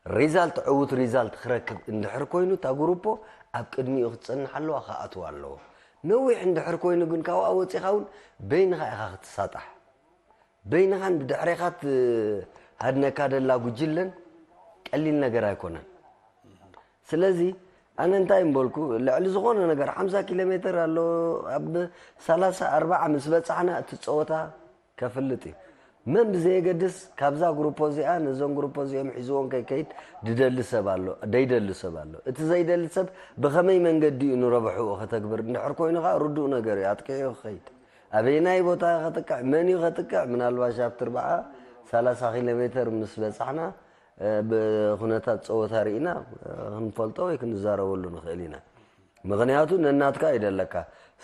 ሪዛልት ዕዉት ሪዛልት ክረክብ እንድሕር ኮይኑ እታ ግሩፖ ኣብ ቅድሚኡ ክትጸንሕ ኣለዋ፣ ክኣትዋ ኣለዎ። ነዊሕ እንድሕር ኮይኑ ግን ካብኣ ወጺኻ እውን በይንኻ ኢኻ ክትሳጣሕ። በይንኻን ብድሕሬኻ ትሃድነካ ደላ ጉጅለን ቀሊል ነገር ኣይኮነን። ስለዚ ኣነ እንታይ እምበልኩ ልዕሊ ዝኾነ ነገር ሓምሳ ኪሎ ሜትር ኣሎ ኣብ ሰላሳ ኣርባዓ ምስ በጻሕና እቲ ጸወታ ከፍልጥ እዩ። መን ብዘየገድስ ካብዛ ግሩፖ እዚኣ ነዞም ግሩፖ እዚኦም ሒዝዎም ከይከይድ ድደሊ ሰብ ኣሎ ደይደሊ ሰብ ኣሎ። እቲ ዘይደሊ ሰብ ብኸመይ መንገዲ እዩ ንረብሕኡ ከተግብር እንድሕር ኮይኑ ከዓ ርዱእ ነገር እዩ ኣጥቂዑ ክኸይድ። ኣበየናይ ቦታ ከጥቅዕ መን እዩ ከጥቅዕ ምናልባሽ ኣብቲ ርብዓ ሰላሳ ኪሎ ሜትር ምስ በጻሕና ብኩነታት ፀወታ ርኢና ክንፈልጦ ወይ ክንዛረበሉ ንኽእል ኢና። ምኽንያቱ ነናትካ እዩ ደለካ።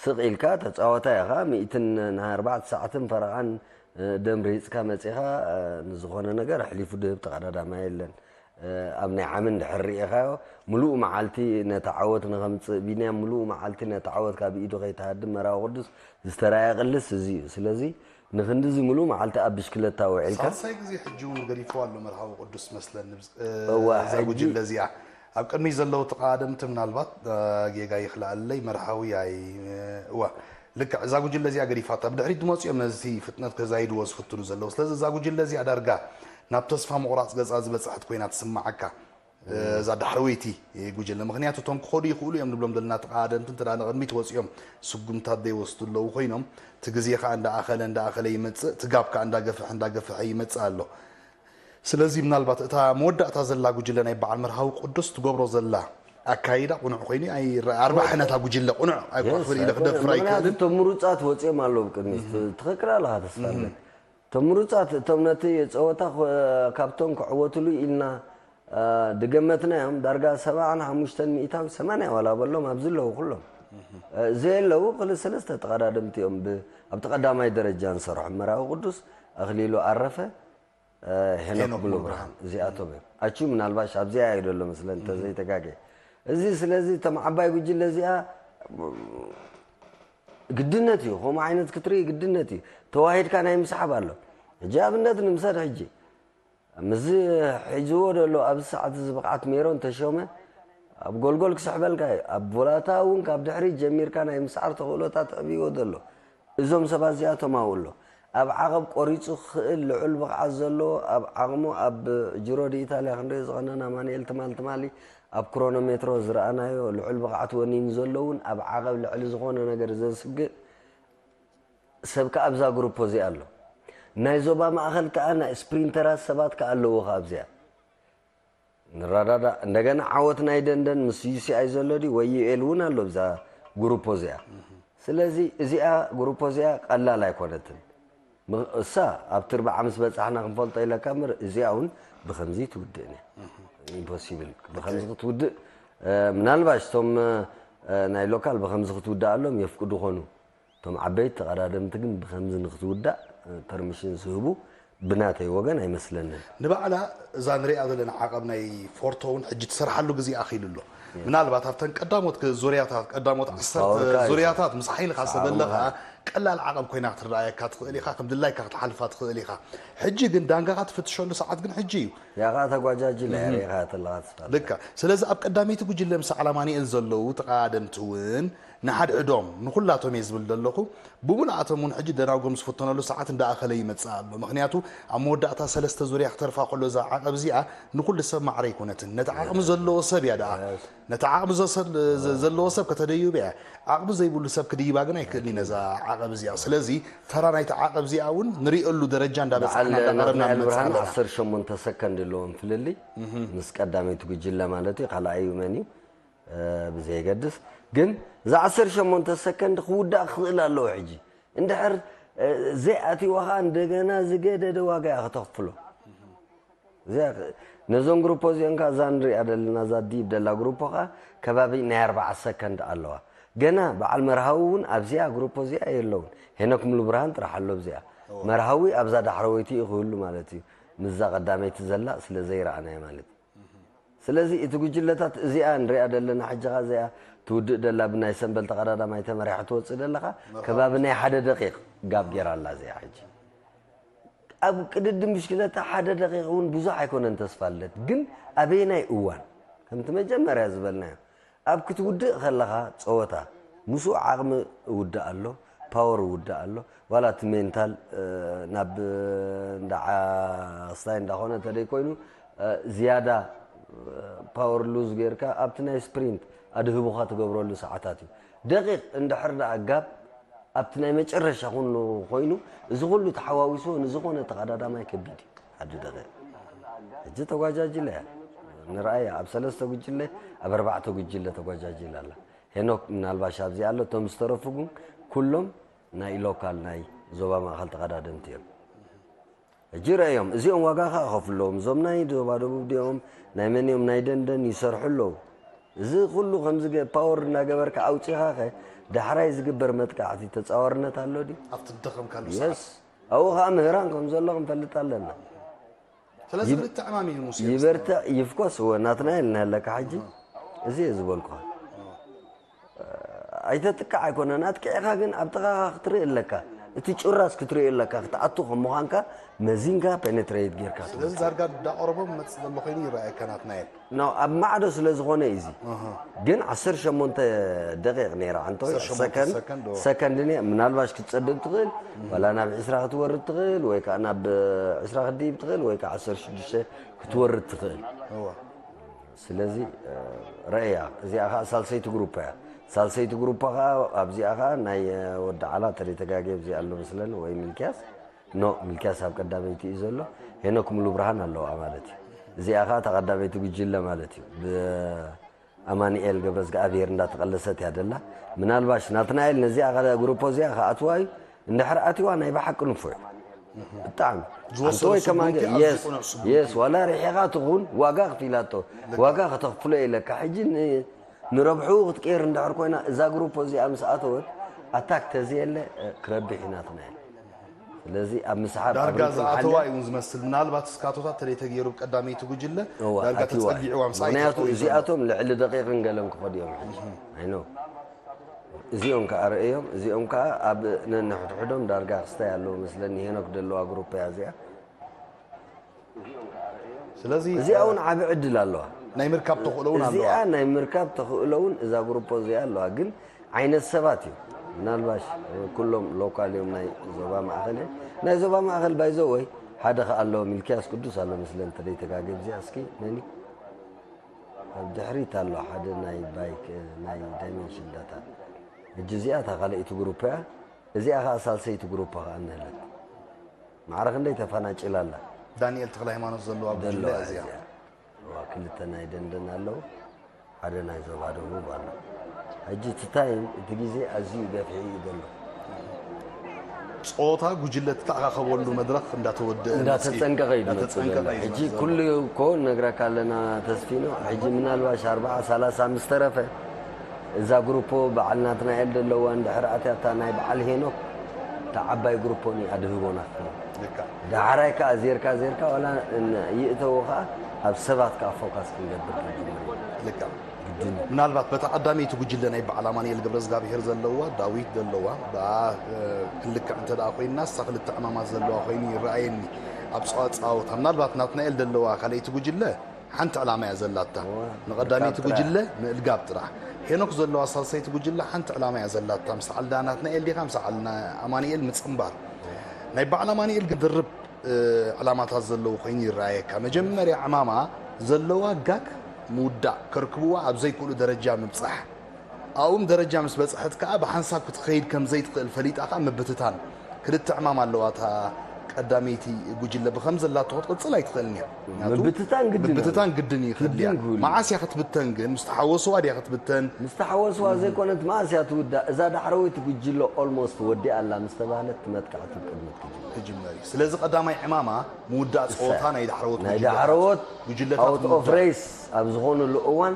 ስቕ ኢልካ ተፃወታይ ኢኻ፣ ሚእትን ናይ ኣርባዕተ ሰዓትን ፈረቓን ደም ርሂፅካ መፂኻ ንዝኾነ ነገር ኣሕሊፉ ድህብ ተቐዳዳማይ የለን። ኣብ ናይ ዓሚ እንድሕር ርኢኻዮ ምሉእ መዓልቲ ነቲ ዓወት ንኸምፅእ ቢንያም ምሉእ መዓልቲ ነቲ ዓወት ካብ ኢዱ ከይትሃድም መራዊ ቅዱስ ዝተራእየ ቅልስ እዚ እዩ። ስለዚ ንክንድዚ ምሉእ መዓልቲ ኣብ ብሽክለታ ውዒልካ። ሳልሳይ ግዜ ሕጂ እውን ገዲፍዎ ኣሎ መርሃዊ ቅዱስ መስለኒ እዋ እዛ ሕጂ ጉጅለ እዚኣ። ኣብ ቅድሚት ዘለዉ ተቓደምቲ ምናልባት ጌጋ ይኽልኣለይ መርሃዊ ኣይ እዋ ልክዕ እዛ ጉጅለ እዚኣ ገዲፋታ ብድሕሪት ዝመፁ እዮም ነዚ ፍጥነት ከዛይድዎ ዝፍትኑ ዘለዉ። ስለዚ እዛ ጉጅለ እዚኣ ዳርጋ ናብ ተስፋ ምቑራፅ ገፃ ዝበፅሐት ኮይና ትስምዓካ። እዛ ዳሕረወይቲ ጉጅለ ምኽንያቱ እቶም ክኸዱ ይኽእሉ እዮም ንብሎም ዘለና ተቓደምቲ እንተ ንቕድሚት ወፂኦም ስጉምታት ዘይወስዱ ኣለዉ ኮይኖም እቲ ግዜ ከዓ እንዳኣኸለ እንዳኣኸለ ይመፅእ እቲ ጋብ ከዓ እንዳገፍሐ እንዳገፍሐ ይመፅእ ኣሎ። ስለዚ ምናልባት እታ መወዳእታ ዘላ ጉጅለ ናይ በዓል መርሃዊ ቅዱስ ትገብሮ ዘላ ኣካይዳ ቁኑዕ ኮይኑ ኣይረኣ ኣርባሕነ እታ ጉጅለ ቁኑዕ ኣይኮ ክብል ኢለ ክደፍር ኣይክእልን። እቶም ምሩፃት ወፂኦም ኣለዉ ቅድሚት ትኽክል ኣለኻ ተስፋለን። እቶም ምሩፃት እቶም ነቲ ፀወታ ካብቶም ክዕወትሉ ኢልና ድገመትናዮም ዳርጋ ሰብዓን ሓሙሽተን ሚእታዊ ሰማንያ ዋላ በሎም ኣብዚ ኣለዉ ኩሎም ዘየለዉ ክል ሰለስተ ተቐዳደምቲ እዮም ኣብቲ ቀዳማይ ደረጃ ንሰርሖም መራዊ ቅዱስ ኣኽሊሉ ኣረፈ ሄኖክ ሙሉ ብርሃን እዚኣቶም እዮም ኣቹ ምናልባሽ ኣብዚኣ እዩ ደሎ መስለ እንተዘይተጋገ እዚ ስለዚ እቶም ዓባይ ጉጅለ እዚኣ ግድነት እዩ ከምኡ ዓይነት ክትርኢ ግድነት እዩ ተዋሂድካ ናይ ምስሓብ ኣሎ ሕጂ ኣብነት ንምሰድ ሕጂ ምስዚ ሒዝዎ ደሎ ኣብዚ ሰዓት እዚ ብቕዓት ሜሮን ተሾመ ኣብ ጎልጎል ክስሕበልካ እዩ። ኣብ ቮላታ እውን ካብ ድሕሪት ጀሚርካ ናይ ምስዓር ተኽእሎታት ኣዕብይዎ ዘሎ። እዞም ሰባት እዚኣቶም ኣብኡ ኣሎ። ኣብ ዓቐብ ቆሪጹ ክኽእል ልዑል ብቕዓት ዘለዎ፣ ኣብ ዓቕሙ ኣብ ጅሮ ዲ ኢታልያ ክንሪኦ ዝቐነና ኣማኑኤል ትማል ትማሊ ኣብ ክሮኖሜትሮ ዝረኣናዮ ልዑል ብቕዓት ወኒኑ ዘሎ እውን ኣብ ዓቐብ ልዕሊ ዝኾነ ነገር ዘስግእ ሰብ ከኣ ኣብዛ ግሩፕ እዚኣ ኣሎ። ናይ ዞባ ማእኸል ከኣ ናይ ስፕሪንተራት ሰባት ከኣ ኣለዉ ከኣ ኣብዚኣ። ንረዳዳእ። እንደገና ዓወት ናይ ደንደን ምስ ዩ ሲ ኣይ ዘሎ ድዩ ወይ ዩ ኤል እውን ኣሎ ብዛ ግሩፖ እዚኣ። ስለዚ እዚኣ ግሩፖ እዚኣ ቀላል ኣይኮነትን። ም-፣ እሳ ኣብቲ ርብዓ ምስ በጻሕና ክንፈልጦ ኢለካ እምበር እዚኣ እውን ብኸምዚ ትውድእን እያ። ኢምፖሲብል። ብኸምዚ ክትውድእ፣ እ፣ ምናልባሽ እቶም፣ እ፣ ናይ ሎካል ብኸምዚ ክትውድኣሎም የፍቅዱ ኾኑ። እቶም ዓበይቲ ተቐዳደምቲ ግን ብኸምዚ ንክትውዳእ ፐርሚሽን ዝህቡ ብናተይ ወገን ኣይመስለንን። ንባዕላ እዛ ንሪኣ ዘለና ዓቐብ ናይ ፎርቶ እውን ሕጂ ትሰርሓሉ ግዜ ኣኺሉ ኣሎ። ምናልባት ኣብተን ቀዳሞት ክ-፣ ዙርያታት፣ ቀዳሞት ዓሰርተ ፓወርካ እዩ። ዙርያታት ምስ ሓይልኻ ዓቕምኻ ሰበለኻ እዩ። ቀላል ዓቐብ ኮይና ክትረኣየካ ትኽእል ኢኻ፣ ከም ድላይካ ክትሓልፋ ትኽእል ኢኻ። ሕጂ ግን ዳንጋኻ ትፍትሸሉ ሰዓት ግን ሕጂ እዩ። ያኻ ተጓጃጅለ እህ። ሪኻ ተለኻ ትስፋል። ልካ። ስለዚ ኣብ ቀዳመይቲ ጉጅለ ምስ ኣማኑኤል ዘለዉ ተቐዳደምቲ እውን ንሓድሕዶም፣ ንኹላቶም እየ ዝብል ዘለኹ፣ ብምሉኣቶም እውን ሕጂ ደናጉኦም ዝፍተነሉ ሰዓት እንዳኣኸለ ይመጽእ ኣሎ። ምኽንያቱ ኣብ መወዳእታ ሰለስተ ዙርያ ክተርፋ ከሎ እዛ ዓቐብ እዚኣ ንኹሉ ሰብ ማዕረ ኣይኮነትን። ነቲ ዓቕሚ ዘለዎ ሰብ እያ ደኣ። ነቲ ዓቕሚ ዘሰል-፣ ዘ-፣ ዘለዎ ሰብ ከተደይብ እያ። ዓቕሚ ዘይብሉ ሰብ ክድይባ ግን ኣይክእልን እዩ ነዛ ዓቐብ እዚኣ። ስለዚ ተራ ናይቲ ዓቐብ እዚኣ እውን ንርእየሉ ደረጃ እንዳበጻሕና በዓል እንዳቐረብና ናትናኤል ንመጽእ ብርሃን ኣለና። ዓሰርተ ሸሞንተ ሰከንድ ኣለዎም ፍልልይ። ምስ ቀዳመይቲ ጉጅለ ማለት እዩ። ካልኣዩ መን እዩ? እ፣ ብዘየገድስ ግን እዛ ዓሰርተ ሸሞንተ ሰከንድ ክውዳእ ክኽእል ኣለዎ። ሕጂ እንድሕር፣ እ፣ ዘይኣትይዋ ኸኣ እንደገና ዝገደደ ዋጋ እያ ከተኽፍሎ። እዚኣ ኸ-፣ ነዞም ግሩፖ እዚኦም ከኣ እዛ ንሪኣ ዘለና እዛ ዲብ ደላ ግሩፖ ኸኣ ከባቢ ናይ ኣርብዓ ሰከንድ ኣለዋ። ገና በዓል መርሃዊ እውን ኣብዚኣ ግሩፖ እዚኣ የለውን። ሄኖክ ሙሉ ብርሃን ጥራሕ ኣሎ ኣብዚኣ። እዎ። መርሃዊ ኣብዛ ዳሕረወይቲ እዩ ክህሉ ማለት እዩ። ምስዛ ቀዳመይቲ ዘላ ስለ ዘይረኣናዮ ማለት እዩ። ስለዚ እቲ ጉጅለታት እዚኣ ንሪኣ ዘለና ሕጂ ኸኣ እዚኣ ትውድእ ደላ ብናይ ሰምበል ተቐዳዳማይ ተመሪሓ ትወጽእ ደለኻ መርሃዊ ከባቢ ናይ ሓደ ደቂቕ ጋብ ጌራ ኣላ እዚኣ ሕጂ። ኣብ ቅድድም ብሽክለታ ሓደ ደቂቕ እውን ብዙሕ ኣይኮነን ተስፋ ልደት፣ ግን ኣበየናይ እዋን ከምቲ መጀመርያ ዝበልናዮ ኣብ ክትውድእ ከለኻ ጸወታ ምስኡ ዓቕሚ እውዳእ ኣሎ፣ ፓወር እውዳእ ኣሎ። ዋላ እቲ ሜንታል፣ እ፣ ናብ፣ እ፣ እንዳ ዓስታይ እንዳኾነ እንተደይ ኮይኑ፣ እ፣ ዝያዳ፣ እ፣ ፓወር ሉዝ ጌርካ ኣብቲ ናይ ስፕሪንት ኣድህቦኻ ትገብረሉ ሰዓታት እዩ። ደቂቕ እንድሕር ደኣ ጋብ ኣብቲ ናይ መጨረሻ ኩሉ ኮይኑ፣ እዚ ኩሉ ተሓዋዊስዎ ንዝኾነ ተቐዳዳማይ ከቢድ እዩ። ሓዲ ደቂቕ። ሕጂ ተጓጃጅለ እያ። ንርኣያ፣ ኣብ ሰለስተ ጉጅለ፣ ኣብ ኣርባዕተ ጉጅለ ተጓጃጅለ ኣላ። ሄኖክ ምናልባሽ ኣብዚ ኣሎ፣ እቶም ዝተረፉ ግን ኩሎም ናይ ሎካል፣ ናይ ዞባ ማእከል ተቐዳደምቲ እዮም። ሕጂ ረእዮም፣ እዚኦም ዋጋ ኸኣ ከፍለዎም፣ እዞም ናይ ዞባ ደቡብ ድዮም፣ ናይ መን እዮም፣ ናይ ደንደን ይሰርሑ ኣለዉ። እዚ ኩሉ ከምዚ ገ-፣ ፓወር እናገበርካ ኣውጺኻኸ፣ ዳሕራይ ዝግበር መጥቃዕቲ ተጻዋርነት ኣሎ ድዩ? ኣብቲ ዝደኸምካሉ ሰዓት። የስ። ኣብኡ ኸኣ ምህራን ከም ዘሎ ክንፈልጥ ኣለና። ስለዚ ይብ-፣ ብርትዕ ዕማም እዩ ሙሴ። ይበርትዕ፣ ይፍኮስ፣ እወ፣ ናትናኤል እናሃለካ ሕጂ፣ እዚ እየ ዝበልኩኻ። ኣይተጥቅዕ ኣይኮነን፣ ኣጥቂዕኻ ግን ኣብ ጥቓኻ ክትርኢ ኣለካ። እቲ ጭራስ ክትርኢ ኣለካ፣ ክትኣቱ ከም ምዃንካ መዚንካ ፔኔትሬት ጌርካ ስለዚ ትወስድ። ዳርጋ እንዳቐረቦም መጽእ ዘሎ ኮይኑ ይረኣየካ ናትናኤል። ኖ፣ ኣብ ማዕዶ ስለ ዝኾነ እዩ እዚ። ኣሃ። ግን ዓሰርተ ሸሞንተ ደቂቕ ነይራ፣ ዓንቶ ዓሰርተ ሸሞንተ ሰከንድ፣ ሰከንድ፣ ኦ። ሰከንድ ነ-፣ ምናልባሽ ክትጸድብ ትኽእል፣ ዋላ ናብ ዕስራ ክትወርድ ትኽእል፣ ወይ ከኣ ናብ ዕስራ ክትድይብ ትኽእል፣ ወይ ከኣ ዓሰርተ ሽዱሽተ ክትወርድ ትኽእል። እወ። ስለዚ፣ እ፣ ረእያ፣ እዚኣ ኸኣ ሳልሰይቲ ግሩፕ እያ። ሳልሰይቲ ግሩፕ ኸኣ፣ ኣብዚኣ ኸኣ ናይ፣ እ፣ ወዲ ዓላ ተደይ ተጋግየ፣ ኣብዚኣ ኣሎ መስለኒ፣ ወይ ሚልክያስ። ኖ፣ ሚልክያስ ኣብ ቀዳመይቲ እዩ ዘሎ። ሄኖክ ሙሉ ብርሃን ኣለዋ ማለት እዩ። እዚኣ ኸኣ ተቐዳመይቲ ጉጅለ ማለት እዩ። ብኣማኑኤል ገብረዝግኣብሄር እንዳተቐለሰት እያ ደላ። ምናልባሽ ናትናኤል ነዚኣ ኸ-፣ ግሩፖ እዚኣ ክኣትዋ እዩ። እንድሕር ኣትዋ ናይ ብሓቂ ንፉዕ። ብጣዕሚ። ዝወሰዶ ኣንተ ወይ ስጉምቲ ከማን ኣዝዩ የስ፣ ቅኑዕ ስጉምቲ የስ፣ እዩ። ዋላ ርሒቓ ትኹን ዋጋ ክፊላቶ። ልክዕ። ዋጋ ከተኽፍሎ ኢለካ። ሕጂ ን-፣ ንረብሕኡ ክትቀይር እንድሕር ኮይና፣ እዛ ግሩፕ እዚኣ ምስ ኣተወት፣ ኣታክ ተዘየለ፣ እ፣ ክረብሕ እዩ ናትና። ስለዚ ኣብ ምስሓብ ዳርጋ ኣብሪትን ዝኣተዋ ሓልዮት እዩ እውን ዝመስል። ምናልባት ስካቶታት ተለይ ተገይሩ ብቀዳመይቲ ጉጅለ እዋ፣ ዳርጋ ኣትዋ። ተጸጊዕዋ ምስ ምኽንያቱ ኣይተኽእሉ እዩ ዘሎ። እዚኣቶም ልዕሊ ደቂቕን ገለን ክኸዱ እዮም ሕጂ። እህ። I know። እዚኦም ከኣ ርእዮም፣ እዚኦም ከኣ ኣብ ነንሕድሕዶም ዳርጋ ክስታይ ኣለዎ መስለኒ። ሄኖክ ደለዋ ግሩፕ እያ እዚኣ። ስለዚ፣ እዚኣ እውን ዓቢ ዕድል ኣለዋ። ናይ ምርካብ ተኽእሎ እውን ኣለዋ። እዚኣ ናይ ምርካብ ተኽእሎ እውን እዛ ግሩፖ እዚኣ ኣለዋ። ግን ዓይነት ሰባት እዩ። ምናልባሽ ኩሎም ሎካል እዮም፣ ናይ ዞባ ማእኸል እዮም። ናይ ዞባ ማእኸል ባይዘ ወይ ሓደ ከ ኣሎ፣ ሚልኪያስ ቅዱስ ኣሎ መስለ እንተደይ ተጋገብ እዚኣ እስኪ ነኒ ኣብ ድሕሪት ኣሎ ሓደ ናይ ባይክ ናይ ዳይመንሽን ዳታ። ሕጂ እዚኣ እታ ካልኣይቲ ግሩፕ እያ። እዚኣ ከዓ ሳልሰይቲ ግሩፕ ከዓ እንህለት። ማዕረ ክንደይ ተፈናጭላ ኣላ። ዳንኤል ተክለ ሃይማኖት ዘለዋ ጉጅለ ዘለዋ እዚኣ እዚኣ። እዋ፣ ክልተ ናይ ደንደን ኣለዉ፣ ሓደ ናይ ዞባ ደቡብ ኣሎ። ሕጂ እቲ ታይም እቲ ግዜ ኣዝዩ ገፊሕ እዩ ዘሎ። ፆታ ጉጅለ ትተኣኻኸበሉ መድረኽ እንዳተወደአ እንዳተፀንቀቐ እዩ ዝመፅእ እንዳተፀንቀቐ ዘሎ። እዩ ሕጂ ዝመፅእ ዘሎ። ኩሉ እኮ ነግረካ ኣለና ተስፊኖ። ሕጂ ምናልባሽ ኣርባዓ ሰላሳ ምስ ተረፈ እዛ ግሩፖ በዓል ናትናኤል ዘለዋ እንድሕር ኣትያታ ናይ በዓል ሄኖክ እታ ዓባይ ግሩፖ እኒኣ ድህቦና ክትኸውን። ልካ ዳሕራይ ከዓ ዜርካ ዜርካ ዋላ ን- ይእተዉ ከዓ ኣብ ሰባት ከዓ ፎካስ ክንገብር ክንጅምር ኢና። ልካ ግድን እዩ። ምናልባት በታ ቀዳመይቲ ጉጅለ ናይ በዓል ኣማኑኤል ገብረዝጋብሄር ዘለዋ ዳዊት ዘለዋ ብኣ እ፣ ክንልክዕ እንተ ደኣ ኮይንና እሳ ክልተ ዕማማት ዘለዋ ኮይኑ ይረኣየኒ ኣብ ፀዋ- ፀዋውታ ምናልባት ናትናኤል ዘለዋ ካልኣይቲ ጉጅለ ሓንቲ ዕላማ እያ ዘላታ ንቐዳመይቲ ጥራሕ። ጉጅለ ምእልጋብ ጥራሕ ሄኖክ ዘለዋ ሳልሰይቲ ጉጅለ ሓንቲ ዕላማ እያ ዘላታ ምስ ዓልዳ ናትናኤል ዲኻ ምስ ዓልና ኣማኑኤል ምፅምባር ናይ በዓል ኣማኑኤል ግን ድርብ እ፣ ዕላማታት ዘለዉ ኮይኑ ይረኣየካ መጀመርያ ዕማማ ዘለዋ ጋግ ምውዳእ ከርክብዋ ኣብ ዘይክእሉ ደረጃ ምብፃሕ ኣብኡም ደረጃ ምስ በፅሐት ከዓ ብሓንሳብ ክትኸይድ ከም ዘይትኽእል ፈሊጣ ከዓ ምብትታን ክልተ ዕማም ኣለዋ እታ ቀዳመይቲ ጉጅለ ብከም ዘላቶ ክትቅፅል ኣይትኽእልን እያ ምክንያቱ ምብትታን ግድን ምብትታን ግድን ይኽእል እያ ግድን ክብል እዩ። መዓስ እያ ክትብተን ግን ምስ ተሓወስዋ ድያ ክትብተን ምስ ተሓወስዋ ዘይኮነት መዓስ እያ ትውዳእ። እዛ ዳሕረወይቲ ጉጅለ ኦልሞስት ወዲኣ ኣላ ምስ ተባህለት እቲ መጥቃዕቲ ቅድሚት ክጅምር። ክጅመር እዩ ስለዚ ቀዳማይ ዕማማ ምውዳእ ፀወታ ናይ ዳሕረወት ናይ ጉጅለታት- ዳሕረወት ጉጅለታት ኣውት ኦፍ ምውዳእ። ሬስ ኣብ ዝኾነሉ እዋን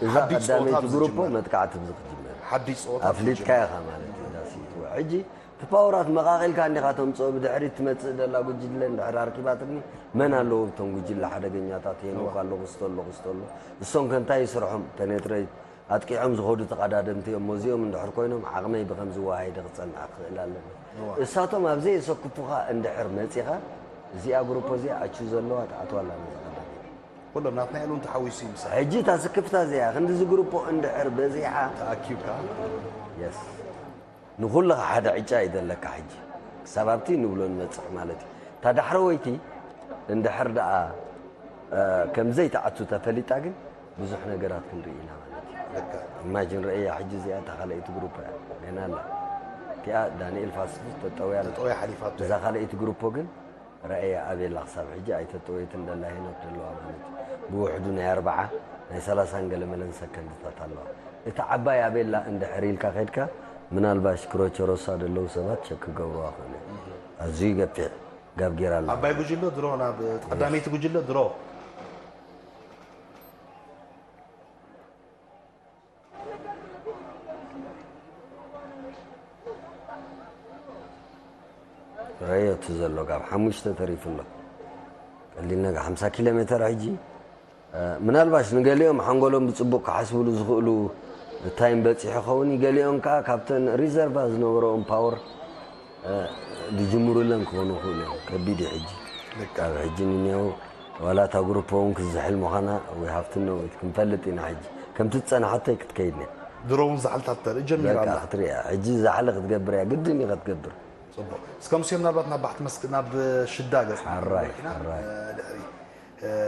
እዛ ሓድሽ ፀወታ ቀዳመይቲ ኣብ ግሩፖ ዝጅመር። መጥቃዕቲ ብዝክጅምር ሓድሽ ፀወታ ኣፍሊጥካ ኢኻ ማለት እዩ። ዳስ ኢትወ ሕጂ እቲ ፓውራት መቓቒልካ እንዲኻ ተምፅኦ ብድሕሪት ትመፅእ ደላ ጉጅለ እንድሕር ኣርኪባትኒ መን ኣለዎ ብቶም ጉጅለ ሓደገኛታት ሄኖክ ኣሎ ክስቶ ኣሎ ክስቶ ኣሎ እሶም ከ እንታይ ይስርሖም ፔኔትሬት ኣጥቂዖም ዝኸዱ ተቐዳደምቲ እዮም። እዚኦም እንድሕር ኮይኖም ዓቕመይ ብኸምዚ ወሃይደ ክፀንዓ ክኽእል ኣለኒ። እሳቶም ኣብ ዘየሰክፉኻ እንድሕር መፂኻ እዚኣ ግሩፖ እዚኣ ኣቹ ዘለዋ ትኣትዋ ኣላ ነዚ ቀዳመይቲ። ኩሎም ናትናኤል እውን ተሓዊሱ ይምሳል ሕጂ እታ ስክፍታ እዚኣ ክንድዚ ግሩፖ እንድሕር በዚሓ ተኣኪብካ የስ ንኩልኻ ሓደ ዕጫ እዩ ዘለካ። ሕጂ ክሳብ ኣብቲ ንብሎ ንመፅሕ ማለት እዩ። እታ ዳሕረወይቲ እንድሕር ደኣ እ፣ ከም ዘይትኣቱ ተፈሊጣ ግን ብዙሕ ነገራት ክንርኢ ኢና ማለት እዩ። ልካ ኢማጂን ረእያ ሕጂ እዚኣ እታ ካልኣይቲ ግሩፕ እያ ገና ኣላ። እቲኣ ዳንኤል ፋስፉስ ተጠውያ ኣላ። ተጠውያ ሓሊፋቶ እዛ ካልኣይቲ ግሩፖ ግን ረእያ ኣቤላ ክሳብ ሕጂ ኣይተጠወየትን ደላ ሄኖክ ደለዋ ማለት እዩ። ብውሕዱ ናይ ኣርባዓ ናይ ሰላሳን ገለ መለን ሰከንድታት ኣለዋ። እቲ ዓባይ ኣቤላ እንድሕር ኢልካ ከድካ ምናልባሽ ክሮቸሮሳ ደለዉ ሰባት ሸክ ክገብርዋ ክእሉ እዮም። ኣዝዩ ገፊሕ ጋብ ጌራ ኣላ። ዓባይ ጉጅለ ድሮ ናብ ቀዳመይቲ ጉጅለ ድሮ ረዮ እቲ ዘሎ ካብ ሓሙሽተ ተሪፉ ኣሎ ቀሊልና ሓምሳ ኪሎ ሜተር ሕጂ ምናልባሽ ንገሊኦም ሓንጎሎም ብፅቡቅ ክሓስብሉ ዝኽእሉ ታይም በፂሑ ኸውን ገሊኦም ከዓ ካብተን ሪዘርቫ ዝነበረኦም ፓወር ዝጅምሩለን ክኾኑ ይኽእሉ እዮም ከቢድ እዩ ሕጂ ካብ ሕጂ ንኔው ዋላ እታ ግሩፕ እውን ክዝሕል ምዃና ወይ ሃፍትነው ክንፈልጥ ኢና ሕጂ ከምቲ ዝፀናሓተይ ክትከይድ ነያ ድሮ እውን ዛሕልታት ተርኢ ጀሚራ በቃ ኣላ ክትሪያ ሕጂ ዛሕሊ ክትገብር እያ ግድን እዩ ክትገብር ፅቡቅ እስከ ሙሴ ምናልባት ናብ ባሕቲ መስክ ናብ ሽዳ ገፅ ሕራይ፣ ኢና ሕራይ። ድሕሪ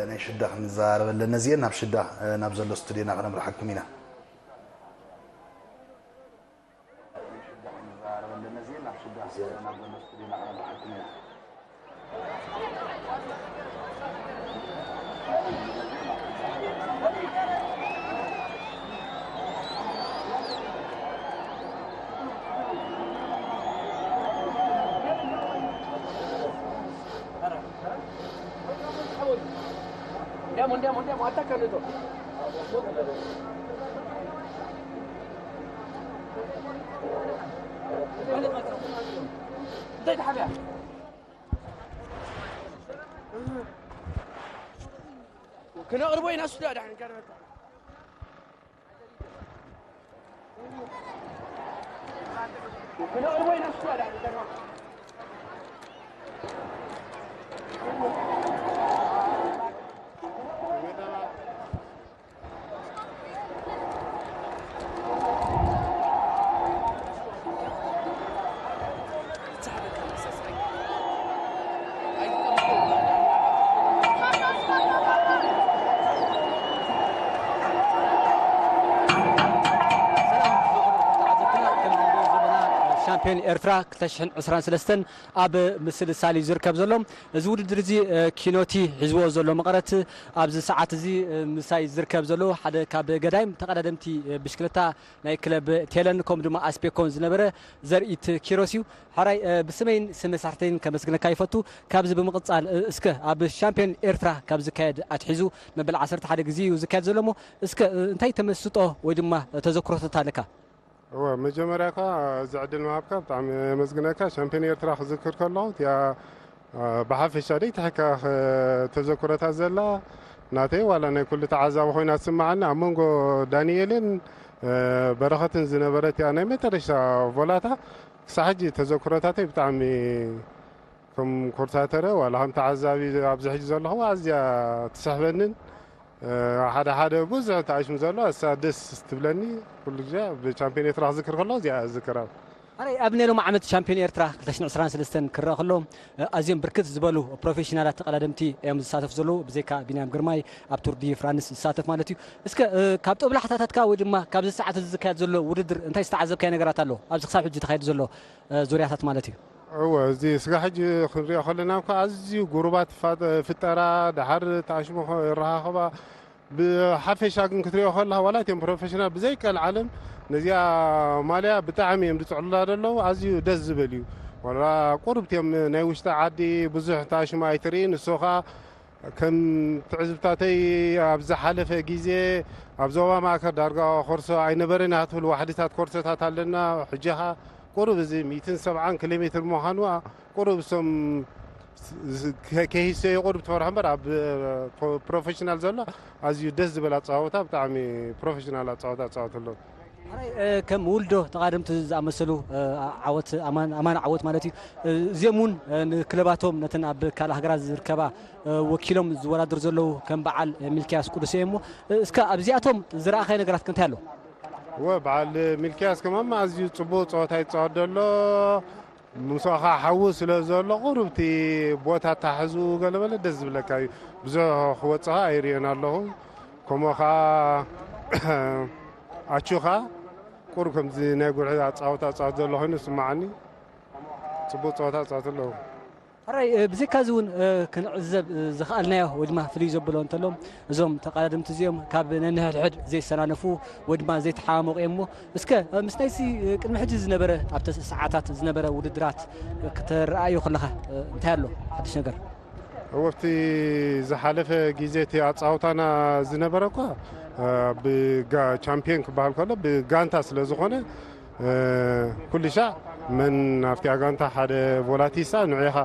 ናይ ሽዳ ክንዘራረበለን ነዚአን ናብ ሽዳ ናብ ዘሎ ስቱዲዮና ክነምርሓኩም ኢና ክነቕርቦ ኢና ሱዳ ዳሕን ከርበታ ሻምፒዮን ኤርትራ ክልተ ሽሕን ዕስራን ሰለስተን ኣብ ምስልሳል እዩ ዝርከብ ዘሎ። እዚ ውድድር እዚ ኪኖቲ ሒዝዎ ዘሎ መቐረት ኣብዚ ሰዓት እዚ ምሳይ ዝርከብ ዘሎ ሓደ ካብ ገዳይም ተቐዳደምቲ ብሽክለታ ናይ ክለብ ቴለን ከምኡ ድማ ኣስፔኮን ዝነበረ ዘርኢት ኪሮስ እዩ። ሕራይ ብስመይን ስም መሳርሕተይን ከመስግነካ ይፈቱ። ካብዚ ብምቕጻል እስከ ኣብ ሻምፒዮን ኤርትራ ካብ ዝካየድ ኣትሒዙ መበል ዓሰርተ ሓደ ግዜ እዩ ዝካየድ ዘሎ እሞ እስከ እንታይ ተመስጦ ወይ ድማ ተዘክሮታት ኣለካ? እወ መጀመርያ እኳ እዚ ዕድል ምሃብካ ብጣዕሚ የመስግነካ። ሻምፒዮን ኤርትራ ክዝክር ከለኹ እቲኣ ብሓፈሻ ደይ ትሕካ ተዘክሮታት ዘላ ናተይ ዋላ ናይ ኩሉ ተዓዛቢ ኮይና ትስምዓኒ። ኣብ መንጎ ዳንኤልን በረኸትን ዝነበረት እያ ናይ መጨረሻ ቮላታ። ክሳብ ሕጂ ተዘክሮታተይ ብጣዕሚ ከም ኮርሳተረ ዋላ ከም ተዓዛቢ ኣብዚ ሕጂ ዘለኹ ኣዝያ ትስሕበንን ሓደ ሓደ ብዙሕ ተኣሽሙ ዘሎ እሳ ደስ ትብለኒ። ኩሉ ግዜ ብቻምፒዮን ኤርትራ ክዝክር ከሎ እዚኣ ዝዝክራ። ኣረይ ኣብ ናይ ሎሚ ዓመት ሻምፒዮን ኤርትራ ክልተ ሽሕን ዕስራን ሰለስተን ክረኣ ከሎ ኣዝዮም ብርክት ዝበሉ ፕሮፌሽናላት ተቐዳደምቲ እዮም ዝሳተፉ ዘለዉ። ብዘይካ ቢንያም ግርማይ ኣብ ቱር ዲ ፍራንስ ዝሳተፍ ማለት እዩ። እስከ ካብ ጦብላሕታታትካ ወይ ድማ ካብዚ ሰዓት እዚ ዝካየድ ዘሎ ውድድር እንታይ ዝተዓዘብካዮ ነገራት ኣሎ? ኣብዚ ክሳብ ሕጂ ተኻይዱ ዘሎ ዙርያታት ማለት እዩ። እወ፣ እዚ ስጋ ሕጂ ክንሪኦ ከለና እኳ ኣዝዩ ጉሩባት ይፋጠ- ይፍጠራ፣ ደሓር ተኣሽሞ ይረኻኸባ። ብሓፈሻ ግን ክትሪኦ ከለኻ ዋላ እቲኦም ፕሮፌሽናል ብዘይቀልዓለም ነዚኣ ማልያ ብጣዕሚ እዮም ዝፅዕሉላ ዘለዉ። ኣዝዩ ደስ ዝብል እዩ። ዋላ ቁሩብ እቲኦም ናይ ውሽጢ ዓዲ ብዙሕ ተኣሽሞ ኣይትርኢ። ንሱ ኸዓ ከም ትዕዝብታተይ ኣብ ዝሓለፈ ግዜ ኣብ ዞባ ማእከል ዳርጋ ኮርሶ ኣይነበረን እያ ትብል ዋሕድታት ኮርሶታት ኣለና። ሕጂ ኸዓ ቁሩብ እዚ ሚእትን ሰብዓን ኪሎ ሜትር ምዃኑ ቁሩብ እሶም ከይሰዩ ቁሩብ ትፈርሖ እምበር ኣብ ፕሮፌሽናል ዘሎ ኣዝዩ ደስ ዝበል ኣፀዋውታ ብጣዕሚ ፕሮፌሽናል ኣፀዋውታ ኣፃወት ኣለዉ። ከም ውልዶ ተቓደምቲ ዝኣመሰሉ ዓወት ኣማን ዓወት ማለት እዩ። እዚኦም እውን ንክለባቶም ነተን ኣብ ካልእ ሃገራት ዝርከባ ወኪሎም ዝወዳደሩ ዘለዉ ከም በዓል ሚልክያስ ቅዱስ እዮም እሞ እስከ ኣብዚኣቶም ዝረኣኻዮ ነገራት ከ እንታይ ኣሎ? እወ በዓል ሚልክያስ ከማን ኣዝዩ ፅቡቅ ፀወታ ይፃወት ዘሎ። ምሳኻ ሓዊ ስለ ዘሎ ቁሩብ እቲ ቦታ ታሕዙ ገለመለ ደስ ዝብለካ እዩ። ብዙሕ ክወፅኻ ኣይርእዮን ኣለኹ። ከምኡ ከዓ ኣቹኻ ቁሩብ ከምዚ ናይ ጉርሒ ኣፃወታ ኣፃወት ዘሎ ኮይኑ ይስማዓኒ። ፅቡቅ ፀወታ ኣፃወት ኣለኹ። ሕራይ ብዘይካዚ እውን ክንዕዘብ ዝኸኣልናዮ ወይ ድማ ፍልይ ዘብሎ እንተሎ እዞም ተቐዳደምቲ እዚኦም ካብ ነንሕድሕድ ዘይሰናነፉ ወይ ድማ ዘይተሓማመቑ እዮም እሞ እስከ ምስ ናይዚ ቅድሚ ሕጂ ዝነበረ ኣብቲ ሰዓታት ዝነበረ ውድድራት ክትረኣዮ ከለኻ እንታይ ኣሎ ሓድሽ ነገር? እወ ኣብቲ ዝሓለፈ ግዜ እቲ ኣፃውታና ዝነበረ እኳ ብቻምፒዮን ክበሃል ከሎ ብጋንታ ስለ ዝኾነ ኩሉ ሻዕ መን ኣብቲ ኣጋንታ ሓደ ቮላቲሳ ንዑኻ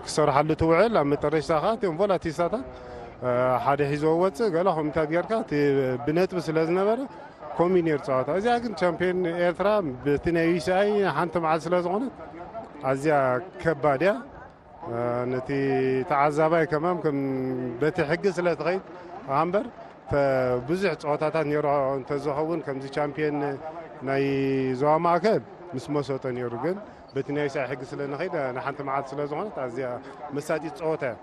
ክሰርሓሉ ትውዕል ኣብ መጠረሽታ ከዓ እቲኦም ቮላቲሳታት ሓደ ሒዝዎ ወፅእ ገለ ከምታት ጌርካ እቲ ብነጥቢ ስለ ዝነበረ ከምኡ ነይሩ ፀዋታ። እዚኣ ግን ቻምፒዮን ኤርትራ በቲ ናይ ዩሲኣይ ሓንቲ መዓልቲ ስለ ዝኾነት ኣዝያ ከባድ እያ። ነቲ ተዓዛባይ ከማም ከም በቲ ሕጊ ስለ ትኸይድ ኣምበር ብዙሕ ፀወታታት ነይሩ እንተዝኸውን ከምዚ ቻምፒዮን ናይ ዞባ ማእከል ምስ መሰጦ ነይሩ ግን በቲ ናይ ሳይ ሕጊ ስለ ንኸይድ ንሓንቲ መዓልቲ ስለ ዝኾነት ኣዝያ መሳጢት ፀወታ እያ።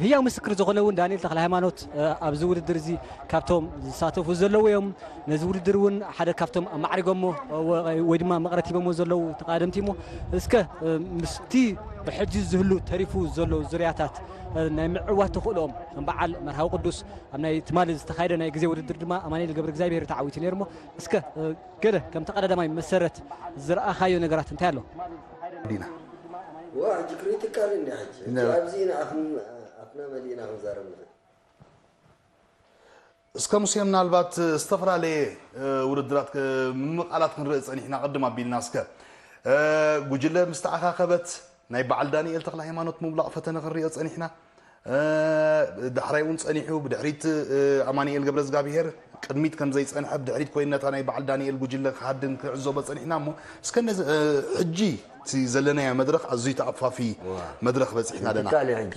ህያው ምስክር ዝኾነ እውን ዳንኤል ተክለ ሃይማኖት ኣብዚ ውድድር እዚ ካብቶም ዝሳተፉ ዘለዉ እዮም። ነዚ ውድድር እውን ሓደ ካብቶም ኣማዕሪጎሞ ወይ ድማ መቕረት ሂቦሞ ዘለዉ ተቓደምቲ እሞ እስከ ምስቲ ብሕጂ ዝህሉ ተሪፉ ዘሎ ዙርያታት ናይ ምዕዋት ተኽእልኦም ከም በዓል መርሃዊ ቅዱስ ኣብ ናይ ትማሊ ዝተኻየደ ናይ ግዜ ውድድር ድማ ኣማኑኤል ገብረ እግዚኣብሔር ተዓዊቱ ነይሩ እሞ እስከ ገለ ከም ተቐዳዳማይ መሰረት ዝረኣኻዮ ነገራት እንታይ ኣሎ? ዲና ዋ ሕጂ ክሪቲካል እንዲ ሕጂ ሕጂ ኣብዚ ኢና ኣፍና መሊእና ክንዛረብ ንኽእል እስከ ሙሴ ምናልባት ዝተፈላለየ ውድድራት ምምቓላት ክንርኢ ፀኒሕና ቅድም ኣቢልና እስከ ጉጅለ ምስ ተኣኻኸበት ናይ በዓል ዳንኤል ተክለ ሃይማኖት ምውላቕ ፈተነ ክንሪኦ ፀኒሕና ዳሕራይ እውን ፀኒሑ ብድሕሪት ኣማኒኤል ገብረ እግዚኣብሄር ቅድሚት ከም ዘይፀንሐ ብድሕሪት ኮይኑ ነታ ናይ በዓል ዳንኤል ጉጅለ ክሃድን ክዕዘቦ ፀኒሕና እሞ እስከ ነዚ ሕጂ እቲ ዘለናዮ መድረኽ ኣዝዩ ተኣፋፊ መድረኽ በፂሕና ኣለና።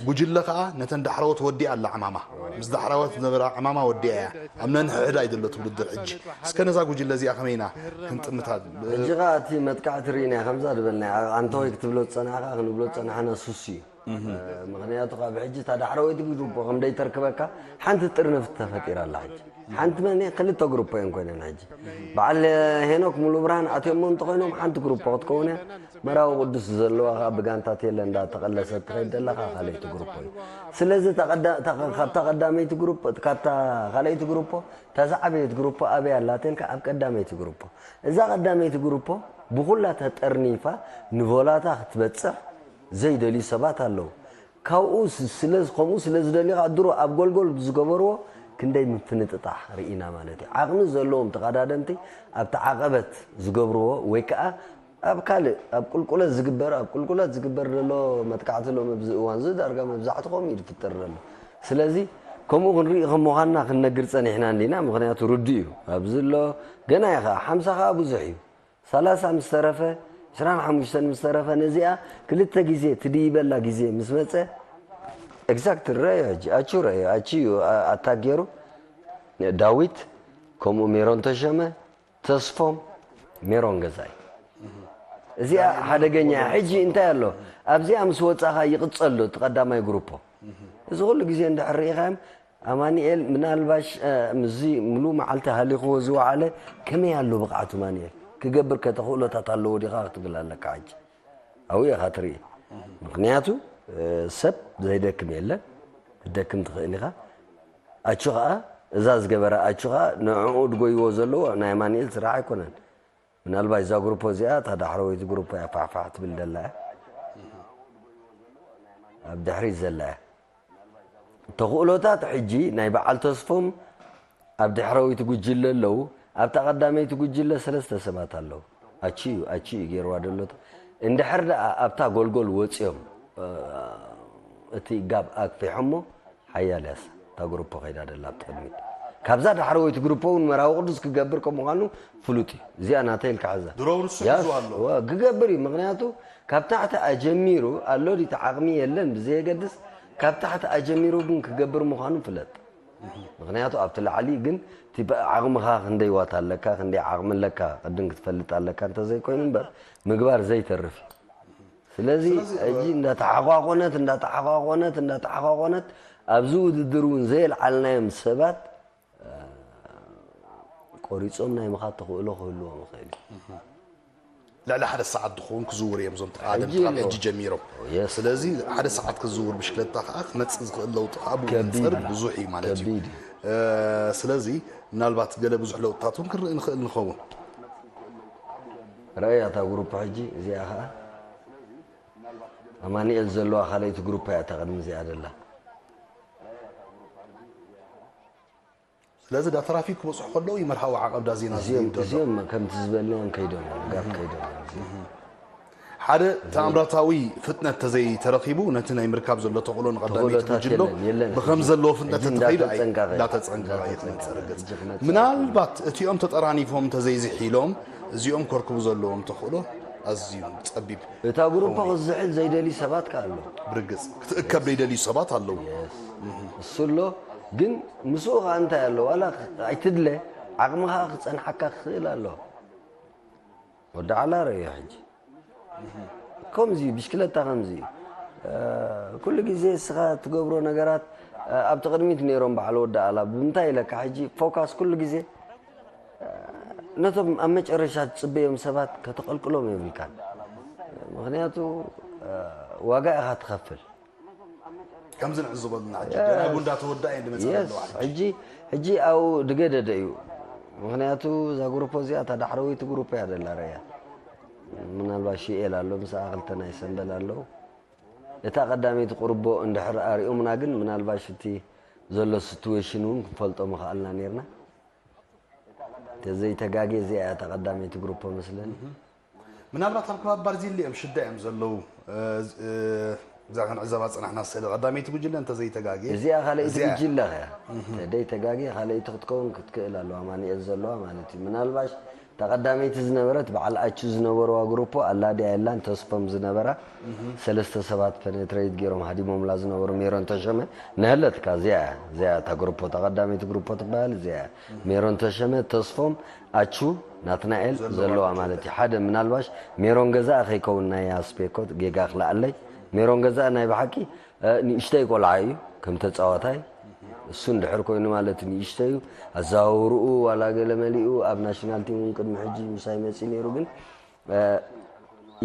ጉጅለ ከዓ ነተን ዳሕረዎት ወዲኣ ኣላ ዕማማ። ምስ ዳሕረዎት ዝነበራ ዕማማ ወዲኣ እያ። ኣብ ነንሕድሕዳ እዩ ዘሎ እቲ ውድድር ሕጂ። እስከ ነዛ ጉጅለ እዚኣ ከመይ ኢና ክንጥምታ? ሕጂ ከዓ እቲ መጥቃዕቲ ርኢናዮ ከምዛ ዝበልናዮ ዓንተወይ ክትብሎ ዝፀናሕካ ክንብሎ ዝፀናሕና ሱስ እዩ። ምኽንያቱ ካብ ሕጂ እታ ዳሕረወይቲ ግሩፖ ከም ደይተርክበካ ሓንቲ ጥርንፍቲ ተፈጢራ ኣላ ሕጂ። ሓንቲ መን እየ? ክልተ ግሩፖ እየን ኮይነን ሕጂ። በዓል ሄኖክ ሙሉ ብርሃን ኣትዮሞ እንተኾይኖም ሓንቲ ግሩፖ ክትከውን እያ። መራዊ ቅዱስ ዘለዋ ከዓ ብጋንታት የለ እንዳተቐለሰት ትኸይድ ዘለኻ ካልኣይቲ ግሩፖ እዩ። ስለዚ እታ ቀዳ-፣ እታ፣ ካብታ ቀዳመይቲ ግሩፖ፣ ካብታ ካልኣይቲ ግሩፖ፣ እታ ዝዓበየት ግሩፖ ኣበይ ኣላ ተልካ ኣብ ቀዳመይቲ ግሩፖ። እዛ ቀዳመይቲ ግሩፖ ብኹላ ተጠርኒፋ ንቮላታ ክትበጽሕ ዘይደልዩ ሰባት ኣለዉ። ካብኡ ስ-፣ ስለ፣ ከምኡ ስለ ዝደልዩ ከዓ ድሮ ኣብ ጎልጎል ዝገበርዎ ክንደይ ምፍንጥጣሕ ርኢና ማለት እዩ። ዓቕሚ ዘለዎም ተቐዳደምቲ ኣብቲ ዓቐበት ዝገብርዎ ወይ ከዓ ኣብ ካልእ ኣብ ቁልቁለት ዝግበር፣ ኣብ ቁልቁለት ዝግበር ዘሎ መጥቃዕቲ ሎሚ ኣብዚ እዋን እዚ ዳርጋ መብዛሕትኡ ከምኡ እዩ ዝፍጠር ዘሎ። ስለዚ ከምኡ ክንርኢ ከም ምዃንና ክንነግር ጸኒሕና እንዲና፣ ምኽንያቱ ርዱእ እዩ። ኣብዚ ኣሎ ገና እዩ ከዓ፣ ሓምሳ ከዓ ብዙሕ እዩ። ሰላሳ ምስ ተረፈ፣ ዕስራን ሓሙሽተን ምስ ተረፈ፣ ነዚኣ ክልተ ግዜ ትድይበላ ግዜ ምስ መጸ፣ ኤግዛክት ረዮ፣ ሕጂ ኣቹ ረዮ፣ ኣቹ እዩ ኣ-፣ ኣታክ ገይሩ። ዳዊት፣ ከምኡ ሜሮን ተሸመ፣ ተስፎም፣ ሜሮን ገዛይ። እዚኣ ሓደገኛ እያ። ሕጂ እንታይ ኣሎ? ኣብዚኣ ምስ ወጻኻ ይቕጸል ዶ እቲ ቀዳማይ ግሩፖ? እዚ ኩሉ ግዜ እንድሕር ርኢኻዮም፣ ኣማኑኤል ምናልባሽ፣ እ፣ ምስዚ ሙሉ መዓልቲ ሃሊኽዎ ዝወዓለ ከመይ ኣሎ ብቕዓቱ? ኣማኑኤል ክገብር ከ ተኽእሎታት ኣለዎ ዲኻ ክትብል ኣለካ። ሕጂ ኣብኡ ኢኻ ትርኢ። ምኽንያቱ፣ እ፣ ሰብ ዘይደክም የለን፣ ክትደክም ትኽእል ኢኻ። ኣቹ ኸኣ እዛ ዝገበረ ኣቹ ኸኣ ንዕኡ ድጎይዎ ዘለዉ ናይ ኣማኑኤል ስራሕ ኣይኮነን። ምናልባት እዛ ግሩፖ እዚኣ እታ ዳሕረወይቲ ግሩፖ እያ ፋሕፋሕ ትብል ዘላ እያ። ኣብ ድሕሪት ዘላ እያ። ተኽእሎታት ሕጂ ናይ በዓል ተስፎም ኣብ ድሕረወይቲ ጉጅለ ኣለዉ። ኣብታ ቀዳመይቲ ጉጅለ ሰለስተ ሰባት ኣለዉ። ኣቺ እዩ፣ ኣቺ እዩ ገይርዋ ደሎ። እንድሕር ደኣ ኣብታ ጎልጎል ወጺኦም፣ እ፣ እቲ ጋብ ኣክፊሖሞ ሓያል ያስ እታ ግሩፖ ከይዳ ደላ ኣብቲ ቅድሚት። ካብዛ ዳሕረወይቲ ግሩፖ እውን መራዊ ቅዱስ ክገብር ከም ምዃኑ ፍሉጥ እዩ። እዚኣ ናተይ ኢልካ ሓዛ። ድሮ ንሱ ያስ፣ ሒዙ ኣሎ። ወ-፣ ክገብር እዩ። ምኽንያቱ ካብ ታሕቲ ኣጀሚሩ ኣሎ ድዩ እቲ ዓቕሚ የለን ብዘየገድስ፣ ካብ ታሕቲ ኣጀሚሩ ግን ክገብር ምዃኑ ፍለጥ። ምኽንያቱ ኣብቲ ላዕሊ ግን እቲ ብ-፣ ዓቕምኻ ክንደይ ዋት ኣለካ፣ ክንደይ ዓቕሚ ኣለካ ቅድም ክትፈልጥ ኣለካ እንተዘይኮይኑ እምበር ምግባር ዘይተርፍ እዩ። ስለዚ ስለዚ ሕጂ እንዳተሓቋቆነት፣ እንዳተሓቋቆነት፣ እንዳተሓቋቆነት ኣብዚ ውድድር እውን ዘየልዓልናዮም ሰባት ቆሪጾም ናይ ምኻድ ተኽእሎ ክህልዎም ይኽእል እዩ። ልዕሊ ሓደ ሰዓት ዝኸውን ክዝውር እዮም እዞም ተቐዳደምቲ ሕጂ ካብ ኣለዎ። ሕጂ ጀሚሮም። የስ። ስለዚ ሓደ ሰዓት ክዝውር ብሽክለታ ከዓ ክመጽእ ዝኽእል ለውጢ ከዓ ብኡ ከቢድ መንጽር እዩ። ብዙሕ እዩ ማለት እዩ። ከቢድ እዩ። እ፣ ስለዚ ምናልባት ገለ ብዙሕ ለውጥታት እውን ክንርኢ ንኽእል ንኸውን። ረኣያ እታ ግሩፕ ሕጂ እዚኣ ከዓ ኣማኑኤል ዘለዋ ካልኣይቲ ግሩፕ እያ እታ ቅድሚ እዚኣ ዘላ። ስለዚ ዳ ትራፊክ ክበጽሑ ከለዉ ይመርሃዊ ዓቐብ ዳ ዜና እዚኦም፣ ዝህብ ዘሎ። እዚኦም ከምቲ ዝበልናዮም ከይዶም እዮም፣ ጋብ ከይዶም እዮም እዚኦም። ሓደ ተኣምራታዊ ፍጥነት ተዘይተረኺቡ ነቲ ናይ ምርካብ ዘሎ ተኽእሎ ንቐዳመይቲ ተኽእሎታት ጉጅሎ የለን፣ የለን። ብኸም ሕጂ፣ ዘለዎ ፍጥነት ሕጂ ተተኺሉ ኣይ-፣ እንዳተጸንቀቐ እዩ፣ እንዳተጸንቀቐ እዩ እንዳተጸንቀቐ ክመጽእ ይኽእል። ርግጽ ክመጽእ። ምናልባት እቲኦም ተጠራኒፎም ተዘይዝሒሎም እዚኦም ከርክቡ ዘለዎም ተኽእሎ ኣዝዩ ጸቢብ እታ ግሩፕ ክኸውን እዩ። ክዝሕል ዘይደልዩ ሰባት ከ ኣለዉ። ብርግጽ ክትእከብ ዘይደልዩ ሰባት ኣለዉ። የስ። እሱ ኣሎ፣ ግን ምስኡ ከኣ እንታይ ኣሎ? ዋላ ኣይትድለ፣ ዓቕምኻ ክጸንሓካ ክኽእል ኣሎ። ወዲ ዓላ ረእዮ ሕጂ። ከምዚ፣ ብሽክለታ ከምዚ እዩ። እ፣ ኩሉ ግዜ እስኻ ትገብሮ ነገራት፣ እ፣ ኣብቲ ቅድሚት ነይሮም በዓል ወዲ ዓላ። ብምንታይ ኢለካ ሕጂ ፎካስ ኩሉ ግዜ፣ እ፣ ነቶም ኣብ መጨረሻ ትጽበዮም ሰባት ከተቐልቅሎም የብልካን። ምኽንያቱ፣ እ፣ ዋጋ ኢኻ ትኸፍል። ከምዚ ንዕዘበሉና ሕጂ፣ የስ። ገና እውን እንዳተወድኣ እየን ዝመጻ የስ። ዘለዋ ሕጂ። ሕጂ፣ ሕጂ ኣብኡ ድገደደ እዩ። ምኽንያቱ እዛ ግሩፖ እዚኣ እታ ዳሕረወይቲ ግሩፖ እያ ዘላ ረእያ። ምናልባት ሽኤል ኣሎ፣ ምስኣ ክልተ ናይ ሰምበል ኣለዉ። እታ ቀዳመይቲ ቁርቦ እንድሕር ኣርእዮምና ግን ምናልባሽ እቲ ዘሎ ሲትዌሽን እውን ክንፈልጦ ምኽኣልና ነይርና። ተዘይተጋጌ እዚኣ እያ እታ ቀዳመይቲ ግሩፖ መስለኒ። ምናልባት ኣብ ከባቢ ባርዚሊ እዮም ሽዳ እዮም ዘለዉ። እ፣ እ፣ እዛ ክንዕዘባ ዝጸናሕና ስእሊ ቀዳመይቲ ጉጅለ እንተዘይተጋጌ እዚኣ ካልኣይቲ እዚኣ ጉጅለ እያ። ተደይ ተጋጌ ካልኣይቲ ክትከውን ክትክእል ኣለዋ፣ ኣማኑኤል ዘለዋ ማለት እዩ። ምናልባሽ እታ ቀዳመይቲ ዝነበረት በዓል ኣቹ ዝነበርዋ ግሩፖ ኣላ ድያ የላን ተስፎም ዝነበራ ሰለስተ ሰባት ፐኔትሬት ገይሮም ሃዲሞምላ ዝነበሩ ሜሮን ተሸመ ነህለትካ እዚኣ እያ። እዚኣ እታ ግሩፖ እታ ቀዳመይቲ ግሩፖ ትበሃል እዚኣ እያ። ሜሮን ተሸመ፣ ተስፎም፣ ኣቹ፣ ናትናኤል ዘለዋ ዘለዋ ማለት እዩ። ሓደ ምናልባሽ ሜሮን ገዛእ ከይከውን ናይ ኣስፔኮ ጌጋ ክልኣለይ። ሜሮን ገዛእ ናይ ብሓቂ፣ እ፣ ንእሽተይ ቆልዓ እዩ ከም ተጻዋታይ። እሱ እንድሕር ኮይኑ ማለት ንእሽተዩ ኣዘዋውርኡ ዋላ ገለ መሊኡ ኣብ ናሽናል ቲም እውን ቅድሚ ሕጂ ምሳይ መፂ ነይሩ። ግን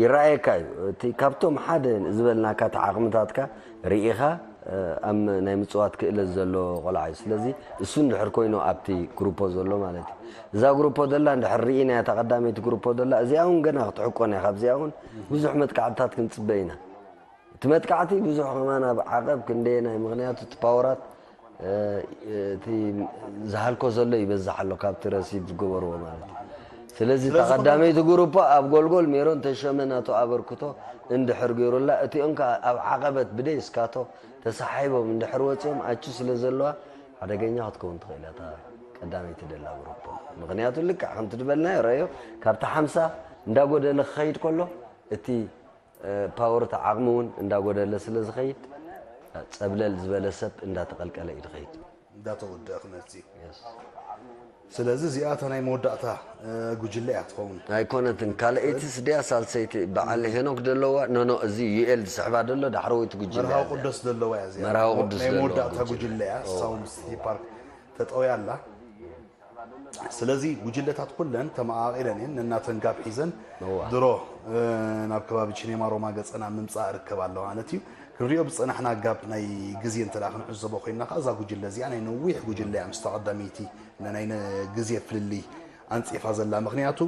ይረኣየካ እዩ። እቲ ካብቶም ሓደ ዝበልናካ እቲ ዓቕምታትካ ርኢኻ ኣብ ናይ ምፅዋት ክእለት ዘሎ ቆልዓ እዩ። ስለዚ እሱ እንድሕር ኮይኑ ኣብቲ ግሩፖ ዘሎ ማለት እዩ። እዛ ግሩፖ ዘላ እንድሕር ርኢና እታ ቀዳመይቲ ግሩፖ ዘላ እዚኣ እውን ገና ክትሕቆን እያ። ካብዚኣ እውን ብዙሕ መጥቃዕትታት ክንፅበ ኢና። እቲ መጥቃዕቲ ብዙሕ ከማን ኣብ ዓቐብ ክንደየናይ ምክንያቱ እቲ ፓወራት እቲ ዝሃልኮ ዘሎ ይበዝሕ ኣሎ ካብቲ ረሲቭ ዝገበርዎ ማለት እዩ። ስለዚ ተቐዳመይቲ ግሩፖ ኣብ ጎልጎል ሜሮን ተሸመ ናቱ ኣበርክቶ እንድሕር ገይሩላ እቲኦም ከዓ ኣብ ዓቐበት ብደይ እስካቶ ተሳሒቦም እንድሕር ወፂኦም ኣቹ ስለ ዘለዋ ሓደገኛ ክትከውን ትኽእል እያ እታ ቀዳመይቲ ደላ ግሩፖ። ምክንያቱ ልክዕ ከምቲ ዝበልናዮ ረዮ ካብቲ ሓምሳ እንዳጎደለ ክኸይድ ከሎ እቲ ፓወር እቲ ዓቕሚ እውን እንዳጎደለ ስለ ዝኸይድ ፀብለል ዝበለ ሰብ እንዳተቐልቀለ እዩ ዝኸይድ። እንዳተወደአ ክመፅእ። ስለዚ እዚኣ እታ ናይ መወዳእታ ጉጅለ እያ ትኸውን። ኣይኮነትን። ካልኣይትስ ድያ ሳልሰይቲ በዓል ሄኖክ ደለዋ ኖኖ እዚ ዩኤል ዝስሕባ ደሎ ዳሕረወይቲ ጉጅለ መርሃዊ ቅዱስ ደለዋ እያ እዚኣ። መርሃዊ ቅዱስ ናይ ደለዋ መወዳእታ ጉጅለ። ጉጅለ እያ። እሳውን ሲቲ ፓርክ ተጠውያ ኣላ። ስለዚ ጉጅለታት ኩለን ተመቓቒለን እየን ነናተን ጋብ ሒዘን እዋ። ድሮ ናብ ከባቢ ቺኔማ ሮማ ገፀን ኣብ ምምፃእ እርከብ ኣሎ ማለት እዩ። ክንሪኦ ብዝፀናሕና ጋብ ናይ ግዜ እንተ ደኣ ክንዕዘቦ ኮይንና ከዓ እዛ ጉጅለ እዚኣ ናይ ነዊሕ ጉጅለ እያ ምስታ ቀዳመይቲ ናይ ግዜ ፍልልይ ኣንፂፋ ዘላ። ምክንያቱ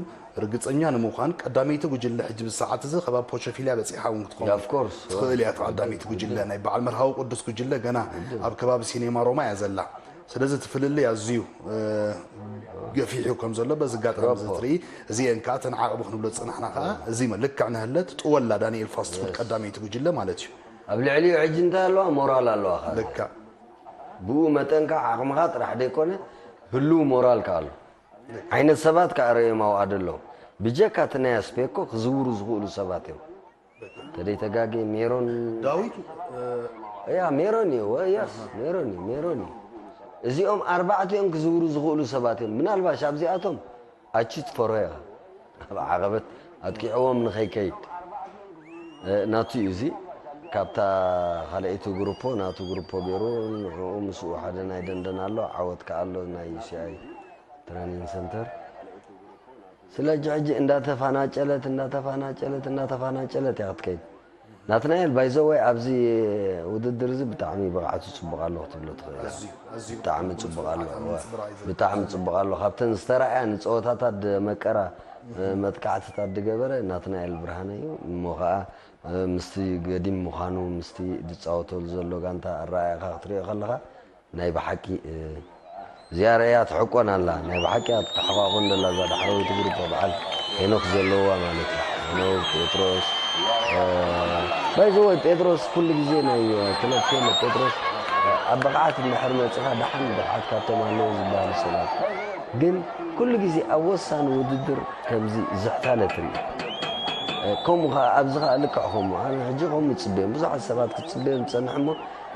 ርግፀኛ ንምዃን ቀዳመይቲ ጉጅለ ሕጂ ብሰዓት እዚ ከባቢ ፖቸፊልያ በፂሓ እውን ክትኸውን Of course. ትኽእል እያ። እታ ቀዳመይቲ ጉጅለ ናይ በዓል መርሃዊ ቅዱስ ጉጅለ ገና ኣብ ከባቢ ሲኔማ ሮማ እያ ዘላ። ስለዚ እቲ ፍልልይ ኣዝዩ ገፊሑ ከም ዘሎ በዚ ኣጋጣሚ እዚ ትርኢ። እዚአን ከዓ እተን ዓቕሚ ክንብሎ ዝፅናሕና ከዓ እዚ ልክዕ ንህለት ጥወላ ዳንኤል ፋስት ፉድ ቀዳመይቲ ጉጅለ ማለት እዩ። ኣብ ልዕሊኡ ሕጂ እንታይ ኣለዋ? ሞራል ኣለዋ። ልክዕ። ብኡ መጠን ከዓ ዓቕምኻ ጥራሕ ደይኮነ ህልው ሞራል ከዓ ኣሎ። ዓይነት ሰባት ከዓ ረእዮም ኣብኣ ደለዉ። ብጀካ እቲ ናይ ኣስፔኮ ክዝውሩ ዝኽእሉ ሰባት እዮም። ተደይ ተጋጌ ሜሮን ዳዊት ያ ሜሮን እዩ ወ- የስ ሜሮን እዩ ሜሮን እዩ። እዚኦም ኣርባዕቲኦም ክዝውሩ ዝኽእሉ ሰባት እዮም። ምናልባሽ ኣብዚኣቶም ኣቹ ትፈርሆ ኢኻ። ኣብ ዓቐበት ኣጥቂዕዎም ንኸይከይድ እ፣ ናቱ እዩ እዚ። ካብታ ካልኣይቲ ግሩፖ ናቱ ግሩፖ ገይሩ ንዕኡ ምስኡ ሓደ ናይ ደንደን ኣሎ ዓወት ከኣ ኣሎ ናይ ዩሲኣይ ትሬኒንግ ሰንተር። ስለጂ ሕጂ እንዳተፋናጨለት እንዳተፋናጨለት እንዳተፋናጨለት እያ ክትከይድ። ናትናኤል ባይዘወይ ኣብዚ ውድድር እዚ ብጣዕሚ ብቕዓቱ ፅቡቕ ኣሎ ክትብሎ ትኽእል ኢኻ። ኣዝዩ ኣዝዩ ብጣዕሚ ብቕዓቱ ፅቡቕ ኣሎ። ብቕዓት ኣብ ምንፅብራቕ እዩ ዘሎ። ብጣዕሚ ፅቡቕ ኣሎ። ካብተን ዝተራእያ ንፀወታታት ደመቀራ መጥቃዕትታት ዝገበረ ናትናኤል ብርሃነ እዩ። እሞ ከዓ ምስቲ ገዲም ምዃኑ ምስቲ ዝፃወተሉ ዘሎ ጋንታ ኣረኣእያኻ ክትሪኦ ከለኻ ናይ ብሓቂ እዚኣ ርእያ ትሕቆን ኣላ። ናይ ብሓቂ እያ ትተሓቋቆን ዘላ እዛ ዳሕረወይቲ ግሩፕ በዓል ሄኖክ ዘለዋ ማለት እዩ። ሄኖክ ጴጥሮስ ባይዘወይ ጴጥሮስ ኩሉ ግዜ ናይ ክለብ ቴሎ ጴጥሮስ ኣብ ብቕዓት እንድሕር መፂኻ ደሓን ብቕዓት ካብቶም ኣለዉ ዝበሃሉ ሰባት ግን ኩሉ ግዜ ኣብ ወሳኒ ውድድር ከምዚ ዝሕታለትን ከምኡ ከዓ ኣብዚ ከዓ ልክዕ ከምኡ ኣነ ሕጂ ከምኡ ፅበዮም ብዙሓት ሰባት ክፅበዮም ዝፀንሕ እሞ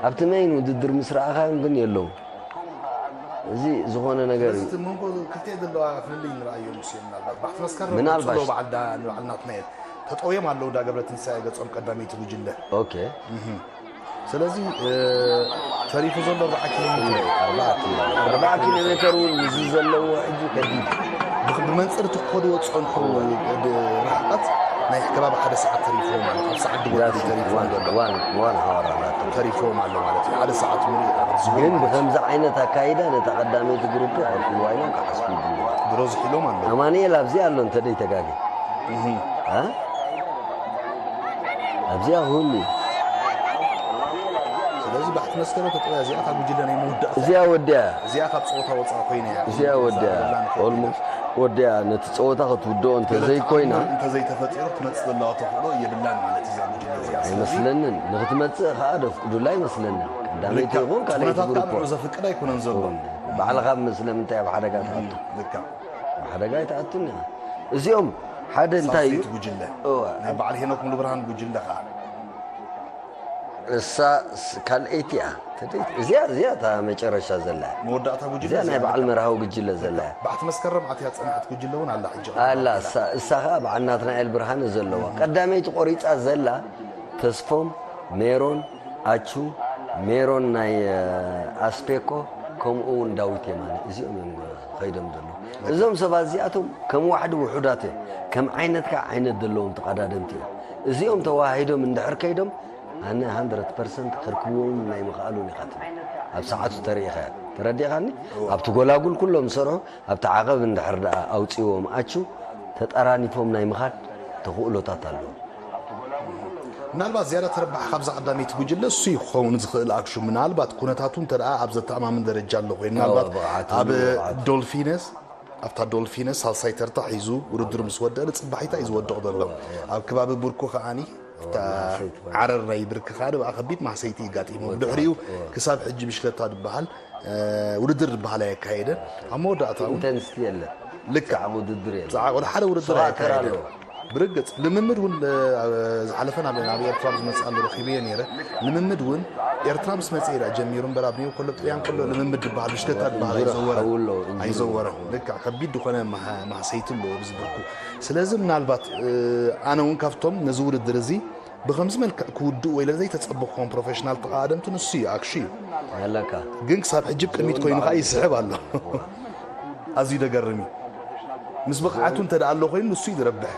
ኣብቲ መይን ውድድር ምስ ረኣኻዮም ግን የለዉ። እዚ ዝኾነ ነገር እዩ። እቲ መንጎ ክልቲኤ ዘለዋ ፍልልይ ንረኣዮ ምስ እዮም ምናልባት ባሕቲ መስከረም ምናልባሽ። ቀፅሎ በዓል ዳ- ንበዓል ናትናኤል ተጠውዮም ኣለዉ እንዳ ገብረ ትንሳኤ ገፆም ቀዳመይቲ ጉጅለ ኦኬ። ስለዚ እ፣ ተሪፉ ዘሎ ኣርባዓ ኪሎ ሜትር እዩ። ኣርባዓ ኪሎ ሜተር እውን እዚ ዘለዎ ሕጂ ከቢድ ብኽ- ብመንፅር እቲ ክኸድዎ ዝፀንሑ ርሕቀት ናይ ከባቢ ሓደ ሰዓት ተሪፍዎም ኣሎ ካብ ሰዓት ድጎ ተሪፍዎም ዘሎ ዋን ዋን ሃወር ኣላቶ ተሪፍዎም ኣሎ ማለት እዩ ሓደ ሰዓት ሙሉእ እዩ ዝብል ግን ማለት እዩ። ብከምዚ ዓይነት ኣካይዳ ነታ ቀዳመይቲ ግሩፕ ከእትልዋ ኢሎም ክሓስቡ ይጅምሩ ድሮ ዝሒሎም ኣለዉ ኣማኒኤል ኣብዚኣ ኣሎ እንተ ደይተጋገ እ? ኣብዚኣ ክህሉ እዩ ስለዚ ባሕቲ መስከረም ተጠውያ እዚኣ ካብ ጉጅለ ናይ ምውዳእ እዚኣ ወዲያ እዚኣ ካብ ፀወታ ወፃኢ ኮይና እያ እዚኣ ወዲያ ኦልሞስት ወዲያ ነቲ ፀወታ ክትውድኦ እንተዘይኮይና እንተዘይተፈጢሩ ክትመፅእ ዘለዋ ተኽእሎ የብላን ማለት እዩ እዛ ጉጅለ እዚኣ ስለዚ ኣይመስለንን ንክትመፅእ ከዓ ደፍቅዱላ ኣይመስለንን ቀዳመይቲ ይኹን ካልኣይቲ ትኹነታት ከዓ ግሩፖ ንዑ ዘፍቅድ ኣይኮነን ዘሎ ባዕልኻ ስለምንታይ ኣብ ሓደጋ ትኣቱ ልካ ኣብ ሓደጋ ኣይትኣቱን እዚኦም ሓደ እንታይ እዩ ሳልሰይቲ ጉጅለ እወ ናይ በዓል ሄኖክ ሙሉብርሃን ጉጅለ ከዓ እሳ ስ- ካልኣይቲ እያ ተደይ- እዚኣ እዚኣ እታ መጨረሻ ዘላ እያ። መወዳእታ ጉጅለ እዚኣ ናይ እዚኣ በዓል መርሃዊ ጉጅለ ዘላ እያ። ባሕቲ መስከረም ኣትያ ዝፀንሐት ጉጅለ እውን ኣላ ሕጂ ኣላ እሳ እሳ ከዓ በዓል ናትናኤል ብርሃነ ዘለዋ ቀዳመይቲ ቆሪፃ ዘላ ተስፎም ሜሮን ኣቹ ሜሮን ናይ ኣስፔኮ፣ ከምኡ እውን ዳዊት የማነ፣ እዚኦም እዮም ከይዶም ዘለዉ። እዞም ሰባት እዚኣቶም ከም ዋሕዲ ውሑዳት እዮም። ከም ዓይነት ከዓ ዓይነት ዘለዎም ተቐዳደምቲ እዮም። እዚኦም ተዋሂዶም እንድሕር ከይዶም፣ ኣነ ሃንድረድ ፐርሰንት ከርክብዎም ናይ ምኽኣሉን ኢኻ ትብል። ኣብ ሰዓቱ ተሪኢኻዮ። ተረዲእኻኒ? ኣብቲ ጎላጉል ኩሎም ዝሰርሑ፣ ኣብቲ ዓቐብ እንድሕር ደኣ ኣውፅዎም ኣቹ፣ ተጠራኒፎም ናይ ምኻድ ተኽእሎታት ኣለዎም። ምናልባት ዝያዳ ተረባሒ ካብዛ ቀዳመይቲ ጉጅለ እሱ እዩ ክኸውን ዝኽእል። ኣክሹ ምናልባት ኩነታቱ እንተ ደኣ ኣብ ዘተኣማምን ደረጃ ኣሎ ኮይኑ ምናልባት ኣብ ዶልፊነስ ኣብታ ዶልፊነስ ሳልሳይ ተርታ ሒዙ ውድድር ምስ ወደአ ንፅባሒታ እዩ ዝወድቕ ዘሎ። ኣብ ከባቢ ብርኩ ከዓኒ ኣብታ ዓረር ናይ ብርኪ ከዓ ብኣ ከቢድ ማህሰይቲ ይጋጢሞ። ብድሕሪኡ ክሳብ ሕጂ ብሽክለታ ዝበሃል ውድድር ዝበሃል ኣየካየደን። ኣብ መወዳእታ እውን ኢንተንስቲ የለን። ልክዕ ውድድር የለን። ፃዕ ወደ ሓደ ውድድር ሰዋተር ኣየካየደን። ኣለዎ። ብርግፅ ልምምድ እውን ለ- ዝሓለፈ ናብ ናብ ኤርትራ ምስ መፅእ ኣለኹ ሂበዮ ነይረ። ልምምድ እውን ኤርትራ ምስ መፅእ ኢላ ጀሚሩ እምበር ኣብ ኒው ኮሎ ጥልያን ኮሎ ልምምድ ዝበሃል ብሽክለታ ዝበሃል ኣይዘወረ ኣይዘወረ ልክዕ ከቢድ ዝኾነ ማህ- ማህሰይቲ ኣለዎ ብዝብርኩ። ስለዚ ምናልባት ኣነ እውን ካብቶም ነዚ ውድድር እዚ ብኸምዚ መልክዕ ክውድእዎ ኢለ ዘይተፀበኹዎም ፕሮፌሽናል ተቐዳደምቲ ንሱ እዩ ኣክሹ እዩ። ኣለካ ግን ክሳብ ሕጂ ቅድሚት ኮይኑ ከዓ ይስሕብ ኣሎ። ኣዝዩ ደገርም እዩ። ምስ ብቕዓቱ እንተ ደኣ ኣሎ ኮይኑ ንሱ እዩ ዝረብሕ።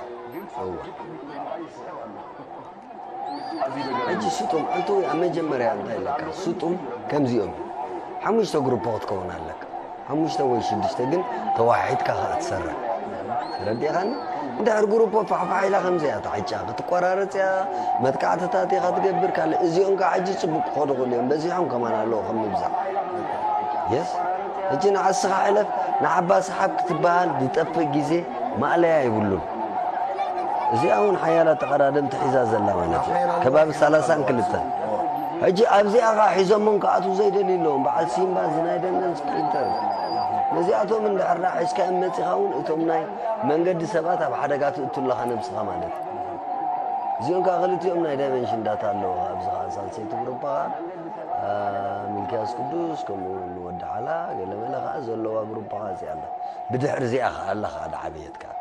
ሕጂ ስጡም ኣንተ ኣብ መጀመርያ እንታይ ኣለካ? ስጡም ከምዚኦም ሓሙሽተ ግሩፕ ክትከውን ኣለካ። ሓሙሽተ ወይ ሽዱሽተ ግን ተዋሒድካ ከኣ ትሰርሕ። ተረዲእኻኒ? እንድሕር ግሩፖ ፋሕፋሕ ኢላ ከምዚ እያ ትዓጫ ክትቆራረፅ እያ። መጥቃዕትታት ኢኻ ትገብር ካልእ እዚኦም ከዓ ሕጂ ፅቡቅ ክኸዱ ክእሉ እዮም በዚሖም ከማን ኣለዉ ከም ምብዛሕ የስ ሕጂ ንዓስኻ ሕለፍ ንዓባ ሰሓብ ክትበሃል ዝጠፍእ ግዜ ማእለያ የብሉን። እዚኣ እውን ሓያላት ተቐዳደምቲ ሒዛ ዘላ ማለት እዩ። ከባቢ ሰላሳን ክልተን ሕጂ ኣብዚኣ ኸዓ ሒዞሞም ክኣትዉ ዘይደልዩ ኣለዎም። በዓል ሲምባ እዚ ናይ ደንደን ስፕሪንተር ነዚኣቶም እንድሕር ደኣ ሒዝካዮም መጺኻ እውን እቶም ናይ መንገዲ ሰባት ኣብ ሓደጋ ትእቱ ኣለኻ ነብስኻ ማለት እዩ። እዚኦም ከዓ ክልቲኦም ናይ ዳይመንሽን ዳታ ኣለዎ። ኣብዚ ከዓ ሳልሰይቲ ግሩፕ ከዓ ሚልክያስ ቅዱስ ከምኡ እውን ወዲ ሓላ ገለመለ ከዓ ዘለዋ ግሩፕ ከዓ እዚኣ ኣላ። ብድሕሪ እዚኣ ከዓ ኣላ ከዓ ደዓበየት ከዓ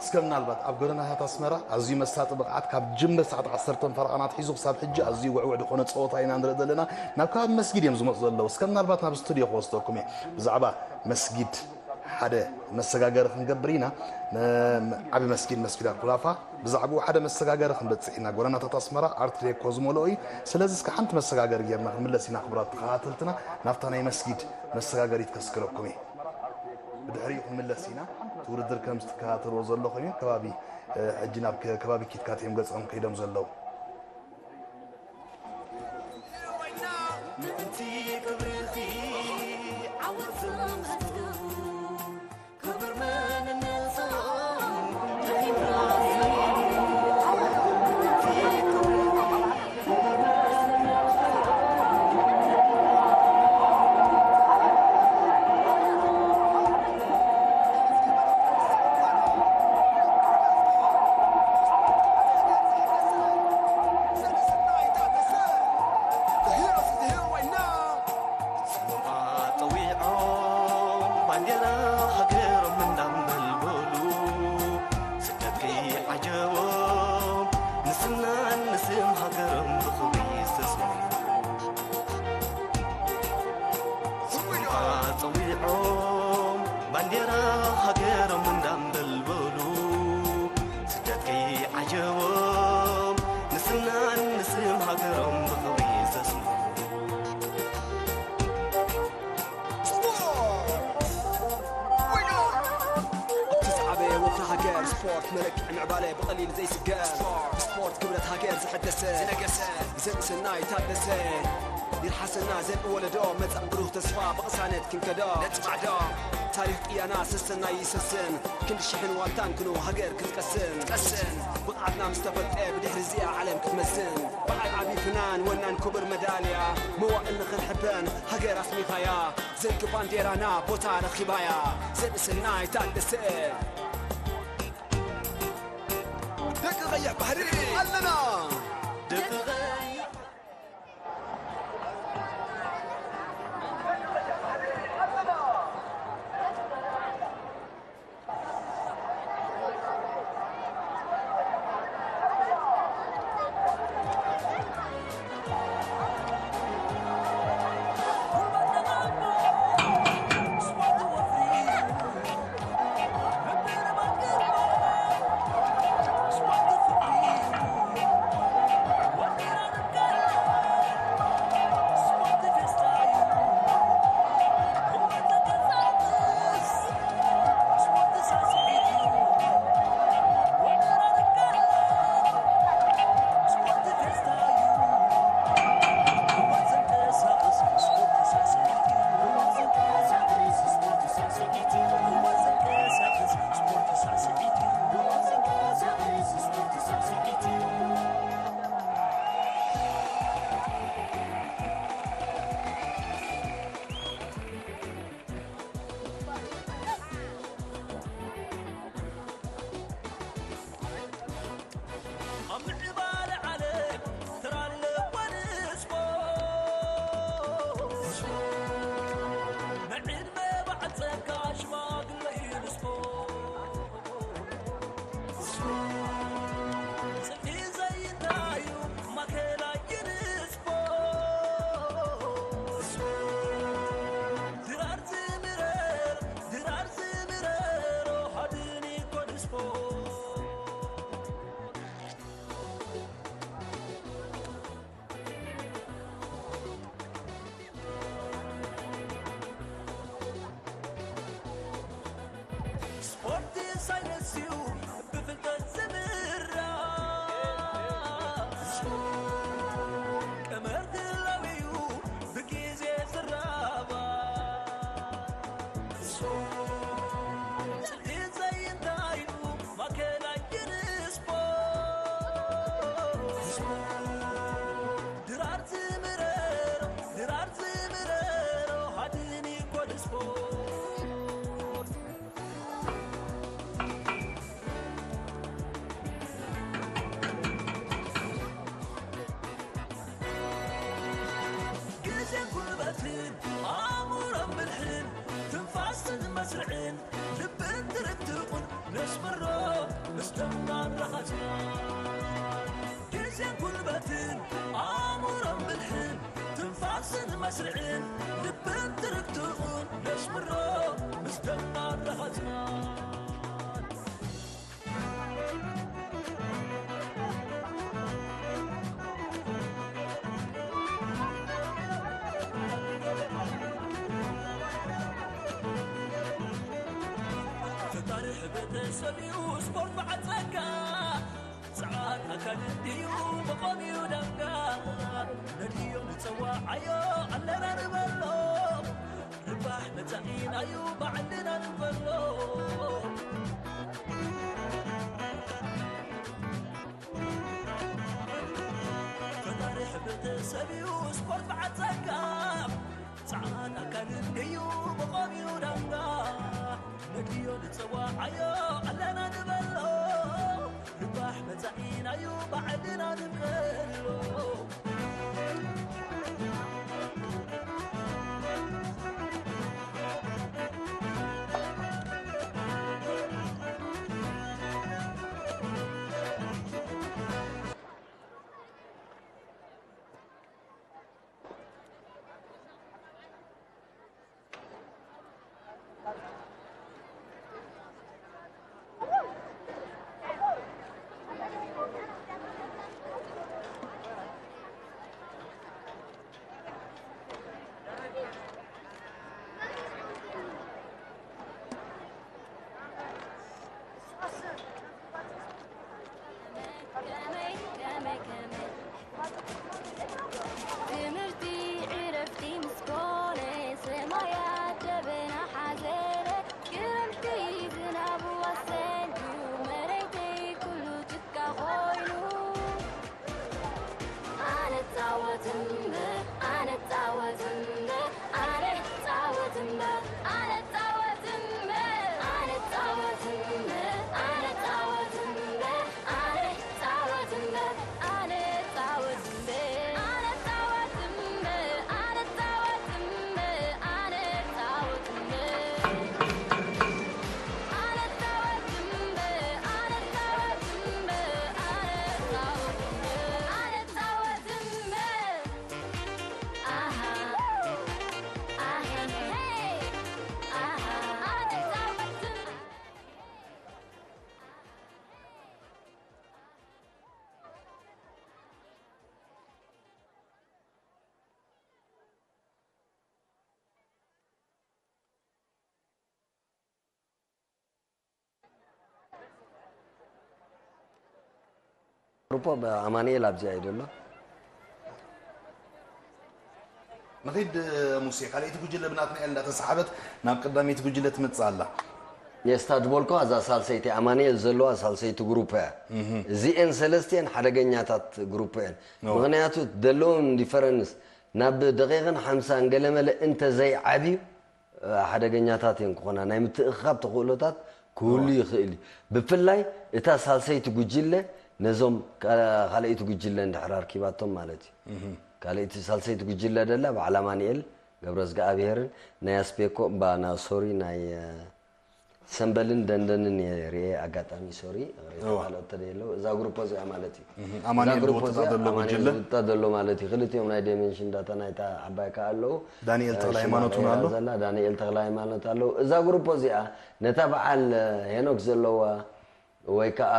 እስከ ምናልባት ኣብ ጎደናታት ኣስመራ ኣዝዩ መሳጢ ብቕዓት ካብ ጅምር ሰዓት ዓሰርተ ፈረቓ ኣትሒዙ ክሳብ ሕጂ ኣዝዩ ውዕውዕ ዝኾነ ፀወታ ኢና ንርኢ ዘለና። ናብ ከባቢ መስጊድ እዮም ዝመፁ ዘለዉ። እስከ ምናልባት ናብ ስቱድዮ ክወስደኩም እየ። ብዛዕባ መስጊድ ሓደ መሰጋገሪ ክንገብር ኢና። ዓቢ መስጊድ መስጊድ ኣኩላፋ ብዛዕባኡ ሓደ መሰጋገሪ ክንበጽሕ ኢና። ጎደናታት ኣስመራ ኣርት ዴኮ ዝመልኦ እዩ። ስለዚ እስከ ሓንቲ መሰጋገሪ ጌርና ክንምለስ ኢና። ክቡራት ተኸታተልትና ናብታ ናይ መስጊድ መሰጋገሪት ከስግረኩም እየ። ብድሕሪኡ ክንምለስ ኢና። እቲ ውድድር ከም ዝትከታተልዎ ዘለኹም እዩ። ከባቢ ሕጂ ናብ ከባቢ ኪትካት እዮም ገጾም ከይዶም ዘለዉ። ምእንቲ ክብርኺ ዓወት ዘመስግኑ ክብር መንነቶም ደሚቑ ዝብል ምእንቲ ክብርኺ ክብር መንነቶም ምዕባለ ብቐሊል ዘይስገር ስፖርት ክብረት ሃገር ዝሐደሰ ዝነገሰ ዘርእሰናይ ታደሰ ይርሓሰና ዘርኢ ወለዶ መጻእ ብሩህ ተስፋ ብቕሳነት ክንከዶ ነቲ ማዕዶ ታሪኽ ቅያና ሰሰናይ ይሰስን ክንዲ ሽሕን ዋልታን ክንው ሃገር ክትቀስን ቀስን ብቕዓትና ምስ ተፈልጠ ብድሕሪ እዚኣ ዓለም ክትመዝን በዓል ዓቢ ፍናን ወናን ክቡር መዳልያ መዋእል ንኽንሕበን ሃገር ኣስሚኻያ ዘንኪ ባንዴራና ቦታ ረኺባያ ዘርእሰናይ ታደሰ ደቂ ቀይሕ ባሕሪ ኣለና ደቂ ቀይሕ ግዜን ጉልበትን ኣእምሮን ብልሕን ትንፋስን መስርዕን ልብን ትርግትኡን ነሽምሮ ምስ ደምና ረኸትና። ፈጣሪ ሕብረተሰብ እዩ ስፖርት በዓል ጸጋ። ጸዓት ኣካል እንድዩ መቆሚኡ ዳንጋ። ነድልዮ ንጸዋዓዮ ኣለና ንበሎ። ርባሕ መጻኢና እዩ ባዕልና ንበሎ። ፈጣሪ ሕብረተሰብ እዩ ስፖርት በዓል ጸጋ። ጸዓት ኣካል እንድዩ መቆሚኡ ዳንጋ። ነድልዮ ንጸዋዓዮ ኣለና ንበሎ። ርባሕ መጻኢና እዩ ባዕልና ንበሎ። ትምህርቲ ዕረፍቲ ምስ ኮነ፣ ሰማያት ደበና ሓዘለ፣ ክረምቲ ዝናብ ዋሰን እዩ፣ መሬተይ ኩሉ ጭቃ ኮይኑ። ኣነ እጻወት እምበር፣ ኣነ እጻወት እምበር፣ ኣነ እጻወት እምበር፣ ኣነ እጻወት እምበር፣ ኣነ እጻወት እምበር፣ ኣነ እጻወት እምበር፣ ኣነ እጻወት እምበር፣ ኣነ እጻወት እምበር፣ ኣነ እጻወት እምበር፣ ኣነ እጻወት እምበር፣ ኣነ እጻወት እምበር። ሩፖ ኣማኑኤል ኣብዚኣ እዩ ዘሎ። ንኺድ ሙሴ፣ ካልኣይቲ ጉጅለ ብናትናኤል እንዳተሳሓበት ናብ ቀዳመይቲ ጉጅለ ትመጽእ ኣላ። የስታ ድቦልኮ እዛ ሳልሰይቲ ኣማኑኤል ዘለዋ ሳልሰይቲ ግሩፕ እያ። እዚኤን ሰለስቲኤን ሓደገኛታት ግሩፕ እየን። ምኽንያቱ ዘለዎም ዲፈረንስ ናብ ደቂቕን ሓምሳን ገለመለ እንተ ዘይዓብዩ ሓደገኛታት እየን ክኾና። ናይ ምትእኽኻብ ተኽእሎታት ክህሉ ይኽእል እዩ። ብፍላይ እታ ሳልሰይቲ ጉጅለ ነዞም ካልኣይቲ ጉጅለ እንድሕር ኣርኪባቶም ማለት እዩ። ካልኣይቲ ሳልሰይቲ ጉጅለ ደላ በዓል ኣማኑኤል ገብረዝግኣብሄርን ናይ ኣስፔኮ እምባ ና ሶሪ ናይ ሰምበልን ደንደንን እየ ርእየ ኣጋጣሚ ሶሪ ይቕሬታ ካልኦት ተደየለው እዛ ግሩፖ እዚኣ ማለት እዩ። ኣማኑኤል ዝውጥጣ ዘሎ ጉጅለ ዝውጥጣ ዘሎ ማለት እዩ። ክልቲኦም ናይ ዳይሜንሽን ዳታ ናይታ ዓባይ ከኣ ኣለዉ። ዳንኤል ተኽለ ሃይማኖት እውን ኣሎ። ዘላ ዳንኤል ተኽለ ሃይማኖት ኣለዉ። እዛ ግሩፖ እዚኣ ነታ በዓል ሄኖክ ዘለዋ ወይ ከዓ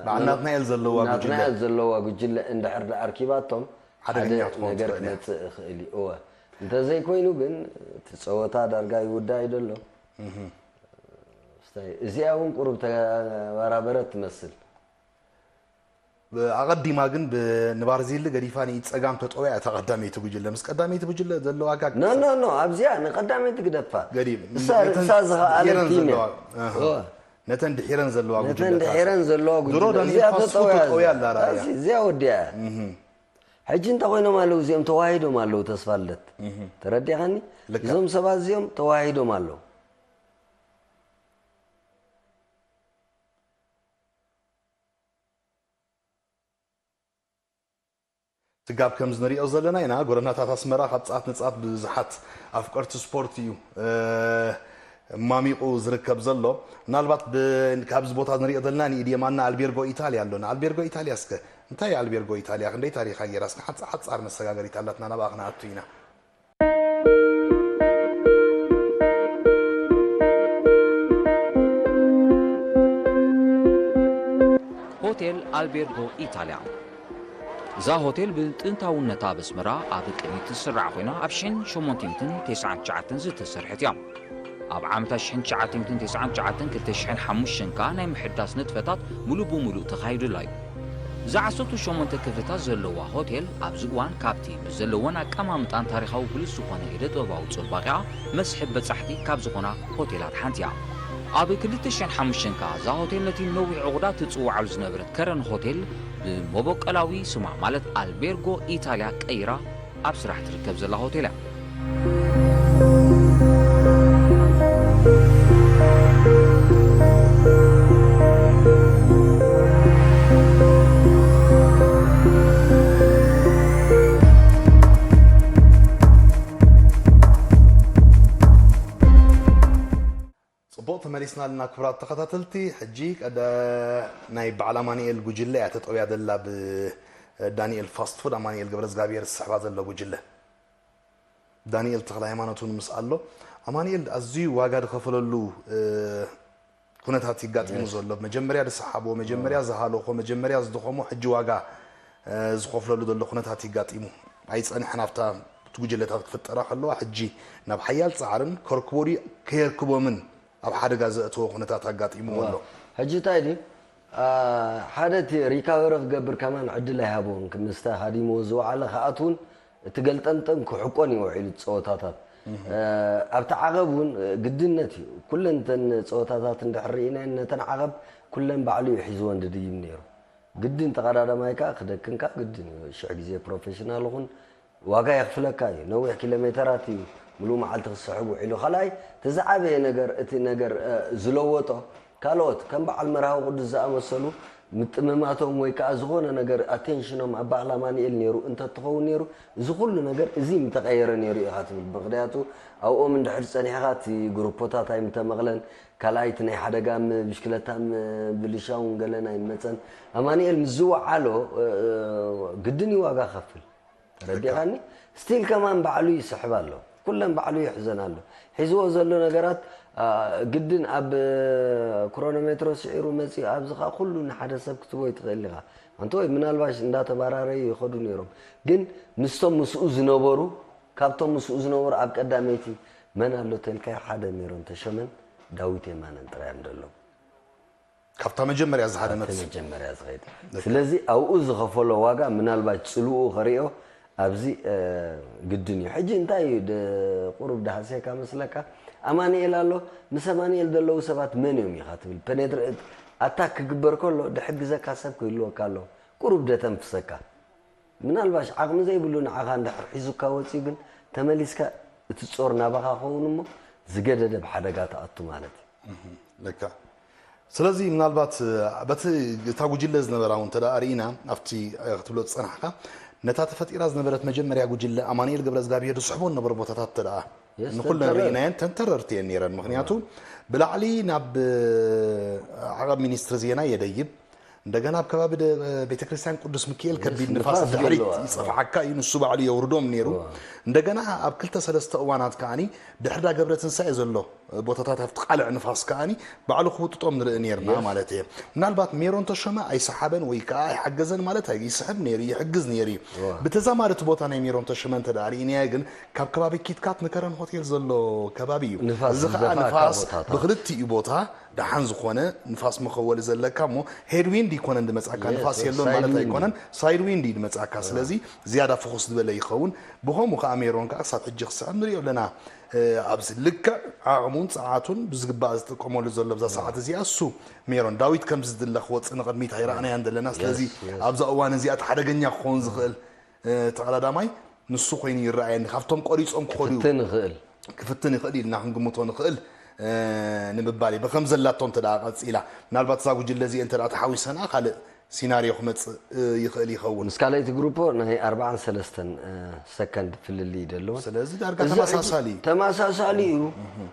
በዓል ናትናኤል ዘለዋ ጉጅለ ናትናኤል ዘለዋ ጉጅለ እንድሕር ደኣ ኣርኪባቶም ሓደ ነገር ክመጽእ ይኽእል እዩ። እወ እንተዘይኮይኑ ግን እቲ ጸወታ ዳርጋ ይውዳእ እዩ ደሎ። እዚኣ እውን ቁሩብ ተበራበረት ትመስል። ኣቐዲማ ግን ንባርዜሊ ገዲፋ ንኢድ ጸጋም ተጠውያ እታ ቀዳመይቲ ጉጅለ። ምስ ቀዳመይቲ ጉጅለ ዘለዋ ጋግ ኖ ኖ ኖ ኣብዚኣ ንቀዳመይቲ ግደፋ። ገዲም እሳ ርእሳ ዝኸኣለት ቲም እያ። ነተን ድሒረን ዘለዋ ጉጅለ ነተን ድሒረን ዘለዋ ጉጅለ እዚኣ ተጠውያ እዚኣ ወዲያ። ሕጂ እንተ ኮይኖም ኣለዉ እዚኦም ተዋሂዶም ኣለዉ ተስፋ ልደት ተረዲኻኒ። እዞም ሰባት እዚኦም ተዋሂዶም ኣለዉ። ስጋብ ከምዚ ንሪኦ ዘለና ኢና ጎደናታት ኣስመራ ካብ ጻት ንጻት ብብዝሓት ኣፍቀርቲ ስፖርት እዩ ማሚቑ ዝርከብ ዘሎ። ምናልባት ብ-፣ ካብዚ ቦታ ንሪኦ ዘለና ንኢድ የማንና ኣልቤርጎ ኢታልያ ኣሎ። ንኣልቤርጎ ኢታልያ እስከ እንታይ እዩ ኣልቤርጎ ኢታልያ? ክንደይ ታሪኻ ገይራ? እስከ ሓጻ-፣ ሓጻር መሰጋገሪት ኣላትና፣ ናብኣ ክንኣቱ ኢና። ሆቴል ኣልቤርጎ ኢታልያ። እዛ ሆቴል ብጥንታውነታ ኣብ ኣስመራ ኣብ ቅድሚት ትስራዕ ኮይና፣ ኣብ ሽሕን ሸሞንተ ሚእትን ተስዓን ትሽዓተን ዝተሰርሐት እያ። ኣብ ዓመታት ሽሕን ትሽዓተ ሚእትን ተስዓን ትሽዓተን ክልተ ሽሕን ሓሙሽተን ከኣ ናይ ምሕዳስ ንጥፈታት ሙሉእ ብሙሉእ ተኻይዱላ እዩ። እዛ ዓሰርተ ሸሞንተ ክፍልታት ዘለዋ ሆቴል ኣብዚ እዋን ካብቲ ብዘለወን ኣቀማምጣን ታሪኻዊ ብሉጽ ዝኾነ ኢደ ጥበባዊ ጽባቐኣ መስሕብ በጻሕቲ ካብ ዝኾና ሆቴላት ሓንቲ እያ። ኣብ ክልተ ሽሕን ሓሙሽተን ከኣ እዛ ሆቴል ነቲ ነዊሕ ዕቑዳ ትጽውዓሉ ዝነበረት ከረን ሆቴል ብመበቆላዊ ስማ ማለት ኣልቤርጎ ኢታልያ ቀይራ ኣብ ስራሕ ትርከብ ዘላ ሆቴል እያ። ጽቡቕ፣ ተመሊስና ኣለና ክቡራት ተኸታተልቲ። ሕጂ ቀደ-፣ ናይ በዓል ኣማኑኤል ጉጅለ እያ ተጠውያ ዘላ፣ ብዳንኤል ፋስት ፉድ ኣማኑኤል ገብረዝጋብሔር ዝስሕባ ዘሎ ጉጅለ። ዳንኤል ተኽለ ሃይማኖት እውን ምስ ኣሎ። ኣማኑኤል ኣዝዩ ዋጋ ዝኸፈለሉ፣ እ፣ ኩነታት ይጋጥሙ የስ። ዘሎ። መጀመርያ ዝሰሓቦ፣ መጀመርያ ዝሃለኾ፣ መጀመርያ ዝደኸሞ፣ ሕጂ ዋጋ፣ እ፣ ዝኸፍለሉ ዘሎ ኩነታት ይጋጥሙ። ኣይጸንሐን ኣብታ እቲ ጉጅለታት ክፍጠራ ከለዋ፣ ሕጂ ናብ ሓያል ጻዕርን ከርክቦ ድዩ ከየርክቦምን ኣብ ሓደጋ ዘእተዎ ኩነታት ኣጋጢምዎ ኣሎ። ሕጂ እንታይ ድዩ? ኣ፣ ሓደ እቲ ሪካቨሪ ክገብር ከማን ዕድል ኣይሃቦን። ምስቲ ሃዲምዎ ዝወዓለ ክኣትውን እቲ ገልጠምጠም ክሕቆን እዩ ውዒሉ ጸወታታት። እ፣ ኣብቲ ዓቐብ እውን ግድነት እዩ። ኩለን እተን ጸወታታት እንድሕር ርኢናየን ነተን ዓቐብ ኩለን ባዕሉ እዩ ሒዝወን ድድይብ ነይሩ። ግድን ተቐዳዳማይ ከኣ ክደክም ከኣ ግድን እዩ። ሽሕ ግዜ ፕሮፌሽናል ኹን ዋጋ የኽፍለካ እዩ። ነዊሕ ኪሎ ሜተራት እዩ ምሉእ መዓልቲ ክስሕብ ውዒሉ። ካልኣይ፣ እቲ ዝዓበየ ነገር፣ እቲ ነገር፣ እ፣ ዝለወጦ፣ ካልኦት ከም በዓል መርሃዊ ቅዱስ ዝኣመሰሉ ምጥምማቶም ወይ ከኣ ዝኾነ ነገር ኣቴንሽኖም ኣብ በዓል ኣማኑኤል ነይሩ እንተትኸውን ነይሩ፣ እዚ ኩሉ ነገር እዚ ምተቐየረ ነይሩ ኢኻ ትብል። ምኽንያቱ ኣብኦም እንድሕር ጸኒሕካ እቲ ግሩፖታት ኣይምተመቕለን፣ ካልኣይ እቲ ናይ ሓደጋ ም-፣ ብሽክለታ ም-፣ ብልሻውን ገለን ኣይመጸን። ኣማኑኤል ምስ ዝወዓሎ፣ እ፣ እ፣ ግድን እዩ ዋጋ ከፍል። ተረዲኻኒ? ስቲል ከማን ባዕሉ ይስሕብ ኣሎ። ኩለን ባዕሉ ይሕዘን ኣሎ። ሒዝዎ ዘሎ ነገራት፣ ኣ፣ ግድን ኣብ ክሮኖሜትሮ ስዒሩ መጺኡ ኣብዚ ኸኣ ኩሉ ንሓደ ሰብ ክትቦ ይትኽእል ኢኻ። ኣንተ ወይ ምናልባሽ እንዳተባራረዩ ይኸዱ ነይሮም። ግን ምስቶም ምስኡ ዝነበሩ፣ ካብቶም ምስኡ ዝነበሩ ኣብ ቀዳመይቲ መን ኣሎ ተልካዮ ሓደ ሜሮን ተሸመን ዳዊት የማነን ጥራይ እዮም ዘለዉ። ካብታ መጀመርያ ዝሃደመት። ካብቲ መጀመርያ ዝኸይድ። ልክዕ። ስለዚ ኣብኡ ዝኸፈሎ ዋጋ ምናልባት ጽልኡ ከርእዮ ኣብዚ፣ እ፣ ግድን እዩ። ሕጂ እንታይ እዩ ድ-፣ ቁሩብ ድሃስየካ መስለካ? ኣማኑኤል ኣሎ፣ ምስ ኣማኑኤል ዘለዉ ሰባት መን እዮም ኢኻ ትብል? ፔኔትሬት ኣታክ ክግበር ከሎ ድሕግዘካ ሰብ ክህልወካ ኣሎ። ቁሩብ ደተንፍሰካ። ምናልባሽ ዓቕሚ ዘይብሉ ንዓኻ እንድሕር ሒዙካ ወጺኡ ግን ተመሊስካ እቲ ጾር ናባኻ ኸውን እሞ ዝገደደ ብሓደጋ ትኣቱ ማለት እዩ። እህ፣ ልክዕ። ስለዚ ምናልባት፣ እ፣ በቲ እታ ጉጅለ ዝነበራ እውን እንተ ደኣ ርኢና፣ ኣብቲ፣ እ፣ ክትብሎ ዝጸናሕካ፣ ነታ ተፈጢራ ዝነበረት መጀመርያ ጉጅለ ኣማኑኤል ገብረዝጋብሄር ዝስሕቦ ዝነበሩ ቦታታት እንተ ደኣ የስ፣ ንኹለን ተንተረር። ርኢናየን፣ ተንተረርቲ እየን ነይረን። ምኽንያቱ ብላዕሊ ናብ፣ እ፣ ዓቐብ ሚኒስትሪ ዜና የደይብ፣ እንደገና ኣብ ከባቢ ደ-፣ ቤተክርስትያን ቅዱስ ሚካኤል የስ፣ ከቢድ ንፋስ ንፋስ ድሕሪት ዘለዋ። ይጸፍዓካ እዩ፣ ንሱ ባዕሉ የውርዶም ነይሩ። እዋ። እንደገና ኣብ ክልተ ሰለስተ እዋናት ከኣኒ ድሕሪ ዳ ገብረ ትንሳኤ ዘሎ ቦታታት ኣብቲ ቃልዕ ንፋስ ከኣኒ ባዕሉ ክውጥጦም ንርኢ ነይርና የስ። ማለት እየ። ምናልባት ሜሮን ተሾመ ኣይሰሓበን ወይ ከኣ ኣይሓገዘን ማለት ኣይ-፣ ይስሕብ ነይሩ፣ ይሕግዝ ነይሩ እዩ። እዋ። ብተዛማዲ እቲ ቦታ ናይ ሜሮን ተሾመ እንተ ደኣ ርኢናዮ ግን ካብ ከባቢ ኪትካት ንከረን ሆቴል ዘሎ ከባቢ እዩ። ንፋስ እዚ ከኣ ዝደፍኣካ ንፋስ ቦታታት። ብክልቲኡ ቦታ ደሓን ዝኾነ ንፋስ መኸወሊ ዘለካ እሞ፣ ሄድዊንድ ይኮነን ድመጻካ፣ የስ፣ ንፋስ የስ፣ የሎን ማለት ሳይድዊንድ። ኣይኮነን፣ ሳይድዊንድ እዩ ድመጻካ። ስለዚ ዝያዳ ፍኹስ ዝበለ ይኸውን። ብኸምኡ ከኣ ሜሮን ከኣ ክሳብ ሕጂ ክስዕብ ንሪኦ ኣለና። እ፣ ኣብዚ ልክዕ ዓቕሙን ጸዓቱን ብዝግባእ ዝጥቀመሉ ዘሎ ኣብዛ ሰዓት እዚኣ እሱ ሜሮን ዳዊት ከምዚ ዝድለ ክወጽእ ንቕድሚት ኣይረኣናያን ዘለና። ስለዚ የስ፣ የስ። ኣብዛ እዋን እዚኣ እቲ ሓደገኛ ክኸውን ዝኽእል፣ እ፣ ተቐዳዳማይ ንሱ ኮይኑ ይረኣየኒ። ካብቶም ቆሪጾም ክኸዱ ክፍትን ይኽእል። ክፍትን ይኽእል ኢልና ክንግምቶ ንኽእል፣ እ፣ ንምባል እዩ። ብከም ዘላቶ እንተ ደኣ ቀጺላ፣ ምናልባት እዛ ጉጅለ እዚአ እንተ ደኣ ተሓዊሰን ካልእ ሲናርዮ ክመጽእ፣ እ፣ ይኽእል ይኸውን። ምስ ካልኣይቲ ግሩፖ ናይ ኣርብዓን ሰለስተን፣ እ፣ ሰከንድ ፍልልይ እዩ ዘለዎ። ስለዚ ዳርጋ እዚ ተመሳሳሊ እዩ። ተመሳሳሊ እዩ። እህ።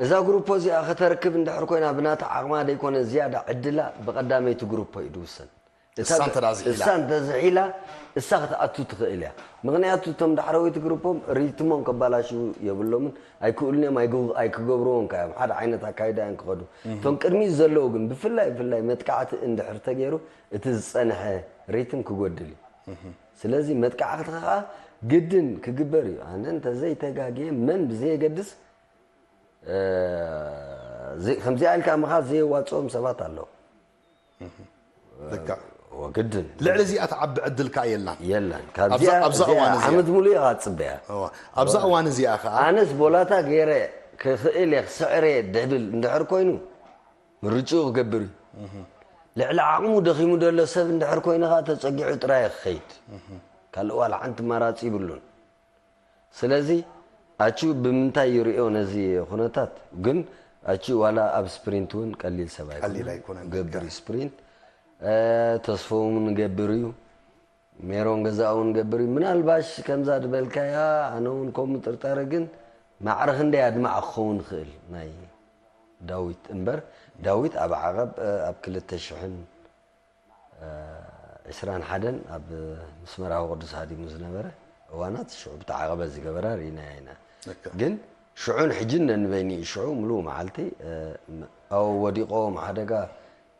እዛ ግሩፖ እዚኣ ከተርክብ እንድሕር ኮይና ብናታ ዓቕማ ደይኮነ ዝያዳ ዕድላ ብቐዳመይቲ ግሩፖ እዩ ዝውሰን። እሳ እንተ ደኣ ዝሒላ። እሳ እንተ ዝሒላ፣ እሳ ክትኣቱ ትኽእል እያ። ምኽንያቱ እቶም ዳሕረወይቲ ግሩፖም ሪትሞም ከባላሽዉ የብሎምን፣ ኣይክእሉን እዮም፣ ኣይግ-፣ ኣይክገብርዎን ከ እዮም። ሓደ ዓይነት ኣካይዳ እዮም ክኸዱ። እቶም ቅድሚት ዘለዉ ግን ብፍላይ፣ ብፍላይ መጥቃዕቲ እንድሕር ተገይሩ እቲ ዝጸንሐ ሪትም ክጎድል እዩ። ስለዚ መጥቃዕቲ ከኣ ግድን ክግበር እዩ። ኣነ እንተ ዘይተጋግየ መን ብዘየገድስ፣ እ፣ ዘይ-፣ ከምዚኣ ኢልካ ምኻድ ዘየዋጽኦም ሰባት ኣለዉ። ልክዕ። ወግድን። ልዕሊ እዚኣ ትዓቢ ዕድል ከኣ የላን። የላን። ካብዚኣ፣ ኣብዛ፣ ኣብዛ እዚኣ እዋን እዚኣ። ዓመት ሙሉእ ኢኻ ትጽበያ። እዋ። ኣብዛ እዋን እዚኣ ከኣ ኣነስ ቦላታ ገይረ ክኽእል እየ፣ ክስዕር እየ ድብል እንድሕር ኮይኑ፣ ምርጭኡ ክገብር እዩ። ልዕሊ ዓቕሙ ደኺሙ ዘሎ ሰብ እንድሕር ኮይኑ ከኣ ተጸጊዑ ጥራይ ክኸይድ። ካልእ ዋላ ሓንቲ ኣማራጺ ይብሉን። ስለዚ ኣቹ ብምንታይ ይርእዮ ነዚ ኩነታት? ግን ኣቹ ዋላ ኣብ ስፕሪንት እውን ቀሊል ሰብ ኣይኮነን። ቀሊል ኣይኮነን፣ ገብር ልክዕ። ስፕሪንት፣ እ፣ ተስፎ እውን ገብር እዩ። ሜሮን ገዛኡ እውን ገብር እዩ። ምናልባሽ ከምዛ ዝበልካያ ኣነ እውን ከምኡ ጥርጣረ፣ ግን ማዕረ ክንደይ ኣድማዕ ክኸውን ይኽእል ናይ ዳዊት እምበር፣ ዳዊት ኣብ ዓቐብ፣ እ፣ ኣብ ክልተ ሽሕን ዒስራን ሓደን ኣብ ምስመራዊ ቅዱስ ሃዲሙ ዝነበረ እዋናት ሽዑ ብቲ ዓቐበ ዝገበራ ርኢናያ ኢና። ልክዕ። ግን ሽዑን ሕጅን ነንበይኒ ሽዑ ምሉእ መዓልቲ፣ እ፣ ም-፣ ኣው ወዲቖም ሓደጋ፣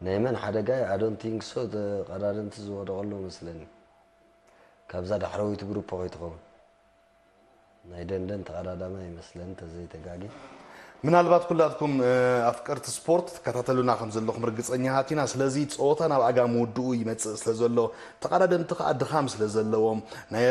ናይ መን ሓደጋ? I don't think so፣ ተቐዳደምቲ ዝወደቐሉ መስለኒ። ካብዛ ዳሕረወይቲ ግሩፕ ከይትኸውን። ናይ ደንደን ተቐዳዳማይ ይመስለኒ፣ ተዘይተጋጊ። ምናልባት ኩላትኩም፣ እ፣ ኣፍቀርቲ ስፖርት ትከታተሉና ከም ዘለኹም ርግጸኛታት ኢና። ስለዚ ጸወታ ናብ ኣጋ ምውድኡ ይመጽእ ስለ ዘሎ፣ ተቐዳደምቲ ከኣ ድኻም ስለ ዘለዎም፣ ናይ፣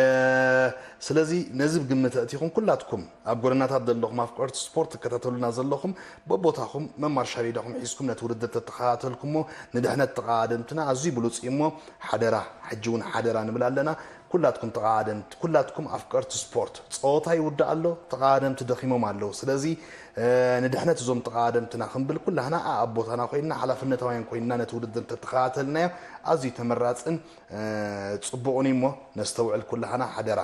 ስለዚ ነዚ ብግምት ኣእቲኹም ኩላትኩም ኣብ ጎደናታት ዘለኹም ኣፍቀርቲ ስፖርት ትከታተሉና ዘለኹም በቦታኹም መማርሻ ሜዳኹም ሒዝኩም ነቲ ውድድር ተተኸታተልኩሞ ንድሕነት ተቐዳደምትና ኣዝዩ ብሉጽ እዩ እሞ ሓደራ፣ ሕጂ እውን ሓደራ ንብል ኣለና። ኩላትኩም ተቐዳደምቲ፣ ኩላትኩም ኣፍቀርቲ ስፖርት፣ ጸወታ ይውዳእ ኣሎ፣ ተቐዳደምቲ ደኺሞም ኣለዉ። ስለዚ፣ እ፣ ንድሕነት እዞም ተቐዳደምትና ክንብል ኩላህና ኣብ ቦታና ኮይንና ሓላፍነታውያን ኮይንና ነቲ ውድድር እንተተኸታተልናዮ ኣዝዩ ተመራጽን፣ እ፣ ጽቡቕን እዩ እሞ ነስተውዕል ኩላህና ሓደራ።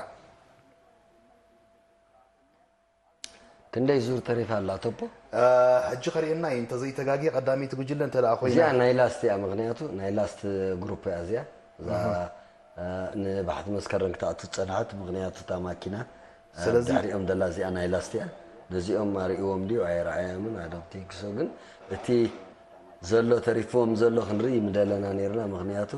ክንደይ ዙር ተሪፋ ኣላ ቶፖ? እ፣ ሕጂ ከርእየና እዩ፣ እንተዘይተጋግየ ቀዳመይቲ ጉጅለ እንተ ደኣ ኮይና። እዚኣ ናይ ላስት እያ፣ ምኽንያቱ ናይ ላስት ግሩፕ እያ እዚኣ። እዛ፣ እህ። እ፣ ንባሕቲ መስከረም ክትኣቱ ዝጸንሐት፣ ምኽንያቱ እታ ማኪና፣ እ፣ ስለዚ ድሕሪኦም ዘላ እዚኣ ናይ ላስት እያ። ነዚኦም ኣርእዎም ድዩ ኣይረኣዮምን? I don't think so። ግን እቲ ዘሎ ተሪፍዎም ዘሎ ክንርኢ ምደለና ነይርና፣ ምኽንያቱ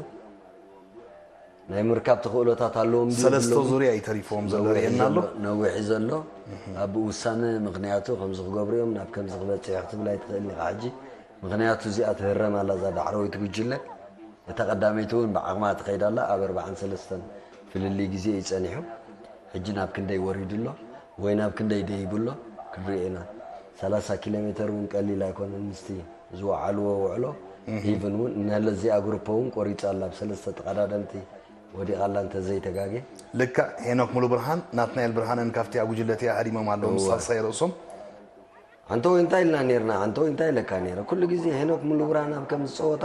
ናይ ምርካብ ተኽእሎታት ኣለዎም ድዩ ሰለስተ የብሎምን? ዙርያ እዩ ተሪፍዎም ዘሎ፣ ነዊሑ ርእየና ኣሎ። ዘሎ፣ ነዊሑ ዘሎ። እህ። ኣብ ውሳነ፣ ምኽንያቱ ከምዚ ክገብሩ እዮም፣ ናብ ከምዚ ክበጽሕ ክትብል ኣይትኽእልን ኢኻ ሕጂ። ምኽንያቱ እዚኣ ትህረም ኣላ፣ እዛ ዳሕረወይቲ ጉጅለ። እታ ቀዳመይቲ እውን ብዓቕማ ትኸይድ ኣላ፣ ኣብ ኣርባዓን ሰለስተን ፍልልይ ግዜ እዩ ጸኒሑ። ሕጂ ናብ ክንደይ ወሪዱ ኣሎ ወይ ናብ ክንደይ ደይቡ ኣሎ ክንርኢ ኢና። ሰላሳ ኪሎ ሜተር እውን ቀሊል ኣይኮነን፣ ምስቲ ዝወዓልዎ ውዕሎ። እህ። ኢቭን እውን ነለዚኣ ግሩፖ እውን ቆሪጻ ኣላ፣ ኣብ ሰለስተ ተቐዳደምቲ ወዲቓ ኣላ እንተዘይተጋግየ። ልክዕ፣ ሄኖክ ሙሉ ብርሃን፣ ናትናኤል ብርሃነን ካብቲ ኣብ ጉጅለ እቲኣ ሃዲሞም ኣለዉ፣ ምስ እወ። ሳልሳይ ርእሶም። ሓንተወይ እንታይ ኢልና ነይርና? ሓንተወይ እንታይ ኢለካ ነይረ? ኩሉ ግዜ ሄኖክ ሙሉ ብርሃን ኣብ ከምዚ ጸወታ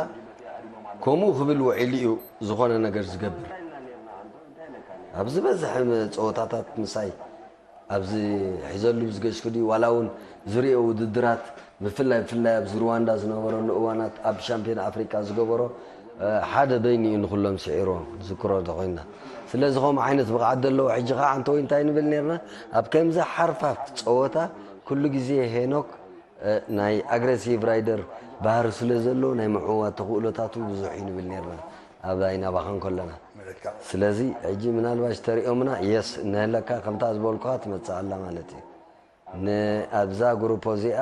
ከምኡ ክብል ውዒሉ እዩ ዝኾነ ነገር ዝገብር። ኣብ ዝበዝሕ ጸወታታት ምሳይ ኣብዚ ሒዘሉ ዝገሽኩ ድዩ? ዋላ እውን ዝሪኦ ውድድራት፣ ብፍላይ፣ ብፍላይ ኣብዚ ሩዋንዳ ዝነበረሉ እዋናት ኣብ ሻምፒዮን ኣፍሪቃ ዝገበሮ፣ እ፣ ሓደ በይኑ እዩ ንኹሎም ስዒርዎም፣ ዝክሮ እንተኾይንና። ስለዚ ከምኡ ዓይነት ብቕዓት ዘለዎ፣ ሕጂ ኸዓ ኣንተወይ እንታይ ንብል ነርና? ኣብ ከምዚ ሓርፋፍ ጸወታ ኩሉ ግዜ ሄኖክ፣ እ፣ ናይ ኣግረሲቭ ራይደር ባህሪ ስለ ዘለዎ ናይ ምዕዋት ተኽእሎታቱ ብዙሕ እዩ ንብል ነርና ኣብ ኣይናባኻ እንከለና። ልክዕ። ስለዚ ሕጂ ምናልባሽ ተሪኦምና፣ የስ፣ ንህለካ ከምታ ዝበልኩኻ ትመጽእ ኣላ ማለት እዩ። ን-፣ ኣብዛ ግሩፕ እዚኣ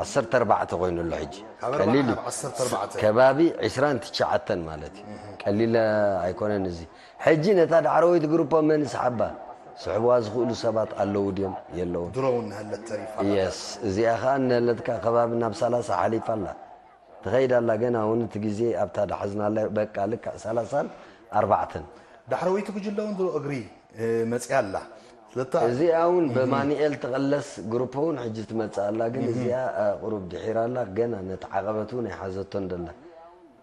ዓሰርተ ኣርባዕተ ኮይኑ ኣሎ ሕጂ። ካብ ኣርባዓ ቀሊል እዩ። ናብ ዓሰርተ ኣርባዕተ። ከባቢ ዒስራን ትሽዓተን ማለት እዩ። እህ። ቀሊል ኣይኮነን እዚ። ሕጂ ነታ ዳዕረወይቲ ግሩፕ መን ይስሓባ? ስሕብዋ ዝኽእሉ ሰባት ኣለዉ ድዮም? የለዉን። ድሮ እውን ንሃለት ተሪፋ ኣላ። የስ፣ እዚኣ ኸኣ ንሃለትካ ከባቢ ናብ ሰላሳ ሓሊፋ ኣላ። ትኸይድ ኣላ፣ ገና እውን እቲ ግዜ ኣብታ ዳሕዝናላ፣ በቃ፣ ልክዕ ሰላሳን ኣርባዕተን። ዳሕረወይቲ ጉጅለ እውን ድሮ እግሪ፣ እ፣ መጽያ ኣላ። ስለታ እዚኣ እውን እህ። ብማኑኤል ትቕለስ ግሩፕ እውን ሕጂ ትመጽእ ኣላ፣ ግን እህ። እዚኣ፣ እ፣ ቁሩብ ድሒራ ኣላ፣ ገና ነቲ ዓቐበት እውን ኣይሓዘቶን ደላ።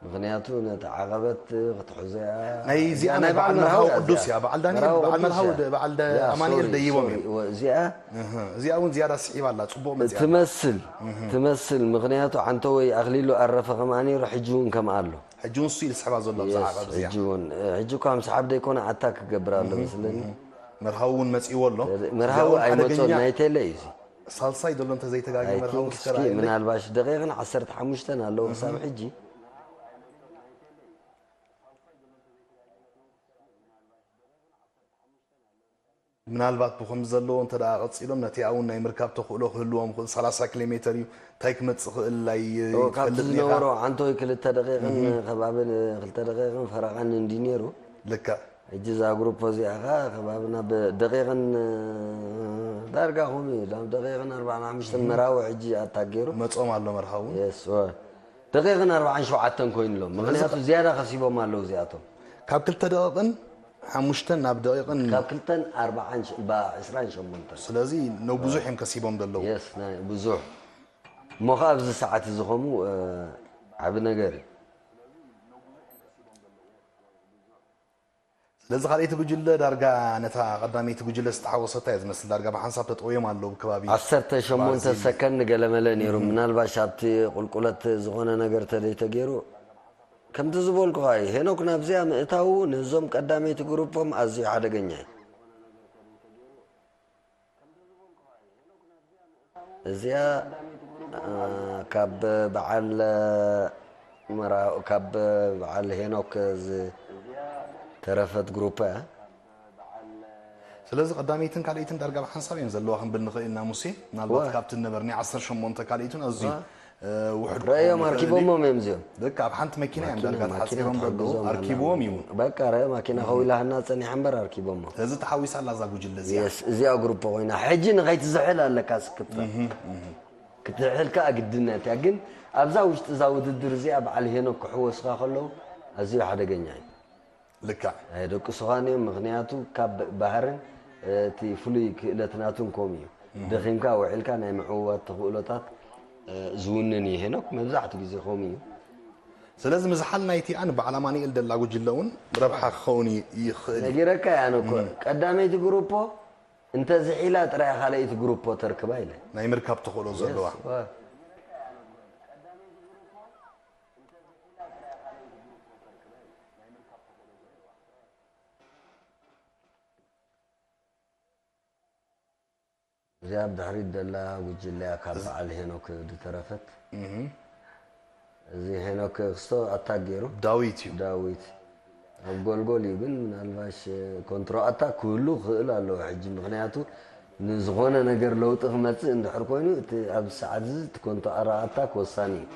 ምኽንያቱ ነቲ ዓቐበት ክትሕዞ እያ። ናይ እዚኣ እዚኣ ናይ በዓል መርሃዊ እያ ቅዱስ እዚኣ። እያ። በዓል ዳኒ- መርሃዊ በዓል ቅዱስ መርሃዊ እያ። ደ- በዓል ደ- እዚኣ ኣማኑኤል ሶሪ፣ ደይቦም ሶሪ፣ እዮም። ወ- እዚኣ እህ፣ እዚኣ እውን ዝያዳ ስሒባ ኣላ። ጽቡቕ መጽያ ኣላ። ትመስል ትመስል። ምኽንያቱ ዓንተወይ ኣኽሊሉ ኣረፈ ከምኣ ነይሩ፣ ሕጂ እውን ከምኣ ኣሎ። ሕጂ እውን እሱ እዩ ዝስሕባ ዘሎ ኣብዛ የስ፣ ዓቐብ እዚኣ። ሕጂ እውን እ፣ ሕጂ እኳ ምስ ሓብደይ ኮነ ኣታክ ክገብር ኣሎ መስለኒ። መርሃዊ እውን መጺእዎ ኣሎ። መርሃዊ እዚኣ እውን ኣይመጾን ሓደገኛ ናይ ቴለ እዩ እዚ። ሳልሳይ ዘሎ እንተዘይተጋግየ I መርሃዊ think እስከ እስኪ ረኣየለይ። ምናልባሽ ደቂቕን ዓሰርተ ሓሙሽተን ኣለዉ ክሳብ ሕጂ። ምናልባት ብኸምዚ ዘለዎ እንተ ደኣ ቀጺሎም ነቲኣ እውን ናይ ምርካብ ተኽእሎ ክህልዎም ይኽእል። ሰላሳ ኪሎ ሜተር እዩ። እንታይ ክመጽእ ክእል ካብቲ ኣይትፈልጥን ኢኻ። ዝነበሮ ዓንቶይ ክልተ ደቂቕን ከባቢ ክልተ ደቂቕን ፈረቓን እንዲ ነይሩ። ልክዕ። ሕጂ እዛ ግሩፖ እዚኣ ኸዓ ከባቢ ናብ ደቂቕን ዳርጋ ከምኡ እዩ ናብ ደቂቕን ኣርባዓን ሓሙሽተን መራዊ ሕጂ ኣታገይሩ መጾም ኣሎ መርሃዊ እውን። የስ ወ- ደቂቕን ኣርባዓን ሸውዓተን ኮይኑሎም ምኽንያቱ ዝያዳ ከሲቦም ኣለዉ እዚኣቶም ካብ ክልተ ደቂቕን ሓሙሽተን ናብ ደቂቕን ካብ ክልተን ኣርባዓን ሸ- ባ- ዕስራን ሸሞንተን ስለዚ ነው ብዙሕ እዮም ከሲቦም ዘለዉ። የስ ናይ ብዙሕ እሞ ኸዓ ኣብዚ ሰዓት እዚ ከምኡ እ፣ ዓቢ ነገር እዩ። ስለዚ ካልኣይቲ ጉጅለ ዳርጋ ነታ ቀዳመይቲ ጉጅለ ዝተሓወሰታ እያ ዝመስል። ዳርጋ ብሓንሳብ ተጠውዮም ኣለዉ ከባቢ ዓሰርተ ሸሞንተ ባርዚሊ። ሰከንድ ገለመለ ነይሩ። ምናልባሽ ኣብቲ ቁልቁለት ዝኾነ ነገር ተደይ ተገይሩ ከምቲ ዝበልኩኻ እዩ። ሄኖክ ናብዚኣ ምእታዉ ነዞም ቀዳመይቲ ግሩፖም ኣዝዩ ሓደገኛ እዩ። እዚኣ እ፣ ካብ በዓል መራ ካብ በዓል ሄኖክ ዝተረፈት ግሩፕ እያ። ስለዚ ቀዳመይትን ካልኣይትን ዳርጋ ብሓንሳብ እዮም ዘለዋ ክንብል ንኽእል ኢና ሙሴ። ምናልባት ዋ። ካብቲ ነበርኒ ዓሰርተ ሸሞንተ ካልኣይቱን ኣዝዩ ዋ። እ፣ ውሑድ ረእዮም ክኸውን ይኽእል እዩ። ኣርኪቦሞም እዮም እዚኦም። ደቂ ኣብ ሓንቲ መኪና እዮም ዳርጋ ማኪና ተሓፂሮም ዘለዉ ተሓጊዞም ኣርኪብዎም እዩ እውን። በቃ ረእዮ ማኪና ከዊላ ህናፀኒሓ እምበር ኣርኪቦሞ። ስለዚ ተሓዊሳ ኣላ እዛ ጉጅለ እዚኣ። የስ እዚኣ ግሩፕ ኮይና ሕጂ ንኸይትዝሕል ኣለካ ስክፍታ ክትዝሕል ከዓ ግድነት እያ። ግን ኣብዛ ውሽጢ እዛ ውድድር እዚኣ በዓል ሄኖክ ክሕወስካ ከለዉ ኣዝዩ ሓደገኛ እዩ። ልክዕ። ኣየደቅሱኻን እዮም። ምኽንያቱ ካብ ባህርን እቲ ፍሉይ ክእለት ናቱን ከምኡ እዩ። ደኺምካ ውዒልካ ናይ ምዕውዋት ተኽእሎታት ዝውንን እዩ። ሄኖክ መብዛሕትኡ ግዜ ከምኡ እዩ። ስለዚ ምዝሓል ናይቲኣን በዓል ኣማኑኤል ደላ ጉጅለ እውን ረብሓ ክኸውን ይኽእል እዩ። ነጊረካ እየ ኣነ እኮ ቀዳመይቲ ግሩፖ እንተዝሒላ ጥራይ ካልኣይቲ ግሩፖ ተርክባ ኢለ። ናይ ምርካብ ተኽእሎ ዘለዋ። እዚኣ ብድሕሪት ደላ ጉጅለያ ካብ በዓል ሄኖክ ዝተረፈት። እዚ ሄኖክ ክስቶ ኣታክ ገይሩ ዳዊት እዩ። ዳዊት ኣብ ጎልጎል እዩ። ግን ምናልባሽ ኮንትሮ ኣታክ ክህሉ ክኽእል ኣለዎ ሕጂ። ምኽንያቱ ንዝኾነ ነገር ለውጢ ክመፅእ እንድሕር ኮይኑ እቲ ኣብዚ ሰዓት እዚ እቲ ኮንትሮ ኣታክ ወሳኒ እዩ።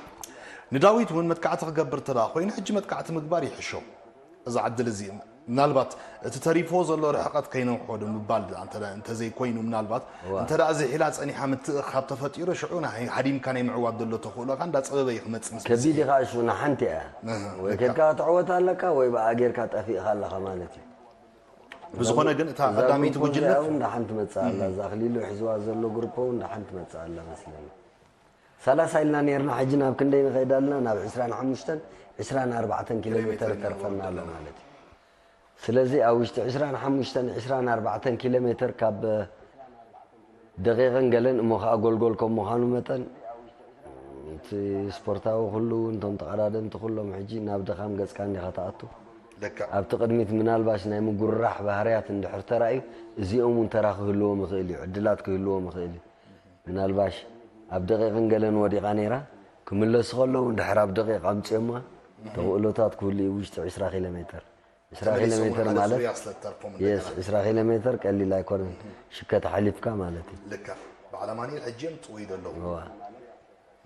ንዳዊት እውን መጥቃዕቲ ክገብር እንተ ደኣ ኮይኑ ሕጂ መጥቃዕቲ ምግባር ይሕሾ። እዛ ዕድል እዚ ምናልባት እቲ ተሪፎ ዘሎ ርሕቐት ከይነውሖ ዶ ምባል እንተ- እንተዘይኮይኑ ምናልባት እንተ ደኣ ዝሒላ ጸኒሓ ምትእኻብ ተፈጢሩ ሽዑ ናይ- ሃዲምካ ናይ ምዕዋት ዘሎ ተኽእሎኻ እንዳጸበበ እዩ ክመጽእ ምስ ግዜ። ከቢድ ኢኻ እሹ ንሓንቲ እያ እህ፣ ወይ ልካ። ኬድካ ክትዕወት ኣለካ ወይ ብኣ ጌርካ ጠፊእኻ ኣለኻ ማለት እዩ። ብዝኾነ ግን እታ እዛ ቀዳመይቲ ግሩፕ ጉጅለ እዚኣ እውን ደሓን ትመጽእ ኣላ። እዛ ኣኽሊሉ ሒዝዋ ዘሎ ግሩፕ እውን ደሓን ትመጽእ ኣላ መስለኒ። ሰላሳ ኢልና ነርና ሕጂ ናብ ክንደይ ንኸይድ ኣለና? ናብ ዕስራን ሓሙሽተን ዕስራን ኣርባዕተን ኪሎ ሜተር ተርፈና ኣሎ ማለት እዩ። ስለዚ ኣብ ውሽጢ ዕስራን ሓሙሽተን ዕስራን ኣርባዕተን ኪሎ ሜተር ካብ ደቂቕን ገለን እሞ ከዓ ጎልጎል ከም ምዃኑ መጠን እቲ ስፖርታዊ ኩሉ እውን እቶም ተቐዳደምቲ ኩሎም ሕጂ ናብ ድኻም ገጽካ እንዲኻ ትኣቱ። ልክዕ። ኣብቲ ቅድሚት ምናልባሽ ናይ ምጉርራሕ ባህርያት እንድሕር ተራእዩ እዚኦም እውን ተራ ክህልዎም ይኽእል እዩ፣ ዕድላት ክህልዎም ይኽእል እዩ። ምናልባሽ ኣብ ደቂቕን ገለን ወዲቓ ነይራ ክምለሱ ከለዉ እንድሕር ኣብ ደቂቕ ኣምፅኦማ ተኽእሎታት ክህሉ እዩ። ውሽጢ ዕስራ ኪሎ ሜተር ዕስራ ኪሎ ተመሊሶም ሜተር ሓደ ማለት ዙርያ ስለ እተርፎም የስ እንደገና። ዕስራ ኪሎ ሜተር ቀሊል ኣይኮነን። ሽከት ሓሊፍካ ማለት እዩ። ልካ በዓል ኣማኑኤል ሕጂ እዮም ጥውይ ዘለዉ። እዋ።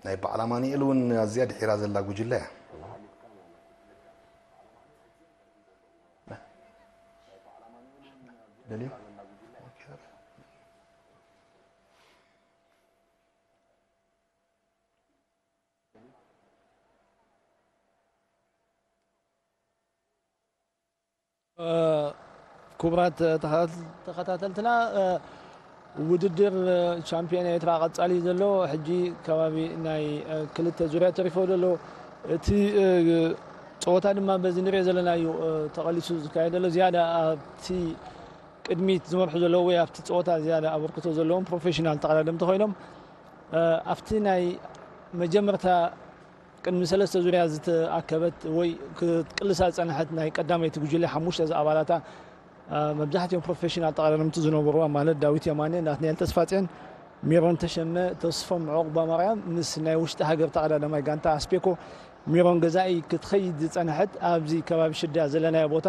ናይ በዓል ኣማኑኤል እውን ኣዝያ ድሒራ ዘላ ጉጅለ እያ። ደልዩ? ክቡራት ተኸታተልትና ውድድር ቻምፒዮን ኤርትራ ቀጻሊ ዘሎ ሕጂ ከባቢ ናይ ክልተ ዙርያ ተሪፎ ዘሎ እቲ ጸወታ ድማ በዚ ንሪኦ ዘለና እዩ ተቐሊሱ ዝካየድ ዘሎ። ዝያዳ ኣብቲ ቅድሚት ዝመርሑ ዘለዉ ወይ ኣብቲ ጸወታ ዝያዳ ኣበርክቶ ዘለዎም ፕሮፌሽናል ተቐዳደምቲ ኮይኖም፣ ኣብቲ ናይ መጀመርታ ቅድሚ ሰለስተ ዙርያ ዝተኣከበት ወይ ክትቅልሳ ዝጸንሐት ናይ ቀዳመይቲ ጉጅለ ሓሙሽተ ዝኣባላታ መብዛሕትኦም ፕሮፌሽናል ተቐዳደምቲ ዝነበርዋ፣ ማለት ዳዊት የማነ፣ ናትናኤል ተስፋጽዮን፣ ሜሮን ተሸመ፣ ተስፎም ዑቕባማርያም ምስ ናይ ውሽጢ ሃገር ተቐዳዳማይ ጋንታ ኣስፔኮ ሜሮን ገዛኢ ክትኸይድ ዝጸንሐት፣ ኣብዚ ከባቢ ሽዳ ዘለናዮ ቦታ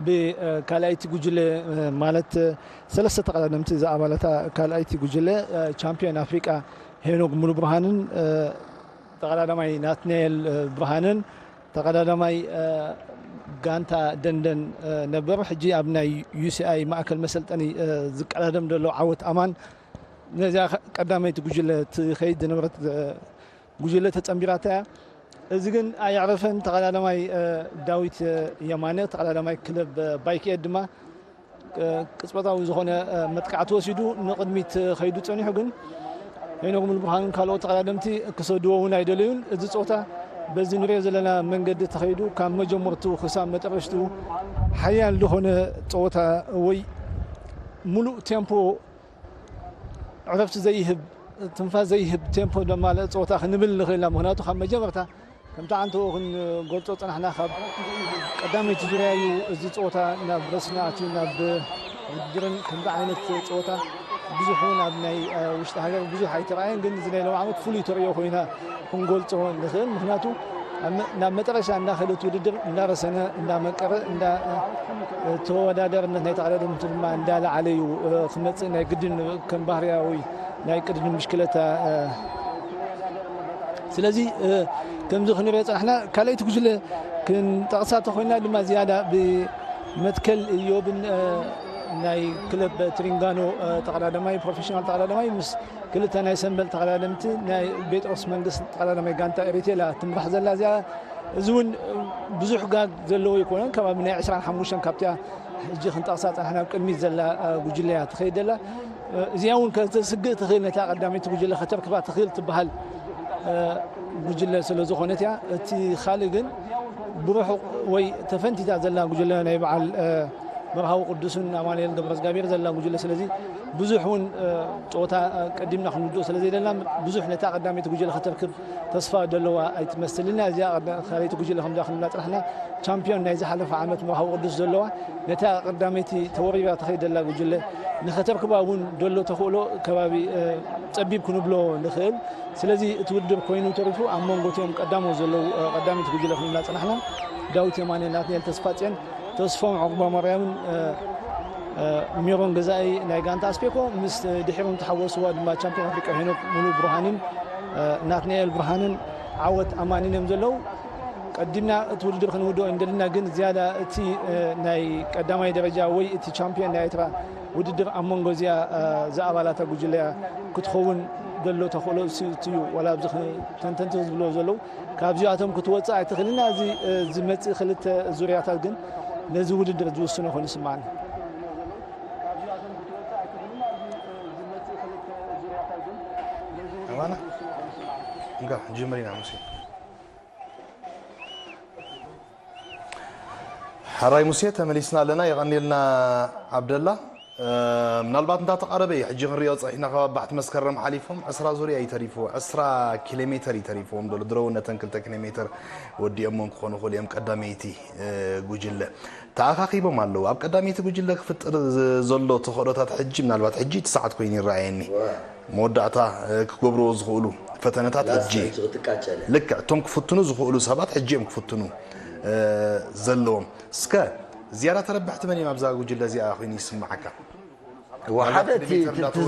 ብካልኣይቲ ጉጅለ፣ ማለት ሰለስተ ተቐዳደምቲ ዝኣባላታ ካልኣይቲ ጉጅለ፣ ቻምፒዮን ኣፍሪቃ ሄኖክ ሙሉብርሃንን ተቐዳዳማይ ናትናኤል ብርሃንን ተቐዳዳማይ ጋንታ ደንደን ነበር፣ ሕጂ ኣብ ናይ ዩሲኣይ ማእከል መሰልጠኒ ዝቀዳደም ዘሎ ዓወት ኣማን ነዚኣ ቀዳመይቲ ጉጅለ ትኸይድ ዝነበረት ጉጅለ ተጸንቢራታ እያ። እዚ ግን ኣየዕረፈን። ተቐዳዳማይ ዳዊት የማነ፣ ተቐዳዳማይ ክለብ ባይክኤድ ድማ ቅጽበታዊ ዝኾነ መጥቃዕቲ ወሲዱ ንቕድሚት ከይዱ ጸኒሑ፣ ግን ሄኖክ ሙሉብርሃንን ካልኦት ተቐዳደምቲ ክሰድዎ እውን ኣይደለዩን። እዚ ጸወታ በዚ ንሪኦ ዘለና መንገዲ ተኸይዱ ካብ መጀመርቱ ክሳብ መጨረሽቱ ሓያል ዝኾነ ጸወታ ወይ ሙሉእ ቴምፖ ዕረፍቲ ዘይህብ፣ ትንፋስ ዘይህብ ቴምፖ ዘማልአ ጸወታ ክንብል ንኽእል ኢና። ምኽንያቱ ካብ መጀመርታ ከምቲ ዓንተቦ ክንገልጾ ጸናሕና፣ ካብ ቀዳመይቲ ዙርያ እዩ እዚ ጸወታ ናብ ረስኒ ኣትዩ፣ ናብ ውድድርን ከምዚ ዓይነት ጸወታ ብዙሕ እውን ኣብ ናይ ውሽጢ ሃገር ብዙሕ ኣይተረኣየን። ግን እዚ ናይ ሎም ዓመት ፍሉይ ተርእዮ ኮይና ክንገልጾ ንኽእል። ምኽንያቱ ናብ መጠረሻ እንዳኸደት ውድድር እንዳረሰነ እንዳመቀረ እንዳ ተወዳዳርነት ናይ ተቐዳደምቲ ድማ እንዳለዓለ እዩ ክመጽእ ናይ ግድን ከም ባህርያዊ ናይ ቅድድም ብሽክለታ። ስለዚ ከምዚ ክንሪኦ ጸናሕና። ካልኣይቲ ጉጅለ ክንጠቕሳ ተኾይና ድማ ዝያዳ ብመትከል እዮብን ናይ ክለብ ትሪንጋኖ ተቐዳዳማይ ፕሮፌሽናል ተቐዳዳማይ ምስ ክልተ ናይ ሰንበል ተቐዳደምቲ ናይ ጴጥሮስ መንግስት ተቐዳዳማይ ጋንታ ኤሪቴላ ትምራሕ ዘላ እዚኣ። እዚ እውን ብዙሕ ጋግ ዘለዎ ኣይኮነን። ከባቢ ናይ ዕስራን ሓሙሽተን ካብቲኣ ሕጂ ክንጠቕሳ ጸናሕና ኣብ ቅድሚት ዘላ ጉጅለ እያ ትኸይድ ዘላ። እዚኣ እውን ከተስግእ ትኽእል፣ ነታ ቀዳመይቲ ጉጅለ ከተርክባ ትኽእል ትበሃል ጉጅለ ስለ ዝኾነት እያ። እቲ ካልእ ግን ብርሑቕ ወይ ተፈንቲታ ዘላ ጉጅለ ናይ በዓል መርሃዊ ቅዱስን ኣማኑኤል ገብረዝጋብሔር ዘላ ጉጅለ። ስለዚ ብዙሕ እውን ጸወታ ቀዲምና ክንውድኦ ስለ ዘይደልና ብዙሕ ነታ ቀዳመይቲ ጉጅለ ከተርክብ ተስፋ ዘለዋ ኣይትመስልን። እዚኣ ካልኣይቲ ጉጅለ ከምዛ ክንብላ ጽናሕና ቻምፒዮን ናይ ዝሓለፈ ዓመት መርሃዊ ቅዱስ ዘለዋ ነታ ቀዳመይቲ ተወሪራ ትኸይድ ዘላ ጉጅለ ንኸተርክባ እውን ዘሎ ተኽእሎ ከባቢ ጸቢብ ክንብሎ ንኽእል። ስለዚ እቲ ውድድር ኮይኑ ተሪፉ ኣብ መንጎ እቲኦም ቀዳሞት ዘለዉ ቀዳመይቲ ጉጅለ ክንብላ ጽናሕና ዳዊት የማነ፣ ናትናኤል ተስፋጽዮን፣ ተስፎም ዑቕባማርያምን ሜሮን ገዛኢ ናይ ጋንታ ኣስፔኮ ምስ ድሒሮም ተሓወስዋ ድማ ቻምፒዮን ኣፍሪቃ ሄኖክ ሙሉ ብርሃንን ናትናኤል ብርሃንን ዓወት ኣማንን እዮም ዘለዉ። ቀዲምና እቲ ውድድር ክንውድኦ እንደልና፣ ግን ዝያዳ እቲ ናይ ቀዳማይ ደረጃ ወይ እቲ ቻምፒዮን ናይ ኤርትራ ውድድር ኣብ መንጎ እዚኣ ዝኣባላታ ጉጅለያ ክትኸውን ዘሎ ተኽእሎ እሱ እዩ። ዋላ ኣብዚ ተንተንቲ ዝብልዎ ዘለዉ ካብዚኣቶም ክትወፅእ ኣይትኽእልን። እዚ ዝመፅእ ክልተ ዙርያታት ግን ነዚ ውድድር ዝውስኖ ኮይኑ ይስምዓኒ። ኣማና እንካ ጅምር ኢና ሙሴ። ሕራይ ሙሴ ተመሊስና ኣለና። የቐንየልና ዓብደላ። ምናልባት እንዳተቓረበ እዩ ሕጂ ክንሪኦ ጸኒሕና። ካብ ኣባሕቲ መስከረም ሓሊፎም ዕስራ ዙርያ እዩ ተሪፍዎ፣ ዕስራ ኪሎ ሜተር እዩ ተሪፍዎም ዘሎ። ድሮ እውን ነተን ክልተ ኪሎ ሜተር ወዲኦሞን ክኾኑ ይኽእሉ እዮም ቀዳመይቲ ጉጅለ። ተኣኻኺቦም ኣለዉ። ኣብ ቀዳመይቲ ጉጅለ ክፍጥር ዘሎ ተኽእሎታት ሕጂ ምናልባት ሕጂ እቲ ሰዓት ኮይኑ ይረኣየኒ። መወዳእታ ክገብርዎ ዝኽእሉ ፈተነታት ሕጂ ልክዕ እቶም ክፍትኑ ዝኽእሉ ሰባት ሕጂ እዮም ክፍትኑ ዘለዎም። እስከ ዝያዳ ተረባሕቲ መን እዮም ኣብዛ ጉጅለ እዚኣ ኮይኑ ይስምዓካ? ሓደ እቲ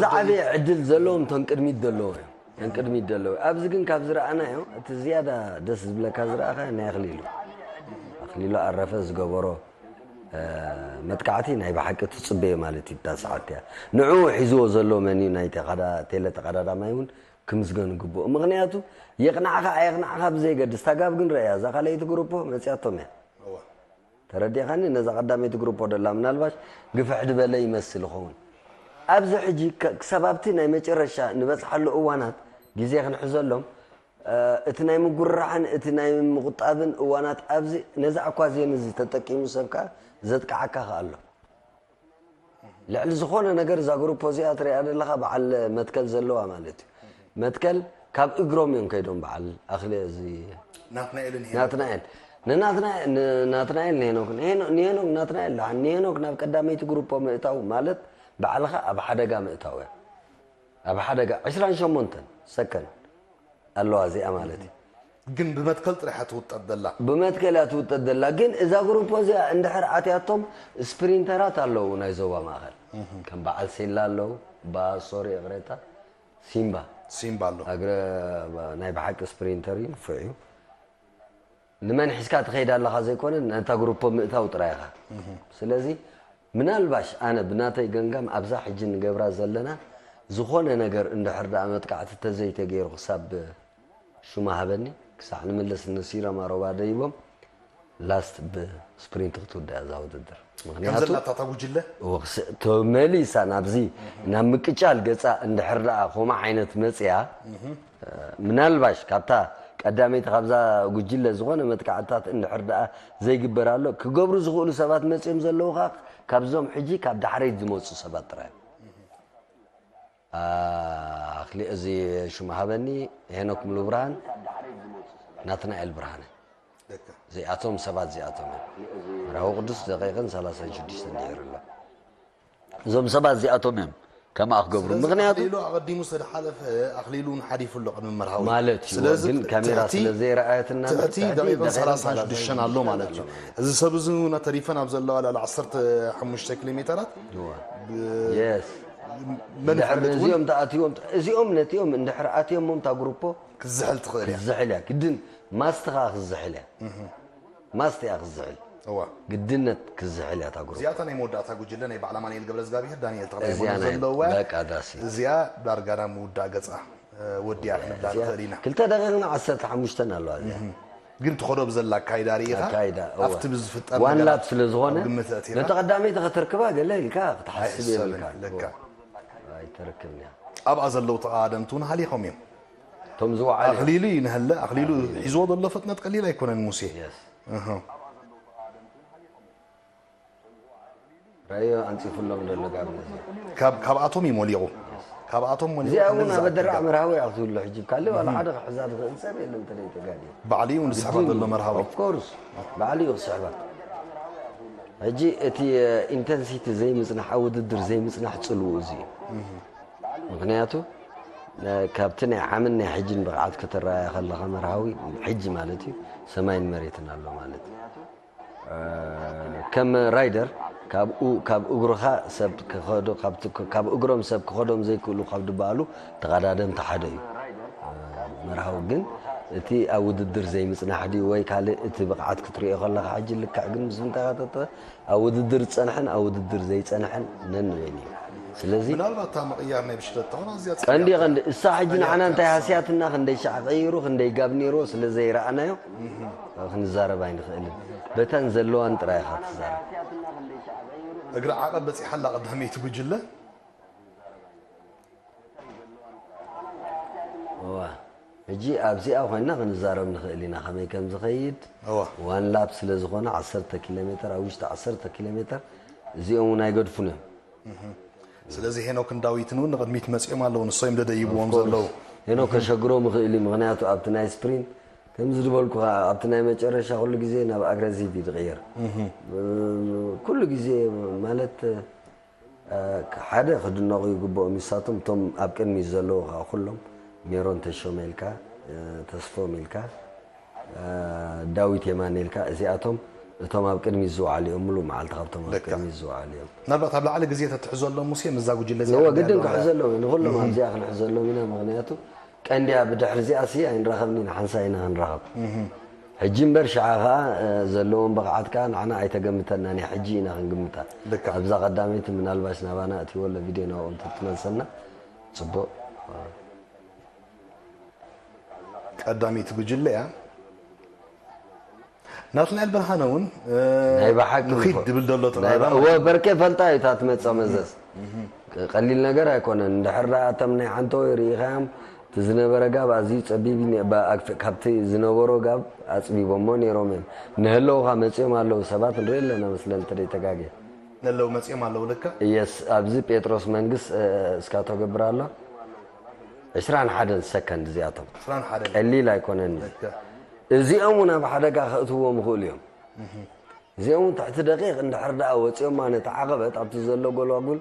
ዝዓበየ ዕድል ዘለዎም እቶም ቅድሚት ዘለዉ እዮም። እቶም ቅድሚት ዘለዉ ኣብዚ ግን ካብ ዝረኣናዮ እቲ ዝያዳ ደስ ዝብለካ ዝረኣኻ ናይ ኣኽሊሉ ኣኽሊሉ ኣረፈ ዝገበሮ መጥቃዕቲ ናይ ብሓቂ ትጽበዮ ማለት እዩ። እታ ሰዓት እያ ንዕኡ ሒዝዎ ዘሎ መን እዩ ናይ ቴለ ተቐዳዳማይ እውን ክምስገን ግብኦ። ምኽንያቱ የቕናዕኻ ኣየቕናዕኻ ብዘይገድስ እታ ጋብ ግን ረእያ እዛ ካልኣይቲ ግሩፖ መፅያቶም እያ። ተረዲእኻኒ? ነዛ ቀዳመይቲ ግሩፖ ደላ ምናልባሽ ግፍሕ ድበለ ይመስል ይኸውን። ኣብዚ ሕጂ ክሳብ ኣብቲ ናይ መጨረሻ ንበፅሓሉ እዋናት ግዜ ክንሕዘሎም እቲ ናይ ምጉርራዕን እቲ ናይ ምቑጣብን እዋናት ኣብዚ ነዚ ኣኳዝዮን እዚ ተጠቂሙ ሰብ ከኣ ዘጥቅዓካ ከኣ ኣሎ። ልዕሊ ዝኾነ ነገር እዛ ግሩፕ እዚኣ ትሪኣ ዘለኻ በዓል መትከል ዘለዋ ማለት እዩ። መትከል ካብ እግሮም እዮም ከይዶም በዓል ኣኽሊ እዚ ናትናኤልን ሄኖክን። ናትናኤል ንናትና- ንናትናኤል ንሄኖክን ሄኖ- ንሄኖክ ናትናኤል ደሓን ንሄኖክ ናብ ቀዳመይቲ ግሩፖ ምእታው ማለት ባዕልኻ ኣብ ሓደጋ ምእታው እያ። ኣብ ሓደጋ ዕስራን ሸሞንተን ሰከንድ ኣለዋ እዚኣ ማለት እዩ። ግን ብመትከል ጥራሕ ትውጠጥ ዘላ ብመትከል እያ ትውጠጥ ዘላ። ግን እዛ ግሩፖ እዚኣ እንድሕር ኣትያቶም ስፕሪንተራት ኣለዉ ናይ ዞባ ማእኸል ከም በዓል ሴላ ኣለዉ። ባ ሶሪ እቕሬታ ሲምባ ሲምባ ኣሎ። ኣግረ ናይ ብሓቂ ስፕሪንተር እዩ ንፉዕ እዩ። ንመን ሒዝካ ትኸይድ ኣለኻ ዘይኮነ ነታ ግሩፖ ምእታው ጥራይ ኢኻ። ስለዚ ምናልባሽ ኣነ ብናተይ ገምጋም ኣብዛ ሕጂ ንገብራ ዘለና ዝኾነ ነገር እንድሕር ደኣ መጥቃዕቲ ተዘይተገይሩ ክሳብ ሹማ ሃበኒ ክሳዕ ንምልስ ንሲረማ ሮባ ደይቦም ላስት ብስፕሪንት ክትውዳእ እዛ ውድድር ከም ምክንያቱ ዘላታ እታ ጉጅለ ወክስ- ተመሊሳ ናብዚ ናብ ምቅጫል ገፃ እንድሕር ደኣ ከምኡ ዓይነት መፅያ ምናልባሽ ካብታ ቀዳመይቲ ካብዛ ጉጅለ ዝኾነ መጥቃዕትታት እንድሕር ደኣ ዘይግበር ኣሎ ክገብሩ ዝኽእሉ ሰባት መፅዮም ዘለዉ ከዓ ካብዞም ሕጂ ካብ ዳሕረይት ዝመፁ ሰባት ጥራይ ኣክሊ እዚ ሽሙ ሃበኒ ሄኖክ ሙሉ ብርሃን ናትናኤል ብርሃነ እዚኣቶም ሰባት እዚኣቶም እዮም። መርሃዊ ቅዱስ ደቂቕን ሰላሳን ሽዱሽተን ድሒሩ ኣሎ። እዞም ሰባት እዚኣቶም እዮም ከምኣ ክገብሩ ምክንያቱ ኣክሊሉ ኣቐዲሙ ዝተሓለፈ ኣክሊሉ እውን ሓሊፉ ኣሎ ቅድሚ መርሃዊ ማለት እዩ። ስለዚ ግን ካሜራ ትሕቲ- ስለ ዘይረኣየትና ትሕቲ ትሕቲ ደቂቕን ደቂቕን ሰላሳን ሰላሳን ሽዱሽተን ኣሎ ማለት እዩ። ማለት እዚ ሰብ እዚ እውን ተሪፈን ኣብ ዘለዋ ልዕሊ ዓሰርተ ሓሙሽተ ኪሎ ሜተራት የስ መን ድሕሪ ይፈልጥ እውን እዚኦም ተኣትዎም እዚኦም ነቲኦም እንድሕር ኣትዮሞም እታ ግሩፖ ክዝሕል ትኽእል እያ። ክዝሕል እያ ግድን ማስት ከዓ ክዝሕል እያ ማስት እያ ክዝሕል እዋ ግድነት ክዝሕል እያ እታ ግሩፖ እዚኣታ ናይ መወዳእታ ጉጅለ ናይ በዓል ኣማኑኤል ገብረዝጋብሔር ዳንኤል ተኽላይ እዚኣ ኮይና ናይ ዘለዋ በቃ ዳሲ እዚኣ ዳርጋ ናብ ምውዳእ ገፃ ወዲኣ ክንብላ ንኽእል ኢና። ክልተ ደቂቕን ዓሰርተ ሓሙሽተን ኣለዋ እዚኣ ግን ትኸዶ ብዘላ ኣካይዳ ርኢኻ ኣካይዳ፣ እወ። ኣብቲ ብዝፍጠር ዋን ነገራት ላፕ ስለ ዝኾነ ኣብ ግምት ኣእቲኻ ነቲ ቀዳመይቲ ከተርክባ ገለ ኢልካ ክትሓስብ ኣይሕሰብን፣ የብልካ ልካ። ኣይተረክብን እያ ኣብ ኣዘለዉ ተቓደምቲ እውን ሃሊኾም እዮም። እቶም ዝወዓሉ ኣኽሊሉ ይንሀለ ኣኽሊሉ ሒዝዎ ዘሎ ፍጥነት ቀሊል ኣይኮነን ሙሴ። የስ እህ። ረዮ ኣንፂፉሎም ዘሎ ጋብነዚ ካብ ካብኣቶም እዩ ሞሊቑ ካብኣቶም ሞሊቑ እዚኣ እውን ክንዛ ኣብ ኣደራዕ ኣኪዳ። መርሃዊ እያ ክትብሎ ሕጂ ካልእ ዋላ ሓደ ክሕዛ ዝኽእል ሰብ የለን ተደይ ተጋዲ ባዕሉ እዩ ንስሕባ ዘሎ መርሃዊ ኦፍኮርስ ባዕሉ እዩ ክስሕባ ሕጂ እቲ ኢንተንሲቲ ዘይምፅናሕ ኣብ ውድድር ዘይምፅናሕ ፅልኡ እዚ እዩ ምክንያቱ እ፣ ካብቲ ናይ ዓምን ናይ ሕጂን ብቕዓት ከተረኣያ ከለኻ መርሃዊ ሕጂ ማለት እዩ ሰማይን መሬትን ኣሎ ማለት እዩ እ፣ ከም ራይደር ካብኡ ካብ እግርኻ ሰብ ክኸዶ ካብቲ- ካብ እግሮም ሰብ ክኸዶም ዘይክእሉ ካብ ዝበሃሉ ተቐዳደምቲ ሓደ እዩ እ፣ መርሃዊ ግን እቲ ኣብ ውድድር ዘይምፅናሕ ድዩ ወይ ካልእ እቲ ብቕዓት ክትሪኦ ከለኻ ሕጂ ልክዕ ግን ምስ እንተኻተተ ኣብ ውድድር ዝፀንሐን ኣብ ውድድር ዘይፀንሐን ነንበይን እዩ ስለዚ ምናልባት እታ ምቕያር ናይ ብሽክለታ ኾና እዚኣ ቀንዲ ፀያፍ ቀንዲ እሳ ሕጂ ንዓና እንታይ ሃስያትና ክንደይ ሻዕ ቀይሩ ክንደይ ጋብ ነይርዎ ስለ ዘይረኣናዮ ክንዛረብ ኣይንኽእልን በተን ዘለዋን ጥራይ ኢኻ ትዛረብ እግሪ ዓቐብ በፂሓላ ቀዳመይቲ ጉጅለ እዋ ሕጂ ኣብዚኣ ኮይና ክንዛረብ ንኽእል ኢና ከመይ ከም ዝኸይድ እዋ ዋን ላፕ ስለ ዝኾነ ዓሰርተ ኪሎ ሜትር ኣብ ውሽጢ ዓሰርተ ኪሎ ሜትር እዚኦም እውን ኣይገድፉን እዮም ስለዚ ሄኖክን ዳዊትን እውን ንቕድሚት መፂኦም ኣለዉ ንሶም እዮም ደደይብዎም ዘለዉ ሄኖክ ከሸግሮም ይኽእል እዩ ምክንያቱ ኣብቲ ናይ ስፕሪንት ከምዚ ዝበልኩኻ ኣብቲ ናይ መጨረሻ ኩሉ ግዜ ናብ ኣግረሲቭ እዩ ዝቕየር ኩሉ ግዜ ማለት ሓደ ክድነቑ ይግብኦም ንሳቶም እቶም ኣብ ቅድሚት ዘለዉ ከዓ ኩሎም ሜሮን ተሾመ ኢልካ ተስፎም ኢልካ ዳዊት የማነ ኢልካ እዚኣቶም እቶም ኣብ ቅድሚት ዝወዓሉ እዮም ምሉእ መዓልቲ ካብቶም ኣብ ልክዕ። ቅድሚት ዝወዓሉ እዮም ምናልባት ኣብ ላዕሊ ግዜ ተትሕዘሎም ሙሴ ምዛ ጉጅለ እዚኣ እወ ክንደይ ግድን ኣለዋ? ክሕዘሎም እዩ ንኩሎም ኣብዚኣ ክንሕዘሎም ኢና ምክንያቱ ቀንዲያ ብድሕሪ እዚኣ ሲ ኣይንራኸብን ኢና ሓንሳእ ኢና ክንራኸብ ሕጂ እምበር ሽዓ ከዓ ዘለዎም ብቕዓት ከዓ ንዓና ኣይተገምተናን እያ ሕጂ ኢና ክንግምታ ልክዕ። ኣብዛ ቀዳመይቲ ምናልባሽ ናባና እቲ ወሎ ቪድዮ ናብኦም ትመልሰና ፅቡቅ ቀዳመይቲ ጉጅለ እያ ናትናኤል ብርሃነ እውን ናይ ብሓቂ ንኺድ ይኮ- ድብል ዘሎ ናይ ተቐዳዳሚ ብሓ- እወ በርኬ ፈልጣ እዩ እታ ትመፅእ መዘዝ ቀሊል ነገር ኣይኮነን እንድሕር ደኣ እቶም ናይ ሓንተ ወይ ርኢኻዮም ዝነበረ ጋብ ኣዝዩ ጸቢብ እዩ። ባ-፣ ኣክፍ-፣ ካብቲ ዝነበሮ ጋብ ኣጽቢቦሞ ነይሮም እዮም። ንህለውኻ መጺኦም ኣለዉ ሰባት ንርኢ ኣለና መስለን ተደይተጋግየ። ነለው መጺኦም ኣለዉ ልካ። የስ፣ ኣብዚ ጴጥሮስ መንግስ፣ እ፣ እስካቶ ገብር ኣሎ። ዕስራን ሓደን ሰከንድ እዚኣቶም። ዕስራን ሓደን። ቀሊል ኣይኮነን። ልካ። እዚኦም እውን ኣብ ሓደጋ ከእትዎም ይኽእሉ እዮም። እዚኦም እውን ትሕቲ ደቂቕ እንድሕር ደኣ ወፂኦማ ነቲ ዓቐበት ኣብቲ ዘሎ ጎልባጉል፣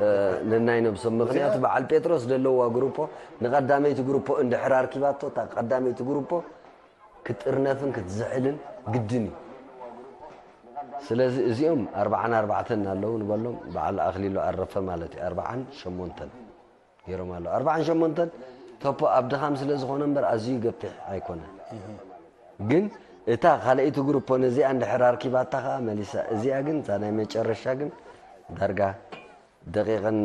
እ፣ ነናይ ነብሶም። ምኽንያቱ በዓል ጴጥሮስ ዘለዋ ግሩፖ ንቐዳመይቲ ግሩፖ እንድሕር ኣርኪባቶ፣ እታ ቀዳመይቲ ግሩፖ ክትጥርነፍን ክትዝሕልን ግድን እዩ። ስለዚ እዚኦም ኣርባዓን ኣርባዕተን ኣለዉ ንበሎም፣ በዓል ኣኽሊሉ ኣረፈ ማለት እዩ። ኣርባዓን ሸሞንተን ገይሮም ኣለዉ። ኣርባዓን ሸሞንተን ቶፖ ኣብ ድኻም ስለ ዝኾነ እምበር ኣዝዩ ገፊሕ ኣይኮነን። ግን እታ ካልኣይቲ ግሩፖ ነዚኣ እንድሕር ኣርኪባታ ከኣ መሊሳ፣ እዚኣ ግን እታ ናይ መጨረሻ ግን ዳርጋ ደቂቕን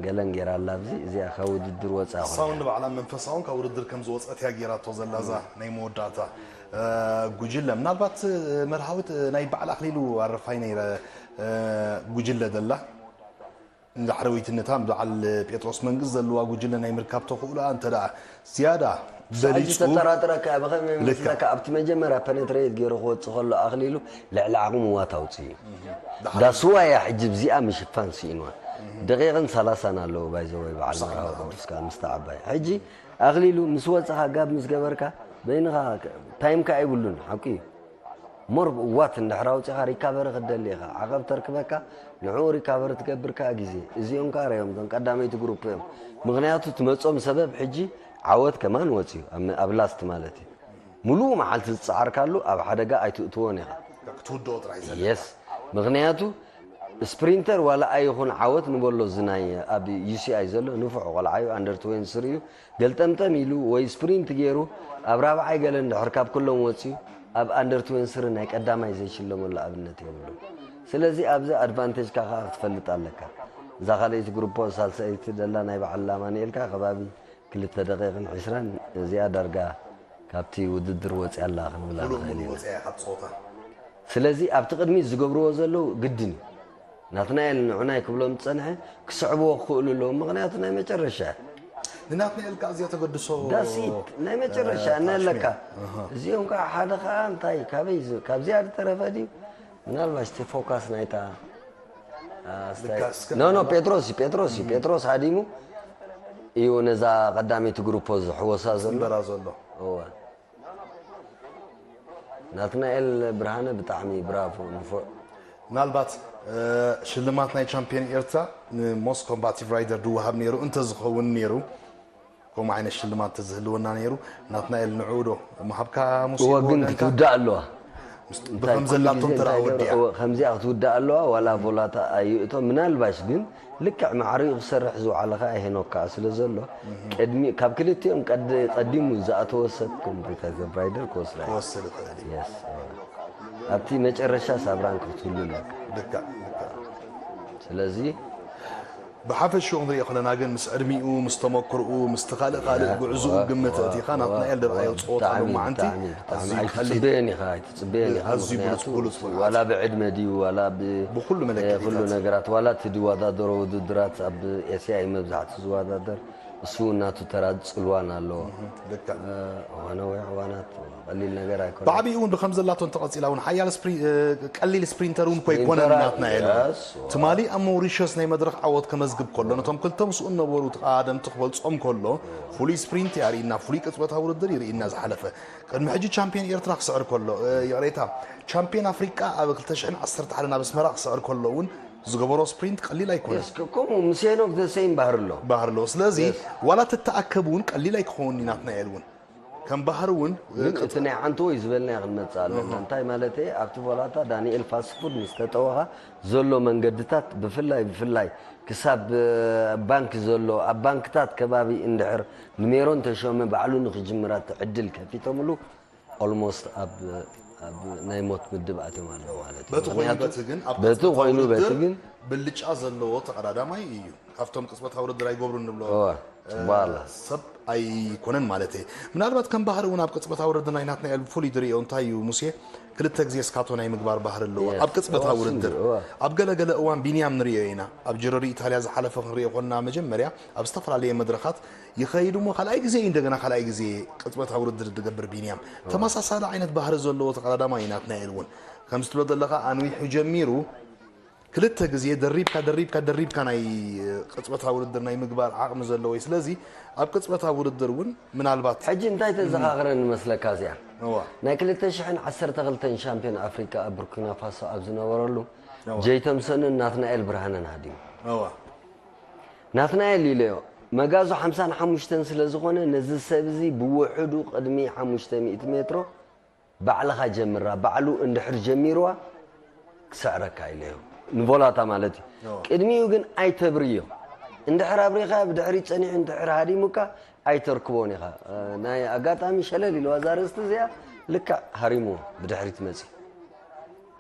ገለን ገይራ ኣላ። ኣብዚ እዚኣ ካብ ውድድር ወፃ እሳ ኮነ። እውን ንባዕላ መንፈሳውን ካብ ውድድር ከም ዝወፀት እያ ገይራቶ ዘላ እዛ ናይ መወዳእታ እ፣ ጉጅለ። ምናልባት እ፣ መርሃዊት እ፣ ናይ በዓል ኣኽሊሉ ኣረፋይ ነይረ እ፣ ጉጅለ ደላ። ንዳሕረወይትነታ በዓል ጴጥሮስ መንግስት ዘለዋ ጉጅለ ናይ ምርካብ ተኽእሎኣ እንተ ደኣ ዝያዳ ሳይዝ በሊጹ ተጠራጥረካ ብኸመይ ልካ። መስለካ ኣብቲ መጀመርያ ፐኔትሬት ገይሩ ክወፅእ ከሎ ኣኽሊሉ ልዕሊ ዓቕሙ ዋት ኣውፅእ እዩ። ዳስዋ እያ ሕጂ ብዚኣ ምሽፋን ስኢንዋ። ደቂቕን ሰላሳን ኣለዎ ባይዘወይ በዓል መርሃዊ ቅዱስ ከኣ ምስቲ ዓባይ ሕጂ ኣኽሊሉ ምስ ወፅኻ ጋብ ምስ ገበርካ በይንኻ ታይምካ ኣይብሉን ሓቂ እዩ። ሞር ዋት እንድሕር ኣውፂኻ ሪካቨሪ ክትደሊ ኢኻ። ዓቐብ ተርክበካ ንዕኡ ሪካቨሪ ትገብር ከኣ ግዜ። እዚኦም ከኣ ርዮም እዞም ቀዳመይቲ ግሩፕ እዮም። ምኽንያቱ ትመጾም ሰበብ ሕጂ ዓወት ከማን ወፅዩ ኣብ ላስት ማለት እዩ። ሙሉእ መዓልቲ ዝፀዓርካሉ ኣብ ሓደጋ ኣይትእትዎን ኢኻ። ክትውድኦ ጥራሕ እዩ ዘለካ። የስ ምኽንያቱ ስፕሪንተር ዋላ ኣይኹን ዓወት ንበሎ ዝናይ ኣብ ዩሲኣይ ዘሎ ንፉዕ ቆልዓ እዩ ኣንደር ትዌንቲ ስሪ እዩ። ገልጠምጠም ኢሉ ወይ ስፕሪንት ገይሩ ኣብ ራብዓይ ገለ እንድሕር ካብ ኩሎም ወፅዩ ኣብ ኣንደር ትዌንቲ ስሪ ናይ ቀዳማይ ዘይሽለመሉ ኣብነት የብሉ። ስለዚ ኣብዚ ኣድቫንቴጅካ ከዓ ክትፈልጥ ኣለካ። እዛ ካልኣይቲ ግሩፖ ሳልሳይቲ ደላ ናይ በዓል ኣማኑኤልካ ከባቢ ክልተ ደቂቕን ዕስራን እዚኣ ዳርጋ ካብቲ ውድድር ወፅያ ኣላ ክንብላ ሙሉእ ንኽእል ሙሉእ ኢና። ወፅያ ካብ ፀወታ። ስለዚ ኣብቲ ቅድሚት ዝገብርዎ ዘለዉ ግድን እዩ። ናትናኤል ንዑናይ ክብሎም ዝፀንሐ ክስዕብዎ ክኽእሉ ኣለዎም ምኽንያቱ ናይ መጨረሻ ንናትናኤል ከዓ እዚኣ ተገድሶ ዳሲት ናይ መጨረሻ እ፣ እናለካ ኣሽሚያ። እዚኦም ከዓ ሓደ ከዓ እንታይ ካበይ ዝ- ካብዚኣ ዝተረፈ ድዩ ምናልባሽ እቲ ፎካስ ናይታ ኖ ኖ ጴጥሮስ እዩ ጴጥሮስ እዩ ጴጥሮስ ሃዲሙ እዩ ነዛ ቀዳመይቲ ግሩፖ ዝሕወሳ ዘሎ በራ ዘሎ እወ ናትናኤል ብርሃነ ብጣዕሚ ብራቮ ንፉዕ ምናልባት ሽልማት ናይ ቻምፒዮን ኤርትራ ንሞስት ኮምባቲቭ ራይደር ድወሃብ ነይሩ እንተዝኸውን ነይሩ ከምኡ ዓይነት ሽልማት ተዝህልወና ነይሩ። ናትናኤል ንዕኡ ዶ ምሃብካ ሙሴ እወ ግን ወገንካ? ክትውዳእ ኣለዋ ብከም ዘላቶ እንተ ደኣ ወዲኣ ከምዚኣ ክትውዳእ ኣለዋ ዋላ ቮላታ ኣይእቶ ምናልባሽ ግን ልክዕ ማዕሪኡ ክሰርሕ ዝውዓለ ከዓ ሄኖክ ከዓ ስለ ዘሎ ቅድሚ ካብ ክልቲኦም ቀድ- ቀዲሙ ዝኣተወ ሰብ ኮምፒውተር ራይደር ክወስዳ እዩ። ክወስድ ይኽእል እዩ። የስ ኣብቲ መጨረሻ ሳብራን ክትህሉ ኣለካ ልክዕ ልክዕ። ስለዚ ብሓፈሽኡ ክንሪኦ ከለና ግን ምስ ዕድሚኡ ምስ ተመክርኡ ምስቲ ካልእ ካልእ ያ፣ ጉዕዝኡ ዋ፣ ግምት ዋ፣ እቲኻ ዋ፣ ናትናኤል ደርኣዮ ዋ፣ ፀወታ ብጣዕሚ፣ ሎማዓንቲ ብጣዕሚ፣ ብጣዕሚ ኣዝዩ ቀሊል ኣይትፅበዮን ኢኻ ኣይትፅበዮን ኢኻ ኣዝዩ ብሉፅ ምኽንያቱ ብሉፅ ብሉፅ ዋላ ብዕድመ ድዩ ዋላ ብ- ብኩሉ እ፣ መለክዒታት። ኩሉ ነገራት ዋላ እቲ ዝወዳደሮ ውድድራት ኣብ ኤስያ እዩ መብዛሕቱ ዝወዳደር እሱ እውን ናቱ ተራ ፅልዋን ኣለዎ ልክዕ። እ፣ ዝኾነ ወይ ኣሕዋናት ቀሊል ነገር ኣይኮነ ብዓብኡ እውን ብከም ዘላቶ እንተቐፂላ እውን ሓያል ስፕሪ- እ፣ ቀሊል ስፕሪንተር እውን እኮ ኣይኮነን ስፕሪንተር ናትናኤል የስ። ትማሊ ኣብ ሞሪሸስ ናይ መድረኽ ዓወት ከመዝግብ ከሎ ነቶም ክልተ ምስኡ ነበሩ ተቓደምቲ ክበልፆም ከሎ ፍሉይ ስፕሪንት ኣርኢና ፍሉይ ቅፅበታዊ ውድድር ይርኢና ዝሓለፈ ቅድሚ ሕጂ ቻምፒዮን ኤርትራ ክስዕር ከሎ እ፣ ይቕሬታ ቻምፒዮን ኣፍሪቃ ኣብ ክልተ ሽሕን ዓሰርተ ሓደን ኣብ ኣስመራ ክስዕር ከሎ እውን ዝገበሮ ስፕሪንት ቀሊል ኣይኮነን የስ ከምኡ ምስ ሄኖክ ዘሰይም ባህር ኣሎ ባህር ኣለዎ ስለዚ ዋላ ተተኣከብ እውን ቀሊል ኣይክኸውን እዩ ናትናኤል እውን ከም ባህር እውን ግን እቲ ናይ ዓንተወይ ዝበልናዮ ክንመፅእ ኣለና እንታይ ማለት ኣብቲ ቮላታ ዳንኤል ፋስት ፉድ ምስ ተጠወኻ ዘሎ መንገድታት ብፍላይ ብፍላይ ክሳብ እ፣ ባንክ ዘሎ ኣብ ባንክታት ከባቢ እንድሕር ንሜሮን ተሾመ ባዕሉ ንክጅምራ እቲ ዕድል ከፊቶምሉ ኦልሞስት ኣብ ኣብ ናይ ሞት ምድብ ኣትዮም ኣለዉ ማለት እዩ በቲ ኮይኑ ምኽንያቱ በቲ ግን ኣብ በቲ ኮይኑ በቲ ግን ብልጫ ዘለዎ ተቐዳዳማይ እዩ ካብቶም ቅፅበታዊ ውድድር ኣይገብሩ ንብሎ እወ። ሰብ ኣይኮነን ማለት እየ። ምናልባት ከም ባህሪ እውን ኣብ ቅጽበታዊ ውድድር ናይ ናትናኤል ፍሉይ ዝርእዮ እንታይ እዩ ሙሴ? ክልተ ግዜ እስካቶ ናይ ምግባር ባህሪ ኣለዎ። ኣብ ቅጽበታዊ ውድድር፣ ኣብ ገለገለ እዋን ቢንያም ንርእዮ ኢና። ኣብ ጅሮዲ ኢታልያ ዝሓለፈ ክንርእዮ ኮንና መጀመርያ ኣብ ዝተፈላለየ መድረኻት ይኸይድ እሞ ካልኣይ ግዜ እዩ እንደገና ካልኣይ ግዜ ቅጽበታዊ ውድድር ዝገብር ቢንያም። ተመሳሳሊ ዓይነት ባህሪ ዘለዎ ተቐዳዳማይ እዩ ናትናኤል እውን። ከም ዝትብሎ ዘለኻ ኣንዊሑ ጀሚሩ ክልተ ግዜ ደሪብካ ደሪብካ ደሪብካ ናይ ቅጽበታዊ ውድድር ናይ ምግባር ዓቕሚ ዘለዎ እዩ። ስለዚ ኣብ ቅጽበታዊ ውድድር እውን ምናልባት ሕጂ እንታይ ተዘኻኽረኒ መስለካ እዚኣ? እዋ ናይ ክልተ ሽሕን ዓሰርተ ክልተን ሻምፒዮን ኣፍሪቃ ኣብ ቡርኪና ፋሶ ኣብ ዝነበረሉ እዋ ጀይ ቶምሰንን ናትናኤል ብርሃነን ሃዲሙ። እዋ ናትናኤል ኢለዮ መጋዙ ሓምሳን ሓሙሽተን ስለ ዝኾነ ነዚ ሰብ እዚ ብውሕዱ ቅድሚ ሓሙሽተ ሚእቲ ሜትሮ ባዕልኻ ጀምራ፣ ባዕሉ እንድሕር ጀሚርዋ ክስዕረካ ኢለዮ። ንቮላታ ማለት እዩ። ቅድሚኡ ግን ኣይተብርዮ። እንድሕር ኣብሪኻ ብድሕሪት ጸኒሑ እንድሕር ሃዲሙካ ኣይተርክቦን ኢኻ። ናይ ኣጋጣሚ ሸለል ኢልዋ እዛ ኣርእስቲ እዚኣ ልክዕ ሃሪምዎ ብድሕሪት መጺኡ።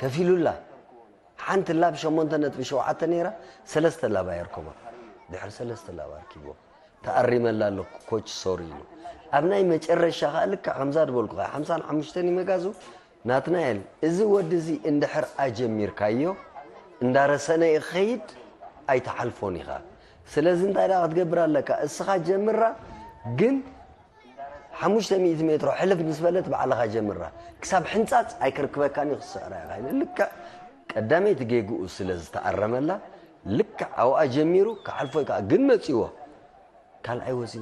ከፊሉላ። ሓንቲ ላብ ሸሞንተ ነጥቢ ሸውዓተ ነይራ ሰለስተ ላብ ኣየርከቦ። ድሕሪ ሰለስተ ላብ ኣርኪብዎ። ተኣሪመላ ኣሎ ኮች ሶሪ ኢሉ ኣብ ናይ መጨረሻ ከዓ ልክዕ ከምዛ ዝበልኩ ከዓ ሓምሳን ሓሙሽተን ይመጋዙ ናትናኤል እዚ ወዲ እዚ እንድሕር ኣጀሚርካዮ እንዳረሰነ ይኸይድ ኣይትሓልፎን ኢኻ ስለዚ እንታይ ደኣ ክትገብር ኣለካ እስኻ ጀምራ ግን ሓሙሽተ ሚእቲ ሜትሮ ሕልፍ ምስ በለት ባዕልኻ ጀምራ ክሳብ ሕንፃፅ ኣይክርክበካን እዩ ክስዕራ ኢኻ ኢለ ልክዕ ቀዳመይቲ ጌግኡ ስለ ዝተኣረመላ ልክዕ ኣብኣ ጀሚሩ ክሓልፎ እዩ ከዓ ግን መፂዎ ካልኣይ ወፂ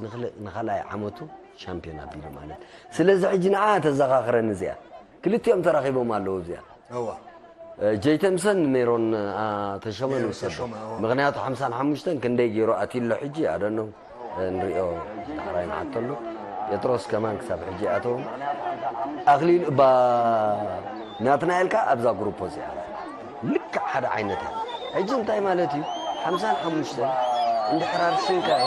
ንኻልኣይ ዓመቱ ሻምፒዮን ኣቢሉ ማለት ስለዚ ሕጂ ንዓ ተዘኻኽረኒ እዚኣ ክልቲኦም ተራኺቦም ኣለዉ እዚኣ እዋ ጀይተምሰን ሜሮን ተሾመ ንውሰዶ ምክንያቱ ሓምሳን ሓሙሽተን ክንደይ ገይሩ ኣትዩሎ ሕጂ ኣደኖ ንሪኦ ዳሕራይ ንሓተሉ ጴጥሮስ ከማን ክሳብ ሕጂ ኣተዎም ኣኽሊሉ እባ ናትናኤልካ ኣብዛ ግሩፖ እዚኣ ልክዕ ሓደ ዓይነት እያ ሕጂ እንታይ ማለት እዩ ሓምሳን ሓሙሽተን እንድሕር ኣርሽንካዮ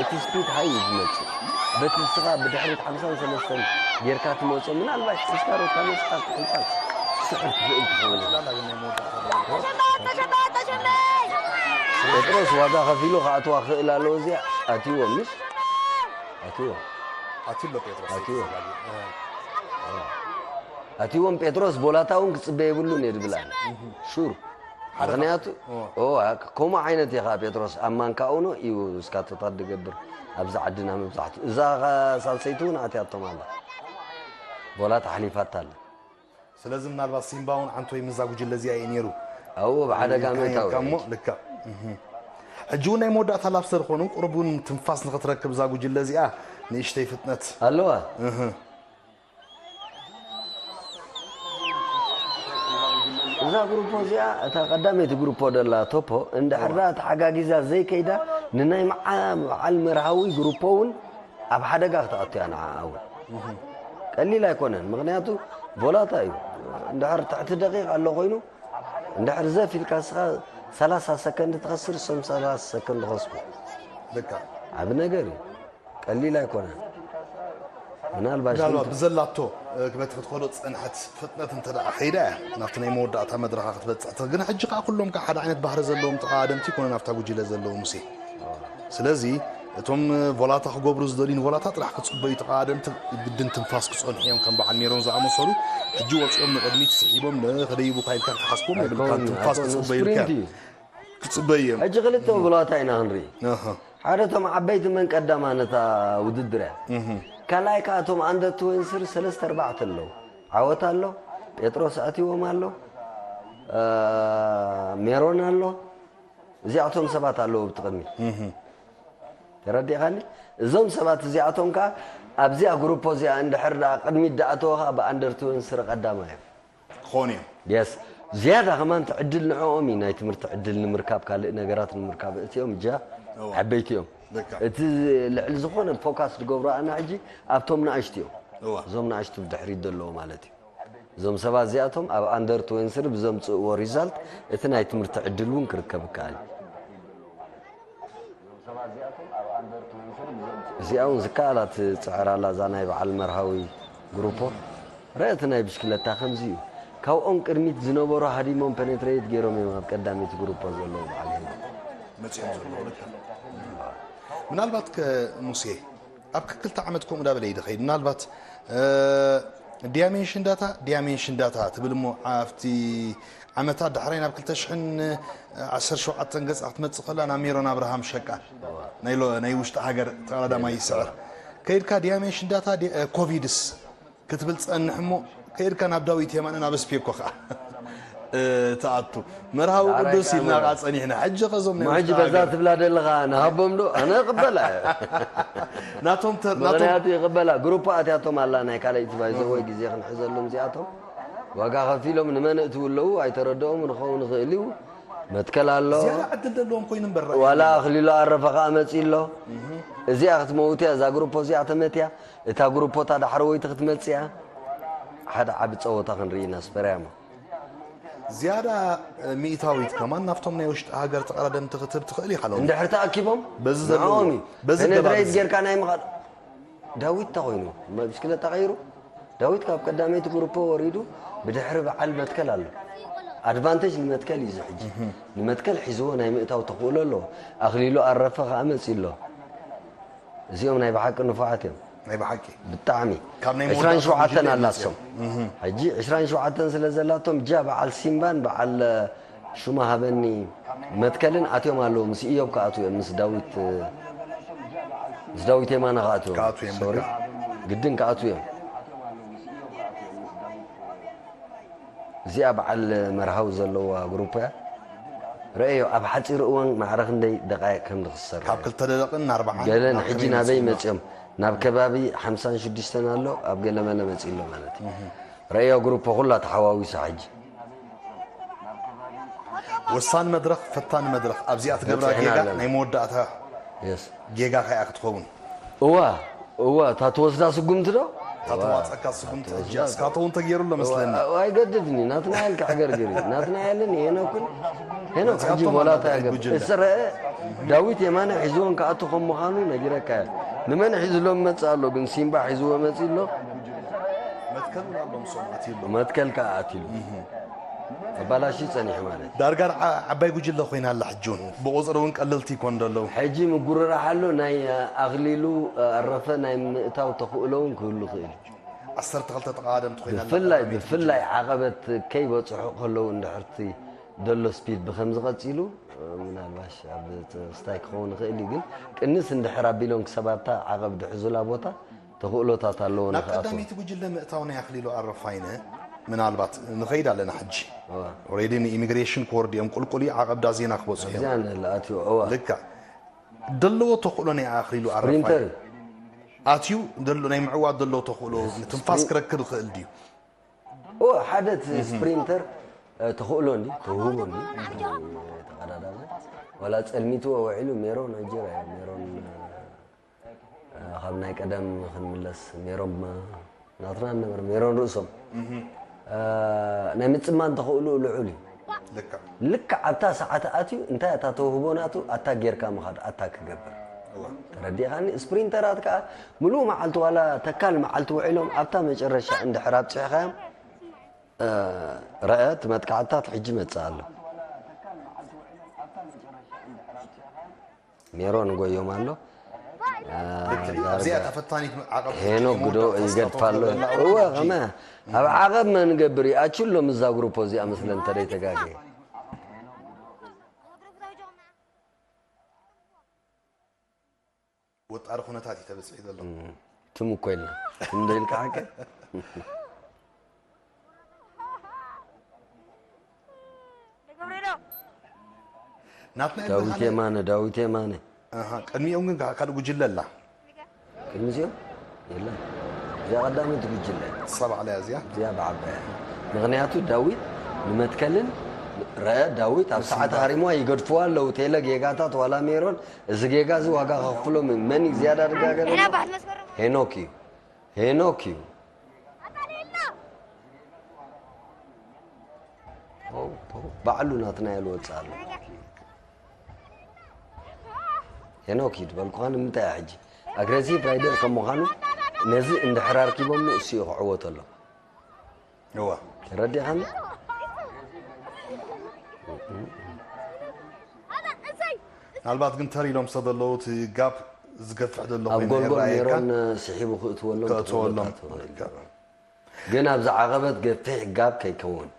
እቲ ስፒድ ሃይ እዩ ዝመፅእ በቲ ንስኻ ብድሕሪት ሓምሳን ሰለስተን ጌርካ ትመፅኦ ምናልባሽ ሒዝካ ሮታ መፅካ ክትሕንፃፅ ትስዕር ትኽእል ትኸውን ኢኻ ጴጥሮስ ዋጋ ከፊሉ ክኣትዋ ክእል ኣለዎ እዚኣ ኣትዎ ምሽ ኣትዎ ኣትሎ ጴጥሮስ ኣትዎ ኣትዎም ጴጥሮስ ቦላታ እውን ክፅበ የብሉን እየ ድብል ኣነ ሹር ምክንያቱ ከምኡ ዓይነት ኢኻ ጴጥሮስ ኣብ ማንካ ኡኖ እዩ እስካቶታት ድገብር ኣብዚ ዓድና መብዛሕትኡ እዛ ሳልሰይቲ እውን ኣትያቶም ኣላ ቦላታ ሓሊፋታ ኣላ ስለዚ ምናልባት ሲምባ እውን ዓንቶይ ምዛ ጉጅለ እዚኣ እዩ ነይሩ ኣዎ ብሓደጋ ምእታው ኢልካ እሞ ልክዕ ሕጂ እውን ናይ መወዳእታ ላብ ስለ ዝኾኑ ቁሩብ እውን ትንፋስ ንኽትረክብ እዛ ጉጅለ እዚኣ ንእሽተይ ፍጥነት ኣለዋ እዛ ግሩፖ እዚኣ እታ ቀዳመይቲ ግሩፖ ደላ ቶፖ እንድሕር ደኣ ተሓጋጊዛ ዘይከይዳ ንናይ መዓ- በዓል መርሃዊ ግሩፖ እውን ኣብ ሓደጋ ክትኣቱ እያ ንዓኣ እውን ቀሊል ኣይኮነን ምክንያቱ ቮላታ እዩ እንድሕር ትሕቲ ደቂቕ ኣሎ ኮይኑ እንድሕር ዘፍ ኢልካ እስኻ ሰላሳ ሰከንድ ትኸስር እሶም ሰላሳ ሰከንድ ኸስቡ ልካ ዓቢ ነገር እዩ ቀሊል ኣይኮነን ምናልባሽ ምናልባት ብዘላቶ በቲ ክትኸዶ ዝፀንሐት ፍጥነት እንተ ደኣ ከይዳ እያ ናብቲ ናይ መወዳእታ መድረኻ ክትበፅሕ ትኽእል ግን ሕጂ ከዓ ኩሎም ከዓ ሓደ ዓይነት ባህሪ ዘለዎም ተቐዳደምቲ ይኮኑ ናብታ ጉጅለ ዘለዉ ሙሴ ስለዚ እቶም ቮላታ ክገብሩ ዝደልዩ ንቮላታ ጥራሕ ክፅበዩ ተቐዳደምቲ ግድን ትንፋስ ክፀንሑ እዮም ከም በዓል ሜሮን ዝኣመሰሉ ሕጂ ወፂኦም ንቕድሚት ስሒቦም ንኽደይቡካ ኢልካ ክትሓስቦም የብልካን ትንፋስ ክፅበዩልካ እዮም ክፅበዩ እዮም ሕጂ ክልተ ቮላታ ኢና ክንርኢ ሓደ እቶም ዓበይቲ መን ቀዳማ ነታ ውድድር እያ ካልኣይ ከዓ እቶም ኣንደር ትወንስር ሰለስተ ኣርባዕተ ኣለዉ ዓወት ኣሎ ጴጥሮስ ኣትዎም ኣሎ ሜሮን ኣሎ እዚኣቶም ሰባት ኣለዉ ኣብቲ ቅድሚት ተረዲእካኒ እዞም ሰባት እዚኣቶም ከዓ ኣብዚኣ ግሩፖ እዚኣ እንድሕር ደኣ ቅድሚት ደኣተወ ከዓ ብኣንደር ትወንስር ቀዳማ እዮም ክኾኑ እዮም የስ ዝያዳ ከማን እቲ ዕድል ንዕኦም እዩ ናይ ትምህርቲ ዕድል ንምርካብ ካልእ ነገራት ንምርካብ እቲኦም እጃ ዓበይቲ እዮም እቲ ልዕሊ ዝኾነ ፎካስ ዝገብሮ ኣና ሕጂ ኣብቶም ንኣሽቱ እዮም እዞም ንኣሽቱ ብድሕሪት ዘለዉ ማለት እዩ እዞም ሰባት እዚኣቶም ኣብ ኣንደር ትወንስሪ ብዘምፅእዎ ሪዛልት እቲ ናይ ትምህርቲ ዕድል እውን ክርከብ ይከኣል እዩ እዚኣ እውን ዝከኣላ ትፅዕር ኣላ እዛ ናይ በዓል መርሃዊ ግሩፖ ርአ እቲ ናይ ብሽክለታ ከምዚ እዩ ካብኦም ቅድሚት ዝነበሩ ሃዲሞም ፔኔትሬት ገይሮም እዮም ኣብ ቀዳሚት ግሩፖ ዘለዉ በዓል ሄኖ መፅኦም ዘለዉ ልክዕ ምናልባት ከ ሙሴ ኣብ ክልተ ዓመት ከምኡ ዳበለ ይድኸይድ ምናልባት እ፣ ዲያሜንሽን ዳታ ዲያሜንሽን ዳታ ትብል እሞ ኣብቲ ዓመታት ዳሕራይ ናብ ክልተ ሽሕን ዓሰርተ ሸውዓተን ገጻ ክትመጽእ ከላ ናብ ሜሮን ኣብርሃም ሸቃ ናይ ሎ- ናይ ውሽጢ ሃገር ተቐዳዳማይ ይስዕር ከይድካ ዲያሜንሽን ዳታ ዲ- እ፣ ኮቪድስ ክትብል ጸንሕ እሞ ከይድካ ናብ ዳዊት የማነ ናብ ስፔኮ ከዓ እ፣ ትኣቱ መርሃዊ ዳራይ ቅዱስ ከዓ ኢልና መርሃዊ። ቃ ጸኒሕና ሕጂ ከዞም ናይ ሕጂ ውሽጢ በዛ ሃገር ትብላ ዘለኻ ንሃቦም ዶ ኣነ እቕበላ እየ። ናቶም ተር ናቶም ምኽንያቱ ይቕበላ ግሩፕ ኣትያቶም ኣላ ናይ ካልኣይቲ ባይዘወይ ግዜ ክንሕዘሎም እዚኣቶም ዋጋ ከፊሎም ንመን እትው ኣለዉ ኣይተረድኦም ንኸውን ይኽእል እዩ። መትከል ኣሎ። ዝያዳ ዕድል ዘለዎም ኮይኑ እምበር ዋላ ኣኽሊሉ ኣረፈ ከዓ መፂ ኣሎ። እዚኣ ክትመውት እያ እዛ ግሩፖ እዚኣ ተመትያ። እታ ግሩፖ እታ ዳሕረወይቲ ክትመፅእ እያ። ሓደ ዓቢ ፀወታ ክንርኢ ኢና ስፐርያማ። ዝያዳ ሚእታዊት ከማን ናብቶም ናይ ውሽጢ ሃገር ተቐዳደምቲ ክትህብ ትኽእል ኢኻ ሎሚ። እንድሕር ተኣኪቦም በዚ ዘለዉ ንዕኦም እዩ። በዚ ፔኔትሬት ኣገባብ እዚ። ጌርካ ናይ ምኻድ ዳዊት እንታይ ኮይኑ? ብስክለታ ቀይሩ? ዳዊት ካብ ቀዳመይቲ ግሩፖ ወሪዱ ብድሕሪ በዓል መትከል ኣሎ። ኣድቫንቴጅ ንመትከል እዩ እዚ ሕጂ። ንመትከል ሒዝዎ ናይ ምእታው ተኽእሎ ኣለዎ። ኣኽሊሉ ኣረፈ ከኣ መጺኡ ኣሎ። እዚኦም ናይ ብሓቂ ንፉዓት እዮም። ናይ ብሓቂ። ብጣዕሚ። ካብ ናይ መወዳእታ ዕስራን ሸውዓተን ጉጅለ ኣላቶም። መጺኦም። ሕጂ ዕስራን ሸውዓተን ስለ ዘላቶም ጃ በዓል ሲምባን በዓል ሹማ ሃበኒ መትከልን ኣትዮም ኣለዉ ምስ ኢዮብ ክኣትዉ እዮም ምስ ዳዊት ምስ ዳዊት የማነ ክኣትዉ እዮም። ክኣትዉ እዮም፣ ሶሪ። በቃ። ግድን ክኣትዉ እዮም። እዚኣ በዓል መርሃዊ ዘለዋ ግሩፕ እያ። ረእዮ ኣብ ሓፂር እዋን ማዕረ ክንደይ ደቃይቅ ከም ዝኽሰር ካብ ክልተ ደቂቕን ኣርባዓን ገለን ናብ ሕጂ ከመይ ናበይ መፂኡ ኣሎ? መፂኦም ናብ ከባቢ ሓምሳን ሽዱሽተን ኣሎ ኣብ ገለመለ መፂኡ ኣሎ ማለት እዩ። ረእዮ ግሩፕ ኩላ ተሓዋዊሳ ሕጂ ወሳኒ መድረኽ ፈታኒ መድረኽ ኣብዚኣ ትገብራ በፂሕና ጌጋ ኣለና። ናይ መወዳእታ የስ ጌጋ ከኣ ክትኸውን እዋ እዋ እታ ትወስዳ ስጉምቲ ዶ እታ ተዋፀካ ስጉምቲ ሕጂ ኣስካተውን ተገይሩ ኣሎ መስለኒ እዋ፣ ኣይገድፍኒ ናትና ያልክ ሕገርግሪ ናትና ያልን ሄኖክን ሄኖክ ሕጂ መፂኣቶም ቦላታ ኣለዉ ያገብ ጉጅለ። እስረ ዳዊት የማነ ሒዝዎም ክኣቱ ከም ምዃኑ ነጊረካ እየ። ንመን ሒዝሎም መፅእ ኣሎ ግን ሲምባ ሒዝዎ መፅእ ኣሎ መትከል እውን ኣሎ ምስኦም ኣትዩ ኣሎ መትከል ከዓ ኣትሉ ኣባላሽ ጸኒሑ ማለት እዩ። ዳርጋ ዓ- ዓባይ ጉጅለ ኮይና ኣላ ሕጂ እውን ብቁፅሪ እውን ቀለልቲ ይኮን ዘለዉ ሕጂ ምጉርራሕ ኣሎ ናይ ኣኽሊሉ ኣረፈ ናይ ምእታው ተኽእሎ እውን ክህሉ ይኽእል እዩ። ዓሰርተ ክልተ ተቐዳደምቲ ኮይና ኣላ ብፍላይ ቀዳመይቲ ብፍላይ ጉጅለ። ዓቐበት ከይበፅሑ ከለዉ እንድሕርቲ ዘሎ ስፒድ ብከምዚ ቀፂሉ ምናልባሽ ኣብ ስታይ ክኸውን ይኽእል እዩ ግን ቅንስ እንድሕር ኣቢሎም ክሰባታ ዓቐብ ድሕዙላ ቦታ ተኽእሎታት ኣለዎ ናብ ንክኣትዎ። ቀዳመይቲ ጉጅለ ምእታው ናይ ኣኽሊሉ ኣረፋይነ ምናልባት ንኸይድ ኣለና ሕጂ እዋ። ኦሬዲ ንኢሚግሬሽን ኮርድ እዮም ቁልቁል እዩ ዓቐብዳ ዜና ክበፁ እዮም ኣብዚኣ ንህላ ኣትዮ እዋ። ልካ ደለዎ ተኽእሎ ናይ ኣኽሊሉ ኣረፋይ ስፕሪንተር ኣትዩ ደሎ ናይ ምዕዋት ደለዎ ተኽእሎ ንትንፋስ ክረክብ ይኽእል ድዩ እዋ ሓደ እቲ ስፕሪንተር እ፣ ተኽእሎ እንዲ ተውህቦ እንዲ ተቐዳዳሚ ዋላ ፀልሚትዎ ውዒሉ ሜሮን ኣጀራ እዩ ሜሮን ካብ ናይ ቀደም ክንምለስ ሜሮን ናትና ነበር ሜሮን ርእሶም ናይ ምፅማን ተኽእልኡ ልዑል እዩ ልክዕ ኣብታ ሰዓት ኣትዩ እንታይ እታ ተውህቦ ናቱ ኣታ ጌርካ ምኻድ ኣታ ክገብር ተረዲኻኒ ስፕሪንተራት ከዓ ምሉእ መዓልቲ ዋላ ተካል መዓልቲ ውዒሎም ኣብታ መጨረሻ እንድሕር ኣብፅሕኻዮም ረአ እቲ መጥቃዕትታት ሕጂ መፅእ ኣሎ ሜሮን ጎዮም ኣሎ። ኣብዚኣ ተፈታኒት ዓቐብ ሄኖክ ግዶ ይገድፋ ኣሎ። እወ ከመ ኣብ ዓቐብ መን ገብር ይኣችሎ ምዛ ግሩፖ እዚኣ መስለ እንተደይ ተጋገየ። ወጣሪ ኩነታት እዩ ተበፂሑ ዘሎ። ትም እኮ ኢልና ትም ዶ ኢልካ ሓቀ ናትና ዳዊት የማነ ዳዊት የማነ ቅድሚኦም ግን ካልእ ጉጅለ ኣላ ቅድሚዚኦም የለን እዚኣ ቀዳመይቲ ጉጅለ ክሳብ ዓለያ እዚኣ እዚኣ ብዓባያ ምክንያቱ ዳዊት ንመትከልን ረአ ዳዊት ኣብ ሰዓት ሃሪምዋ ይገድፍዋ ኣለዉ ቴለ ጌጋታት ዋላ ሜሮን እዚ ጌጋ እዚ ዋጋ ከኽፍሎም መን እዩ ዝያዳ ድጋገ ሄኖክ እዩ ሄኖክ እዩ ባዕሉ ናትናኤል ወፅእ ኣሎ ሄኖክ እዩ ዝበልኩኻ ንምንታይ ሕጂ ኣግሬሲቭ ራይደር ከም ምዃኑ ነዚ እንድሕር ኣርኪቦም እሱ እዩ ክዕወት ኣሎ እዋ ተረዲኻኒ ምናልባት ግን ተር ኢሎም ዝተደለዉ እቲ ጋፕ ዝገፍሕ ዘሎ ኣብ ኮይኑ ጎልጎል ይረኣየካ። ሜሮን ስሒቡ ክእትወሎም ክእትወሎም ተኽእሎታት ይህሉ። ግን ኣብ ዝዓቐበት ገፊሕ ጋብ ከይከውን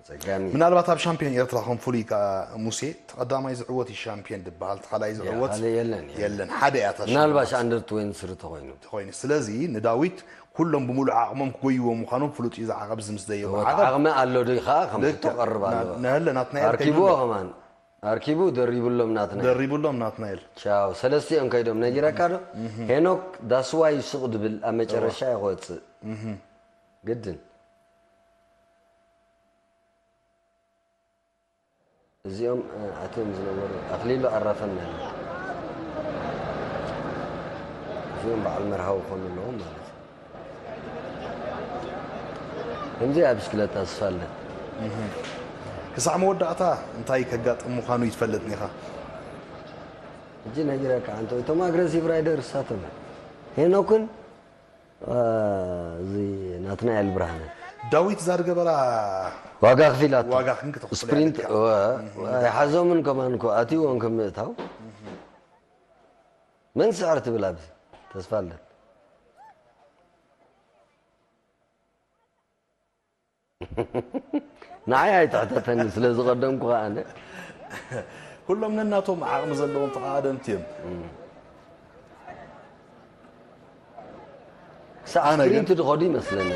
ጸጋሚ ምናልባት ኣብ ሻምፒዮን ኤርትራ ከም ፍሉይ ከኣ ሙሴ እቲ ቀዳማይ ዝዕወት እዩ ሻምፒዮን ዝበሃል፣ እቲ ካልኣይ ዝዕወት ካልእ የለን፣ የለን። የለን። ሓደ እያ እታ ምናልባት ሽልማት ኣንደር ትወንቲ ስሪ ተኾይኑ ተኾይኑ። ስለዚ ንዳዊት ኩሎም ብምሉእ ዓቕሞም ክጎይዎ ምዃኖም ፍሉጥ እዩ። ዝዓቐብ ዝምስ ዘየቦ እወ፣ ዓቐብ ዓቕሚ ኣሎ ዶ ከዓ ከም ልክዕ። ተቐርብ ኣለዎ ና- ነህለ ናትናኤል ኣርኪብዎ ከይብሎ። ከማን ኣርኪቡ ደሪብሎም ናትናኤል ደሪብሎም ናትናኤል። ቻው ሰለስቲኦም ከይዶም ነጊረካ ዶ? ሄኖክ ዳስዋይ ሱቕ ድብል ኣብ መጨረሻ ይኸወፅእ ግድን። እዚኦም ኣትዮም ዝነበሩ ኣኽሊሉ ኣራፈና እዚኦም በዓል መርሃዊ ኮኑ ኣለዎም ማለት እዩ። ከምዚ ኣብ ብሽክለታ ዝፋለጥ ክሳዕ መወዳእታ እንታይ ከጋጥም ምዃኑ ይትፈልጥ ኒኻ። እጂ ነጊረካ ኣንተ እቶም ኣግረሲቭ ራይደር እሳቶም ሄኖክን እዚ ናትናኤል ብርሃነ ዳዊት ዛድገበራ ዋጋ ክፊላቶ ዋጋ ክንክተኽፍል ስፕሪንት ኣይሓዞምን ከማን እኮ ኣትይዎም ከም ምእታው መን ስዕር ትብል ኣብዚ ተስፋ ኣለት ንዓይ ኣይትሕተተኒ ስለ ዝቐደምኩ ኣነ ኩሎም ነናቶም ዓቕሚ ዘለዎም ተቓደምቲ እዮም። ክሳብ ስፕሪንት ዝኸዱ ይመስለኒ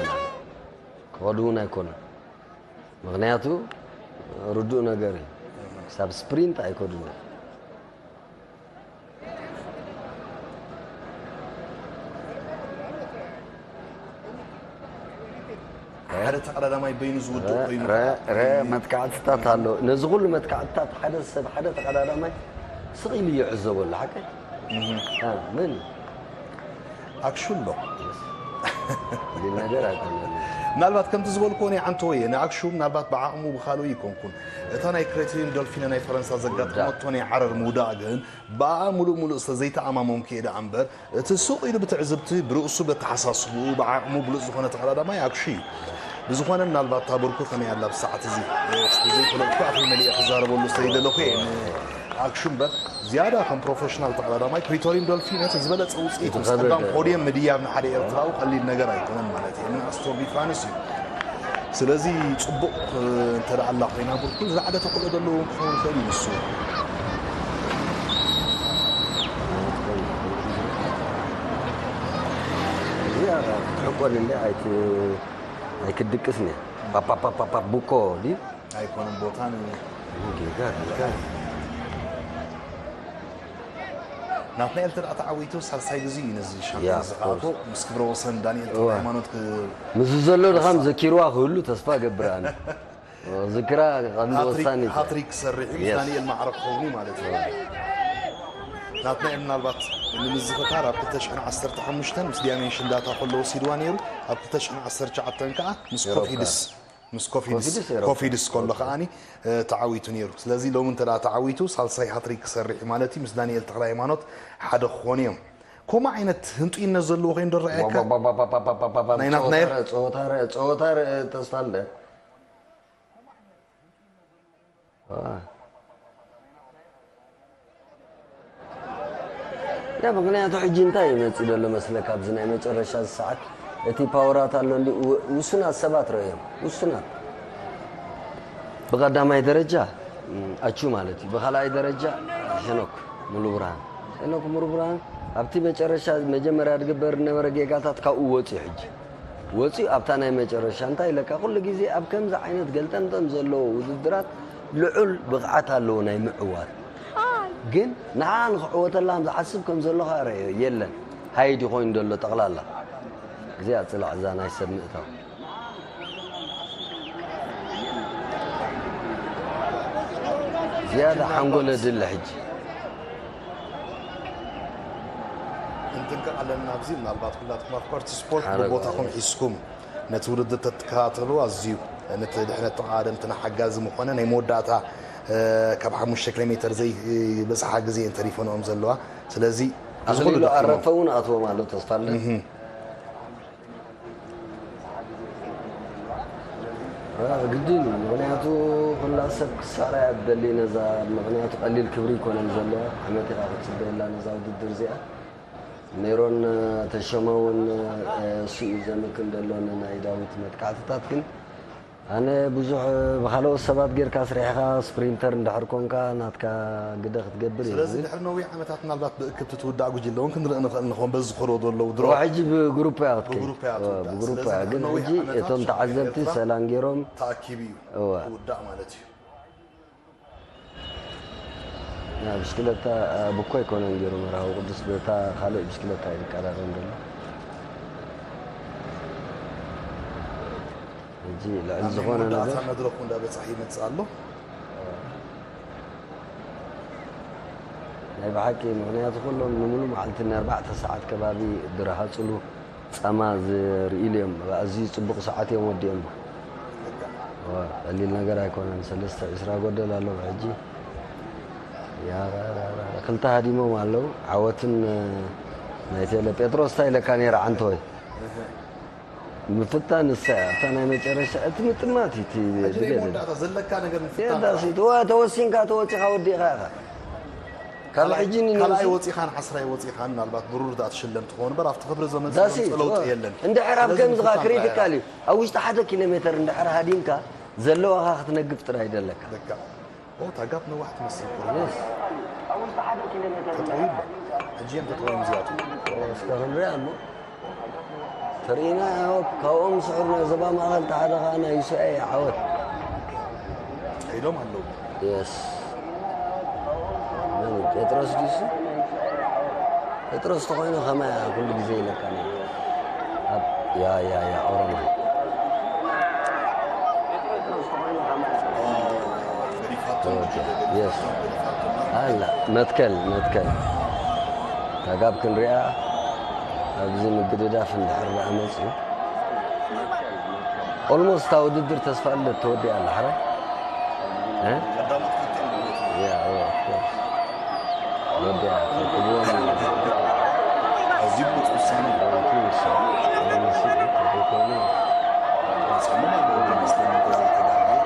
ክኸዱ እውን ኣይኮኑን። ምክንያቱ ርዱእ ነገር እዩ። ክሳብ ስፕሪንት ኣይከዱን። ሓደ ተቐዳዳማይ በይኑ ዝውድእ ኮይኑ መጥቃዕትታት ኣሎ። ነዚ ኩሉ መጥቃዕትታት ሓደ ሰብ ሓደ ተቐዳዳማይ ስቕ ኢሉ ይዕዘቦ ኣሎ ሓቀይ መን ኣክሹሎ ነገር ኣይኮነን። ምናልባት ከምቲ ዝበልክዎ ናይ ዓንተወየ ንኣክሹ ምናልባት ብዓቕሙ ብካልኡ ይኮንኩን እታ ናይ ክሬትሪን ዶልፊነ ናይ ፈረንሳ ዘጋጠመቶ ናይ ዓረር ምውዳቕ ግን ብኣ ሙሉእ ሙሉእ ስለ ዘይተኣማመንኩ እየ ደኣ እምበር እቲ ሱቕ ኢሉ ብትዕዝብቲ ብርእሱ በተሓሳስብኡ ብዓቕሙ ብሉፅ ዝኾነ ተቐዳዳማይ ኣክሹ እዩ። ብዝኾነ ምናልባት እታ ብርኩ ከመይ ኣላ ብሰዓት እዚ ስለ ዘይፈለጥኩ ኣፈይ መሊኤ ክዛረበሉ ስለ ይደለኹ እየ ንኣክሹ እምበር ዝያዳ ከም ፕሮፌሽናል ተቐዳዳማይ ክሪቶሪን ዶልፊን እቲ ዝበለፀ ውፅኢት ምስ ቀዳም ፖድየም ምድያብ ንሓደ ኤርትራዊ ቀሊል ነገር ኣይኮነን ማለት እዩ። ምን ኣስቶር ዲ ፍራንስ እዩ። ስለዚ ፅቡቕ እንተ ደኣ ኣላ ኮይና ብርኩ ዝለዓለ ተኽእሎ ዘለዎ እውን ክኸውን ይኽእል እዩ ንሱ። እዚኣ ክትሕቆን እንደ ኣይት ኣይክድቅስን እያ ፓፓፓፓፓ ቡኮ ድዩ ኣይኮነን ቦታ ን ጌጋ ጌጋ ናትናኤል ተደኣ ተዓዊቱ ሳልሳይ ግዜ እዩ ነዚ ሻምፒዮን ያ፣ ዝኸኣቶ ምስ ክብረ ወሰን ዳንኤል እዋ። ሃይማኖት ክ- ምስ ዘሎ ድኻ ዘኪርዋ ክህሉ ተስፋ ገብር ኣነ ዝክራ ቀንዲ ሃትሪክ- ወሳኒ ሃትሪክ ክሰርሕ እዩ ምስ የስ። ዳንኤል ማዕረ ክኸውን እዩ ማለት እዩ ናትናኤል ምናልባት ንምዝኽታር ኣብ ክልተ ሽሕን ዓሰርተ ሓሙሽተን ምስ ዲያሜንሽን ዳታ ከሎ ወሲድዋ ነይሩ ኣብ ክልተ ሽሕን ዓሰርተ ትሽዓተን ከዓ ምስ ኤሮፓ። ኮፊድስ ምስ ኮፊድስ ኮፊድስ ኤሮፓ። ኮፊድስ ከሎ ከዓኒ እ፣ ተዓዊቱ ነይሩ ስለዚ ሎሚ እንተ ደኣ ተዓዊቱ ሳልሳይ ሃትሪክ ክሰርሕ እዩ ማለት እዩ ምስ ዳንኤል ተኽለ ሃይማኖት ሓደ ክኾኑ እዮም ከምኡ ዓይነት ህንጡይነት ዘለዎ ኮይኑ ዶ ረኣየካ ናይ ናትናኤል ፀወታ ርአ ተስፋ ኣለ ያ ምክንያቱ ሕጂ እንታይ እዩ መፂእ ዘሎ መስለካ ኣብዚ ናይ መጨረሻ ሰዓት እቲ ፓወራት ኣሎ እንዲ ውሱናት ሰባት ረእዮም ውሱናት ብቀዳማይ ደረጃ ኣቹ ማለት እዩ ብካልኣይ ደረጃ ሄኖክ ሙሉ ብርሃን ሄኖክ ሙሉ ብርሃን ኣብቲ መጨረሻ መጀመርያ ዝግበር ዝነበረ ጌጋታት ካብኡ ወፅዩ ሕጂ ወፂኡ ኣብታ ናይ መጨረሻ እንታይ ኢለካ ኩሉ ግዜ ኣብ ከምዚ ዓይነት ገልጠምጠም ዘለዎ ውድድራት ልዑል ብቕዓት ኣለዎ ናይ ምዕዋት ግን ንዓ ንክዕወተላ ዝሓስብ ከም ዘሎ ከዓ ረእዮ የለን ሃይድ ኮይኑ ዘሎ ጠቕላላ እዚኣ ፅላዕ እዛ ናይ ሰብ ምእታው ዝያዳ ሓንጎል የድሊ ሕጂ ክንጥንቀቕ ኣለና ኣብዚ ምናልባት ኩላትኩም ኣፍቀርቲ ስፖርት ብቦታኹም ሒዝኩም ነቲ ውድድር ተትከታተሉ ኣዝዩ ነቲ ድሕነት ተቓደምትና ሓጋዚ ምኾነ ናይ መወዳእታ ካብ ሓሙሽተ ኪሎ ሜተር ዘይበፅሓ ግዜ እየን ተሪፈንኦም ዘለዋ ስለዚ ኣብዚ ኩሉ ኣኽሊሉ ደኪሞም ኣረፈ እውን ኣትዎም ኣሎ ተስፋ ኣለ ግድን እዩ። ምኽንያቱ ኩላ ሰብ ክሳራ እያ ትደሊ ነዛ፣ ምኽንያቱ ቀሊል ክብሪ ይኮነን ዘለዋ። ዓመት ኢኻ ክትፅበየላ ነዛ ውድድር እዚኣ። ሜሮን ተሾመ እውን እሱ እዩ ዘምክን ዘሎ ንናይ ዳዊት መጥቃዕትታት። ግን ኣነ ብዙሕ ብካልኦት ሰባት ጌርካ ስሪሕካ ስፕሪንተር እንድሕር ኮንካ ናትካ ግደ ክትገብር እዩ ስለዚ ዝብል። ድሕሪ ነዊሕ ዓመታት ምናልባት ብእክብቲ ትውዳእ ጉጅለ እውን ክንርኢ ንኽእል ንኸውን በዚ ዝኸዶ ዘለዉ ድሮ ሕጂ ብግሩፕ እያ ክትከይድ። ብግሩፕ እያ ትውዳእ። ብግሩፕ ስለዚ እያ። ድሕሪ ግን ነዊሕ ሕጂ ዓመታት እቶም ሻምፒዮን ተዓዘብቲ ኤርትራ ሰላም ገይሮም ተኣኪቡ እዩ እወ። ክውዳእ ማለት እዩ። ያ ብሽክለታ ብኮ ኣይኮነን ገይሩ መርሃዊ ቅዱስ በታ ካልእ ብሽክለታ እዩ ዝቀዳደም ዘሎ። ሕጂ ልዕሊ ኣብ ዝኾነ መወዳእታ ነገር መድረኹ እንዳበጻሕ ይመጽእ ኣሎ። ናይ ብሓቂ ምኽንያቱ ኩሎም ንምሉ መዓልቲ ንኣርባዕተ ሰዓት ከባቢ ድረሃጽሉ ጻማ ዝርእሉ እዮም። ኣዝዩ ጽቡቕ ሰዓት እዮም ወዲኦም። እዋ፣ ቀሊል ነገር ኣይኮነን። ሰለስተ ዕስራ ጎደል ኣለዉ ሕጂ። ያ፣ ክልተ ሃዲሞም ኣለዉ። ዓወትን ናይ ቴለ ጴጥሮስ እንታይ ኢለካ ነይረ ዓንተወይ? ምፍታን ንሳ እያ። እታ ናይ መጨረሻ እቲ ምጥማት እዩ እቲ ሕጂ ናይ ድሌት። መወዳእታ ዘለካ ነገር ምፍታን የዳሲ፣ ጥራሕ። ተወ-፣ ተወሲንካ ተወጺኻ ወዲእኻ ኢኻ። ካብ ካልኣይ፣ ሕጂ ንነብሲ ካልኣይ ወጺኻን ዓስራይ ወጺኻን ምናልባት ብሩር ዳኣ ትሽለም ትኸውን እምበር ኣብቲ ክብሪ ዘመጽእ ዳሲ፣ ለውጢ ተወ-፣ የለን። እንድሕር ኣብ ስለዚ ከምዚ ምፍታን ጥራሕ ክሪቲካል ኢኻ። እዩ። ኣብ ውሽጢ ሓደ ኪሎ ሜተር እንድሕር ሃዲምካ ዘለዋኻ ክትነግፍ ጥራይ ደለካ። ልክዕ። ኦ፣ እታ ጋፕ ነዋሕ ትመስል ቁሩብ። የስ። ተጠውዩ ኣሎ። ሕጂ እዮም ተጠውዮም እዚኣቶም። እስከ ክንሪኣ እሞ። ተርእይና፣ ያው፣ ካብኦም ስዑር ናይ ዞባ ማእኸል እቲ ሓደ ኸዓ ናይ ዩ ሲ ኣይ ዓወት። ከይዶም ኣለዉ። የስ። መን እዩ? ጴጥሮስ ድዩ እሱ? ጴጥሮስ ተኾይኑ ከማይ ኩሉ ግዜ ኢለካ ነይረ። ኣብ፣ ያ፣ ያ፣ ያ፣ ኦሮማይ። ኦኬ፣ የስ። ኣላ፣ መትከል፣ መትከል። እታ ጋብ ክንሪኣ፣ ኣብዚ ምግድዳፍ እንድሕር ደኣ መጺኡ። ኦልሞስት እታ ውድድር ተስፋ ልደት ተወዲኣ ኣላ፣ ሕራይ? እ? ቀዳሞት ክልቲኦም ብሞት እዮም። ያ፣ ኦ፣ ኦፍ ኮርስ። ወዲኣ፣ ተረክብዎም እዩ። ኣዝዩ ብሉጽ ውሳነ እዩ። ኣዝዩ ውሳነ። መሲኡ፣ ተረክብዎም። መጺኦም ኣለዉ፣ መስለኒ፣ ተዘይተጋግየ።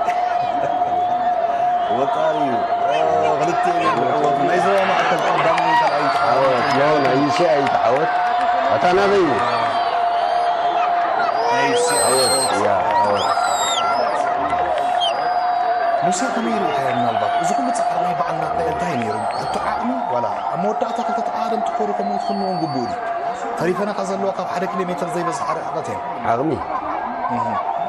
ወጣሪ እዩ። ኦ፣ ክልቲኦም እዮም ዝዕወቱ። ናይ ዞባ ማእከል ቀዳማይን ካልኣይን ተዓወቱ። ዓወት፣ ኖ፣ ናይ ዩ ሲ ኣይ ተዓወት። ኣታ ናበይ እዩ? ናይ ዩ ሲ ኣይ ዓወት፣ ያ፣ ዓወት። ሙሴ፣ ከመይ ርኢኻዮ? ምናልባት እዚ ኩሉ ጻዕሪ ናይ በዓል ናትናኤል እንታይ ነይሩ? ሕቶ ዓቕሚ ዋላ ኣብ መወዳእታ ክልተ ተቐዳደምቲ ክኾኑ ከምኡ ትፍንዎም ግቡእ ድዩ? ተሪፈናኻ ዘለዋ ካብ ሓደ ኪሎ ሜተር ዘይበዝሓ ርሕቀት እየን። ዓቕሚ። እህ።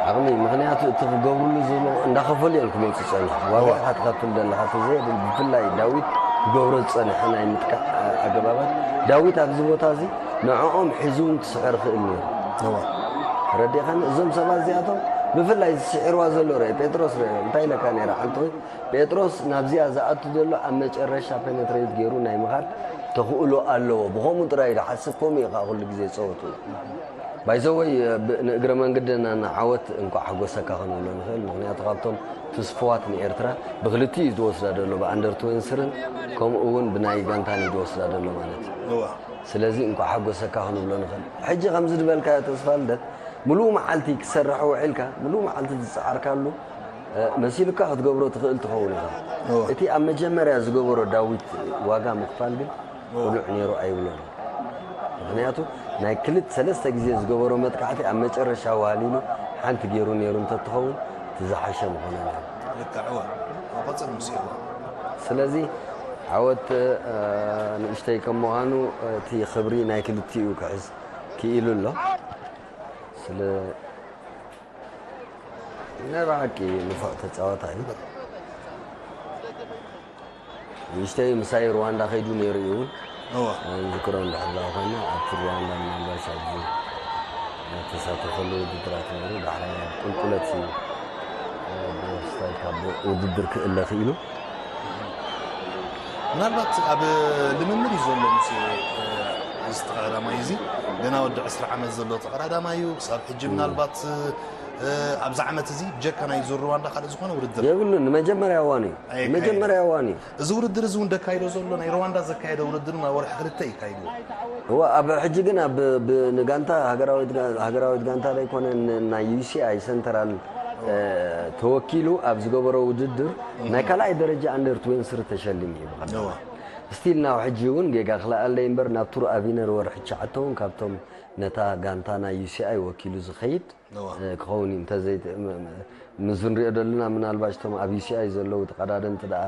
ዓቕሚ፣ ምኽንያቱ እቲ ክገብርሉ ዝብሎ እንዳኸፈሉ እዮም ክመፁ ዝጸንሑ። ዋጋ እዋ። ኢኻ ትኸፍል ዘለኻ፣ እቲ ዘየድል ብፍላይ ዳዊት ክገብሮ ዝጸንሐ ናይ ምጥቃዕ ኣገባባት። ዳዊት ኣብዚ ቦታ እዚ ንዕኦም ሒዙ እውን ክስዕር ይኽእል ነይሩ። እዋ። ተረዲእኻኒ? እዞም ሰባት እዚኣቶም ብፍላይ ዝስዕርዋ ዘሎ ርአ፣ ጴጥሮስ ርአ፣ እንታይ ኢለካ ነይረ ዓንተወይ? ጴጥሮስ ናብዚኣ ዝኣቱ ዘሎ ኣብ መጨረሻ ፔኔትሬት ገይሩ ናይ ምኻድ ተኽእሎ ኣለዎ። ብኸምኡ ጥራይ እዩ ዝሓስብ፣ ከምኡ እዩ ከዓ ኩሉ ግዜ ዝጸወቱ። ባይዘወይ፣ ብ-፣ ንእግረ መንገድና ንዓወት እንኳዕ ሓጎሰካ ክንብሎ ንኽእል። ምኽንያቱ ካብቶም ትስፍዋት ንኤርትራ ብክልቲኡ እዩ ዝወስዳ ዘሎ፣ ብኣንደር ትዌንስርን ከምኡ እውን ብናይ ጋንታን እዩ ዝወስዳ ዘሎ ማለት እዩ። እዋ። ስለዚ እንኳዕ ሓጎሰካ ክንብሎ ንኽእል። ሕጂ ከምዚ ዝበልካዮ ተስፋ ልደት፣ ምሉእ መዓልቲ ክትሰርሕ ውዒልካ፣ ምሉእ መዓልቲ ዝጸዓርካሉ፣ እ፣ መሲሉካ ክትገብሮ ትኽእል ትኸውን ኢኻ። እወ። እቲ ኣብ መጀመርያ ዝገበሮ ዳዊት ዋጋ ምኽፋል ግን እወ። ቅኑዕ ነይሩ ኣይብሎን። ምኽንያቱ ናይ ክልተ ሰለስተ ግዜ ዝገበሮ መጥቃዕቲ ኣብ መጨረሻ ዋሊሉ ሓንቲ ገይሩ ነይሩ እንተትኸውን እቲ ዝሓሸ ምኾነ ነይሩ። ልክዕ፣ እወ። ቀጽል ሙሴ፣ እወ። ስለዚ ዓወት፣ እ፣ ንእሽተይ ከም ምዃኑ እቲ ክብሪ ናይ ክልቲኡ ክሕዝ ክኢሉ ኣሎ። ስለ ናይ ብሓቂ ንፉዕ ተጻዋታይ እዩ። ንእሽተይ ምሳይ ሩዋንዳ ከይዱ ነይሩ እዩ እውን። እወ። ንዝክሮ እንድሕር ደኣ ኮይና ኣብቲ ሩዋንዳ ምናልባሽ ኣብዚ ተሳተፈሉ ውድድራት ነይሩ። ዳሕራይ ኣብ ቁልቁለት እዩ፣ ብሆስፒታል ካብ ውድድር ክእለ ክኢሉ። ምናልባት ኣብ ልምምድ እዩ ዘሎ ሙሴ፣ እዚ ተቐዳዳማይ እዚ ገና ወዲ ዕስራ ዓመት ዘሎ ተቐዳዳማይ እዩ። ክሳብ ሕጂ ምናልባት ኣብዚ ዓመት እዚ ብጀካ ናይ ዙር ሩዋንዳ ካልእ ዝኾነ ውድድር የብሉን። ንመጀመርያ እዋን እዩ። ኣይካየድን። ንመጀመርያ እዋን እዩ። እዚ ውድድር እዚ እውን ደካይዶ ዘሎ ናይ ሩዋንዳ ዘካየደ ውድድር ኣብ ወርሒ ክልተ እዩ ካይድዎ። እዋ፣ ኣብ ሕጂ ግን ኣብ ብ-፣ ንጋንታ ሃገራዊት ጋ-፣ ሃገራዊት ጋንታ ዘይኮነ ን-፣ ናይ ዩ ሲ ኣይ ሰንተራል ተወኪሉ ኣብ ዝገበሮ ውድድር ናይ ካልኣይ ደረጃ ኣንደር ትዌንቲ ስሪ ተሸሊሙ እዩ ብቐዳማይ። ስቲል ናብ ሕጂ እውን ጌጋ ክልኣለይ እምበር ናብ ቱር ኣቪነር ወርሒ ትሽዓተ እውን ካብቶም ነታ ጋንታ ናይ ዩ ሲ ኣይ ወኪሉ ዝኸይድ ክኸውን እዩ። እንተዘይ ምስ ንሪኦ ዘለና ምናልባሽ እቶም ኣብ ዩ ሲ ኣይ ዘለዉ ተቐዳደምቲ ደኣ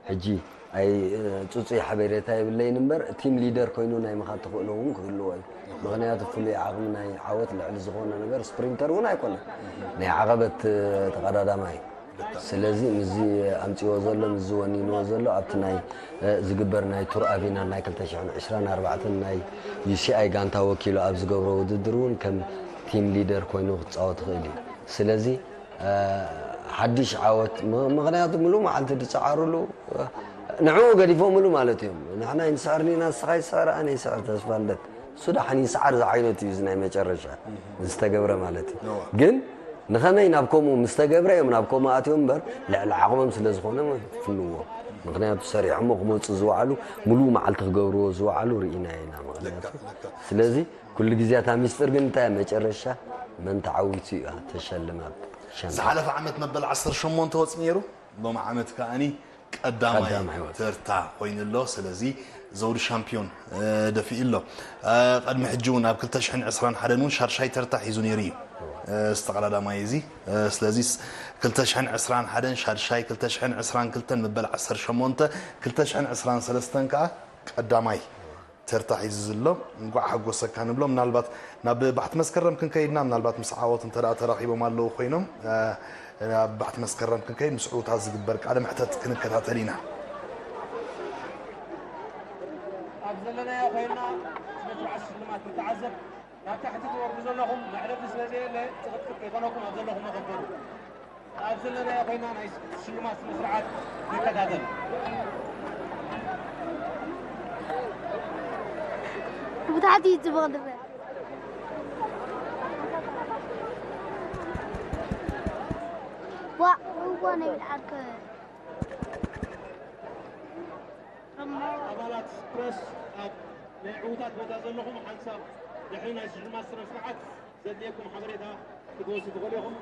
ሕጂ ኣይ ጽጹይ ሓበሬታ የብለይን እምበር ቲም ሊደር ኮይኑ ናይ ምኻድ ተኽእሎ እውን ክህልዎ እዩ። ምኽንያቱ ፍሉይ ዓቕሚ ናይ ዓወት ልዕሊ ዝኾነ ነገር ስፕሪንተር እውን ኣይኮነን። ናይ ዓቐበት ተቐዳዳማይ እዩ። ስለዚ ምስዚ ኣምጺዎ ዘሎ ምስዚ ወኒንዎ ዘሎ ኣብቲ ናይ ዝግበር ናይ ቱር ኣቪና ናይ ክልተ ሽሕን ዕስራን ኣርባዕተን ናይ ዩ ሲ ኣይ ጋንታ ወኪሉ ኣብ ዝገብሮ ውድድር እውን ከም ቲም ሊደር ኮይኑ ክጻወት ይኽእል እዩ። ስለዚ ሓድሽ ዓወት ምኽንያቱ ምሉእ መዓልቲ ዝጸዓሩሉ ንዕኡ ገዲፎምሉ ማለት እዮም። ንሕና ይንስዕር ኒና ንስኻ ይስዕር ኣነ ይስዕር ተስፋ ልደት እሱ ደሓን ይስዓር ዝዓይነቱ እዩ እዚ ናይ መጨረሻ ዝተገብረ ማለት እዩ። ግን ንኸመይ ናብ ከምኡ ምስ ተገብረ እዮም ናብ ከምኡ ኣትዮም እምበር ልዕሊ ዓቕሞም ስለ ዝኾነ ፍንዎ። ምኽንያቱ ሰሪሖሞ ክመፁ ዝወዓሉ ምሉእ መዓልቲ ክገብርዎ ዝወዓሉ ርኢና ኢና። ምኽንያቱ ስለዚ ኩሉ ግዜ እታ ሚስጥር ግን እንታይ መጨረሻ መን ተዓዊቱ እዩ ተሸልማ። ዝሓለፈ ዓመት መበል ዓሰርተ ሸሞንተ ወፂ ነይሩ። ሎም ዓመት ከኣኒ ቀዳማይ ቀዳማይ ወፂ። ተርታ ኮይኑ ኣሎ። ስለዚ ዘውዲ ሻምፒዮን ደፊኡ ኣሎ። ቀድሚ ሕጂ እውን ኣብ ክልተ ሽሕን ዕስራን ሓደን እውን ሻድሻይ ተርታ ሒዙ ነይሩ እዩ ዝተቐዳዳማይ እዚ። ስለዚ ክልተ ሽሕን ዕስራን ሓደን ሻድሻይ፣ ክልተ ሽሕን ዕስራን ክልተን መበል ዓሰርተ ሸሞንተ፣ ክልተ ሽሕን ዕስራን ሰለስተን ከዓ ቀዳማይ ተርታ ሒዙ ዘሎ። እንኳዕ ሓጎሰካ ንብሎ። ምናልባት ናብ ባሕቲ መስከረም ክንከይድና ምናልባት ምስ ዓወት እንተ ደኣ ተራኺቦም ኣለዉ ኮይኖም ኣብ ባሕቲ መስከረም ክንከይድ ምስ ዕውታት ዝግበር ቃለ መሕተት ክንከታተል ኢና። ኣብ ዘለናዮ ኮይንና ስነ ስርዓት ሽልማት ንተዓዘብ። ናብ ታሕቲ ትወርዱ ዘለኹም መዕረፊ ስለ ዘየለ ጽቕጥቅጥ ከይኮነኩም ኣብ ዘለኹም መኸበሩ። ኣብ ዘለናዮ ኮይና ናይ ሽልማት ስነ ስርዓት ንከታተል። ብታሕቲ ይጽበቕ ድበ ዋ እዋ ናይ ዓርከ ኣባላት ፕረስ ኣብ ናይ ዕዉታት ቦታ ዘለኹም ሓንሳብ ድሕሪ ናይ ሽልማት ስነ ስርዓት ዘድልየኩም ሓበሬታ ክትወስዱ ትኽእሉ ኢኹም።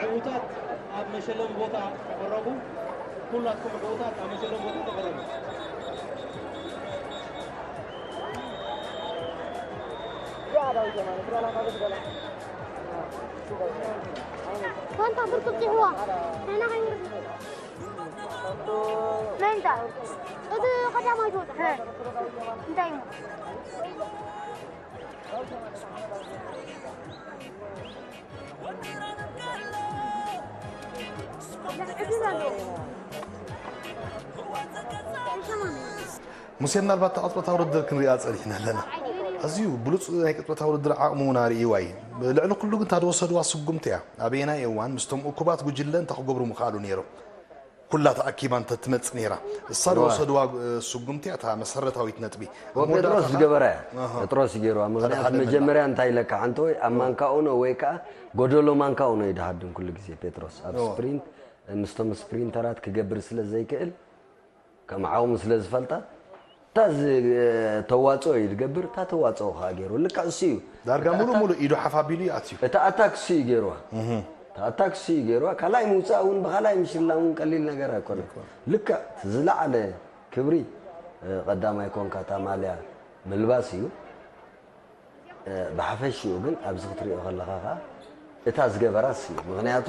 ዕዉታት ኣብ መሸለሚ ቦታ ተቐረቡ። ኩላትኩም ዕዉታት ኣብ መሸለሚ ቦታ ተቐረቡ። ጋንታ ብርክት ይሕዋ ናይና ከይወርድ መን እታ እቲ ቀዳማይ ትወጽእ እንታይ እሞ ሙሴ ምናልባት እታ ቅጽበታ ውድድር ክንሪኣ ጸኒሕና ኣለና። ኣዝዩ ብሉጽ ናይ ቅጽበታ ውድድር ዓቕሙ እውን ኣርእይዋ እዩ። ልዕሊ ኩሉ ግን እታ ዝወሰድዋ ስጉምቲ እያ። ኣበየናይ እዋን ምስቶም እኩባት ጉጅለ እንታይ ክገብሩ ምኽኣሉ ነይሮም? ኩላ ተኣኪባ እንተ ትመጽእ ነይራ። እሳ ዝወሰድዋ ስጉምቲ እያ እታ መሰረታዊት ነጥቢ። ኣብ ጴጥሮስ መወዳእታ ዝገበራ እያ። ኣሃ። ጴጥሮስ ይገይርዋ። ምኽንያቱ ሓደ መላ። መጀመርያ እንታይ ኢለካ ሓንቲ ወይ ኣብ ማንካ ኡኖ ወይ ከዓ ጎደሎ ማንካ ኡኖ እዩ ድሃድም ኩሉ ግዜ ጴጥሮስ። ኣብ እዋ። ስፕሪንት ምስቶም ስፕሪንተራት ክገብር ስለ ዘይክእል ከም ዓቕሙ ስለ ዝፈልጣ እታ ዝ-፣ ተዋፅኦ እዩ ዝገብር። እታ ተዋፅኦ ከዓ ገይሩ ልክዕ እሱ እዩ። ዳርጋ ሙሉ ሙሉ ኢዱ ሓፍ ኣቢሉ እዩ ኣትዩ። እቲ ኣታክ እሱ እዩ ገይርዋ። እህ። እቲ ኣታክ እሱ እዩ ገይርዋ። ካልኣይ ምውፃእ እውን ብኻልኣይ ምሽላም እውን ቀሊል ነገር ኣይኮነን። ኣይኮነን። ልክዕ እቲ ዝለዓለ ክብሪ፣ እ፣ ቀዳማይ ኮንካ እታ ማልያ ምልባስ እዩ። እ፣ ብሓፈሽኡ ግን ኣብዚ ክትሪኦ ከለኻ ኸዓ እታ ዝገበራስ እዩ። ምኽንያቱ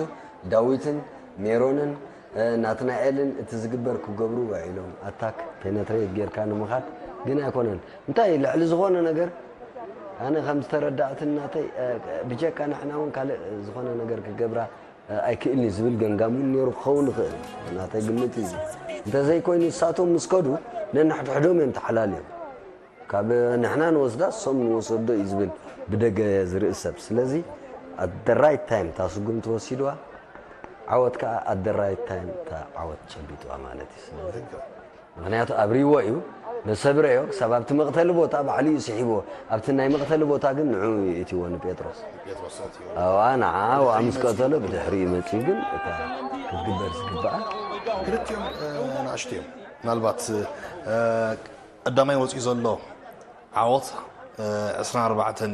ዳዊትን ሜሮንን፣ እ፣ ናትናኤልን እቲ ዝግበር ክገብሩ ውዒሎም። ኣታክ ፔነትሬት ጌርካ ንምኻድ ግን ኣይኮነን። እንታይ ልዕሊ ዝኾነ ነገር ኣነ ከም ዝተረዳእትን ናተይ፣ እ፣ ብጀካ ንሕና እውን ካልእ ዝኾነ ነገር ክገብራ፣ እ፣ ኣይክእልን እዩ ዝብል ገምጋም እውን ነይሩ ክኸውን ይኽእል። ናተይ ግምት እዩ። እንተዘይኮይኑ ንሳቶም ምስ ከዱ ነንሕድሕዶም እዮም ተሓላልዮም። ካብ ንሕና ንወስዳ እሶም ንወሰዶ እዩ ዝብል ብደገ ዝርኢ ሰብ። ስለዚ at the right time እታ ስጉምቲ ወሲድዋ፣ ዓወት ከዓ at the right time እታ ዓወት ጨቢጥዋ ማለት እዩ። ስለዚ ምኽንያቱ ኣብሪዎ እዩ፣ መሰብረዮ ክሳብ ኣብቲ መቕተሊ ቦታ ባዕሉ እዩ ስሒብዎ። ኣብቲ ናይ መቕተሊ ቦታ ግን ንዑ ይእትዎ ንጴጥሮስ። ጴጥሮስ ኣትይዎ። ኣዋ ንዓ ኣብቲ ምስ ቀተሎ ብድሕሪኡ መፅዩ ግን እታ ክትግበር ዝግባኣ ክልቲኦም፣ እ፣ ንኣሽቱ እዮም። ምናልባት፣ እ፣ ቀዳማይ ወፂኡ ዘሎ ዓወት ዕስራን ኣርባዕተን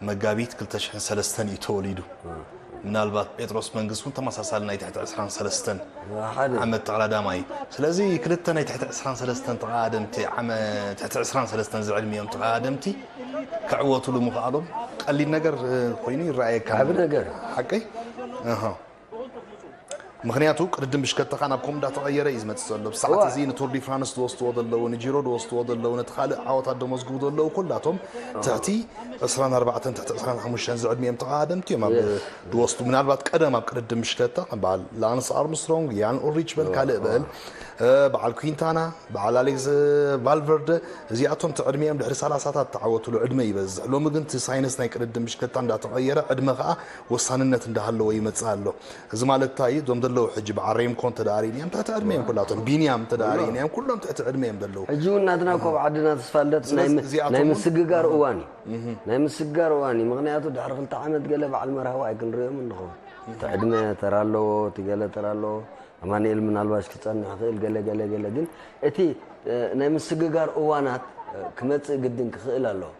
መጋቢት ክልተ ሽሕን ሰለስተን እዩ ተወሊዱ። ምናልባት ጴጥሮስ መንግስት እውን ተመሳሳሊ ናይ ትሕቲ ዕስራን ሰለስተን ዓመት ተቐዳዳማይ እዩ። ስለዚ ክልተ ናይ ትሕቲ ዕስራን ሰለስተን ተቐዳደምቲ ዓመ ትሕቲ ዕስራን ሰለስተን ዝዕድሚኦም ተቐዳደምቲ ክዕወቱሉ ምኽኣሎም ቀሊል ነገር ኮይኑ ይረኣየካ። ዓቢ ነገር። ሓቀይ? ምኽንያቱ ቅድድም ብሽከተኻ ናብ ከምኡ እንዳተቐየረ እዩ ዝመፅእ ዘሎ። ብሰዓት እዚ ንቱር ዲ ፍራንስ ዝወስድዎ ዘለዉ፣ ንጂሮ ዝወስድዎ ዘለዉ፣ ነቲ ካልእ ዓወታት ደመዝግቡ ዘለዉ ኩላቶም ትሕቲ ዕስራን ኣርባዕተን ትሕቲ ዕስራን ሓሙሽተን ዝዕድሚኦም ተቐዳደምቲ እዮም ኣብ ዝወስዱ። ምናልባት ቀደም ኣብ ቅድድም ብሽከታ ከም በዓል ላንስ ኣርምስትሮንግ፣ ያን ኡልሪች በል ካልእ በል በዓል ኩንታና፣ በዓል ኣሌክስ ቫልቨርደ፣ እዚኣቶም እቲ ዕድሚኦም ድሕሪ ሰላሳታት ተዓወትሉ ዕድመ ይበዝሕ። ሎሚ ግን እቲ ሳይንስ ናይ ቅድድም ብሽከታ እንዳተቐየረ ዕድመ ከዓ ወሳንነት እንዳሃለዎ ይመፅእ ኣሎ። እዚ ማለት እንታይ እዩ? እዞም ዘለዉ ሕጂ በዓል ሬምኮ እንተ ደኣ ርኢናዮም ትሕቲ ዕድመ እዮም ኩላቶም። ቢንያም እንተ ደኣ ርኢናዮም ኩሎም ትሕቲ ዕድመ እዮም ዘለዉ። ሕጂ እውን ናትና እኮ ኣብ ዓድና ተስፋ ልደት ናይ ም- ናይ ምስግጋር እዋን እዩ። ናይ ምስግጋር እዋን እዩ። ምኽንያቱ ድሕሪ ክልተ ዓመት ገለ በዓል መርሃዊ ኣይክንሪኦም እንኸውን። እቲ ዕድመ ተራ ኣለዎ፣ እቲ ገለ ተራ ኣለዎ። ኣማኑኤል ምናልባሽ ክጸንሕ ይኽእል፣ ገለ፣ ገለ፣ ገለ። ግን እቲ፣ እ፣ ናይ ምስግጋር እዋናት፣ እ፣ ክመጽእ ግድን ክኽእል ኣለዎ።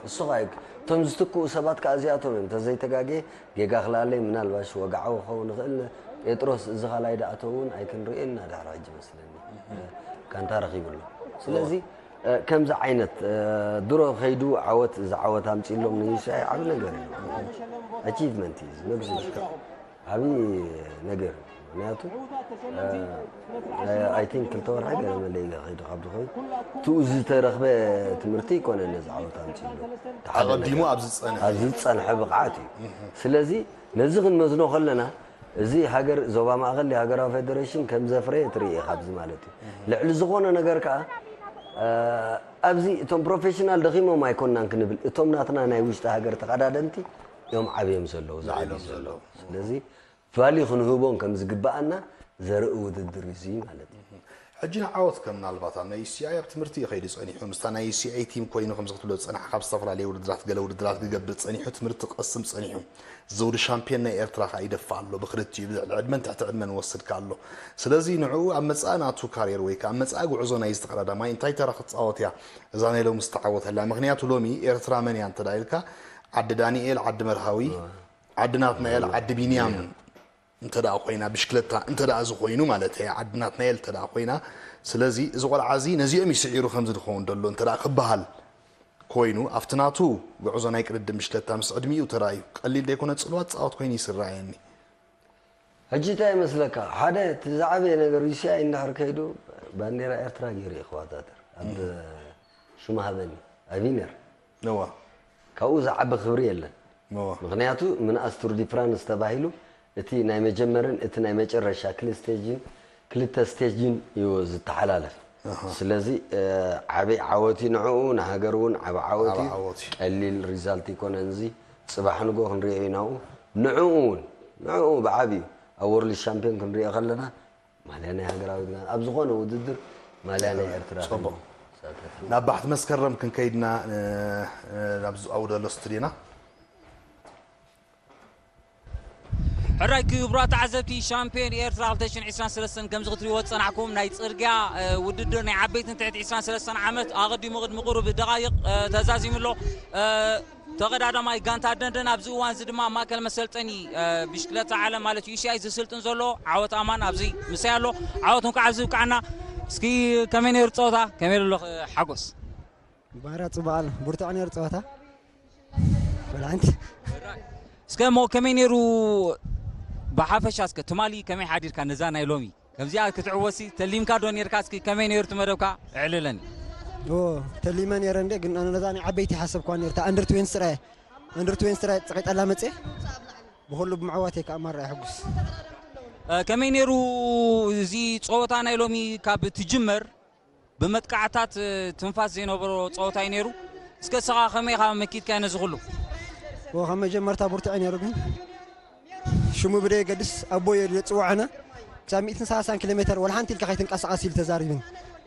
እሱ ኸኣ እቶም ዝትክኡ ሰባት ከኣ እዚኣቶም እዮም። እንተዘይተጋግየ ጌጋ ክላለይ ምናልባሽ ወግዓዊ ክኸውን ይኽእል። ጴጥሮስ እዚ ካልኣይ ደኣ እቶ እውን ኣይክንርእዮ ኢና ድሕሪ ሕጂ መስለኒ። እ፣ ጋንታ ረኺቡ ኣሎ። ስለዚ፣ እ፣ ከምዚ ዓይነት፣ እ፣ ድሮ ከይዱ ዓወት፣ እዚ ዓወት ኣምጺእሎም ንዩሲኣይ ዓቢ ነገር እዩ። ኣቺቭመንት እዩ እዚ፣ መግዙ እዩ። ዓቢ ነገር እዩ። ምኽንያቱ፣ እ፣ ኣይ ቲንክ ክልተ ወርሒ ገለ መለ ኢለ ከይዱ ካብ ዝኸውን፣ ትኡ ዝተረኽበ ትምህርቲ ይኮነ ነዚ ዓወት ኣምጺእሉ። እቲ ሓደ ኣቐዲሙ ነገር ኣብዚ ዝጸንሐ። ኣብዚ ዝጸንሐ ብቕዓት እዩ። ስለዚ ነዚ ክንመዝኖ ከለና፣ እዚ ሃገር ዞባ ማእከል ሃገራዊ ፌደሬሽን ከም ዘፍረየ ትርኢ ኢኻ ኣብዚ ማለት እዩ። ልዕሊ ዝኾነ ነገር ከኣ፣ እ፣ ኣብዚ እቶም ፕሮፌሽናል ደኺሞም ኣይኮንናን ክንብል፣ እቶም ናትና ናይ ውሽጢ ሃገር ተቐዳደምቲ እዮም ዓብዮም ዘለዉ፣ ዝዓብዩ ዘለዉ። ስለዚ ቫልዩ ክንህቦም ከም ዝግብኣና ዘርኢ ውድድር እዩ እዚ ማለት እዩ። ሕጂ ንዓወት ከ ምናልባት ኣብ ናይ ዩሲኣይ ኣብ ትምህርቲ እዩ ከይዱ ጸኒሑ። ምስታ ናይ ዩሲኣይ ቲም ኮይኑ ከምዚ ክትብሎ ዝጸናሕካ፣ ኣብ ዝተፈላለዩ ውድድራት፣ ገለ ውድድራት ክገብር ጸኒሑ፣ ትምህርቲ ክቐስም ጸኒሑ። ዘውዲ ሻምፒዮን ናይ ኤርትራ ከኣ ይደፍእ ኣሎ። ብክልቲኡ ብልዕሊ ዕድመን ትሕቲ ዕድመን ይወስድ ከኣ ኣሎ። ስለዚ ንዕኡ ኣብ መጻኢ ናቱ ካርየር ወይ ከኣ ኣብ መጻኢ ጉዕዞ ናይዚ ተቐዳዳማይ እንታይ ተራ ክትጻወት እያ እዛ ናይ ሎሚ ዝተዓወተላ? ምኽንያቱ ሎሚ ኤርትራ መን እያ እንተ ደኣ ኢልካ፣ ዓዲ ዳንኤል፣ ዓዲ መርሃዊ፣ ዓዲ ናትናኤል፣ ዓዲ ቢንያም እንተ ደኣ ኮይና፣ ብሽክለታ እንተ ደኣ እዚ ኮይኑ ማለት እየ፣ ዓዲ ናትናኤል እንተ ደኣ ኮይና፣ ስለዚ እዚ ቆልዓ እዚ ነዚኦም እዩ ስዒሩ ከምዚ ዝኸውን ዘሎ እንተ ደኣ ክበሃል ኮይኑ፣ ኣብቲ ናቱ ጉዕዞ ናይ ቅድድም ብሽክለታ ምስ ዕድሚኡ ተራእዩ፣ ቀሊል ዘይኮነ ጽልዋ ዝጻወት ኮይኑ እዩ ዝረኣየኒ። ሕጂ እንታይ ይመስለካ? ሓደ እቲ ዝዓበየ ነገር ዩሲኣይ እንድሕር ከይዱ ባንዴራ ኤርትራ ገይሩ እዩ ክወዳደር። ኣብ ሽሙ ሃበኒ፣ ኣብ ዊነር። እዋ። ካብኡ ዝዓቢ ክብሪ የለን። እዋ። ምኽንያቱ ምንኣስ ቱር ዲ ፍራንስ ተባሂሉ እቲ ናይ መጀመርን እቲ ናይ መጨረሻ ክልተ ስቴጅን፣ ክልተ ስቴጅን እዩ ዝተሓላለፍ። ኣሃ። ስለዚ፣ እ፣ ዓቢ ዓወት እዩ ንዕኡ፣ ንሃገር እውን ዓቢ ዓወት ዓቢ እዩ። ዓወት እዩ። ቀሊል ሪዛልት ኣይኮነን እዚ። ጽባሕ ንግሆ ክንሪኦ ኢና። ንዕኡ እውን፣ ንዕኡ ብዓቢኡ ኣብ ወርልድ ሻምፒዮን ክንሪኦ ከለና፣ ማልያ ናይ ሃገራዊት ጋንታ፣ ኣብ ዝኾነ ውድድር ማልያ ናይ ኤርትራ ጽቡቕ። ክንሳተፍ ኢና። ናብ ባሕቲ መስከረም ክንከይድና፣ እ፣ እ፣ ናብ ዝ-፣ ኣብኡ ዘሎ ስቱድዮና። ሕራይ ክቡራት ተዓዘብቲ፣ ሻምፒዮን ኤርትራ ክልተ ሽሕን ዕስራን ሰለስተን ከምዚ ክትሪእዎ ዝጸናሕኩም ናይ ጽርግያ፣ እ፣ ውድድር ናይ ዓበይትን ትሕቲ ዕስራን ሰለስተን ዓመት ኣቐዲሙ ቅድሚ ቁሩብ ደቓይቕ፣ እ፣ ተዛዚሙ ኣሎ። እ፣ ተቐዳዳማይ ጋንታ ደንደን ኣብዚ እዋን እዚ ድማ ኣብ ማእከል መሰልጠኒ፣ እ፣ ብሽክለታ ዓለም ማለት ዩ ሲ ኣይ ዝስልጥን ዘሎ ዓወት ኣማን ኣብዚ ምሳይ ኣሎ። ዓወት እንኳዕ ኣብዚ ብቃዕና። እስኪ ከመይ ነይሩ ጸወታ? ከመይ ኣሎ ሓጎስ? ባራ ጽቡቕ ኣሎ። ብርቱዕ ነይሩ ጸወታ። ወላ ሓንቲ። እስከ እሞ ከመይ ነይሩ ብሓፈሻ? እስከ ትማሊ ከመይ ሓዲርካ ነዛ ናይ ሎሚ? ከምዚኣ ክትዕወትሲ ተሊምካ ዶ ነይርካ? እስኪ ከመይ ነይሩ እቲ መደብካ? ኣዕልለኒ። ኦ፣ ተሊመ ነይረ እንዴ፣ ግን ኣነ ነዛ ናይ ዓበይቲ ሓሰብኳ ነይርታ። ኣንደር ትዌንቲ ጥራይ፣ ኣንደር ትዌንቲ ጥራይ ጸቒጠላ መጽየ። ብኹሉ ብምዕዋተይ ከኣ ማራ እየ ሕጉስ። እ፣ ከመይ ነይሩ እዚ ጸወታ ናይ ሎሚ ካብ ትጅመር ብመጥቃዕታት፣ እ፣ ትንፋስ ዘይነበሮ ጸወታ እዩ ነይሩ። እስከ ንስኻ ከመይ ኢኻ መኪትካዮ ነዚ ኩሉ? ኦ፣ ካብ መጀመርታ ብርቱዕ እዩ ነይሩ፣ ግን ሽሙ ብደየገድስ ኣቦይ እዩ ዝጽውዓና። ክሳብ ሚእትን ሰላሳን ኪሎ ሜተር ወላ ሓንቲ ኢልካ ከይትንቀሳቐስ ኢሉ ተዛሪብኒ።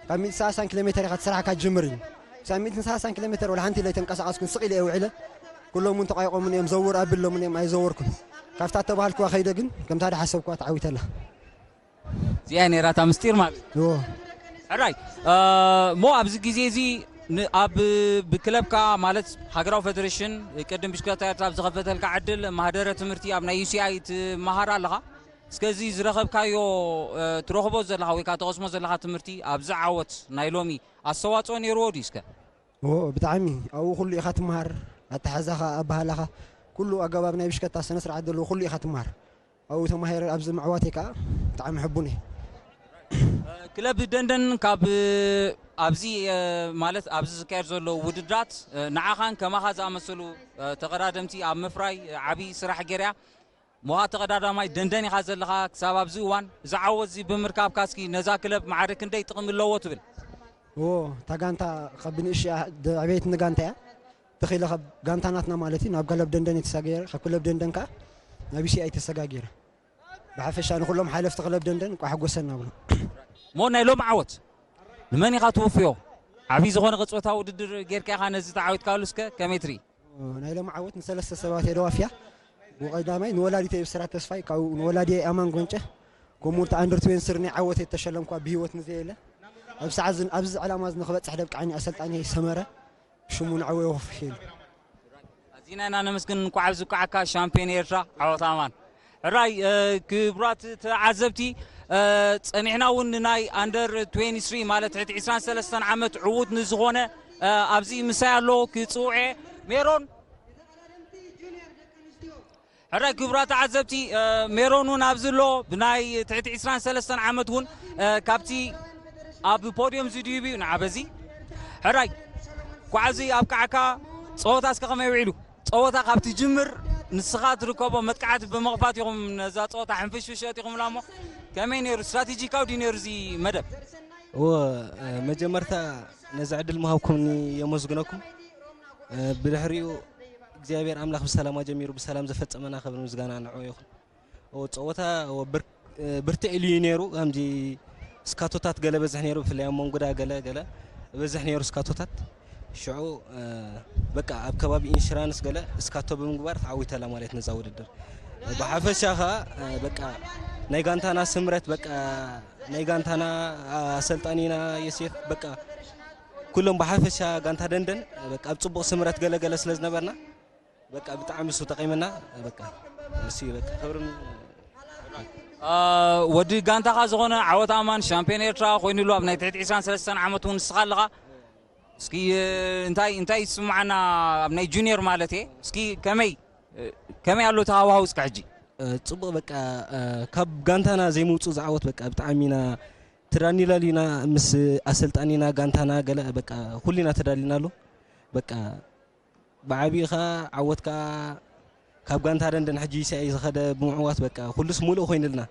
ካብ ሚእትን ሰላሳን ኪሎ ሜተር ኢኻ እቲ ስራሕካ ትጅምር ኢሉ። ክሳብ ሚእትን ሰላሳን ኪሎ ሜተር ወላ ሓንቲ ኢለ ኣይተንቀሳቐስኩን፣ ስቕ ኢለ እየ ውዒለ። ኩሎም እውን ተቋይቆምኒ እዮም፣ ዘውር ኣቢሎምኒ እዮም፣ ኣይዘወርኩን። ካብታ እተባህልክዋ ከይደ ግን ከምታ ዝሓሰብክዋ ተዓዊተላ። እዚኣ ነይራ እታ ምስጢር ማለት እዩ። እዎ። ሕራይ፣ እ፣ እሞ ኣብዚ ግዜ እዚ ን- ኣብ ብክለብካ ማለት ሃገራዊ ፌደሬሽን ቅድም ብሽክለታ ኤርትራ ኣብ ዝኸፈተልካ ዕድል ማህደረ ትምህርቲ ኣብ ናይ ዩ ሲ ኣይ ትመሃር ኣለኻ። እስከ እዚ ዝረኸብካዮ እ፣ ትረኽቦ ዘለኻ ወይ ከዓ ትቐስሞ ዘለኻ ትምህርቲ ኣብዚ ዓወት ናይ ሎሚ ኣስተዋፅኦ ነይርዎ ድዩ? እስከ ኦ ብጣዕሚ ኣብኡ ኩሉ ኢኻ ትመሃር። ኣተሓዛኻ ኣባህላኻ ኩሉ ኣገባብ ናይ ብሽከታ ስነ ስርዓት ዘለዎ ኩሉ ኢኻ ትመሃር። ኣብኡ ተማሂረ ኣብዚ ምዕዋተይ ከዓ ብጣዕሚ ሕቡን እየ። ክለብ ደንደን ካብ ኣብዚ ማለት ኣብዚ ዝካየድ ዘሎ ውድድራት ንዓኻን ከማኻ ዝኣመሰሉ ተቐዳደምቲ ኣብ ምፍራይ ዓብዪ ስራሕ ገይራ እያ። ሞኻ ተቐዳዳማይ ደንደን ኢኻ ዘለኻ ክሳብ ኣብዚ እዋን። እዚ ዓወት እዚ ብምርካብካ እስኪ ነዛ ክለብ ማዕረ ክንደይ ጥቕሚ ኣለዎ ትብል? እዎ እታ ጋንታ ካብ ብንእሽ ዕቤት ንጋንታ እያ ተኺለ ካብ ጋንታ ናትና ማለት እዩ ናብ ገለብ ደንደን የተሰጋገረ ካብ ክለብ ደንደን ከዓ ናብ ዩሲኣይ ተሰጋገረ። ብሓፈሻ ንኩሎም ሓለፍቲ ክለብ ደንደን እንቋዕ ሓጎሰና ብሎ። ሞ ናይ ሎሚ ዓወት ንመን ኢኻ ትውፍዮ? ዓብዪ ዝኾነ ቅጽበታዊ ውድድር ጌርካ ኢኻ ነዚ ተዓዊትካሉ እስከ ከመይ ትርኢ? ናይ ሎሚ ዓወት ንሰለስተ ሰባት እየ ደዋፍያ። ብቐዳማይ ንወላዲተይ ብስራት ተስፋይ ካብኡ ንወላዲየይ ኣማን ጎንጨ ከምኡ እቲ ኣንደር ትዌን ስር ናይ ዓወተይ እተሸለምኳ ብህይወት ንዘየለ ኣብዚ ሰዓት ዝን- ኣብዚ ዕላማ እዚ ንክበፅሕ ደብቃዓኒ ኣሰልጣኒ ሰመረ ሽሙ ንዕወ ይወፍሽ ኢሉ። ኣዚና ኢና ነመስግን። እንኳዕ ኣብዚ በቃዕካ ሻምፒዮን ኤርትራ ዓወት ኣማን። ሕራይ ክቡራት ተዓዘብቲ፣ ጸኒሕና እውን ንናይ ኣንደር ትዌንቲ ስሪ ማለት ትሕቲ ዕስራን ሰለስተን ዓመት ዕዉት ንዝኾነ ኣብዚ ምሳይ ኣሎ ክጽውዕ እየ። ሜሮን። ሕራይ ክቡራት ተዓዘብቲ፣ ሜሮን እውን ኣብዚ ኣሎ። ብናይ ትሕቲ ዕስራን ሰለስተን ዓመት እውን ካብቲ ኣብ ፖድዮም ዝድይብ እዩ ንዓ በዚ። ሕራይ ኳዕዚ ኣብ ቃዕካ ጸወታ እስከ ከመይ ውዒሉ? ጸወታ ካብ ትጅምር ንስኻ ትርከቦ መጥቃዕቲ ብምኽፋት ኢኹም ነዛ ጸወታ ሕንፍሽፍሽ ኣእቲኹምላ እሞ ከመይ ነይሩ? ስትራቴጂካዊ ድዩ ነይሩ እዚ መደብ? እወ፣ መጀመርታ ነዚ ዕድል ምሃብኩምኒ የመስግነኩም። ብድሕሪኡ እግዚኣብሔር ኣምላኽ ብሰላም ኣጀሚሩ ብሰላም ዘፈጸመና ክብሪ ምስጋና ንዕኡ ይኹን። ጸወታ ብርትዕ ኢሉ እዩ ነይሩ። ከምዚ ስካቶታት ገለ በዝሕ ነይሩ፣ ብፍላይ ኣብ መንጉዳ ገለ ገለ በዝሕ ነይሩ ስካቶታት። ሽዑ በቃ ኣብ ከባቢ ኢንሹራንስ ገለ ስካቶ ብምግባር ተዓዊተላ ማለት ነዛ ውድድር። ብሓፈሻ ኸዓ በቃ ናይ ጋንታና ስምረት በቃ ናይ ጋንታና ኣሰልጣኒና የሴፍ በቃ ኩሎም ብሓፈሻ ጋንታ ደንደን በቃ ኣብ ጽቡቕ ስምረት ገለ ገለ ስለ ዝነበርና በቃ ብጣዕሚ እሱ ጠቂምና በቃ እሱ እዩ በቃ ክብርን ወዲ ጋንታኻ ዝኾነ ዓወት ኣማን ሻምፒዮን ኤርትራ ኮይኑሉ ኣብ ናይ ትሕቲ ዕስራን ሰለስተን ዓመት እውን ንስኻ ኣለኻ። እስኪ እንታይ እንታይ ይስምዓና ኣብ ናይ ጁኒየር ማለት እየ እስኪ ከመይ ከመይ ኣሎ ተሃዋህው እስከ ሕጂ? ጽቡቅ በቃ ካብ ጋንታና ዘይምውፁ ዝዓወት በቃ ብጣዕሚ ኢና ተዳኒላል ኢና ምስ ኣሰልጣኒና ጋንታና ገለ በቃ ኩሉ ኢና ተዳሊናሉ በቃ ብዓቢኡ ኸዓ ዓወት ከዓ ካብ ጋንታ ደንደን ሕጂ ሲኣይ ዝኸደ ብምዕዋት በቃ ኩሉስ ሙሉእ ኮይንልና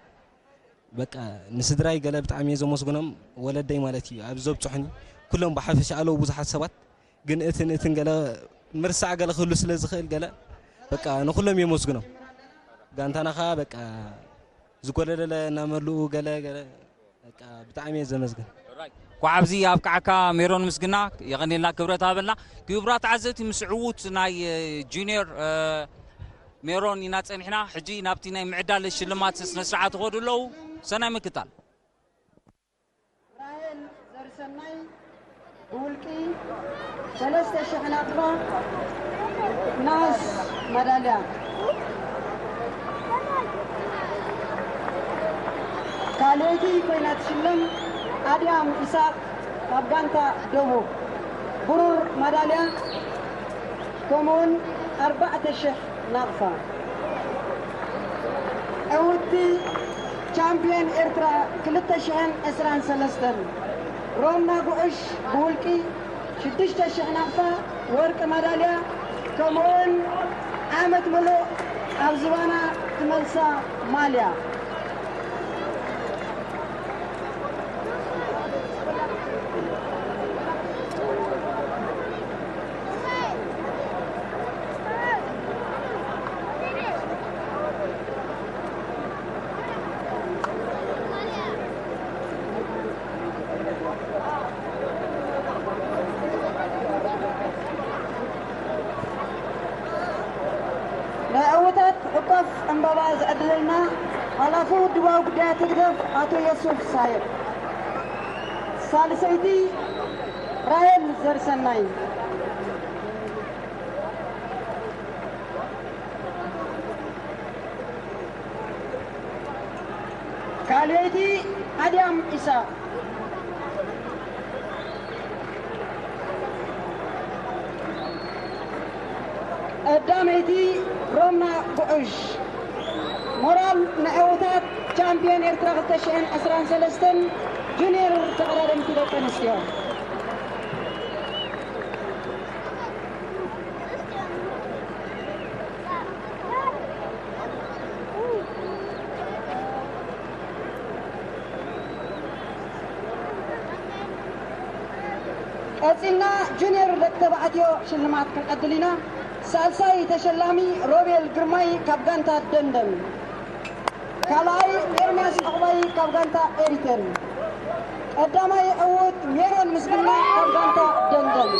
በቃ ንስድራይ ገለ ብጣዕሚ እየ ዘመስግኖም ወለደይ ማለት እዩ ኣብዚ ዘብፅሑኒ ኩሎም ብሓፈሻ ኣለዉ ብዙሓት ሰባት ግን እትን እትን ገለ ምርሳዕ ገለ ክህሉ ስለ ዝኽእል ገለ በቃ ንኩሎም የመስግኖም ጋንታና ኸዓ በቃ ዝጎደለ እናመልኡ ገለ ገለ በቃ ብጣዕሚ እየ ዘመስግን። እንኳዕ ኣብዚ ኣብቅዓካ ሜሮን ምስግና የቐንየልና ክብረት ሃበልና። ክቡራት ተዓዘብቲ ምስ ዕዉት ናይ ጁኒየር ሜሮን ኢና ጸኒሕና። ሕጂ ናብቲ ናይ ምዕዳል ሽልማት ስነ ስርዓት ይኸዱ ኣለዉ። ሰናይ ምክታል። ራሄል ዘርሰናይ ብውልቂ ሰለስተ ሽሕ ናቕፋ ነሃስ ማዳልያ፣ ካልኣይቲ ኮይና ትሽለም ኣድያም ኢሳቕ ካብ ጋንታ ደቡብ ብሩር ማዳልያ፣ ከምኡውን ኣርባዕተ ሽሕ ናቕፋ። ዕውትቲ ቻምፕዮን ኤርትራ ክልተ ሽሕን ዕስራን ሰለስተን ሮምና ጉዕሽ ብውልቂ ሽዱሽተ ሽሕ ናቕፋ ወርቂ ማዳልያ ከምኡውን ዓመት ምሉእ ኣብ ዝባና ትመልሳ ማልያ። ናይ ዕውታት ዕቋፍ ዕምባባ ዝዕድለልና ሓላፊ ውድባዊ ጉዳያት ህግደፍ ኣቶ የሱፍ ሳይር፣ ሳልሰይቲ ራሄል ዘርሰናይ፣ ካልኣይቲ ኣድያም ኢሳቕ፣ ቀዳመይቲ ሮምና ጉዑሽ። ሞራል ንዕውታት ቻምፒዮን ኤርትራ ክልተ ሽሕን ዕስራን ሰለስተን ጁኒየር ተቐዳደምቲ ደቂ ኣንስትዮ። ቀጺልና ጁኒየር ደቂ ተባዕትዮ ሽልማት ክንዕድል ኢና። ሳልሳይ ተሸላሚ ሮቤል ግርማይ ካብ ጋንታ ደንደን። ካልኣይ ኤርምያስ ዕቑባይ ካብ ጋንታ ኤሪተል። ቀዳማይ ዕዉት ሜሮን ምስግና ካብ ጋንታ ደንደን።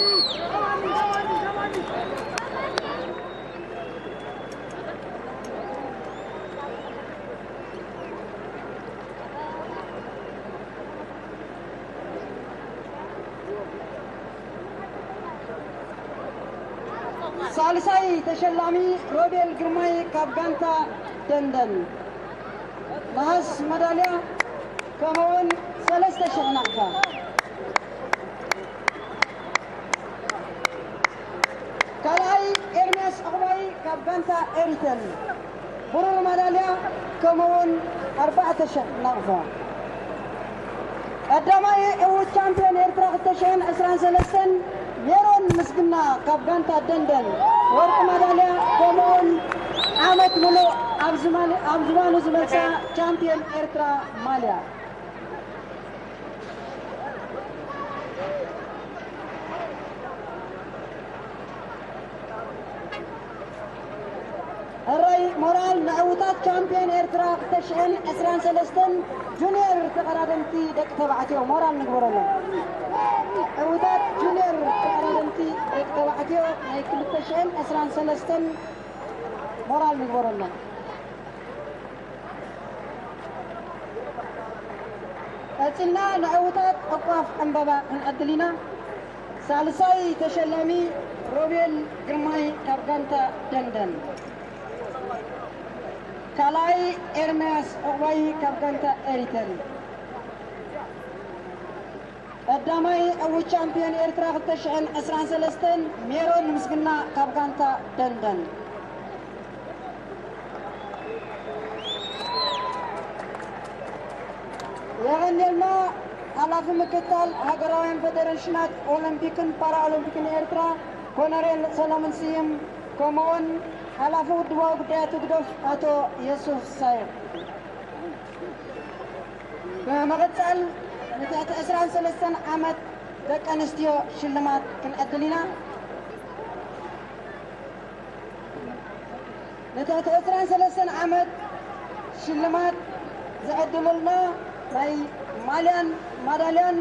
ሳልሳይ ተሸላሚ ሮቤል ግርማይ ካብ ጋንታ ደንደን፣ ነሃስ መዳልያ፣ ከምኡውን ሰለስተ ሽሕ ናቕፋ። ካልኣይ ኤርምያስ ዕቑባይ ካብ ጋንታ ኤሪተል፣ ብሩር ማዳልያ፣ ከምኡውን ኣርባዕተ ሽሕ ናቕፋ። ቀዳማይ ዕዉት ቻምፒዮን ኤርትራ ክልተ ሽሕን ዕስራን ሰለስተን ሜሮን ምስግና ካብ ጋንታ ደንደን፣ ወርቂ ማዳልያ፣ ከምኡውን ዓመት ምሉእ ኣብ ዝማን-፣ ኣብ ዝባኑ ዝመልሳ ቻምፒዮን ኤርትራ ማልያ። ሕራይ ሞራል ንዕዉታት ቻምፒዮን ኤርትራ ክልተ ሽሕን ዕስራን ሰለስተን ጁኒየር ተቐዳደምቲ ደቂ ተባዕትዮ ሞራል ንግበረሎም። ዕዉታት ጁኒየር ተቐዳደምቲ ደቂ ተባዕትዮ ናይ ክልተ ሽሕን ዕስራን ሰለስተን ሞራል ንግበረሎም። ቀጺልና ንዕዉታት ዕቋፍ ዕምበባ ክንዕድል ኢና። ሳልሳይ ተሸላሚ ሮቤል ግርማይ ካብ ጋንታ ደንደን፣ ካልኣይ ኤርምያስ ዕቑባይ ካብ ጋንታ ኤሪተል። ቀዳማይ ዕዉት ቻምፒዮን ኤርትራ ክልተ ሽሕን ዕስራን ሰለስተን ሜሮን ምስግና ካብ ጋንታ ደንደን። የቐንየልና ሓላፊ ምክትታል ሃገራውያን ፌደሬሽናት ኦሎምፒክን ፓራኦሎምፒክን ኤርትራ ኮነሬል ሰሎሞን ስዩም፣ ከምኡውን ሓላፊ ውድባዊ ጉዳያት ህግደፍ ኣቶ የሱፍ ሳይር። ብምቕጻል ንትሕቲ ዕስራን ሰለስተን ዓመት ደቂ ኣንስትዮ ሽልማት ክንዕድል ኢና። ንትሕቲ ዕስራን ሰለስተን ዓመት ሽልማት ዝዕድሉልና ናይ ማልያን ማዳልያን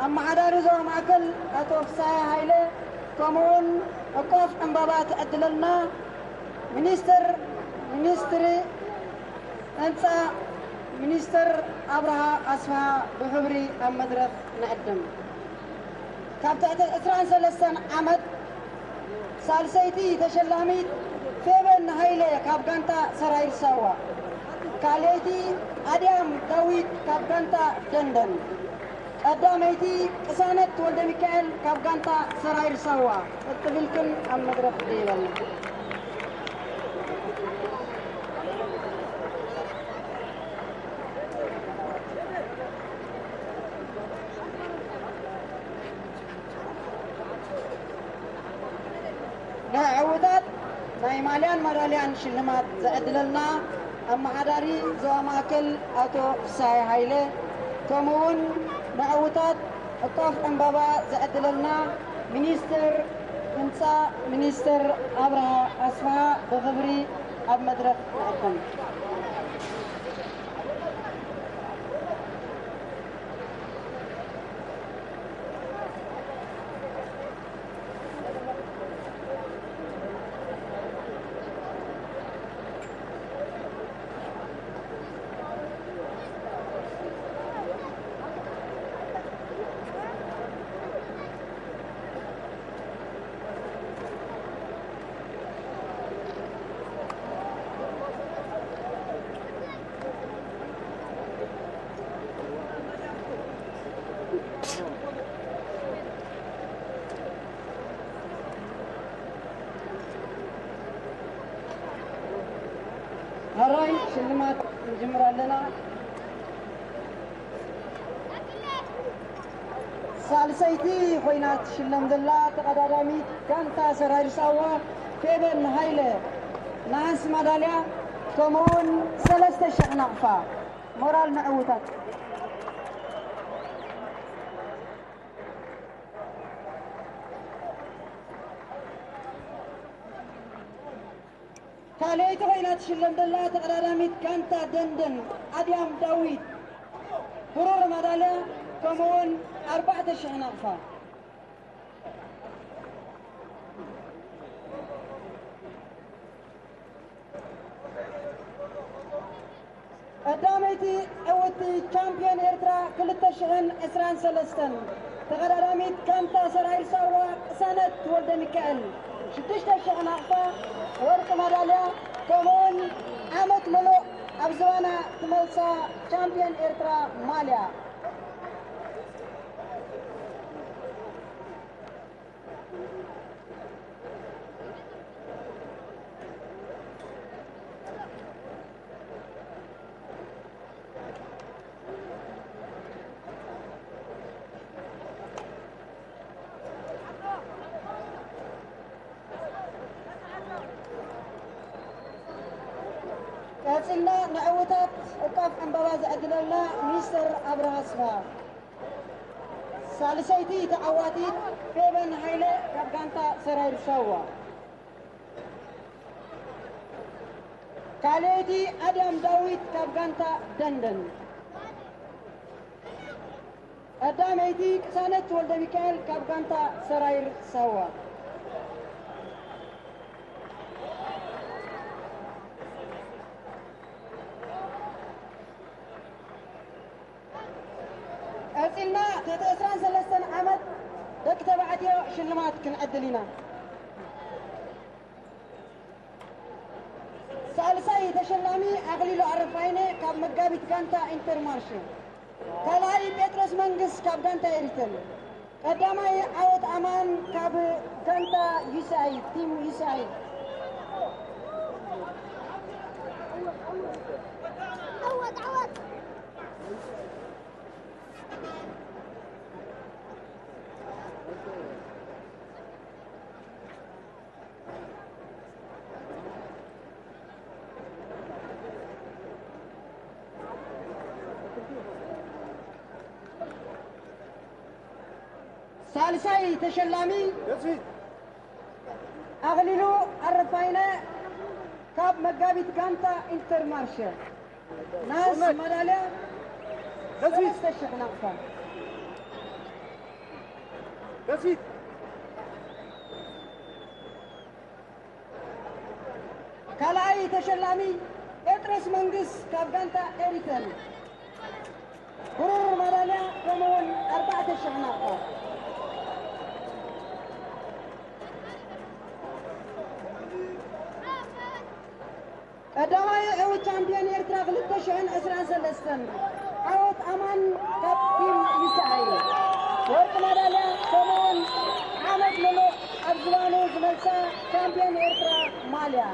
ኣመሓዳሪ ዞባ ማእከል ኣቶ ፍስሃየ ሃይለ፣ ከምኡውን ዕቋፍ ዕምባባ ትዕድለልና ሚኒስትር ሚኒስትሪ ህንጻ ሚኒስትር ኣብርሃ ኣስፍሃ ብኽብሪ ኣብ መድረኽ ንዕድም። ካብ ትሕቲ ዕስራን ሰለስተን ዓመት ሳልሰይቲ ተሸላሚት ፌበን ሃይለ ካብ ጋንታ ሰራይር ሳዋ፣ ካልኣይቲ ኣድያም ዳዊት ካብ ጋንታ ደንደን፣ ቀዳመይቲ ቅሳነት ወልደ ሚካኤል ካብ ጋንታ ሰራይር ሳዋ። ቅጥብልክን ኣብ መድረኽ ደይበልና። ንዕውታት ናይ ማልያን ማዳልያን ሽልማት ዘዕድለልና ኣመሓዳሪ ዞባ ማእከል ኣቶ ፍስሃየ ሃይለ፣ ከምኡውን ንዕውታት ዕቋፍ ዕምባባ ዘዕድለልና ሚኒስትር ህንጻ ሚኒስትር ኣብርሃ ኣስፍሃ ብኽብሪ ኣብ መድረኽ ንዕድም። ሕራይ ሽልማት ንጅምር ኣለና። ሳልሰይቲ ኮይና ትሽለም ዘላ ተቐዳዳሚት ጋንታ ሰራዊት ሳዋ ፌበን ሃይለ፣ ነሃስ ማዳልያ፣ ከምኡውን ሰለስተ ሽሕ ናቕፋ። ሞራል ንዕውታት። ካልኣይቲ ኮይና ትሽለም ዘላ ተቐዳዳሚት ጋንታ ደንደን ኣድያም ዳዊት፣ ብሩር ማዳልያ፣ ከምኡውን ኣርባዕተ ሽሕ ናቕፋ። ቀዳመይቲ ዕውትቲ ቻምፒዮን ኤርትራ ክልተ ሽሕን ዕስራን ሰለስተን ተቐዳዳሚት ጋንታ ሰራዊት ሳዋ ቅሳነት ወልደ ሚካኤል ሽዱሽተ ሽሕ ናቕፋ ወርቂ ማዳልያ፣ ከምኡውን ዓመት ምሉእ ኣብ ዝባና ትመልሳ ቻምፒዮን ኤርትራ ማልያ። ቀጺልና ንዕውታት ዕቋፍ ዕምባባ ዝዕድለልና ሚስተር ኣብርሃ ኣስፍሃ። ሳልሰይቲ ተዓዋቲት ፌበን ሃይለ ካብ ጋንታ ሰራዊት ሳዋ። ካልኣይቲ ኣድያም ዳዊት ካብ ጋንታ ደንደን። ቀዳመይቲ ቅሳነት ወልደ ሚካኤል ካብ ጋንታ ሰራይር ሳዋ። ቀጺልና ትሕቲ ዕስራን ሰለስተን ዓመት ደቂ ተባዕትዮ ሽልማት ክንዕድል ኢና። ሳልሳይ ተሸላሚ ኣኽሊሉ ኣረፋይነ ካብ መጋቢት ጋንታ ኢንተርማርሸ። ካልኣይ ጴጥሮስ መንግስ ካብ ጋንታ ኤሪተል። ቀዳማይ ዓወት ኣማን ካብ ጋንታ ዩሳይ፣ ቲም ዩሳይ። ዓወት፣ ዓወት። ሳልሳይ ተሸላሚ ኣኽሊሉ ኣረፋይነ ካብ መጋቢት ጋንታ ኢንተርማርሸ። ናስ ማዳልያ ሰለስተ ሽሕ ናቕፋ። ካልኣይ ተሸላሚ ጴጥሮስ መንግስ ካብ ጋንታ ኤሪተል። ብሩር ማዳልያ ከምኡውን ኣርባዕተ ሽሕ ናቕፋ። ቀዳማይ ዕዉት ቻምፒዮን ኤርትራ ክልተ ሽሕን ዕስራን ሰለስተን ዓወት ኣማን ካብ ቲም ይስዓይ። ወርቂ ማዳልያ ከምኡውን ዓመት ምሉእ ኣብ ዝባኑ ዝመልሳ ቻምፒዮን ኤርትራ ማልያ።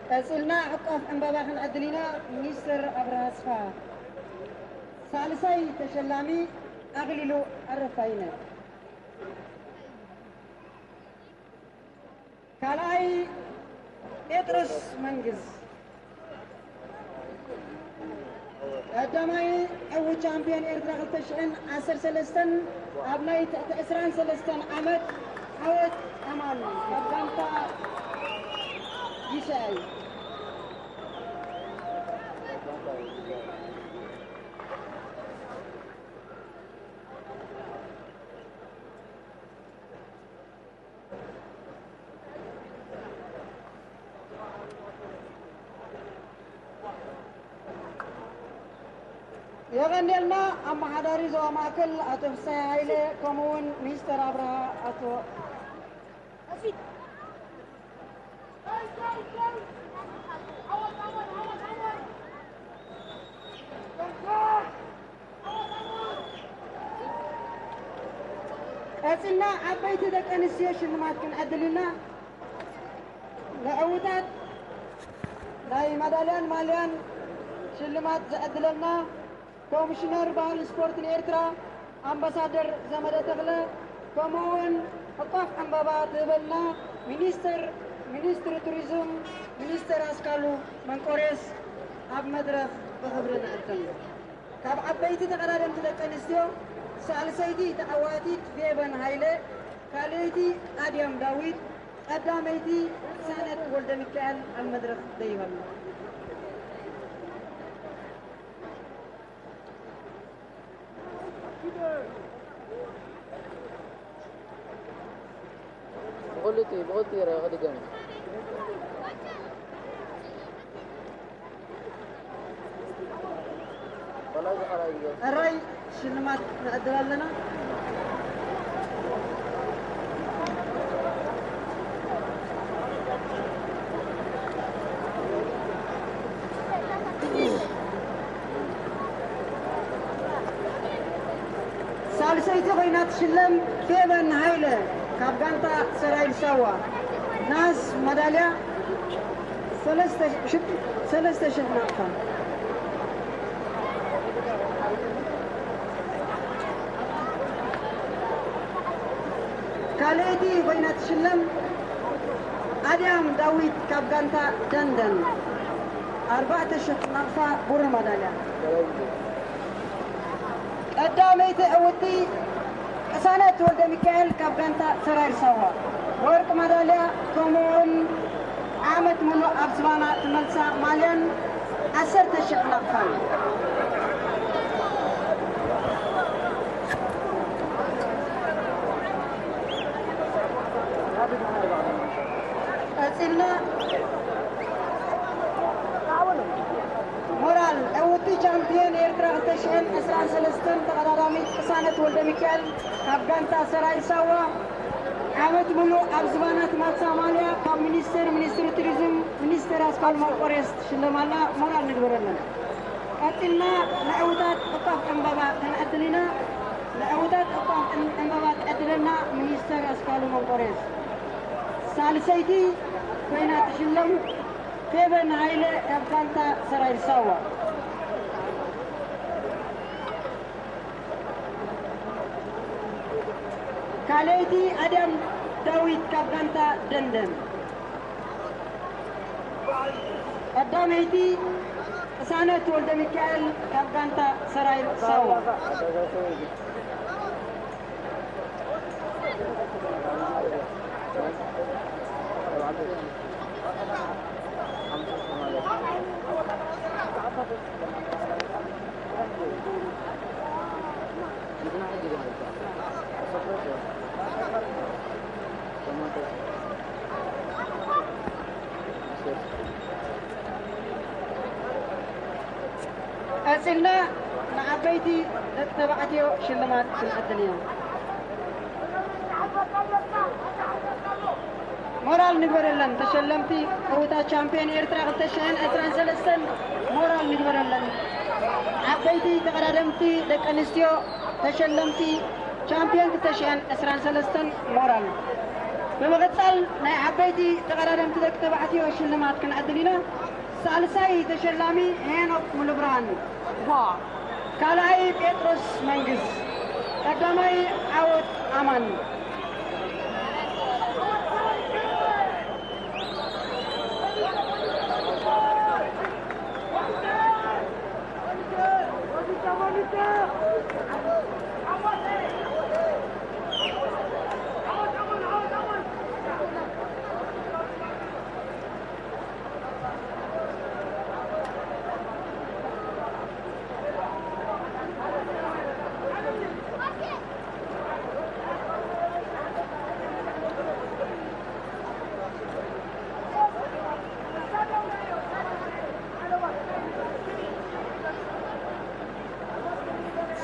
ቀጺልና ዕቋፍ ዕምባባ ክንዕድል ኢና። ሚኒስትር ኣብርሃ ኣስፋ። ሳልሳይ ተሸላሚ ኣኽሊሉ ኣረፋይነ። ካልኣይ ጴጥሮስ መንግስ። ቀዳማይ ዕዉት ቻምፒዮን ኤርትራ ክልተ ሽሕን ዓሰርተ ሰለስተን ኣብ ናይ ትሕቲ ዕስራን ሰለስተን ዓመት ዓወት ኣማን ካብ ጋንታ ጊሻይ። የቐንየልና። ኣመሓዳሪ ዞባ ማእከል ኣቶ ፍስሃ ሃይለ፣ ከምኡ እውን ሚኒስተር ኣብርሃ ኣቶ ቀጺልና ዓበይቲ ደቂ ኣንስትዮ ሽልማት ክንዕድል ኢና። ንዕውታት ናይ ማዳልያን ማልያን ሽልማት ዝዕድለልና ኮሚሽነር ባህልን ስፖርትን ኤርትራ ኣምባሳደር ዘመደ ተኽለ፣ ከምኡ እውን ዕቋፍ ዕምባባ ትህበልና ሚኒስትር፣ ሚኒስትሪ ቱሪዝም፣ ሚኒስትር ኣስካሉ መንቆሬስ ኣብ መድረኽ ብኽብሪ ንዕድም። ካብ ዓበይቲ ተቐዳደምቲ ደቂ ኣንስትዮ ሳልሰይቲ ተዓዋቲት ፌቨን ሃይለ፣ ካልኣይቲ ኣድያም ዳዊት፣ ቀዳመይቲ ሳነት ወልደ ሚካኤል ኣብ መድረኽ ደይበልና። ብኽልቲኡ፣ ብኽልቲኡ ይረአ ክድገም። ካልኣይ፣ ካልኣይ ይገርም። ሕራይ ሽልማት ንዕድል ኣለና። ሳልሰይቲ ኮይና ትሽለም ፌቨን ሃይለ ካብ ጋንታ ሰራይል ሳዋ፣ ናስ መዳልያ ሰለስተ ሺሕ፣ ሰለስተ ሺሕ ናቕፋ። ካልኣይቲ ኮይና ትሽለም ኣድያም ዳዊት ካብ ጋንታ ደንደን፣ ኣርባዕተ ሺሕ ናቕፋ ብሩር ማዳልያ። ቀዳመይቲ ዕውቲ ቅሳነት ወልደ ሚካኤል ካብ ጋንታ ሰራይር ሳዋ፣ ወርቂ ማዳልያ፣ ከምኡውን ዓመት ምሉእ ኣብ ዝባና ትመልሳ ማልያን ዓሰርተ ሺሕ ናቕፋን። ቀጺልና ሞራል ዕውቲ ቻምፒዮን ኤርትራ ክልተ ሽሕን ዕስራን ሰለስተን ተቐዳዳሚት ቅሳነት ወልደ ሚካኤል ካብ ጋንታ ሰራይ ሳዋ፣ ዓመት ምሉእ ኣብ ዝባና ትመልሳ ማልያ ካብ ሚኒስቴር፣ ሚኒስትሪ ቱሪዝም፣ ሚኒስቴር ኣስካሉ መንቆሬስ ትሽለም ኣላ። ሞራል ንግበረለን። ቀጺልና ንዕውታት ዕቋፍ ዕምባባ ክንዕድል ኢና። ንዕውታት ዕቋፍ ዕም-፣ ዕምባባ ትዕድለና ሚኒስተር ኣስካሉ መንቆሬስ። ሳልሰይቲ ኮይና ትሽለም ፌቨን ሃይለ ካብ ጋንታ ሰራዊት ሳዋ። ካልኣይቲ ኣድያም ዳዊት ካብ ጋንታ ደንደን። ቀዳመይቲ ቅሳነት ወልደ ሚካኤል ካብ ጋንታ ሰራዊት ሳዋ። ቀጺልና ንዓበይቲ ደቂ ተባዕትዮ ሽልማት ክንዕድል ኢና። ሞራል ንግበረለን። ተሸለምቲ ዕውታት ቻምፒዮን ኤርትራ ክልተ ሽሕን ዕስራን ሰለስተን፣ ሞራል ንግበረለን። ዓበይቲ ተቐዳደምቲ ደቂ ኣንስትዮ ተሸለምቲ ቻምፒዮን ክልተ ሽሕን ዕስራን ሰለስተን፣ ሞራል። ብምቕጻል ናይ ዓበይቲ ተቐዳደምቲ ደቂ ተባዕትዮ ሽልማት ክንዕድል ኢና። ሳልሳይ ተሸላሚ ሄኖክ ሙሉብርሃን። ዋ። ካልኣይ ጴጥሮስ መንግስ። ቀዳማይ ዓወት ኣማን።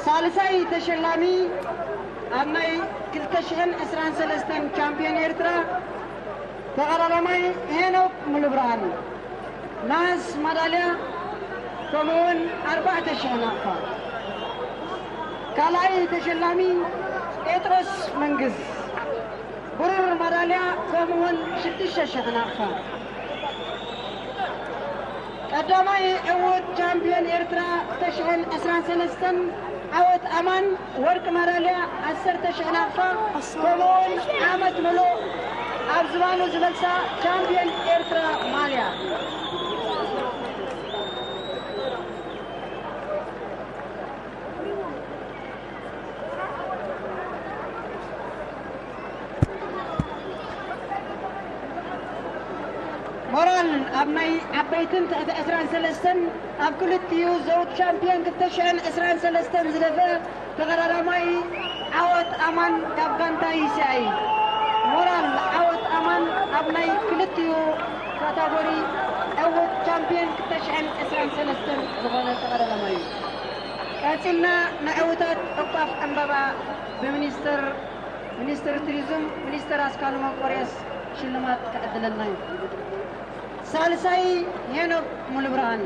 ሳልሳይ ተሸላሚ ኣብ ናይ ክልተ ሽሕን ዕስራን ሰለስተን ቻምፒዮን ኤርትራ ተቐዳዳማይ ሄኖክ ሙሉብርሃን ነሃስ ማዳልያ፣ ከምኡውን ኣርባዕተ ሽሕ ናቕፋ። ካልኣይ ተሸላሚ ጴጥሮስ መንግስ ብሩር ማዳልያ፣ ከምኡውን ሽዱሽተ ሽሕ ናቕፋ። ቀዳማይ ዕዉት ቻምፒዮን ኤርትራ ክልተ ሽሕን ዕስራን ሰለስተን ዓወት ኣማን ወርቂ ማዳልያ፣ ዓሰርተ ሽሕ ናቕፋ፣ ከምኡውን ዓመት ምሉእ ኣብ ዝባኑ ዝመልሳ ቻምፒዮን ኤርትራ ማልያ። ሞራል ኣብ ናይ ዓበይትን ትሕቲ ዕስራን ሰለስተን ኣብ ክልቲኡ ዘውድ ቻምፒዮን ክልተ ሽሕን ዕስራን ሰለስተን ዝደፍአ ተቐዳዳማይ ዓወት ኣማን ካብ ጋንታ ዩ ሲ ኣይ። ሞራል ዓወት ኣማን ኣብ ናይ ክልቲኡ ካታጎሪ ዕውት ቻምፒዮን ክልተ ሽሕን ዕስራን ሰለስተን ዝኾነ ተቐዳዳማይ እዩ። ቀጺልና ንዕውታት ዕቋፍ ዕምባባ ብሚኒስትር ሚኒስትር ቱሪዝም ሚኒስትር ኣስካሉ መንቆርዮስ ሽልማት ክዕድለልና እዩ። ሳልሳይ ሄኖክ ሙሉብርሃን።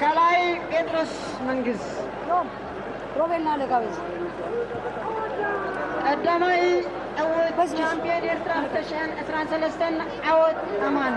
ካልኣይ ጴጥሮስ መንግስ። ሮቤል ና ለጋቤዝ። ቀዳማይ ዕውት በዝብዝ። ቻምፒዮን ኤርትራ ክልተ ሽሕን ዕስራን ሰለስተን ዓወት ኣማን።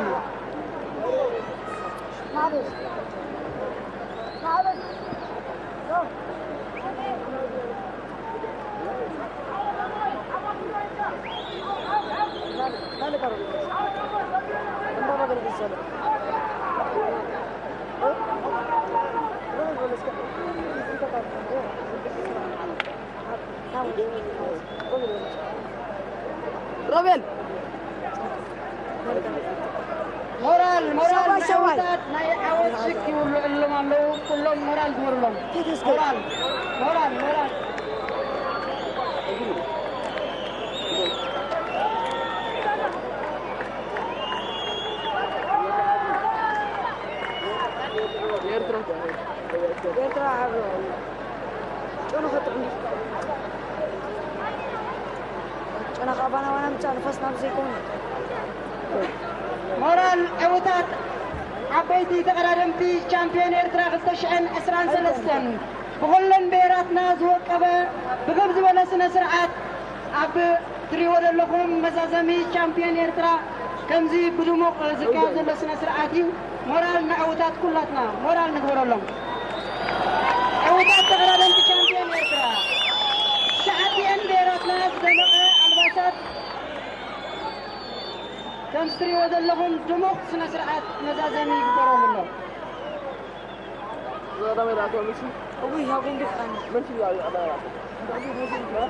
ሮቤል ሞራል ሞራል ሰባይ ሰባይ። ንዕውታት ናይ ዓወት ሽክ ይውልዕሎም ኣለዉ። ኩሎም ሞራል ግበሩሎም። ሞራል ሞራል ሞራል። ኤርትራ ኤርትራ ዓቢ ጨኑ ከጥቅም ጨና ካባና ዋና ምጫ ንፋስ ናብ ዘይኮነ። ሞራል ዕውታት ዓበይቲ ተቐዳደምቲ ቻምፒዮን ኤርትራ ክልተ ሽሕን ዕስራን ሰለስተን ብኹለን ብሄራትና ዝወቀበ ብግብ ዝበለ ስነ ስርዓት ኣብ ትሪእዎ ዘለኹም መዛዘሚ ቻምፒዮን ኤርትራ ከምዚ ብድሙቕ ዝካየድ ዘሎ ስነ ስርዓት እዩ። ሞራል ንዕውታት ኩላትና ሞራል ንግበረሎም። ዕውታት ተቐዳደምቲ ቻምፒዮን ኤርትራ ትሽዓቲኤን ብሄራትና ዝደመቐ ኣልባሳት ከም ትሪእዎ ዘለኹም ድሙቕ ስነ ስርዓት መዛዘሚ ይግበረሉ ኣሎ።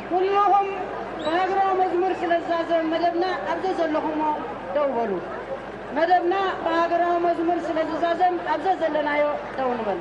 ኩልኹም ብሃገራዊ መዝሙር ስለ ዝዛዘም መደብና ኣብ ዘዘለኹሞ ደው በሉ። መደብና ብሃገራዊ መዝሙር ስለ ዝዛዘም ኣብ ዘዘለናዮ ደው ንበል።